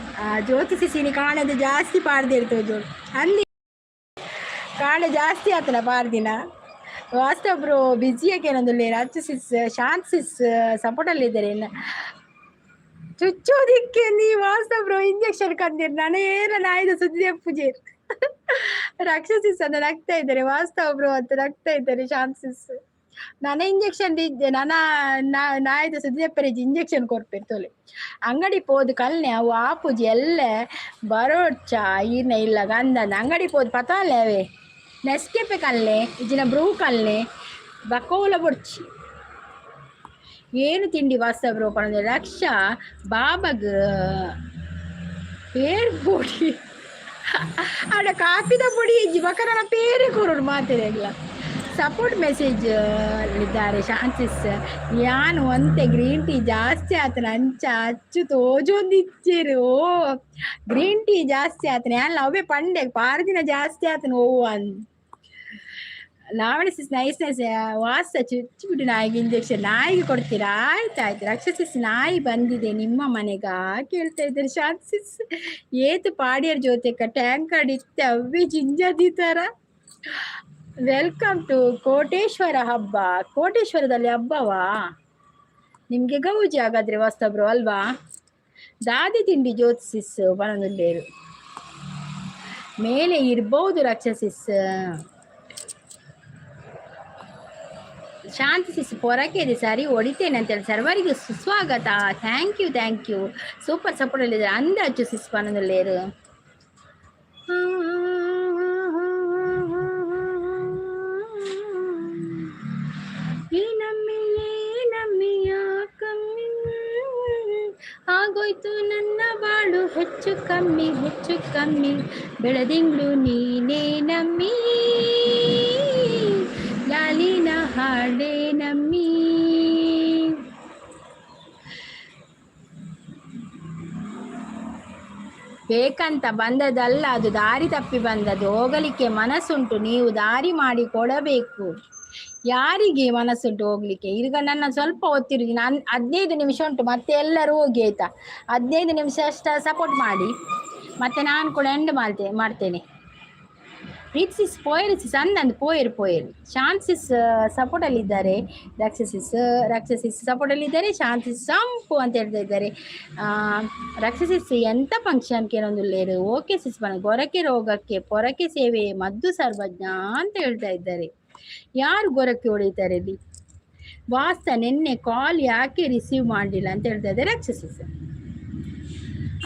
ಜ್ಯೋತಿ ಸಿಸಿನಿ ಕಾಣದು ಜಾಸ್ತಿ ಪಾಡ್ದೇರ್ ತೋಜು ಅಂದಿ. ಕಾಣೆ ಜಾಸ್ತಿ ಆತನ ಪಾರ್ದಿನ. ವಾಸ್ತವ ಬ್ರೋ ಬ್ಯುಸಿಯಾಗಿ ಏನೊಂದುಲ್ಲೇರು. ಅಚ್ಚು ಸಿಸ್, ಶಾಂತ್ ಸಿಸ್ ಸಪೋರ್ಟ್ ಅಲ್ಲಿ ಇದ್ದಾರೆ. ಇನ್ನು ಚುಚ್ಚೋದಿಕ್ಕೆ ನೀ ವಾಸ್ತವ ಬ್ರೋ ಇಂಜೆಕ್ಷನ್ ಕಂದಿರ್ ನಾನೇನ ನಾಯಿದ ಸುದ್ದಿ ಪೂಜೆ. ರಾಕ್ಷಸಿಸ್ ಅಂತ ನಗ್ತಾ ಇದ್ದಾರೆ, ವಾಸ್ತವ ಬ್ರೋ ಅಂತ ನಗ್ತಾ ಇದ್ದಾರೆ ಶಾಂತಿಸ್. ನನ್ನ ಇಂಜೆಕ್ಷನ್ ಇದ್ದೆ ನನ್ನ ನಾಯಿದ ಸುದ್ದಿ ಇಂಜೆಕ್ಷನ್ ಕೊರ್ಪೇರು ತೋಲೆ. ಅಂಗಡಿ ಪೋದು ಕಲ್ನೆ ಅವು ಆಪುಜಿ ಎಲ್ಲ ಬರೋಡ್ಚ ಈರ್ನ ಇಲ್ಲ ಗಂಧ ಅಂಗಡಿ ಪೋದು ಪತಾಲೆ ಅವೇ ನೆಸ್ಕೆಪೆ ಕಲ್ನೆ ಇಜ್ಜಿನ ಬ್ರೂ ಕಲ್ನೆ ಬಕೋಲ ಬೊಡ್ಚಿ. ಏನು ತಿಂಡಿ ವಾಸ್ತವ ಬ್ರೋ ಪಣಂದ್ರೆ ರಕ್ಷಾ ಬಾಬಗ್ ಪೇರ್ ಪೊಡಿ ಆಡ ಕಾಪಿದ ಪೊಡಿ ಇಜ್ಜಿ ಬಕ ನನ್ನ ಪೇರೆ ಕೊರಡು ಮಾತೆರೆಗ್ಲ. ಸಪೋರ್ಟ್ ಮೆಸೇಜ್ ಇದ್ದಾರೆ ಶಾಂತಿಸ್. ಯಾನು ಒಂತೆ ಗ್ರೀನ್ ಟೀ ಜಾಸ್ತಿ ಆತನ ಅಂಚ ಅಚ್ಚು ತೋಜೊಂದಿಚ್ಚೇರು. ಓ ಗ್ರೀನ್ ಟೀ ಜಾಸ್ತಿ ಆತನ ಯಾನ್ ಅವೇ ಪಂಡೆ ಪಾರದಿನ ಜಾಸ್ತಿ ಆತನ. ಓ ಅನ್ ಲಾವಣಿ ಸಿಸ್ ನೈಸ್ ನೈಸ್. ವಾಸ ಚುಚ್ಚಿಬಿಟ್ಟು ನಾಯಿಗೆ ಇಂಜೆಕ್ಷನ್ ನಾಯಿಗೆ ಕೊಡ್ತೀರಾ? ಆಯ್ತು ಆಯ್ತು. ರಕ್ಷಸಿಸ್ ನಾಯಿ ಬಂದಿದೆ ನಿಮ್ಮ ಮನೆಗ ಕೇಳ್ತಾ ಇದ್ದಾರೆ ಶಾಂತಿಸ್. ಏತು ಪಾಡಿಯರ್ ಜೊತೆಕ ಟ್ಯಾಂಕ್ ಇತ್ತೆ ಅವ್ವೆ ಜಿಂಜದಿತಾರ. Welcome to Koteshwara ಹಬ್ಬ. ಕೋಟೇಶ್ವರದಲ್ಲಿ ಹಬ್ಬವಾ? ನಿಮಗೆ ಗೌಜಿ ಹಾಗಾದ್ರೆ ವಾಸ್ತಬ್ರು ಅಲ್ವಾ? ದಾದಿ ತಿಂಡಿ ಜ್ಯೋತಿಸಿಸ್ ಬನದುಲ್ಲೇರು ಮೇಲೆ ಇರ್ಬೋದು ರಕ್ಷಸಿಸ್. ಶಾಂತಿ ಸಿಸ್ ಪೊರಕೆ ಇದೆ ಸರಿ ಹೊಡಿತೇನೆ ಅಂತೇಳಿ ಸರ್ವರಿಗೂ ಸುಸ್ವಾಗತ. Thank you thank you. Super support ಅಲ್ಲಿ ಅಂದಾಜು ಸಿಸ್ ಪನದುಲ್ಲೇರು. ಆಗೋಯ್ತು ನನ್ನ ಬಾಳು ಹೆಚ್ಚು ಕಮ್ಮಿ ಹೆಚ್ಚು ಕಮ್ಮಿ, ಬೆಳದಿಂಗಳು ನೀನೇ ನಮ್ಮಿ, ಲಾಲಿನ ಹಾಡೇ ನಮ್ಮಿ. ಬೇಕಂತ ಬಂದದಲ್ಲ ಅದು, ದಾರಿ ತಪ್ಪಿ ಬಂದದ್ದು. ಹೋಗಲಿಕ್ಕೆ ಮನಸ್ಸುಂಟು, ನೀವು ದಾರಿ ಮಾಡಿ ಕೊಡಬೇಕು. ಯಾರಿಗೆ ಮನಸ್ಸುಂಟು ಹೋಗ್ಲಿಕ್ಕೆ? ಈಗ ನನ್ನ ಸ್ವಲ್ಪ ಹೊತ್ತಿರುದು, ನಾನು 15 ನಿಮಿಷ ಉಂಟು, ಮತ್ತೆ ಎಲ್ಲರೂ ಹೋಗಿ ಆಯ್ತಾ? 15 ನಿಮಿಷ ಅಷ್ಟ ಸಪೋರ್ಟ್ ಮಾಡಿ, ಮತ್ತೆ ನಾನು ಕೂಡ ಎಂಡ್ ಮಾಡ್ತೇನೆ. ಪ್ರೀತಿಸಿಸ್ ಪೋಯರ್ ಸಿಸ್ ಅಂದಂದು ಪೋಯರ್ ಪೋಯರ್. ಶಾಂತಿಸ್ ಸಪೋರ್ಟಲ್ಲಿದ್ದಾರೆ, ರಾಕ್ಷಸಿಸ್ ರಾಕ್ಷಸಿಸ್ ಸಪೋರ್ಟಲ್ಲಿದ್ದಾರೆ, ಶಾಂತಿಸ್ ಸಂಪು ಅಂತ ಹೇಳ್ತಾ ಇದ್ದಾರೆ. ರಾಕ್ಷಸಿಸ್ ಎಂತ ಫಂಕ್ಷನ್ ಕೇಳೊಂದುಲ್ಲೇರು. ಓಕೆ ಸಿಸ್ ಬನ ಗೊರಕೆ ರೋಗಕ್ಕೆ ಪೊರಕೆ ಸೇವೆ ಮದ್ದು ಸರ್ವಜ್ಞ ಅಂತ ಹೇಳ್ತಾ ಇದ್ದಾರೆ. ಯಾರು ಗೊರಕೆ ಹೊಡಿತಾರೆ ಇಲ್ಲಿ? ವಾಸ್ತ ನಿನ್ನೆ ಕಾಲ್ ಯಾಕೆ ರಿಸೀವ್ ಮಾಡಲಿಲ್ಲ ಅಂತ ಹೇಳ್ತಾ ಇದ್ದಾರೆ ರಾಕ್ಷಸಿಸ್.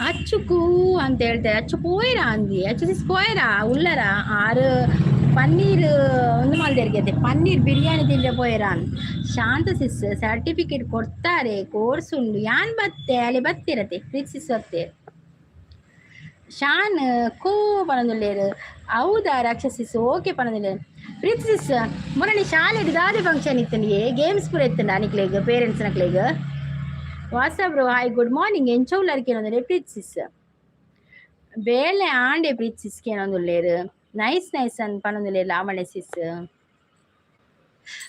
ಅಚ್ಚುಕು ಅಂತ ಹೇಳ್ತಾರೆ. ಅಚ್ಚು ಪೋಯರ ಅಂದಿ ಅಚ್ಚು ಸಿಸ್ ಪೋಯರ ಉಲ್ಲರ ಆರು ಪನ್ನೀರ್ ಒಂದು ಮಲ್ದೆರ್ಗೆ ಪನ್ನೀರ್ ಬಿರಿಯಾನಿ ತಿಂದ್ರೆ ಪೋಯರ. ಶಾಂತ ಸಿಸ್ ಸರ್ಟಿಫಿಕೇಟ್ ಕೊಡ್ತಾರೆ, ಕೋರ್ಸ್ ಉಂಡು. ಯಾನ್ ಬತ್ತೆ ಅಲ್ಲಿ ಬತ್ತಿರತೆ ಪ್ರೀತ್ ಸಿಸ್ ಬತ್ತೆ. ಶಾನ್ ಕೋ ಪನೊಂದುಲ್ಲೇರು. ಹೌದಾ ರಾಕ್ಷಸಿಸ್ ಓಕೆ ಪನೊಂದುಲ್ಲೇರು. ಪ್ರೀತ್ ಸಿಸ್ ಮೊನ್ನೆ ಶಾಲೆಡ್ ದಾದೆ ಫಂಕ್ಷನ್ ಇತ್ತನಿಗೆ ಗೇಮ್ಸ್ ಪೂರ ಇತ್ತಂಡ ನಿಕ್ಲೆಗ್ ಪೇರೆಂಟ್ಸ್ ನಕ್ಲೆಗ್. Vasa bro hi good morning ಎಂಚೌಲರ್ ಕೇನೊಂದುಲ್ಲೇರು ಪ್ರೀತ್ ಸಿಸ್. ಬೇಲೆ ಆಂಡೆ ಪ್ರೀತ್ ಸಿಸ್ ಕೇನೊಂದುಲ್ಲೇರು. ನೈಸ್ ನೈಸ್ ಅನ್ ಪನೊಂದುಲ್ಲೇರು ಲಾವಣ್ಯ ಸಿಸ್.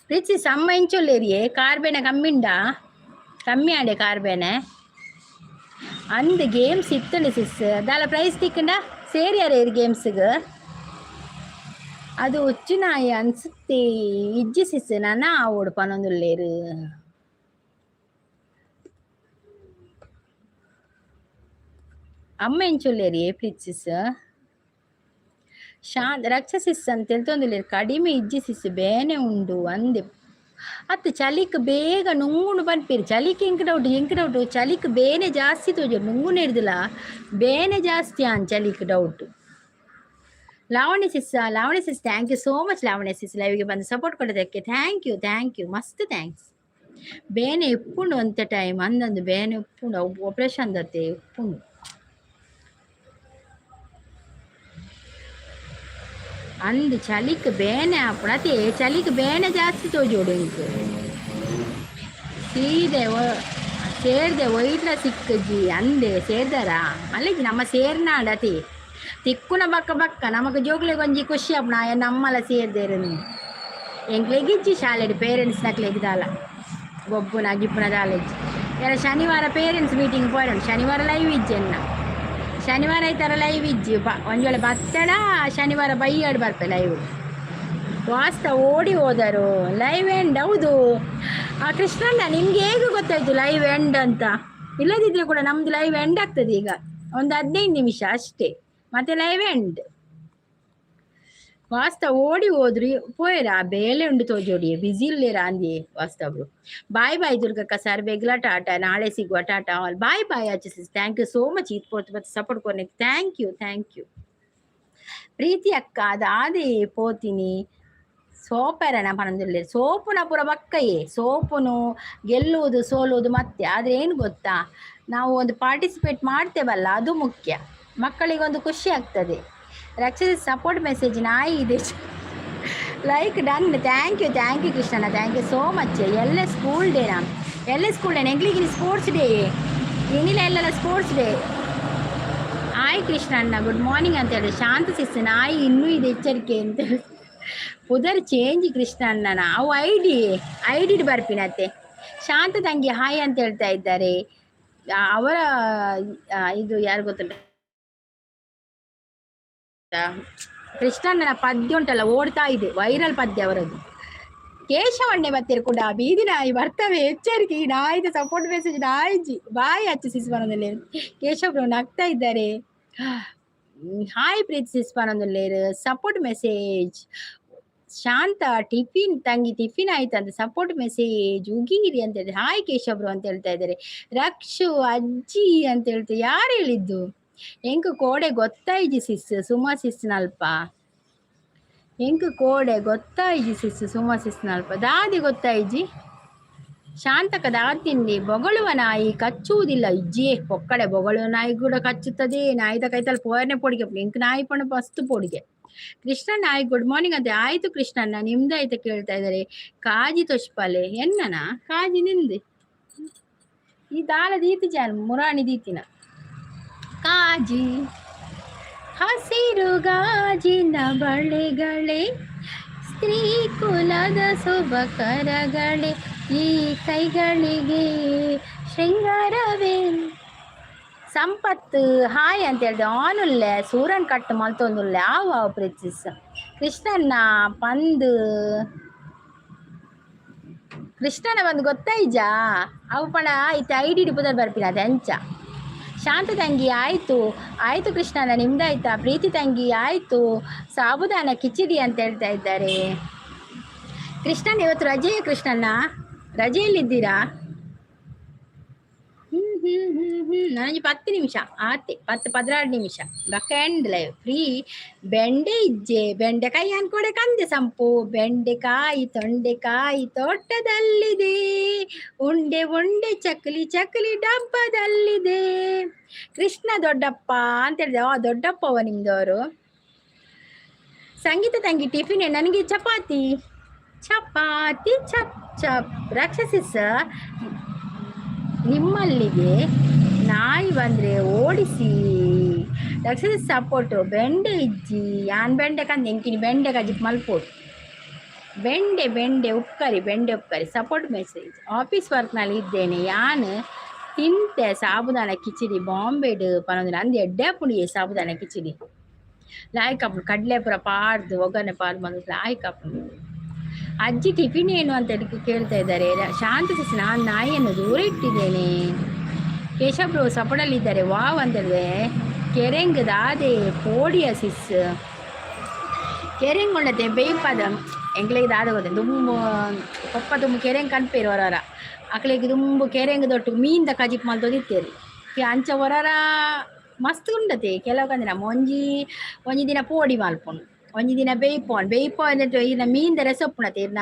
ಪ್ರೀತ್ ಸಿಸ್ ಅಮ್ಮ ಎಂಚೊಲ್ಲೇರಿಯೇ? ಕಾರ್ಬೇನೆ ಕಮ್ಮಿಂಡಾ? ಕಮ್ಮಿ ಆಂಡೆ ಕಾರ್ಬೇನೆ ಅಂದ್ ಗೇಮ್ಸ್ ಇತ್ತಂಡು ಸಿಸ್. ದಾಲ ಪ್ರೈಸ್ ತಿಕ್ಕಂಡ ಸೇರಿಯಾರ ಗೇಮ್ಸ್ಗೆ? ಅದು ಹುಚ್ಚು ನಾಯಿ ಅನ್ಸುತ್ತೆ ಇಜ್ಜಿ ಸಿಸ್ ನನ ಆವೊಡು ಪನೊಂದುಲ್ಲೇರು. ಅಮ್ಮ ಎಂಚೊಲ್ಲೇರಿ ಪ್ರೀತ್ ಸಿಸ್? ಶಾಂತ ರಕ್ಷಸಿಸ್ ಅಂತ ಹೇಳ್ತೊಂದುಲ್ಲೇರು. ಕಡಿಮೆ ಇಜ್ಜಿ ಸಿಸ್ ಬೇನೆ ಉಂಡು ಅಂದೆ. ಅತ್ತು ಚಲಿಕ್ ಬೇಗ ನುಂಗುಂಡು ಪನ್ಪೇರು. ಚಲಿಕ್ ಎಂಕ್ ಡೌಟ್ ಎಂಕ್ ಡೌಟ್ ಚಲಿಕ್ ಬೇನೆ ಜಾಸ್ತಿ ತೋಜು ನುಂಗುನ ಹಿಡ್ದಿಲ್ಲ ಬೇನೆ ಜಾಸ್ತಿ ಆನ್ ಚಲಿಕ್ doubt. Lavanya sis Lavanya sis thank you so much Lavanya sis ಲೈವ್ಗೆ ಬಂದು ಸಪೋರ್ಟ್ ಕೊಡೋದಕ್ಕೆ. Thank you thank you ಮಸ್ತ್ thanks. ಬೇನೆ ಉಪ್ಪುಂಡು ಅಂತೆ ಟೈಮ್ ಅಂದಂದು ಬೇನೆ ಉಪ್ಪುಂಡು ಅವು ಆಪರೇಷನ್ ದತ್ತೆ ಉಪ್ಪುಂಡು. ಅಂದ್ ಚಲಿಕ್ ಬೇನೆ ಆಪುಂಡು ಅತ್ತೆ ಚಲಿಕ್ ಬೇನೆ ಜಾಸ್ತಿ ತೋಜೋಡು ಎಂಕ್. ಸೀದೆ ಸೇರ್ದೆ ಒಯ್ಟ್ಲ ಸಿಕ್ಕಜ್ಜಿ ಅಂದೆ ಸೇರ್ದಾರ ಮಲ್ಲೆಜ್ಜಿ ನಮ್ಮ ಸೇರ್ನಾಡ ಅತಿ ತಿಕ್ಕುನ ಬಕ್ಕ ಬಕ್ಕ ನಮಕ್ ಜೋಕ್ಲೆಗ್ ಒಂಜಿ ಖುಷಿ ಆಪುಂಡು ಆಯೆ ನಮ್ಮಲ ಸೇರ್ದೇರು. ಎಂಕ್ಲೆಗ್ ಇಜ್ಜಿ ಶಾಲೆಡ್ ಪೇರೆಂಟ್ಸ್ ನಕ್ಲೆಗ್ ದಾಲ ಗೊಬ್ಬುನ ಗಿಪ್ಪುನ ದಾಲ ಇಜ್ಜಿ. ಯಾರ ಶನಿವಾರ ಪೇರೆಂಟ್ಸ್ ಮೀಟಿಂಗ್ ಪೋಯೆರ್ ಶನಿವಾರ ಲೈವ್ ಇಜ್ಜಿ ಎನ್ನ. ಶನಿವಾರ ಐತಾರ ಲೈವ್ ಇಜ್ಜಿ ಒಂಜಿ ವೇಳೆ ಬತ್ತಡ ಶನಿವಾರ ಬೈಯಾಡ್ ಬರ್ಪೆ ಲೈವ್. ವಾಸ್ತ ಓಡಿ ಹೋದರು ಲೈವ್ ಎಂಡ್. ಹೌದು ಆ ಕೃಷ್ಣಣ್ಣ ನಿಮ್ಗೆ ಹೇಗೆ ಗೊತ್ತಾಯ್ತು ಲೈವ್ ಎಂಡ್ ಅಂತ? ಇಲ್ಲದಿದ್ರೆ ಕೂಡ ನಮ್ದು ಲೈವ್ ಎಂಡ್ ಆಗ್ತದೆ ಈಗ. ಒಂದು 15 ನಿಮಿಷ ಅಷ್ಟೇ, ಮತ್ತೆ ಲೈವ್ ಎಂಡ್. ವಾಸ್ತವ ಓಡಿ ಹೋದ್ರಿ ಪೋಯರಾ ಬೇಲೆ ಉಂಡು ತೋಜೋಡಿ ಬಿಸಿ ಇಲ್ಲೇರಾ ಅಂದಿ ವಾಸ್ತವ್ರು. ಬಾಯ್ ಬಾಯ್ ದುರ್ಗಕ್ಕ ಸರ್, ಬೇಗ್ಲಾ ಟಾಟಾ, ನಾಳೆ ಸಿಗುವ, ಟಾಟಾ all. Bye bye Achchu, thank you so much. ಇದು ಪೋತು ಮತ್ತೆ ಸಪೋರ್ಟ್ ಕೊರ್ನೆ, thank you, thank you. Preethi ಅಕ್ಕ ಅದಾದೆ ಪೋತಿನಿ ಸೋಪೆರನ ಪನೊಂದುಲ್ಲೆರ್. ಸೋಪುನ ಪೂರ ಬಕ್ಕಯೇ ಸೋಪುನು ಗೆಲ್ಲುವುದು ಸೋಲುವುದು ಮತ್ತೆ. ಆದರೆ ಏನು ಗೊತ್ತಾ? ನಾವು ಒಂದು ಪಾರ್ಟಿಸಿಪೇಟ್ ಮಾಡ್ತೇವಲ್ಲ, ಅದು ಮುಖ್ಯ. ಮಕ್ಕಳಿಗೊಂದು ಖುಷಿ ಆಗ್ತದೆ. ರಕ್ಷಿತ ಸಪೋರ್ಟ್ ಮೆಸೇಜ್ ನಾಯಿ ಇದೆ. Like done, thank you, thank you ಕೃಷ್ಣಣ್ಣ, thank you so much. ಎಲ್ಲ ಸ್ಕೂಲ್ ಡೇನಾ? ಎಲ್ಲ ಸ್ಕೂಲ್ ಡೇ ಎಂಗ್ಲಿಗಿನ ಸ್ಪೋರ್ಟ್ಸ್ ಡೇ ಏನಿಲ್ಲ, ಎಲ್ಲೆಲ್ಲ ಸ್ಪೋರ್ಟ್ಸ್ ಡೇ. ಹಾಯ್ ಕೃಷ್ಣಣ್ಣ, ಗುಡ್ ಮಾರ್ನಿಂಗ್ ಅಂತ ಹೇಳಿ. ಶಾಂತ ಸಿಸ್ ನಾಯಿ ಇನ್ನೂ ಇದೆ, ಎಚ್ಚರಿಕೆ ಅಂತ ಹೇಳಿ. ಪುದರ್ ಚೇಂಜ್ ಕೃಷ್ಣ ಅಣ್ಣನ ಅವು ಐಡಿ ಐಡಿ ಬರ್ಪಿನತ್ತೆ. ಶಾಂತ ತಂಗಿ ಹಾಯ್ ಅಂತ ಹೇಳ್ತಾ ಇದ್ದಾರೆ. ಅವರ ಇದು ಯಾರು ಗೊತ್ತುಂಟ? ಕೃಷ್ಣಣ್ಣನ ಪದ್ಯ ಉಂಟಲ್ಲ, ಓಡ್ತಾ ಇದೆ, ವೈರಲ್ ಪದ್ಯ ಅವರದ್ದು. ಕೇಶವಣ್ಣೆ ಬತ್ತೀರು ಕೂಡ. ಬೀದಿ ನಾಯಿ ಬರ್ತವೆ, ಎಚ್ಚರಿಕೆ. ಈ ನಾಯಿದ ಸಪೋರ್ಟ್ ಮೆಸೇಜ್ ನಾಯಿಜಿ ಬಾಯಿ ಹಚ್ಚಿ ಸಿಸ್ ಬನೊಂದುಲ್ಲೆರ್. ಕೇಶವ್ ನಗ್ತಾ ಇದ್ದಾರೆ. ಹಾಯ್ ಪ್ರೀತಿ ಸಿಸ್ ಬನೊಂದುಲ್ಲೆರ್ ಸಪೋರ್ಟ್ ಮೆಸೇಜ್. ಶಾಂತ ಟಿಫಿನ್ ತಂಗಿ ಟಿಫಿನ್ ಆಯ್ತು ಅಂತ ಸಪೋರ್ಟ್ ಮೆಸೇಜ್. ಉಗೀರಿ ಅಂತ ಹೇಳಿ. ಹಾಯ್ ಕೇಶವ್ರು ಅಂತ ಹೇಳ್ತಾ ಇದ್ದಾರೆ. ರಕ್ಷು ಅಜ್ಜಿ ಅಂತ ಹೇಳ್ತಾರೆ. ಯಾರು ಹೇಳಿದ್ದು? ಎಂಕ್ ಕೋಡೆ ಗೊತ್ತಾಯ್ಜಿ ಸಿಸ್ ಸುಮಾ ಸಿಸ್ನಲ್ಪ. ಎಂಕ್ ಕೋಡೆ ಗೊತ್ತಾಯ್ಜಿ ಸಿಸ್ ಸುಮಾ ಸಿಸ್ನಲ್ಪ. ದಾದಿ ಗೊತ್ತಾಯ್ಜಿ ಶಾಂತಕ ದಾತಿಂಡಿ. ಬೊಗಳುವ ನಾಯಿ ಕಚ್ಚುವುದಿಲ್ಲ. ಇಜ್ಜಿಯೇ ಪೊಕ್ಕಡೆ, ಬೊಗಳುವ ನಾಯಿ ಕೂಡ ಕಚ್ಚುತ್ತದೆ. ನಾಯಿದ ಕೈತಲ್ ಪೋಯನೆ ಪೊಡಿಗೆ. ಎಂಕ್ ನಾಯಿ ಪಣ ಮಸ್ತ್ ಪೊಡಿಗೆ. ಕೃಷ್ಣ ನಾಯಿ ಗುಡ್ ಮಾರ್ನಿಂಗ್ ಅಂತ. ಆಯ್ತು ಕೃಷ್ಣಣ್ಣ, ನಿಮ್ದು ಆಯ್ತಾ ಕೇಳ್ತಾ ಇದ್ದಾರೆ. ಕಾಜಿ ತೊಷ್ಪಾಲೆ ಎನ್ನನ ಕಾಜಿ ನಿಂದೆ. ಈ ದಾಲ ದೀತಿ ಜಾನ್ ಮುರಾಣಿ ದೀತಿನ ಕಾಜಿ. ಹಸಿರು ಗಾಜಿನ ಬಳೆಗಳೇ, ಸ್ತ್ರೀ ಕುಲದ ಶುಭಕರಗಳೇ, ಈ ಕೈಗಳಿಗೆ ಶೃಂಗಾರವೇ. ಸಂಪತ್ತು ಹಾಯ್ ಅಂತ ಹೇಳಿದೆ. ಆನುಲ್ಲೆ ಸೂರನ್ ಕಟ್ಟು ಮಲ್ತೊಂದುಲ್ಲೆ. ಆವು ಆವು ಪ್ರಿನ್ಸಸ್. ಕೃಷ್ಣನ್ನ ಪಂದು ಕೃಷ್ಣನ ಬಂದು ಗೊತ್ತಾಯ್ಜಾ? ಅವು ಪಣ ಇತ್ತೆ ಐಡಿ ಪುದರ್ ಬರ್ಪಿನ ಅದೆ ಅಂಚ. ಶಾಂತ ತಂಗಿ ಆಯಿತು, ಆಯಿತು ಕೃಷ್ಣನ, ನಿಮ್ದಾಯ್ತಾ? ಪ್ರೀತಿ ತಂಗಿ ಆಯಿತು. ಸಾಬುದಾನ ಕಿಚಿಡಿ ಅಂತ ಹೇಳ್ತಾ ಇದ್ದಾರೆ. ಕೃಷ್ಣನ್ ಇವತ್ತು ರಜೆಯ? ಕೃಷ್ಣಣ್ಣ ರಜೆಯಲ್ಲಿದ್ದೀರಾ? ಹ್ಮ್ ಹ್ಮ್ ಹ್ಮ್ ಹ್ಮ್ ನನಗೆ 10 ನಿಮಿಷ ಆತೆ, 10 12 ನಿಮಿಷ ಬಕ್ಕ ಎಂಡ್ ಲೈವ್ ಫ್ರೀ. ಬೆಂಡೆ ಇಜ್ಜೆ, ಬೆಂಡೆಕಾಯಿ ಅನ್ಕೊಡೆ ಕಂದೆ ಸಂಪು. ಬೆಂಡೆಕಾಯಿ ತೊಂಡೆಕಾಯಿ ತೋಟದಲ್ಲಿದೆ, ಉಂಡೆ ಉಂಡೆ ಚಕ್ಲಿ ಚಕ್ಲಿ ಡಬ್ಬದಲ್ಲಿದೆ. ಕೃಷ್ಣ ದೊಡ್ಡಪ್ಪ ಅಂತ ಹೇಳಿದೆ. ಆ ದೊಡ್ಡಪ್ಪವ ನಿಮ್ದವರು. ಸಂಗೀತ ತಂಗಿ ಟಿಫಿನ್? ನನಗೆ ಚಪಾತಿ, ಚಪಾತಿ ಚಪ್ ಚಪ್. ರಾಕ್ಷಸಿಸ್ ನಿಮ್ಮಲ್ಲಿಗೆ ನಾಯಿ ಬಂದ್ರೆ ಓಡಿಸಿ. ರಾಕ್ಷಸಿ ಸಪೋರ್ಟು. ಬೆಂಡೆ ಇಜ್ಜಿ, ಯಾನ್ ಬೆಂಡೆ ಕಂದು ಎಂಕಿನಿ ಬೆಂಡೆ ಕಜಿಪ್ ಮಲ್ಪೋಡು. ಬೆಂಡೆ ಬೆಂಡೆ ಉಪ್ಕರಿ, ಬೆಂಡೆ ಉಪ್ಕರಿ. Support message. ಆಫೀಸ್ ವರ್ಕ್ನಲ್ಲಿ ಇದ್ದೇನೆ. ಯಾನ್ ತಿಂತೆ ಸಾಬುದಾನ ಕಿಚಿಡಿ ಬಾಂಬೆಡ್ ಪನೊಂದಿಲ್ಲ ಅಂದ್ ಎಡ್ಡೆ ಪುಣಿಯೆ. ಸಾಬುದಾನ ಕಿಚಿಡಿ ಲಾಯ್ಕ್ ಆಪುಂಡು. ಕಡಲೆ ಪೂರ ಪಾಡ್ದು ಒಗ್ಗರಣೆ ಪಾಡ್ದು ಬಂದು ಲಾಯ್ಕ್ ಆಪುಂಡು. ಅಜ್ಜಿ ಟಿಫಿನ್ ಏನು ಅಂತ ಹೇಳಿ ಕೇಳ್ತಾ ಇದ್ದಾರೆ. ಶಾಂತ ಸಿಸ್ ನಾನು ನಾಯಿಯನ್ನು ದೂರ ಇಟ್ಟಿದ್ದೇನೆ. ಕೇಶಬ್ರು ಸಪಡಲ್ಲಿದ್ದಾರೆ. ವಾವ್ ಅಂತ ಹೇಳಿದೆ. ಕೆರೆಂಗ್ ದಾದೆ ಪೋಡಿಯ ಸಿಸ್? ಕೆರೆಂಗ್ ಉಂಡತೆ ಬೇಯ್ಪದ. ಎಂಕ್ಲೆಗ್ ದಾದ ಗೊತ್ತೆ? ದುಂಬು ಪಪ್ಪ ದುಂಬು ಕೆರೆಂಗ್ ಕನ್ಪೇರು ಹೊರರ. ಅಕ್ಲೆಗ್ ದುಂಬು ಕೆರೆಂಗ್ ದೊಟ್ಟು ಮೀನ್ದ ಕಜಿಪ್ ಮಲ್ತೊಂದಿತ್ತೇರು. ಅಂಚ ಹೊರರ ಮಸ್ತ್ ಉಂಡತೆ. ಕೆಲವು ಕಂದಿನ ಒಂಜಿ ಒಂಜಿ ದಿನ ಪೋಡಿ ಮಲ್ಪುನು, ಒಂಜಿ ದಿನ ಬೇಯ್ಪೋನ್ ಬೇಯ್ಪೋ ಅಂದ್ರೆ ಇನ್ನ ಮೀನ್ದ ರಸ ಉಪ್ಪುಣತೆ. ಇರ್ನ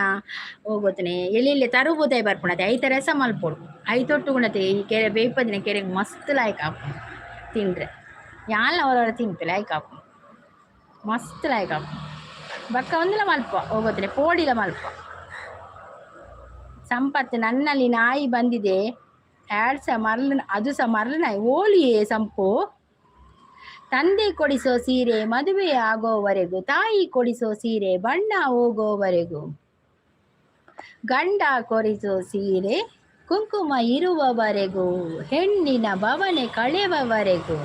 ಹೋಗೋತನೆ ಎಲ್ಲಿ ತರುಬೂತಾಯಿ ಬರ್ಪುಣತೆ, ಐತ ರಸ ಮಲ್ಪೊಡು. ಐತೊಟ್ಟು ಉಂಡತೆ. ಈ ಕೆರೆ ಬೇಯ್ಪದಿನ ಕೆರೆಗೆ ಮಸ್ತ್ ಲಾಯ್ಕ್ ಆಪುಂಡು ತಿಂಡ್ರೆ. ಯಾನ್ಲ ಅವರವರ ತಿನ್ಪೆ, ಲಾಯ್ಕ್ ಆಪುಂಡು, ಮಸ್ತ್ ಲಾಯ್ಕ್ ಆಪುಂಡು. ಬಕ್ಕ ಒಂದಿಲ ಮಲ್ಪ ಹೋಗೋತನೆ ಪೋಡಿಲ ಮಲ್ಪ. ಸಂಪತ್ತು ನನ್ನಲ್ಲಿ ನಾಯಿ ಬಂದಿದೆ. ಎರಡು ಸಹ ಮರಳು, ಅದು ಸಹ ಮರಳು ನಾಯಿ ಓಲಿಯೇ ಸಂಪು. ತಂದೆ ಕೊಡಿಸೋ ಸೀರೆ ಮದುವೆ ಆಗೋವರೆಗೂ, ತಾಯಿ ಕೊಡಿಸೋ ಸೀರೆ ಬಣ್ಣ ಹೋಗೋವರೆಗೂ, ಗಂಡ ಕೊಡಿಸೋ ಸೀರೆ ಕುಂಕುಮ ಇರುವವರೆಗೂ, ಹೆಣ್ಣಿನ ಬವಣೆ ಕಳೆಯುವವರೆಗೂ.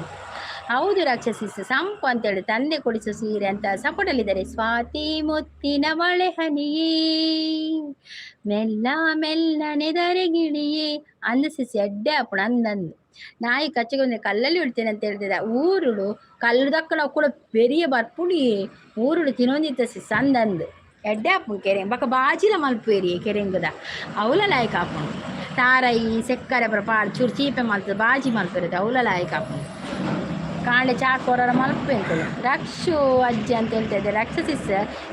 ಹೌದು ರಾಕ್ಷಸಿ, ಸಂಪು ಅಂತೇಳಿ ತಂದೆ ಕೊಡಿಸು ಸೀರೆ ಅಂತ ಸಪೋರ್ಟಲ್ಲಿದ್ದಾರೆ. ಸ್ವಾತಿ ಮುತ್ತಿನ ಮಳೆ ಹನಿಯೇ, ಮೆಲ್ಲ ಮೆಲ್ಲನೆ ಗಿಳಿಯೇ ಅಂದ ಸಿಸಿ ಎಡ್ಡೆ ಅಪ್ಪಣ ಅಂದಂದು. ನಾಯಿ ಕಚ್ಚಿಕೊಂಡ್ರೆ ಕಲ್ಲಲ್ಲಿ ಉಳ್ತೇನೆ ಅಂತ ಹೇಳ್ತಿದ್ದ. ಊರುಡು ಕಲ್ಲು ದಕ್ಕಲ ಕೂಡ ಪೆರಿಯ ಬರ್ಪುಡಿ ಊರುಡು ತಿನ್ನೊಂದಿತ್ತ ಸಿಸ್ ಅಂದಂದು. ಎಡ್ಡೆ ಆಪುಂಡು ಕೆರೆಂಗ್ ಬೊಕ ಬಾಜಿಲ ಮಲ್ಪುವೆರಿ ಕೆರೆಂಗುದ ಅವ್ಲ ಲಾಯ್ಕ್ ಆಪುಂಡು. ತಾರೈ ಸೆಕ್ಕರೆ ಪೂರ ಪಾಡ್ ಚೂರು ಚೀಪೆ ಮಲ್ತುದು ಬಾಜಿ ಮಲ್ಪುವೆರ್ ಅವ್ಲ ಲಾಯ್ಕ್ ಆಪುಂಡು. ಕಾಂಡೆ ಚಾ ಕೊರರ ಮಲ್ಪುವೆಂಕುಲು. ರಕ್ಷು ಅಜ್ಜಿ ಅಂತ ಹೇಳ್ತಾ ಇದ್ದೆ. ರಕ್ಷಸಿಸ್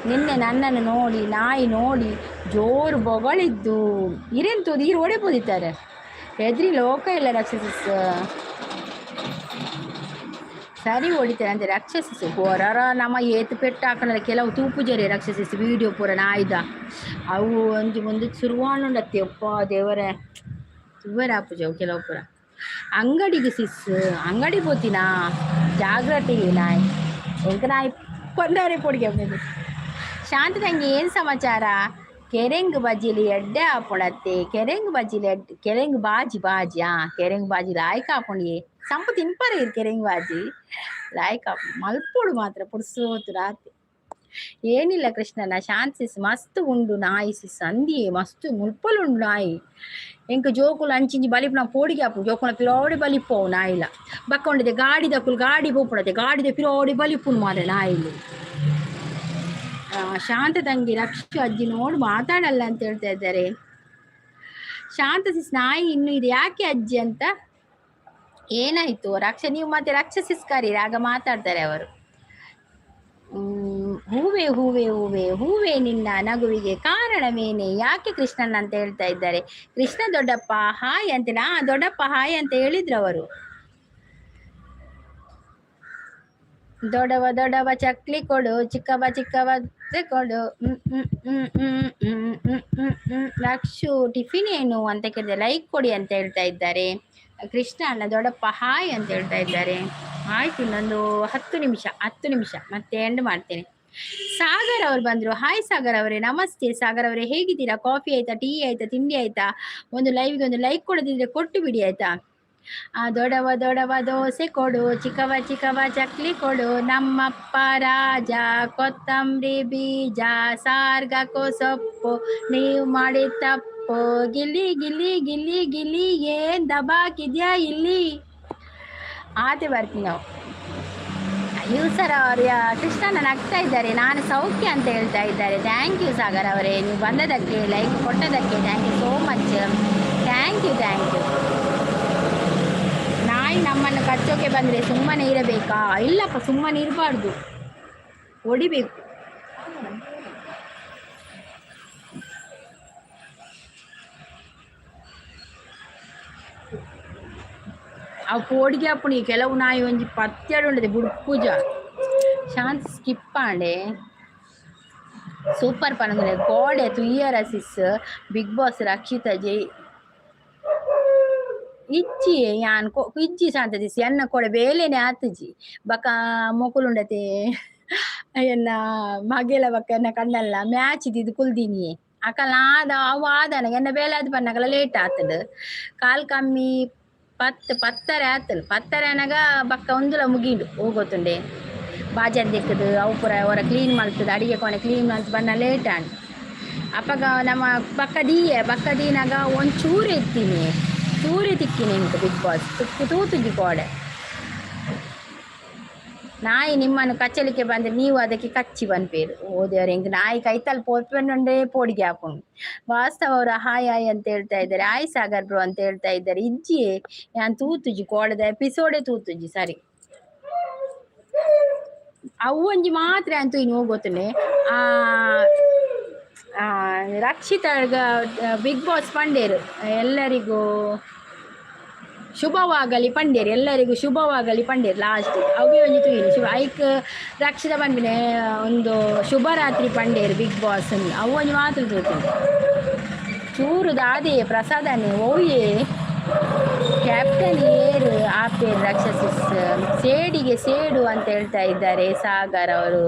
ನಿನ್ನೆ ನನ್ನನ್ನು ನೋಡಿ ನಾಯಿ ನೋಡಿ ಜೋರು ಬೊಗಳಿದ್ದು ಇರೆಂತೋದು ಈರು ಓಡೆ ಪೋದಿತ್ತಾರೆ ಹೆದ್ರಿ ಲೋಕ ಇಲ್ಲ ರಾಕ್ಷಸಿಸ್. ಸರಿ ಹೊಡಿತಾರೆ ಅಂತೆ ರಾಕ್ಷಸಿಸ್. ಹೊರರ ನಮ್ಮ ಏತ್ ಪೆಟ್ಟು ಹಾಕಣಲ್ಲ ಕೆಲವು ತೂಪುಜರೆ ರಾಕ್ಷಸಿಸ್ ವೀಡಿಯೋ ಪೂರ ನಾಯ್ದ ಅವು ಒಂಜಿ ಮುಂದೆ ಶುರುವಾನುಂಡತ್ತೆ. ಅಪ್ಪ ದೇವರೇ, ತುವ್ವೆರ ಆಪುಜಿ ಅವು ಕೆಲವು ಪೂರ. ಅಂಗಡಿಗೆ ಸಿಸ್, ಅಂಗಡಿ ಪೋತಿನಾ ಜಾಗ್ರತೆ ನಾಯಿ ಎಂಕ ನಾಯಿ ಕೊಂಡಾರೆ ಪೊಡಿಗೆ. ಶಾಂತ ತಂಗಿ, ಏನು ಸಮಾಚಾರ? ಕೆರೆಂಗ್ ಬಜ್ಜಿಲಿ ಎಡ್ಡೆ ಆಪುಂಡತ್ತೆ. ಕೆರೆಂಗ್ ಬಜ್ಜಿಲಿ ಎಡ್ಡೆ, ಕೆರೆಂಗ್ ಬಾಜಿ ಬಾಜಿ. ಆ ಕೆರೆಂಗ್ ಬಾಜಿ ಲಾಯ್ಕ್ ಆಪುಂಡು. ಸಂಪು ತಿನ್ಪರೆ ಕೆರೆಂಗ್ ಬಾಜಿ ಲಾಯ್ಕ್ ಆಪುಂಡು. ಮಲ್ಪೊಡು ಮಾತ್ರ ಪುರ್ಸೋತು ರಾತ್ರಿ. ಏನಿಲ್ಲ ಕೃಷ್ಣನ. ಶಾಂತ ಸಿಸ್, ಮಸ್ತ್ ಉಂಡು ನಾಯಿ ಸಿಸ್ ಅಂದಿಯೇ, ಮಸ್ತ್ ಮುಲ್ಪಲು ಉಂಡು ನಾಯಿ. ಎಂಕ್ ಜೋಕುಲು ಅಂಚಿಂಚಿ ಬಲಿಪುನ ಪೋಡಿಗೆ ಆಪುಂಡು. ಜೋಕುಲ ಪಿರೋಡಿ ಬಲಿಪೋವು ನಾಯಿಲ. ಬಕ್ಕ ಉಂಡಿದೆ ಗಾಡಿದಕುಲು ಗಾಡಿ ಪೋಪುಂಡತೆ, ಗಾಡಿದ ಪಿರೋಡಿ ಬಲಿಪುಂಡು ಮಾರೆ ನಾಯಿಲು. ಶಾಂತ ತಂಗಿ, ರಕ್ಷು ಅಜ್ಜಿ ನೋಡು ಮಾತಾಡಲ್ಲ ಅಂತ ಹೇಳ್ತಾ ಇದ್ದಾರೆ. ಶಾಂತ ಸಿಸ್, ನಾಯಿ ಇನ್ನು ಇದೆ ಯಾಕೆ ಅಜ್ಜಿ ಅಂತ ಏನಾಯ್ತು ರಕ್ಷ? ನೀವು ಮತ್ತೆ ರಕ್ಷಸಿಸ್ ಕರೀರಿ, ಆಗ ಮಾತಾಡ್ತಾರೆ ಅವರು. ಹೂವೆ ಹೂವೆ ಹೂವೆ ಹೂವೆ, ನಿನ್ನ ನಗುವಿಗೆ ಕಾರಣವೇನೆ? ಯಾಕೆ ಕೃಷ್ಣನ್ ಅಂತ ಹೇಳ್ತಾ ಇದ್ದಾರೆ. ಕೃಷ್ಣ ದೊಡ್ಡಪ್ಪ ಹಾಯ್ ಅಂತ. ಆ ದೊಡ್ಡಪ್ಪ ಹಾಯ್ ಅಂತ ಹೇಳಿದ್ರು ಅವರು. ದೊಡವ ದೊಡವ ಚಕ್ಲಿ ಕೊಡು, ಚಿಕ್ಕವ ಚಿಕ್ಕವ ಕೊಡು. ರಕ್ಷು, ಟಿಫಿನ್ ಏನು ಅಂತ ಕೇಳಿದೆ. ಲೈಕ್ ಕೊಡಿ ಅಂತ ಹೇಳ್ತಾ ಇದ್ದಾರೆ. ಕೃಷ್ಣ ಅಣ್ಣ ದೊಡ್ಡಪ್ಪ ಹಾಯ್ ಅಂತ ಹೇಳ್ತಾ ಇದ್ದಾರೆ. ಆಯ್ತು, ಇನ್ನೊಂದು 10 ನಿಮಿಷ, 10 ನಿಮಿಷ ಮತ್ತೆ ಎಂಡ್ ಮಾಡ್ತೇನೆ. ಸಾಗರ್ ಅವರು ಬಂದರು. ಹಾಯ್ ಸಾಗರ್ ಅವರೇ, ನಮಸ್ತೆ ಸಾಗರ್ ಅವರೇ, ಹೇಗಿದ್ದೀರಾ? ಕಾಫಿ ಆಯ್ತಾ? ಟೀ ಆಯ್ತಾ? ತಿಂಡಿ ಆಯ್ತಾ? ಒಂದು ಲೈವ್ಗೆ ಒಂದು ಲೈಕ್ ಕೊಡದಿದ್ರೆ ಕೊಟ್ಟು ಬಿಡಿ ಆಯ್ತಾ? ಆ ದೊಡವ ದೊಡವ ದೋಸೆ ಕೊಡು, ಚಿಕ್ಕವ ಚಿಕ್ಕವ ಚಕ್ಲಿ ಕೊಡು, ನಮ್ಮಪ್ಪ ರಾಜ ಕೊತ್ತಂಬರಿ ಬೀಜ ಸಾರ್ಗಕೋ ಸೊಪ್ಪು, ನೀವು ಮಾಡಿ ತಪ್ಪು, ಗಿಲ್ಲಿ ಗಿಲ್ಲಿ ಗಿಲ್ಲಿ ಗಿಲ್ಲಿ ಏನ್ ದಬಾಕಿದ್ಯಾ ಇಲ್ಲಿ? ಆತೆ ಬರ್ತೀವಿ ನಾವು. ಯೂಸರ್ ಅವರು ಕೃಷ್ಣನ ನಗ್ತಾ ಇದ್ದಾರೆ. ನಾನು ಸೌಖ್ಯ ಅಂತ ಹೇಳ್ತಾ ಇದ್ದಾರೆ. Thank you Sagar ಅವರೇ, ನೀವು ಬಂದದಕ್ಕೆ, like ಕೊಟ್ಟದಕ್ಕೆ thank you so much. Thank you, thank you. ನಾಯಿ ನಮ್ಮನ್ನು ಕಚ್ಚೋಕೆ ಬಂದರೆ ಸುಮ್ಮನೆ ಇರಬೇಕಾ? ಇಲ್ಲಪ್ಪ, ಸುಮ್ಮನೆ ಇರಬಾರ್ದು, ಹೊಡಿಬೇಕು. ಆ ಪೋಡಿಗೆ ಅಪ್ಪುಣಿ ಕೆಲವು ನಾಯಿ ಒಂಜಿ ಪತ್ತೆಡು ಉಂಡದೆ ಬುಡ್ಪೂಜ. ಶಾಂತ ಸ್ಕಿಪ್ ಆಂಡೆ. ಸೂಪರ್ ಪನಂದ್ರೆ ಗೋಡೆ ತುಯ್ಯರ ಸಿಸ್. ಬಿಗ್ ಬಾಸ್ ರಕ್ಷಿತ ಜೈ ಇಜ್ಜಿ ಯಾನ್ ಇಜ್ಜಿ ಶಾಂತ ದಿಸ್. ಎನ್ನ ಕೊಡೆ ಬೇಲೆನೆ ಆತುಜಿ. ಬಕ ಮೊಕುಲುಂಡತೆ ಎನ್ನ ಮಗೆಲ ಬಕ್ಕ ಎನ್ನ ಕಣ್ಣಲ್ಲ ಮ್ಯಾಚ್ ಇದ್ದಿದ್ದು ಕುಲ್ದಿನಿಯೇ. ಅಕಲ್ ಆದ ಅವು ಆದನ ಎನ್ನ ಬೇಲೆ ಆದ್ ಪನ್ನಗಲ ಲೇಟ್ ಆತುಂಡು. ಕಾಲ್ ಕಮ್ಮಿ ಪತ್ತು ಪತ್ತರೆ ಆತುಂಡು. ಪತ್ತರೆ ಆನಗ ಬಕ್ಕ ಒಂದುಲ ಮುಗಿಂಡು ಹೋಗೋತುಂಡೆ. ಬಾಜನ್ ದಿಕ್ಕದು ಅವು ಪೂರ ಹೊರ ಕ್ಲೀನ್ ಮಲ್ತದ ಅಡಿಗೆ ಕೋಣೆ ಕ್ಲೀನ್ ಮಲ್ತ್ ಬಣ್ಣ ಲೇಟ್ ಆಂಡ್. ಅಪಗ ನಮ್ಮ ಬಕ್ಕ ದೀಯೆ ಬಕ್ಕ ದೀನಾಗ ಒಂಚೂರು ಎತ್ತೀನಿ ಚೂರು ತಿಕ್ಕಿನಿ ಎಂಕ್ ಬಿಗ್ ಬಾಸ್ ತುಕ್ಕು ತೂತುಜಿ ಕೋಡೆ. ನಾಯಿ ನಿಮ್ಮನ್ನು ಕಚ್ಚಲಿಕ್ಕೆ ಬಂದ್ರೆ ನೀವು ಅದಕ್ಕೆ ಕಚ್ಚಿ ಪನ್ಪೇರು. ಓ ದೇವರೇ, ಎಂಕ್ ನಾಯಿ ಕೈತಲ್ ಪೋಪೆಂಡೆ ಪೋಡಿಗೆ ಆಪುಂಡು. ವಾಸ್ತವ ಅವರು ಹಾಯ್ ಹಾಯ್ ಅಂತ ಹೇಳ್ತಾ ಇದ್ದಾರೆ. ಹಾಯ್ ಸಾಗರ್ ಬ್ರೋ ಅಂತ ಹೇಳ್ತಾ ಇದ್ದಾರೆ. ಇಜ್ಜಿ ಯಾನ್ ತೂತುಜಿ ಕೋಡೆದ ಎಪಿಸೋಡೆ ತೂತುಜಿ ಸರಿ. ಅವು ಒಂಜಿ ಮಾತ್ರ ಅಂತೂ ಇನ್ನು ಹೋಗೋತನೆ. ಆ ರಕ್ಷಿತ ಬಿಗ್ ಬಾಸ್ ಪಂಡೇರು ಎಲ್ಲರಿಗೂ ಶುಭವಾಗಲಿ ಪಂಡೇರು, ಎಲ್ಲರಿಗೂ ಶುಭವಾಗಲಿ ಪಂಡೇರು ಲಾಸ್ಟ್. ಅವೇ ಒಂಜಿ ತೂಯಿನಿ ಶುಭ ಐಕ್ ರಕ್ಷಿತ ಪನ್ಪಿನೆ ಒಂದು ಶುಭರಾತ್ರಿ ಪಂಡೇರು ಬಿಗ್ ಬಾಸ್ ಅವು ಒಂಜಿ ಮಾತ್ರ ತೂತೀನಿ. ಚೂರು ದಾದೆಯೇ ಪ್ರಸಾದನೆ ಓಯೇ ಕ್ಯಾಪ್ಟನ್ ಏರು ಆಪೇರ್ ರಕ್ಷಸಿಸ್ ಸೇಡಿಗೆ ಸೇಡು ಅಂತ ಹೇಳ್ತಾ ಇದ್ದಾರೆ ಸಾಗರ್ ಅವರು.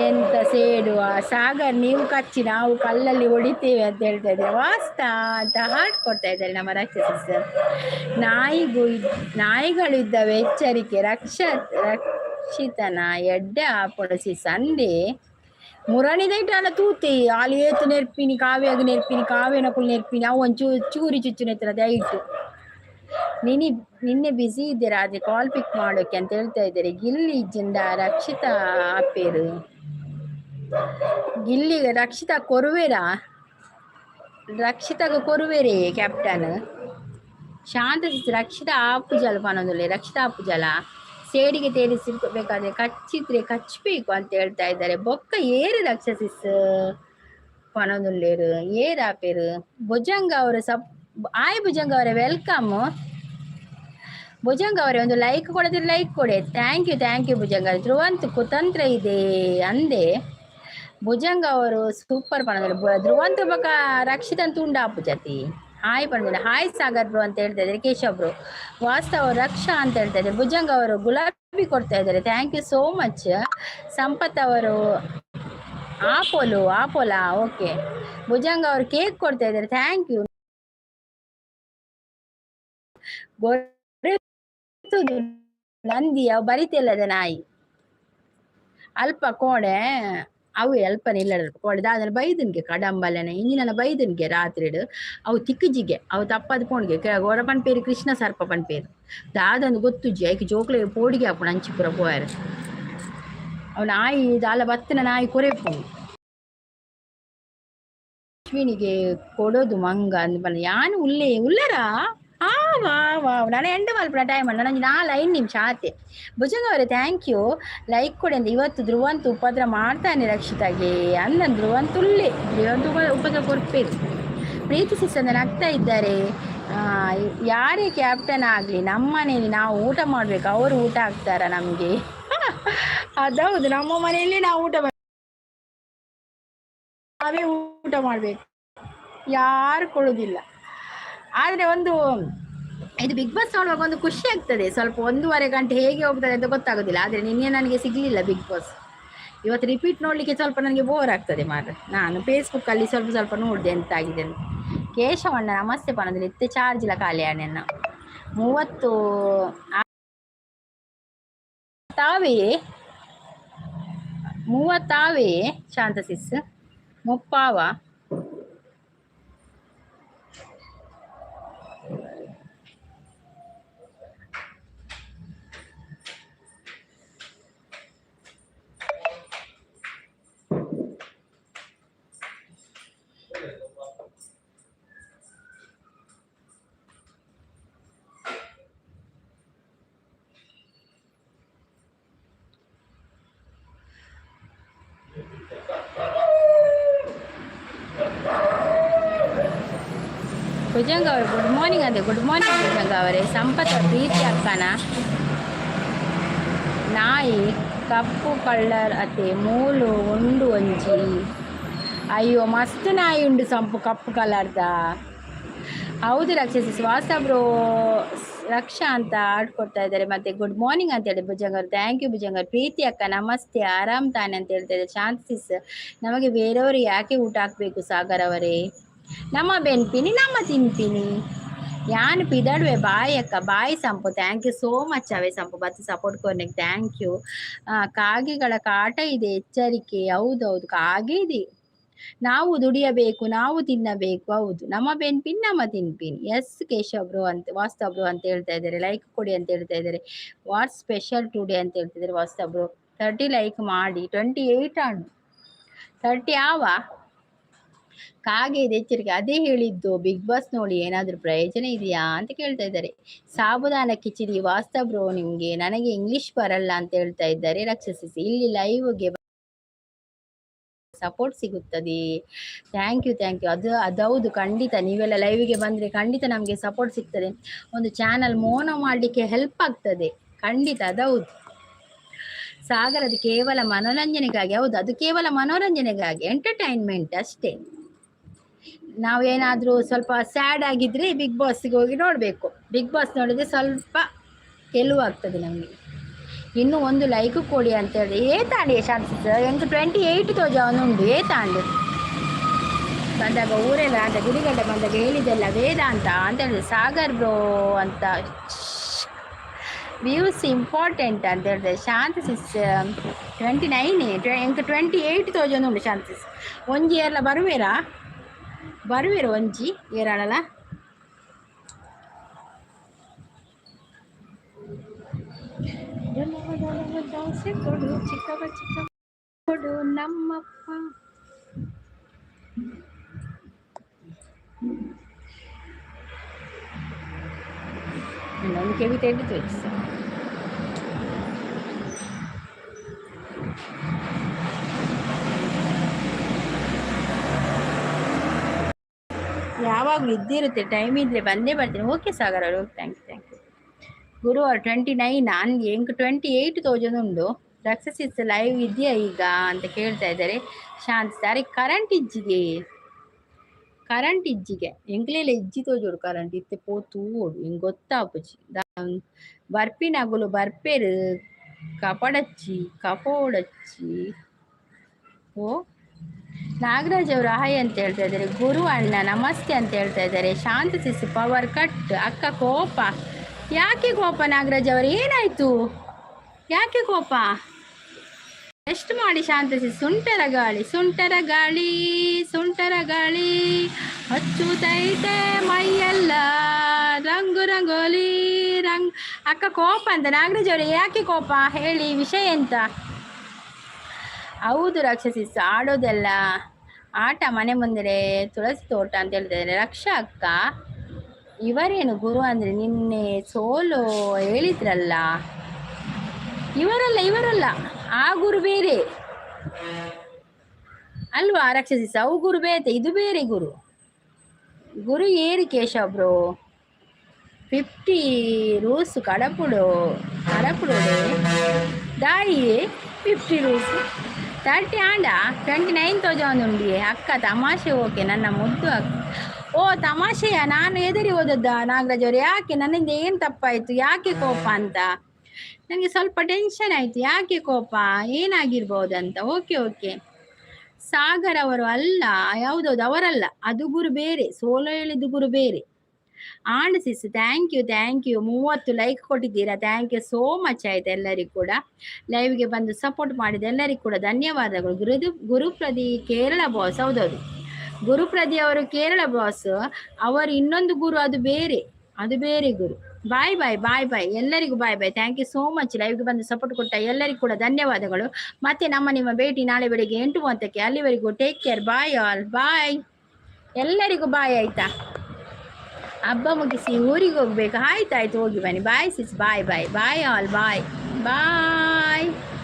ಎಂತ ಸೇಡುವ ಸಾಗರ್, ನೀವು ಕಚ್ಚಿ, ನಾವು ಕಲ್ಲಲ್ಲಿ ಹೊಡಿತೇವೆ ಅಂತ ಹೇಳ್ತಾ ಇದ್ದಾರೆ. ವಾಸ್ತಾ ಅಂತ ಹಾರ್ಟ್ ಕೊಡ್ತಾ ಇದ್ದಾರೆ ನಮ್ಮ ರಾಕ್ಷಸ ಸರ್. ನಾಯಿಗೂ ನಾಯಿಗಳು ಇದ್ದಾವೆ, ಎಚ್ಚರಿಕೆ. ರಕ್ಷಿತನ ಎಡ್ಡೆ ಆಪೊಡಸಿ ಸಂಡೆ ಮುರಣಿದೈಟಾನ ತೂತೆ ಆಲು ಏತು ನೆರ್ಪಿನಿ, ಕಾವ್ಯಾಗ ನೆರ್ಪಿನಿ, ಕಾವ್ಯನಕುಲು ನೆರ್ಪಿನಿ. ಅವು ಒಂಚೂ ಚೂರಿ ಚುಚ್ಚು ನೆತ್ತದ ಐಟು. ನಿನ್ನೆ ಬ್ಯುಸಿ ಇದ್ದೀರಾ, ಆದ್ರೆ ಕಾಲ್ ಪಿಕ್ ಮಾಡೋಕೆ ಅಂತ ಹೇಳ್ತಾ ಇದ್ದಾರೆ. ಗಿಲ್ಲಿ ಜಿಂದ ರಕ್ಷಿತಾ ಆಪೇರು ಗಿಲ್ಲಿ ರಕ್ಷಿತಾ ಕೊರುವೆರಾ? ರಕ್ಷಿತಾಗ ಕೊರುವೆರೇ ಕ್ಯಾಪ್ಟನ್? ಶಾಂತ ರಕ್ಷಿತಾ ಆಪುಜಲ ಪನೊಂದುಲ್ಲೆ. ರಕ್ಷಿತಾ ಆಪುಜಲ ಸೇಡಿಗೆ ತೇರಿಸಬೇಕಾದ್ರೆ ಕಚ್ಚಿದ್ರೆ ಕಚ್ಚಬೇಕು ಅಂತ ಹೇಳ್ತಾ ಇದ್ದಾರೆ. ಬೊಕ್ಕ ಏರು ರಕ್ಷಸಿಸ್ ಪನೊಂದುಲ್ಲೇರು ಏರ್ ಆಪೇರು? ಭುಜಂಗ ಅವರು ಸಪ್ ಆಯ್. ಭುಜಂಗ ಅವರೇ, welcome. Bhujanga ಅವರೇ, ಒಂದು ಲೈಕ್ ಕೊಡದಿದ್ರೆ ಲೈಕ್ ಕೊಡಿ. Thank you, thank you Bhujanga. Dhruvanth ಕುತಂತ್ರ ಇದೆ ಅಂದೆ. ಭುಜಂಗ ಅವರು ಸೂಪರ್ ಪಣದಲ್ಲಿ. ಧ್ರುವಂತ್ ಬಕ ರಕ್ಷಿತನ್ ತುಂಡ ಆಪುಜತಿ. ಹಾಯ್ ಪಣದಿಲ್ಲ. ಹಾಯ್ ಸಾಗರ್ ಬ್ರೋ ಅಂತ ಹೇಳ್ತಾ ಇದ್ದಾರೆ. ಕೇಶವ್ ಬ್ರೋ, ವಾಸ್ತವ ರಕ್ಷಾ ಅಂತ ಹೇಳ್ತಾ ಇದ್ದಾರೆ. ಭುಜಂಗ ಅವರು ಗುಲಾಬಿ ಕೊಡ್ತಾ ಇದ್ದಾರೆ. Thank you so much. Sampath ಅವರು ಆಪೋಲು ಆಪೋಲಾ? ಓಕೆ. ಭುಜಂಗ ಅವರು ಕೇಕ್ ಕೊಡ್ತಾ ಇದ್ದಾರೆ. Thank you. ಗೊರೆತುದು ನಂದಿ ಅವು ಬರಿತಿಲ್ಲದ ನಾಯಿ. ಅಲ್ಪ ಕೋಣೆ ಅವು ಅಲ್ಪ ನಿಲ್ಲಡ ಕೋಡೆ ದಾದನ ಬೈದನ್ಗೆ ಕಡಂಬಲನೆ ಇಂಜಿನ ಬೈದನ್ಗೆ ರಾತ್ರಿಡ್ ಅವು ತಿಕ್ಕುಜಿಗೆ ಅವು ತಪ್ಪದ ಪೋಣ್ಗೆ ಗೋಡ ಪನ್ಪೇರು, ಕೃಷ್ಣ ಸರ್ಪ ಪನ್ಪೇರು. ದಾದಂದು ಗೊತ್ತುಜ್ಜಿ. ಐಕ್ ಜೋಕ್ಲೆ ಪೋಡಿಗೆ ಆಪುಂಡು. ಅಂಚಿ ಪೂರ ಪೋಯರ್. ಅವು ನಾಯಿ ದಾಲ ಬತ್ತಿನ ನಾಯಿ ಕೊರೆಪುಂಡು. ಅಶ್ವಿನಿಗೆ ಕೊಡೋದು ಮಂಗ ಅಂದ್ ಯಾನು ಉಲ್ಲೇ ಉಲ್ಲರಾ? ಆ ವಾ ವಾ, ನಾನು ಎಂಡ್ ಮಲ್ಪುನ ಟೈಮ್ ಅಲ್ಲ. ನಂಗೆ 4-5 ನಿಮಿಷ ಆತೆ. ಭುಜಂಗ ಅವರೇ, thank you. Like ಕೊಡಿ ಅಂತ. ಇವತ್ತು ಧ್ರುವಂತ ಉಪದ್ರ ಮಾಡ್ತಾನೆ ರಕ್ಷಿತಾಗೆ ಅಂದ. ಧ್ರುವಂತ ಉಲ್ಲೆ, ಧ್ರುವಂತ ಉಪದ್ರ ಕೊರ್ಪೇರು. ಪ್ರೀತಿ ಸಿಸ್ಟರ್ ನಗ್ತಾ ಇದ್ದಾರೆ. ಯಾರೇ ಕ್ಯಾಪ್ಟನ್ ಆಗಲಿ, ನಮ್ಮ ಮನೇಲಿ ನಾವು ಊಟ ಮಾಡಬೇಕು, ಅವರು ಊಟ ಹಾಕ್ತಾರ ನಮಗೆ? ಅದೌದು, ನಮ್ಮ ಮನೆಯಲ್ಲಿ ನಾವು ಊಟ, ನಾವೇ ಊಟ ಮಾಡಬೇಕು, ಯಾರು ಕೊಡೋದಿಲ್ಲ. ಆದರೆ ಒಂದು ಇದು ಬಿಗ್ ಬಾಸ್ ನೋಡುವಾಗ ಒಂದು ಖುಷಿ ಆಗ್ತದೆ ಸ್ವಲ್ಪ. 1.5 ಗಂಟೆ ಹೇಗೆ ಹೋಗ್ತದೆ ಅಂತ ಗೊತ್ತಾಗೋದಿಲ್ಲ. ಆದರೆ ನಿನ್ನೆ ನನಗೆ ಸಿಗಲಿಲ್ಲ ಬಿಗ್ ಬಾಸ್. ಇವತ್ತು ರಿಪೀಟ್ ನೋಡಲಿಕ್ಕೆ ಸ್ವಲ್ಪ ನನಗೆ ಬೋರ್ ಆಗ್ತದೆ ಮಾರ್ರೆ. ನಾನು ಫೇಸ್ಬುಕ್ಕಲ್ಲಿ ಸ್ವಲ್ಪ ಸ್ವಲ್ಪ ನೋಡಿದೆ ಎಂತಾಗಿದೆ ಅಂತ. ಕೇಶವಣ್ಣ ನಮಸ್ತೆ ಪನಂದ್ರೆ ಇತ್ತೆ ಚಾರ್ಜ್ ಇಲ್ಲ, ಖಾಲಿ ಆಣೆನ್ನ 30 ತಾವೇ ಮೂವತ್ತಾವೇ. ಶಾಂತ ಸಿಸ್ ಮುಪ್ಪಾವ. ಭುಜಂಗ ಅವರು ಗುಡ್ ಮಾರ್ನಿಂಗ್ ಅಂದೆ. ಗುಡ್ ಮಾರ್ನಿಂಗ್ ಭುಜಂಗ ಅವರೇ. ಸಂಪತ್ ಪ್ರೀತಿ ಅಕ್ಕನ ನಾಯಿ ಕಪ್ಪು ಕಳ್ಳರ್ ಅತೆ ಮೂಲು ಉಂಡು ಒಂಜಿ. ಅಯ್ಯೋ, ಮಸ್ತ್ ನಾಯಿ ಉಂಡು ಸಂಪು, ಕಪ್ಪು ಕಲರ್ದ. ಹೌದು ರಕ್ಷಿಸಿ. ವಾಸ ಬ್ರೋ, ರಕ್ಷಾ ಅಂತ ಕೊಡ್ತಾ ಇದ್ದಾರೆ. ಮತ್ತೆ ಗುಡ್ ಮಾರ್ನಿಂಗ್ ಅಂತ ಹೇಳಿ ಭುಜಂಗರು. Thank you ಭುಜಂಗರ್. ಪ್ರೀತಿ ಅಕ್ಕ ನಮಸ್ತೆ, ಆರಾಮ್ ತಾನೆ ಅಂತ ಹೇಳ್ತಾ ಇದ್ದಾರೆ. ಶಾಂತಿಸ್ ನಮಗೆ ಬೇರೆಯವರು ಯಾಕೆ ಊಟ ಹಾಕ್ಬೇಕು ಸಾಗರ್ ಅವರೇ? ನಮ್ಮ ಬೆನ್ಪಿನಿ, ನಮ್ಮ ತಿನ್ಪಿನಿ. ಯಾನ್ ಪಿದಡುವೆ. ಬಾಯ್ ಅಕ್ಕ, ಬಾಯ್ ಸಂಪು. Thank you so much ಅವೇ ಸಂಪು ಬತ್ತು ಸಪೋರ್ಟ್ ಕೊರ್ನೆಗ್ thank you. ಕಾಗೆಗಳ ಕಾಟ ಇದೆ, ಎಚ್ಚರಿಕೆ. ಹೌದೌದು, ಕಾಗೆ ಇದೆ. ನಾವು ದುಡಿಯಬೇಕು, ನಾವು ತಿನ್ನಬೇಕು. ಹೌದು, ನಮ್ಮ ಬೆನ್ಪಿನ್ ನಮ್ಮ ತಿನ್ಪಿನ್. ಎಸ್ ಕೇಶವ್ ಬ್ರೋ ಅಂತ, ವಾಸ್ತವ್ ಬ್ರೋ ಅಂತ ಹೇಳ್ತಾ ಇದ್ದಾರೆ. ಲೈಕ್ ಕೊಡಿ ಅಂತ ಹೇಳ್ತಾ ಇದ್ದಾರೆ. What special today ಅಂತ ಹೇಳ್ತಿದ್ದಾರೆ ವಾಸ್ತವ್ ಬ್ರೋ. 30 ಲೈಕ್ ಮಾಡಿ. 28 ಆಣು, 30 ಆವ. ಕಾಗೆ ಇದೆ, ಎಚ್ಚರಿಕೆ. ಅದೇ ಹೇಳಿದ್ದು, ಬಿಗ್ ಬಾಸ್ ನೋಡಿ ಏನಾದರೂ ಪ್ರಯೋಜನ ಇದೆಯಾ ಅಂತ ಕೇಳ್ತಾ ಇದ್ದಾರೆ. ಸಾಬುದಾನ ಕಿಚಿಡಿ ವಾಸ್ತವ್ ಬ್ರೋ ನಿಮಗೆ, ನನಗೆ ಇಂಗ್ಲಿಷ್ ಬರಲ್ಲ ಅಂತ ಹೇಳ್ತಾ ಇದ್ದಾರೆ ರಕ್ಷಸಿಸಿ. ಇಲ್ಲಿ ಲೈವ್ಗೆ ಸಪೋರ್ಟ್ ಸಿಗುತ್ತದೆ. Thank you, thank you. ಅದು ಅದೌದು, ಖಂಡಿತ. ನೀವೆಲ್ಲ ಲೈವಿಗೆ ಬಂದರೆ ಖಂಡಿತ ನಮಗೆ ಸಪೋರ್ಟ್ ಸಿಗ್ತದೆ. ಒಂದು ಚಾನಲ್ ಮೋನೋ ಮಾಡಲಿಕ್ಕೆ ಹೆಲ್ಪ್ ಆಗ್ತದೆ ಖಂಡಿತ. ಅದೌದು ಸಾಗರ್, ಅದು ಕೇವಲ ಮನೋರಂಜನೆಗಾಗಿ. ಹೌದು, ಅದು ಕೇವಲ ಮನೋರಂಜನೆಗಾಗಿ, ಎಂಟರ್ಟೈನ್ಮೆಂಟ್ ಅಷ್ಟೇ. ನಾವೇನಾದರೂ ಸ್ವಲ್ಪ ಸ್ಯಾಡ್ ಆಗಿದ್ರೆ ಬಿಗ್ ಬಾಸ್ಗೆ ಹೋಗಿ ನೋಡಬೇಕು. ಬಿಗ್ ಬಾಸ್ ನೋಡಿದ್ರೆ ಸ್ವಲ್ಪ ಗೆಲುವಾಗ್ತದೆ ನಮಗೆ. ಇನ್ನು ಒಂದು ಲೈಕ್ ಕೊಡಿ ಅಂತ ಹೇಳಿ. ಏತಾಂಡಿ ಶಾಂತಿ, ಎಂಕ್ 28 ತೋಜಾವನು ಉಂಡು. ಏತಾಂಡು ಬಂದಾಗ ಊರೆಲ್ಲ ಅಂತ ಗುಡಿಗಡ್ಡೆ ಬಂದಾಗ ಹೇಳಿದೆಲ್ಲ ವೇದಾಂತ ಅಂತ ಹೇಳಿದೆ. ಸಾಗರ್ ಬ್ರೋ ಅಂತ, ವ್ಯೂಸ್ ಇಂಪಾರ್ಟೆಂಟ್ ಅಂತ ಹೇಳಿದೆ. ಶಾಂತ ಸಿಸ್, 29. ಎಂಕ್ 28 ತೋಜೊಂದು ಉಂಡು. ಶಾಂತ ಸಿಸ್, ಒಂಜಿ ಏರ್ಲ ಬರುವೇರಾ? ಬರುವೇರ ಒಂಜಿ ಏರಾಳಲ್ಲ? ದೋಸೆ ಕೊಡು ಚಿಕ್ಕವ ಚಿಕ್ಕ ಕೊಡು ನಮ್ಮಪ್ಪ. ಒಂದು ಕೆವಿ ತೆಗೆದು ತೋರಿಸ. ಯಾವಾಗಲೂ ಇದ್ದಿರುತ್ತೆ, ಟೈಮ್ ಇದ್ದರೆ ಬಂದೇ ಬರ್ತೀನಿ. ಓಕೆ ಸಾಗರ್ ಅವರು, thank you, thank you. ಗುರುವಾರ 29. ನಾನು ಎಂಕ್ 28 ತೋಜೊಂದು ಉಂಡು. ರಕ್ಷಸಿಸ್, ಲೈವ್ ಇದೆಯಾ ಈಗ ಅಂತ ಕೇಳ್ತಾ ಇದ್ದಾರೆ ಶಾಂತಿ. ಸಾರಿ, ಕರೆಂಟ್ ಇಜ್ಜಿಗೆ, ಕರೆಂಟ್ ಇಜ್ಜಿಗೆ. ಎಂಕ್ಲೆಲ ಇಜ್ಜಿ ತೋಜೋಡು ಕರೆಂಟ್. ಇತ್ತೆ ಪೋತೂಡು ಎಂಕ್ ಗೊತ್ತಾಪುಜಿ. ಬರ್ಪಿನಗುಲು ಬರ್ಪೇರು, ಕಪಡಚ್ಚಿ ಕಪೋಡಚ್ಚಿ. ಓ ನಾಗರಾಜ್ ಅವರು ಹಾಯ್ ಅಂತ ಹೇಳ್ತಾ ಇದ್ದಾರೆ. ಗುರು ಅಣ್ಣ ನಮಸ್ತೆ ಅಂತ ಹೇಳ್ತಾ ಇದ್ದಾರೆ. ಶಾಂತ ಸಿಸ್, ಪವರ್ ಕಟ್ ಅಕ್ಕ ಕೋಪ. ಯಾಕೆ ಕೋಪ ನಾಗರಾಜ್ ಅವರು? ಏನಾಯ್ತು? ಯಾಕೆ ಕೋಪ? ಎಷ್ಟು ಮಾಡಿ ಶಾಂತ ಸಿಸ್. ಸುಂಟರ ಗಾಳಿ, ಸುಂಟರ ಗಾಳಿ, ಸುಂಟರ ಗಾಳಿ ಹಚ್ಚುತ್ತೈತೆ ಮೈಯೆಲ್ಲ ರಂಗು ರಂಗೋಲಿ ರಂಗ್. ಅಕ್ಕ ಕೋಪ ಅಂತ ನಾಗರಾಜ್ ಅವರು. ಯಾಕೆ ಕೋಪ ಹೇಳಿ, ವಿಷಯ ಎಂತ? ಹೌದು ರಾಕ್ಷಸಿ, ಆಡೋದೆಲ್ಲ ಆಟ. ಮನೆ ಮುಂದೆ ತುಳಸಿ ತೋಟ ಅಂತ ಹೇಳ್ತಿದ್ದಾರೆ ರಕ್ಷಾ ಅಕ್ಕ. ಇವರೇನು ಗುರು ಅಂದರೆ? ನಿನ್ನೆ ಸೋಲು ಹೇಳಿದ್ರಲ್ಲ, ಇವರಲ್ಲ, ಇವರಲ್ಲ, ಆ ಗುರು ಬೇರೆ ಅಲ್ವಾ ರಾಕ್ಷಸಿ? ಅವು ಗುರು ಬೇತೆ, ಇದು ಬೇರೆ ಗುರು. ಗುರು ಏರಿ ಕೇಶವ್ ಬ್ರೋ, 50 ರೂಸ್ ಕಡಪುಡು ಕಡಪುಡು ದಾಯಿ. 50 ರೂಸ್ 30 ಆಂಡ, 29 ತೋಜೊಂದುಂಡಿ ಅಕ್ಕ. ತಮಾಷೆ, ಓಕೆ ನನ್ನ ಮುದ್ದು ಅಕ್ಕ. ಓ ತಮಾಷೆಯ? ನಾನು ಎದುರಿ ಹೋದದ್ದ ನಾಗರಾಜ್ ಅವರು. ಯಾಕೆ, ನನ್ನಿಂದ ಏನು ತಪ್ಪಾಯ್ತು? ಯಾಕೆ ಕೋಪ ಅಂತ ನನಗೆ ಸ್ವಲ್ಪ ಟೆನ್ಷನ್ ಆಯ್ತು. ಯಾಕೆ ಕೋಪ, ಏನಾಗಿರ್ಬೋದಂತ. ಓಕೆ ಓಕೆ, ಸಾಗರ್ ಅವರು ಅಲ್ಲ. ಯಾವುದೌದು, ಅವರಲ್ಲ, ಅದು ಗುರು ಬೇರೆ, ಸೋಲೋ ಹೇಳಿದ್ದು ಗುರು ಬೇರೆ. ಆಂಡ್ sis, thank you, thank you. 30 like ಕೊಟ್ಟಿದ್ದೀರಾ, thank you so much. ಆಯ್ತು, ಎಲ್ಲರಿಗೂ ಕೂಡ, ಲೈವ್ಗೆ ಬಂದು ಸಪೋರ್ಟ್ ಮಾಡಿದ ಎಲ್ಲರಿಗೂ ಕೂಡ ಧನ್ಯವಾದಗಳು. ಗುರುಪ್ರದಿ ಕೇರಳ ಬಾಸ್. ಹೌದೌದು, ಗುರುಪ್ರದಿ ಅವರು ಕೇರಳ ಬಾಸ್ ಅವರು. ಇನ್ನೊಂದು ಗುರು ಅದು ಬೇರೆ, ಅದು ಬೇರೆ ಗುರು. ಬಾಯ್ ಬಾಯ್, ಬಾಯ್ ಬಾಯ್, ಎಲ್ಲರಿಗೂ bye bye. Thank you so much. ಲೈವ್ಗೆ ಬಂದು ಸಪೋರ್ಟ್ ಕೊಟ್ಟ ಎಲ್ಲರಿಗೂ ಕೂಡ ಧನ್ಯವಾದಗಳು. ಮತ್ತೆ ನಮ್ಮ ನಿಮ್ಮ ಭೇಟಿ ನಾಳೆ ಬೆಳಿಗ್ಗೆ 8:30ಕ್ಕೆ. ಅಲ್ಲಿವರೆಗೂ take care, bye all, bye. ಎಲ್ಲರಿಗೂ ಬಾಯ್, ಆಯ್ತಾ? ಹಬ್ಬ ಮುಗಿಸಿ ಊರಿಗೆ ಹೋಗ್ಬೇಕು. ಆಯ್ತಾಯ್ತು, ಹೋಗಿ ಬನ್ನಿ. Bye sis, bye bye, bye all, bye bye.